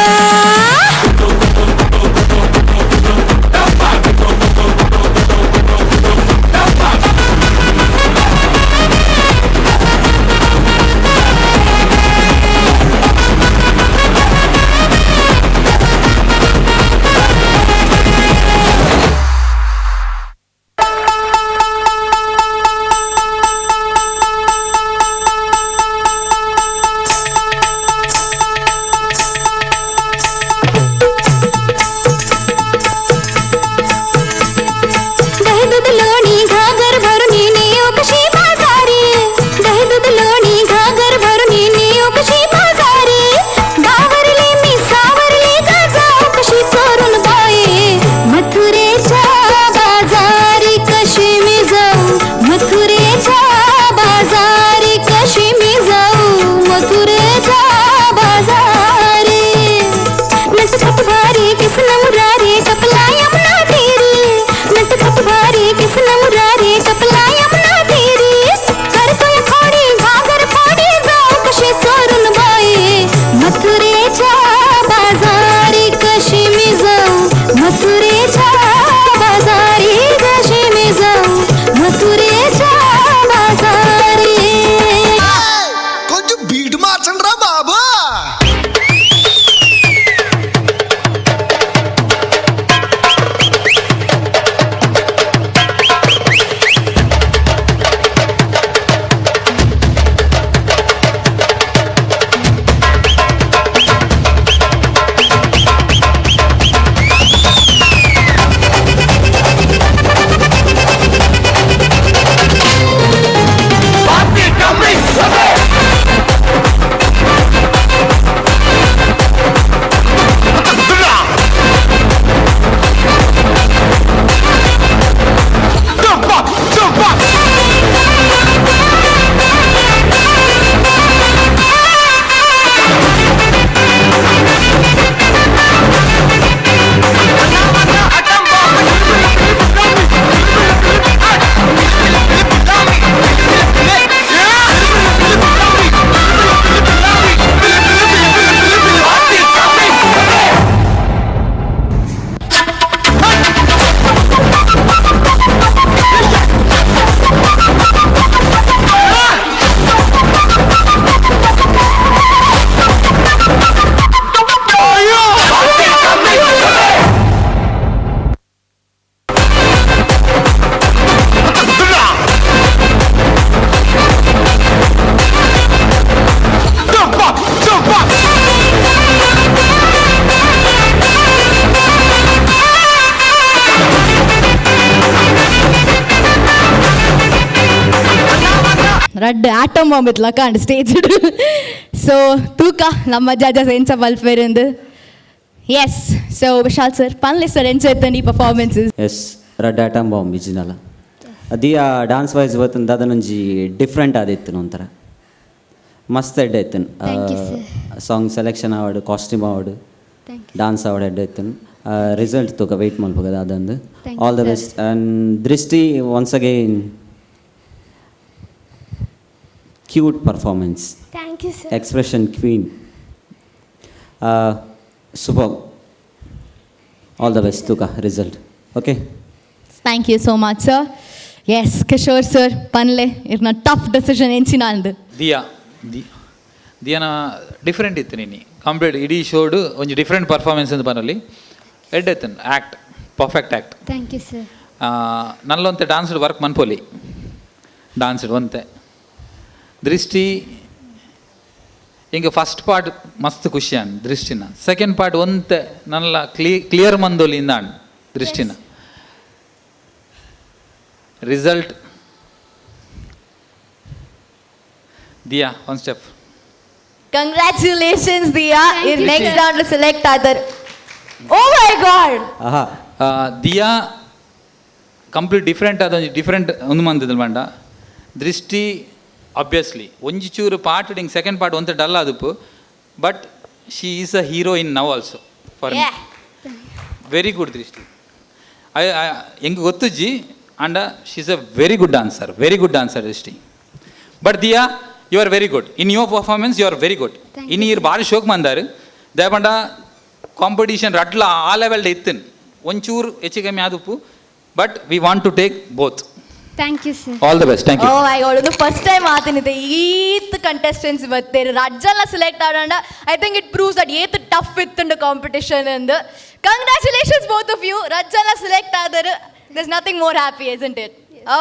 Speaker 3: ರಡ್ಡ್ ಆಟಮ್ ಬಾಂಬ್ ಇತ್ಲಕ ಸ್ಟೇಜ್. ಸೊ ತೂಕ ನಮ್ಮ ಜಡ್ಜಸ್ ಎಂಚ ಮಲ್ಪೆರಿಂದು. ಎಸ್, ಸೊ ವಿಶಾಲ್ ಸರ್, ಪನ್ಲೆ ಸರ್, ಎಂಚ ಇತ್ತಂಡು ಈ ಪರ್ಫಾರ್ಮೆನ್ಸಸ್?
Speaker 14: ಎಸ್, ರಡ್ಡ್ ಆಟಮ್ ಬಾಂಬ್ ಇಜಿನಲ್ಲ. ದಿಯಾ, ಡಾನ್ಸ್ ವೈಸ್ ಬತ್ತಂದು ಅದನ್ನೊಂಜಿ ಡಿಫ್ರೆಂಟ್ ಆದಿತ್ತು, ಒಂಥರ ಮಸ್ತ್ ಎಡ್ಡೆ ಇತ್ತು.
Speaker 11: Thank you, sir.
Speaker 14: Song selection ಆವಡ್, ಕಾಸ್ಟ್ಯೂಮ್ ಆವಡ್,
Speaker 11: Thank
Speaker 14: dance ಆವಡ್ ಎಡ್ಡೆ ಇತ್ತು. ರಿಸಲ್ಟ್ ತೂಕ, ವೆಯ್ಟ್ ಮಲ್ಪಗದ ಅದೊಂದು.
Speaker 11: Thank
Speaker 14: all
Speaker 11: you,
Speaker 14: the
Speaker 11: sir.
Speaker 14: Best. And Drishti, once again cute performance.
Speaker 11: Thank you, sir.
Speaker 14: Expression queen, super. All the best. ತೂಕ result, okay.
Speaker 3: Thank you so much, sir. Yes, Kishore sir, ಪನ್ಲೆ, ಇರ್ನ ಟಫ್ ಡಿಸಿಷನ್ ಎಂಚಿನ ಅಂದು?
Speaker 9: ದಿಯಾ, the ದಿಯಾನ ಡಿಫ್ರೆಂಟ್ ಇತ್ತು ನಿನ್ನೆ. ಕಂಪ್ಲೀಟ್ ಇಡೀ ಶೋಡು ಒಂಜಿ ಡಿಫ್ರೆಂಟ್ ಪರ್ಫಾರ್ಮೆನ್ಸ್ ಅಂತ ಪನೊಲಿ. ಎಡ್ಡೆ ಇತ್ತು act, perfect act.
Speaker 11: Thank you, sir.
Speaker 9: ನಲ್ಲೊಂತೆ ಡಾನ್ಸ್ಡ್ ವರ್ಕ್ ಮನ್ಪೊಲಿ, ಡಾನ್ಸ್ಡ್ ಒಂತೆ. ದೃಷ್ಟಿ, ಹಿಂಗೆ ಫಸ್ಟ್ ಪಾರ್ಟ್ ಮಸ್ತ್ ಖುಷಿ ಅನ್ ದೃಷ್ಟಿನ. ಸೆಕೆಂಡ್ ಪಾರ್ಟ್ ಒಂತೆ ನಲ್ಲ ಕ್ಲಿಯರ್ ಮಂದೊಲಿ ಇಂದ ಅಣ್ ದೃಷ್ಟಿನ. Result, Diya one step.
Speaker 3: Congratulations Diya.
Speaker 11: Thank you,
Speaker 3: next
Speaker 11: sir.
Speaker 3: Round select ಆದರ್. Oh my god!
Speaker 14: ಆಹಾ.
Speaker 9: ದಿಯಾ ಕಂಪ್ಲೀಟ್ ಡಿಫ್ರೆಂಟ್ ಆದ ಒಂಜಿ ಡಿಫ್ರೆಂಟ್ ಒಂದು ಮಂತದ ಬಂಡ. ದೃಷ್ಟಿ ಆಬ್ವಿಯಸ್ಲಿ ಒಂಜಿ ಚೂರು ಪಾರ್ಟ್ ಹಿಂಗೆ ಸೆಕೆಂಡ್ ಪಾರ್ಟ್ ಒಂತೆ ಡಲ್ ಆದಪ್ಪು, but she is a heroine now also for. Very good Drishti. I ಹೆಂಗೆ ಗೊತ್ತುಜ್ಜಿ and she is a very good dancer, very good dancer Drishti. But Diya, you are very good in your performance, you are very good.
Speaker 11: Thank
Speaker 9: ಇನ್ ಈರ್ ಭಾರಿ ಶೋಕ್ ಮಂದಾರು. ದೇಪಂಡ ಕಾಂಪಿಟೇಷನ್ ರಡ್ಲ ಆ ಲೆವೆಲ್ ಇತ್ತಿನ್, ಒಂಚೂರು ಹೆಚ್ಚು ಕಮ್ಮಿ ಆದಪ್ಪು, but we want to take both.
Speaker 11: Thank you, sir.
Speaker 9: All the best, thank you.
Speaker 3: Oh my god, ಒಂದು ಫಸ್ಟ್ ಟೈಮ್ ಆತನಿದೆ ಈತ್ ಕಂಟೆಸ್ಟೆಂಟ್ಸ್ ಬತ್ತೇರು, ರಜ್ಜಲ್ಲ ಸೆಲೆಕ್ಟ್ ಆಡೋಣ. I think it proves that ಏತ್ ಟಫ್ ಇತ್ತುಂಡು ಕಾಂಪಿಟೇಷನ್ ಅಂದು. Congratulations both of you. ರಜ್ಜಲ್ಲ select ಆದರು. There's nothing more happy, isn't it?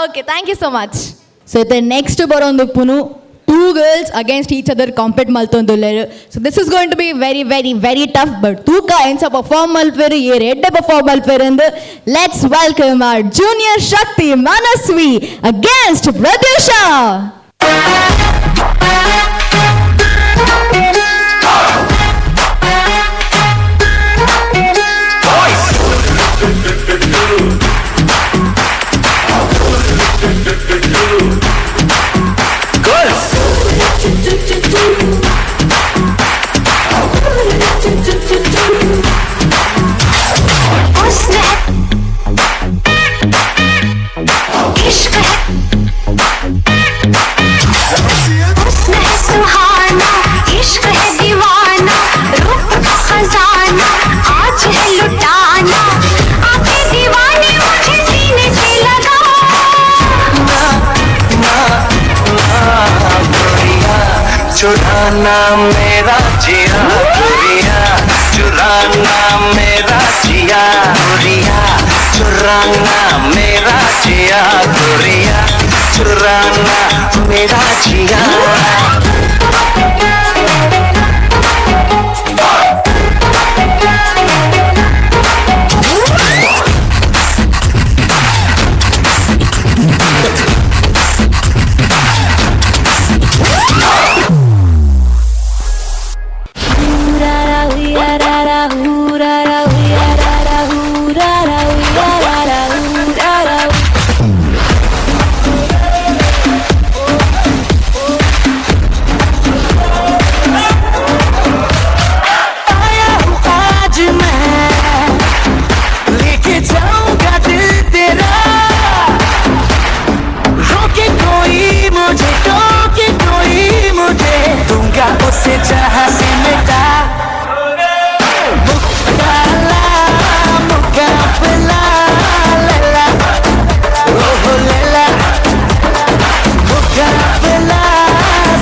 Speaker 3: Okay, thank you so much. So ಇತ್ತೆ next ಬರೋಂದು ಪುನು two girls against each other compete ಮಲ್ತೊಂದುಲ್ಲೆರ್. So this is going to be very, very, very tough, but ತೂಕ ಎಂಚ ಪರ್ಫಾರ್ಮ್ ಮಲ್ಪೆರು, ಏರ್ ಎಡ್ಡೆ ಪರ್ಫಾರ್ಮ್ ಮಲ್ಪೆರು ಅಂದ್. Let's welcome our junior Shakti Manasvi against Pratyusha.
Speaker 13: Girls.
Speaker 8: हुस्न है, इश्क है, हुस्न है सुहाना, इश्क है दीवाना, रूप का खजाना आज है लुटाना। आके दीवाने मुझे सीने से लगा।
Speaker 17: चुराना मेरा जिया गोरिया, चुराना मेरा जिया गोरिया, चुराना मेरा जिया गोरिया, चुराना मेरा जिया। आया हूँ आज मैं, लेके जाऊंगा दिल तेरा। रोके कोई मुझे, टोके कोई मुझे, दूंगा उसे जहां से मिटा। मुकाला मुकाबला लैला, ओहो लैला, मुकाबला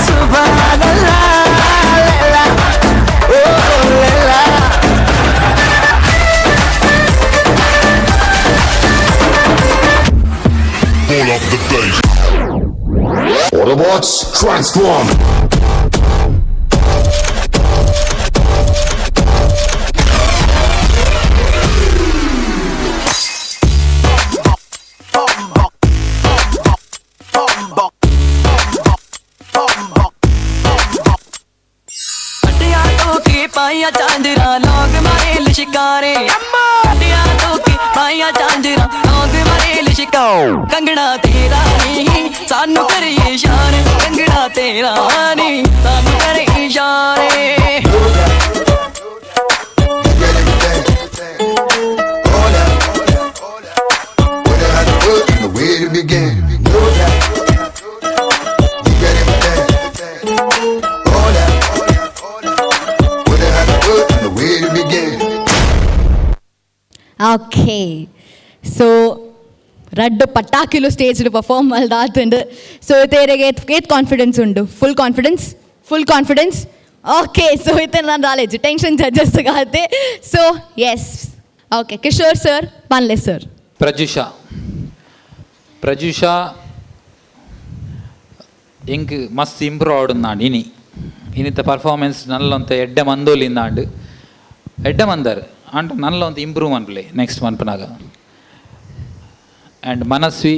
Speaker 17: सुभान अल्लाह लैला, ओहो Laila.
Speaker 24: Pull up the bass. Autobots, transform!
Speaker 16: पाइया चांजरा लोग मारे लिशिकारे तोके पाइया चांजरा लोग मारे लिशिकाओ कंगना तेरा नी सानू करे इशारे कंगना तेरा नी सानू करे इशारे।
Speaker 18: Where to begin? No doubt. You got everything. All that. Where to have to put, where to begin?
Speaker 3: Okay. So, ರಡ್ಡು ಪಟಾಕಿಲು ಸ್ಟೇಜ್ ಪರ್ಫಾರ್ಮ್ ಮಲ್ದಾತುಂಡು. ಸೊ ತೇರೆಗೆ ಏತ್ ಕಾನ್ಫಿಡೆನ್ಸ್ ಉಂಡು? Full confidence? Full confidence? Okay. So ಇತ್ತೆ ನಾನು ನಾಲೆಜ್ ಟೆನ್ಷನ್ ಜಡ್ಜಸ್ ಗಾತೆ. So yes, okay Kishore sir ಪನ್ಲೆ sir.
Speaker 9: Prajusha Prajusha ಎಂಕ್ ಮಸ್ತ್ ಇಂಪ್ರೂವ್ ಆಡುಂದಾಂಡ್ ಇನಿ ಇನಿತ ಪರ್ಫಾರ್ಮೆನ್ಸ್ ನಲ್ಲೊಂತ ಎಡ್ಡೆ ಮಂದೋಲಿಂದಾಂಡ್ ಎಡ್ಡೆ ಮಂದರ್ ಅಂಟ ನಲ್ಲೊಂತ ಇಂಪ್ರೂವ್ ಮನ್ಪಲೆ ನೆಕ್ಸ್ಟ್ ಮನ್ಪನಾಗ. ಆ್ಯಂಡ್ ಮನಸ್ವಿ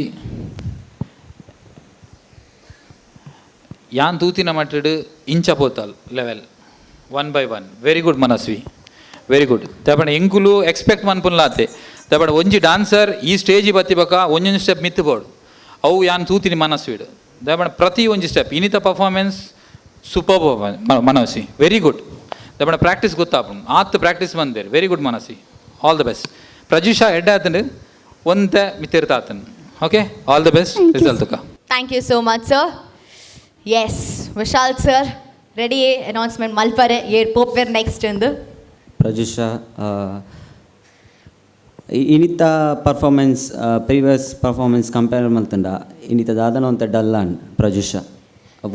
Speaker 9: ಯಾನ್ ತೂತಿನ ಮಟ್ಟಡ್ ಇಂಚ ಪೋತಲ್ level 1 by 1. Very good Manasvi, very good. ತಪಣ ಎಂಕುಲು ಎಕ್ಸ್ಪೆಕ್ಟ್ ಮನ್ಪುನ್ಲಾತೆ ತಪಣ ಒಂಜಿ ಡಾನ್ಸರ್ ಈ ಸ್ಟೇಜ್ ಬತ್ತಿ ಬಕ ಒಂಜೊಂಜಿ ಸ್ಟೆಪ್ ಮಿತ್ತು ಬೋಡು ಅವು ಯಾನ್ ತೂತಿನಿ ಮನಸ್ವಿಡ್. ದಪಣ ಪ್ರತಿ ಒಂಜಿ ಸ್ಟೆಪ್ ಇನಿತ performance super Manasvi, very good. ದಪಣ practice ಗೊತ್ತಾಪುಂಡು ಆತ್ practice ಬಂದೇರು. Very good Manasvi, all the best. Prajusha ಎಡ್ಡೆ ಆತಂಡು ಒಂತೆ ಮಿತ್ತಿರ್ತಾತನ್. Okay, all the best result ತುಕ.
Speaker 3: Thank you so much sir. Yes Vishal sir, ready announcement ಮಲ್ಪರೆ air ಪೋಪೇರ್ next ಎಂದು.
Speaker 14: ಪ್ರಜುಷಾ ಇನಿತ ಪರ್ಫಾರ್ಮೆನ್ಸ್ ಪ್ರೀವಿಯಸ್ ಪರ್ಫಾರ್ಮೆನ್ಸ್ ಕಂಪೇರ್ ಮಲ್ತಂಡ ಇನಿತ ದಾದನ ಒಂತೆ ಡಲ್ ಆಂಡ್ ಪ್ರಜುಷಾ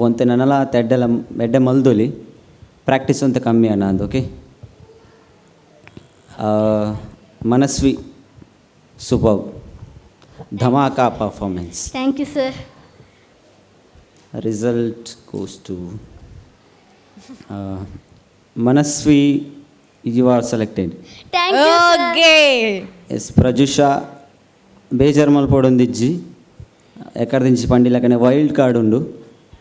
Speaker 14: ಒಂತೆ ನನಲ ಎಡ್ಡೆಲ ಎಡ್ಡೆ ಮಲ್ದೊಲಿ ಪ್ರಾಕ್ಟೀಸ್ ಒಂತೆ ಕಮ್ಮಿ ಅಣ್ಣ ಅಂದ್. Okay Manasvi super dhamaka performance.
Speaker 11: Thank you sir.
Speaker 14: Result goes to Manasvi, you are selected.
Speaker 11: Thank you.
Speaker 3: Okay.
Speaker 14: Yes Prajusha ಬೇಜಾರು ಮಲ್ಪೊಡೊಂದಿಜ್ಜಿ ಎಕ್ಕಡ ದಿಂಚಿ ಪಂಡಿಲಕನೆ ವೈಲ್ಡ್ ಕಾರ್ಡ್ ಉಂಡು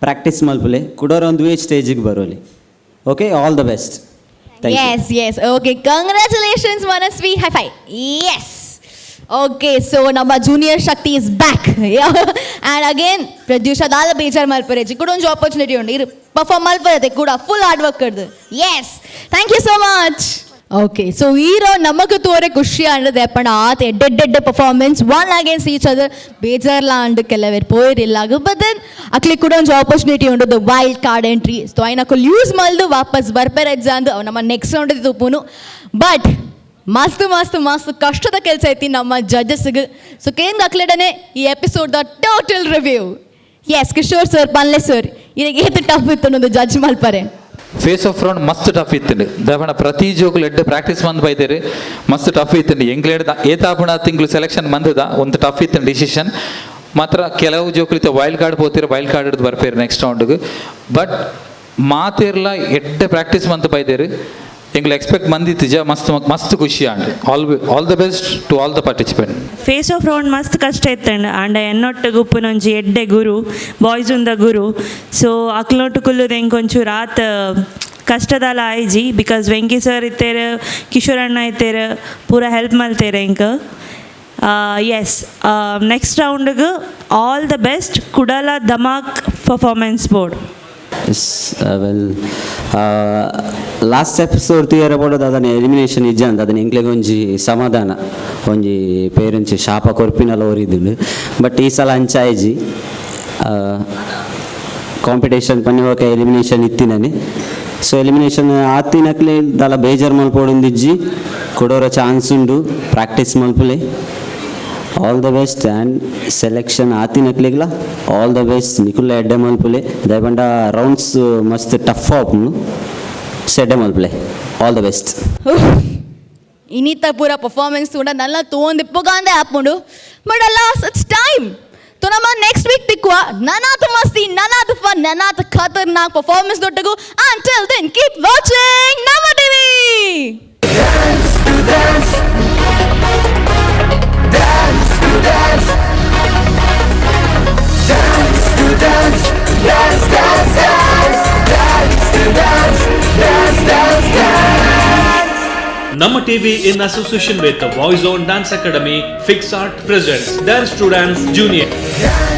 Speaker 14: ಪ್ರಾಕ್ಟೀಸ್ ಮಲ್ಪುಲೆ ಕುಡೋರ ಒಂದು way ಸ್ಟೇಜಿಗೆ Baroli. Okay, all the best. Thank you.
Speaker 3: Yes yes, okay, congratulations Manasvi, high five. Yes, okay. So ನಮ್ಮ junior Shakti is back and again Pradyusha ದಾಲ ಬೇಜಾರು ಮಲ್ಪರೆಜಿ ಕೂಡ ಒಂಜಿ ಆಪರ್ಚುನಿಟಿ ಉಂಡು ಇರು ಪರ್ಫಾರ್ಮ್ ಮಲ್ಪರತೆ ಕೂಡ ಫುಲ್ ಹಾರ್ಡ್ ವರ್ಕ್ ಕಡ್ದು. Yes, thank you so much. Okay, so ಈ ರೌಂಡ್ ನಮಗ್ ತೋರೆ ಖುಷಿ ಆಂಡದೆ ಪಂಡ ಆತ ಎಡ್ಡೆಡ್ಡೆಡ್ಡೆ performance one against each other ಬೇಜಾರ್ಲ ಅಂಡ್ ಕೆಲವೇರ್ ಪೋಯಿರಿಲ್ಲ. ಬಟ್ then ಅಕ್ಲಿ ಕೂಡ ಒಂಜಿ ಆಪರ್ಚುನಿಟಿ ಉಂಡು the wild card entry. So ಐನ ಅಕುಲು ಯೂಸ್ ಮಲ್ದು ವಾಪಸ್ ಬರ್ಪೆರೆ ಅಂದು ಅವು ನಮ್ಮ ನೆಕ್ಸ್ಟ್ ರೌಂಡ್ ತೂಪುನು. ಬಟ್ ಮಸ್ತ್ ಮಸ್ತ್ ಮಸ್ತ್ ಕಷ್ಟದ ಕೆಲಸ ಐತಿ ನಮ್ಮ ಜಡ್ಜಸ್ಗೆ. ಸೊ ಕೇಂದ್ರ ಅಕ್ಲೆಡನೆ ಈ episode the total review. Yes Kishore sir ಪನ್ಲೆ sir, ಈಗ ಏತ್ ಟಫ್ ಇತ್ತು ಅನ್ನೋದು ಜಡ್ಜ್ ಮಲ್ಪರೆ.
Speaker 9: ಫೇಸ್ ಆಫ್ ರೌಂಡ್ ಮಸ್ತ್ ಟಫ್ ಇತ್ತು ದಪಣ ಪ್ರತಿ ಜೋಕುಲು ಎಡ್ಡೆ ಪ್ರಾಕ್ಟೀಸ್ ಮಂದ್ ಬೈದೇರು ಮಸ್ತ್ ಟಫ್ ಇತ್ತು. ಎಂಕ್ಲೇಡ್ ಏತಾಪುಣ ತಿಂಗಳು ಸೆಲೆಕ್ಷನ್ ಮಂದದ ಒಂದು ಟಫ್ ಇತ್ತು ಡಿಸಿಷನ್ ಮಾತ್ರ. ಕೆಲವು ಜೋಕುಲು ವೈಲ್ಡ್ ಕಾರ್ಡ್ ಪೋತಿರ ವೈಲ್ಡ್ ಕಾರ್ಡ್ ಹಿಡಿದು ಬರ್ಪೇರು ನೆಕ್ಸ್ಟ್ ರೌಂಡ್ಗೆ. ಬಟ್ ಮಾತೇರ್ಲ ಎಡ್ಡೆ ಪ್ರಾಕ್ಟೀಸ್ ಮಂತ್ ಬೈದೇರು ಎಂಗ್ಲು ಎಕ್ಸ್ಪೆಕ್ಟ್ ಮಂದಿತ್ತು ಜ ಮಸ್ತ್ ಮಸ್ತ್ ಖುಷಿ and all the best to all the participant.
Speaker 12: Face off round ಮಸ್ತ್ ಕಷ್ಟ ಇತ್ತಂಡು ಆಂಡ ಎನ್ನೊಟ್ಟು ಗುಪ್ಪುನೊಂಜಿ ಎಡ್ಡೆ ಗುರು ಬಾಯ್ಸ್ ಉಂದ ಗುರು. ಸೊ ಅಕ್ಲೊಟ್ಟು ಕುಲ್ಲುದು ಎಂಕೊಂಚೂರು ರಾತ್ ಕಷ್ಟದಲ್ಲ ಆಯ್ಜಿ because Venky sir ಇತ್ತೇರು ಕಿಶೋರ್ ಅಣ್ಣ ಇತ್ತೇರು ಪೂರ ಹೆಲ್ಪ್ ಮಲ್ತೇರು ಎಂಕ್. ಎಸ್, ನೆಕ್ಸ್ಟ್ ರೌಂಡ್ಗೆ ಆಲ್ the best ಕುಡಲ Dhamak performance board.
Speaker 14: Yes, well last episode ತೂಯರ ಬೋಡೋದು ಅದನ್ನ ಎಲಿಮಿನೇಷನ್ ಇಜ್ಜ ಅಂತ ಅದನ್ನ ಎಂಕ್ಲೆಗ್ ಒಂಜಿ ಸಮಾಧಾನ ಒಂಜಿ ಪೇರೆಂಟ್ಸ್ ಶಾಪ ಕೊರ್ಪಿನಲ ಒರಿದುಂಡು. ಬಟ್ ಈ ಸಲ ಅಂಚಾಯ್ಜಿ ಕಾಂಪಿಟೇಷನ್ ಪನ್ನಿ ಎಲಿಮಿನೇಷನ್ ಇತ್ತಿನನೆ. ಸೊ ಎಲಿಮಿನೇಷನ್ ಆತಿನಕ್ಲೆ ದಾಲ ಬೇಜಾರು ಮಲ್ಪೊಡೊಂದಿಜ್ಜಿ ಕೊಡೋರ ಚಾನ್ಸ್ ಉಂಡು ಪ್ರಾಕ್ಟೀಸ್ ಮಲ್ಪುಲೆ. All the best and selection ಆತಿನಕ್ಲೆಗ್ಲ all the best. ನಿಕುಲ್ಲ ಎಡ್ಡೆ ಮಲ್ಪುಲೆ ದಯಪಂಡ ರೌಂಡ್ಸ್ ಮಸ್ತ್ ಟಫ್ ಆಪುಂಡು ಸೆಡ್ಡೆ ಮಲ್ಪುಲೆ. All the best.
Speaker 3: ಇನಿತ ಪೂರ ಪರ್ಫಾರ್ಮೆನ್ಸ್ ಕೂಡ ನಲ್ಲ ತೋಂದು ಇಪ್ಪುಗಾಂದೆ ಆಪುಂಡು. ಬಟ್ ಅಲಾಸ್ it's time ತೋ ನಮ್ಮ ನೆಕ್ಸ್ಟ್ ವೀಕ್ ತಿಕ್ಕುವ ನನಾತ್ ಮಸ್ತಿ ನನಾತ್ ಫನ್ ನನಾತ್ ಖತರ್ನಾಕ್ performance ದೊಡ್ಡಗು. Until then keep watching Namma TV.
Speaker 2: Dance to dance. Dance to dance. Dance to dance. Dance, dance, dance. Dance to dance. Dance, dance, dance.
Speaker 1: Namma TV in association with Voice On Dance Academy, Fix Art presents Dance to Dance Junior.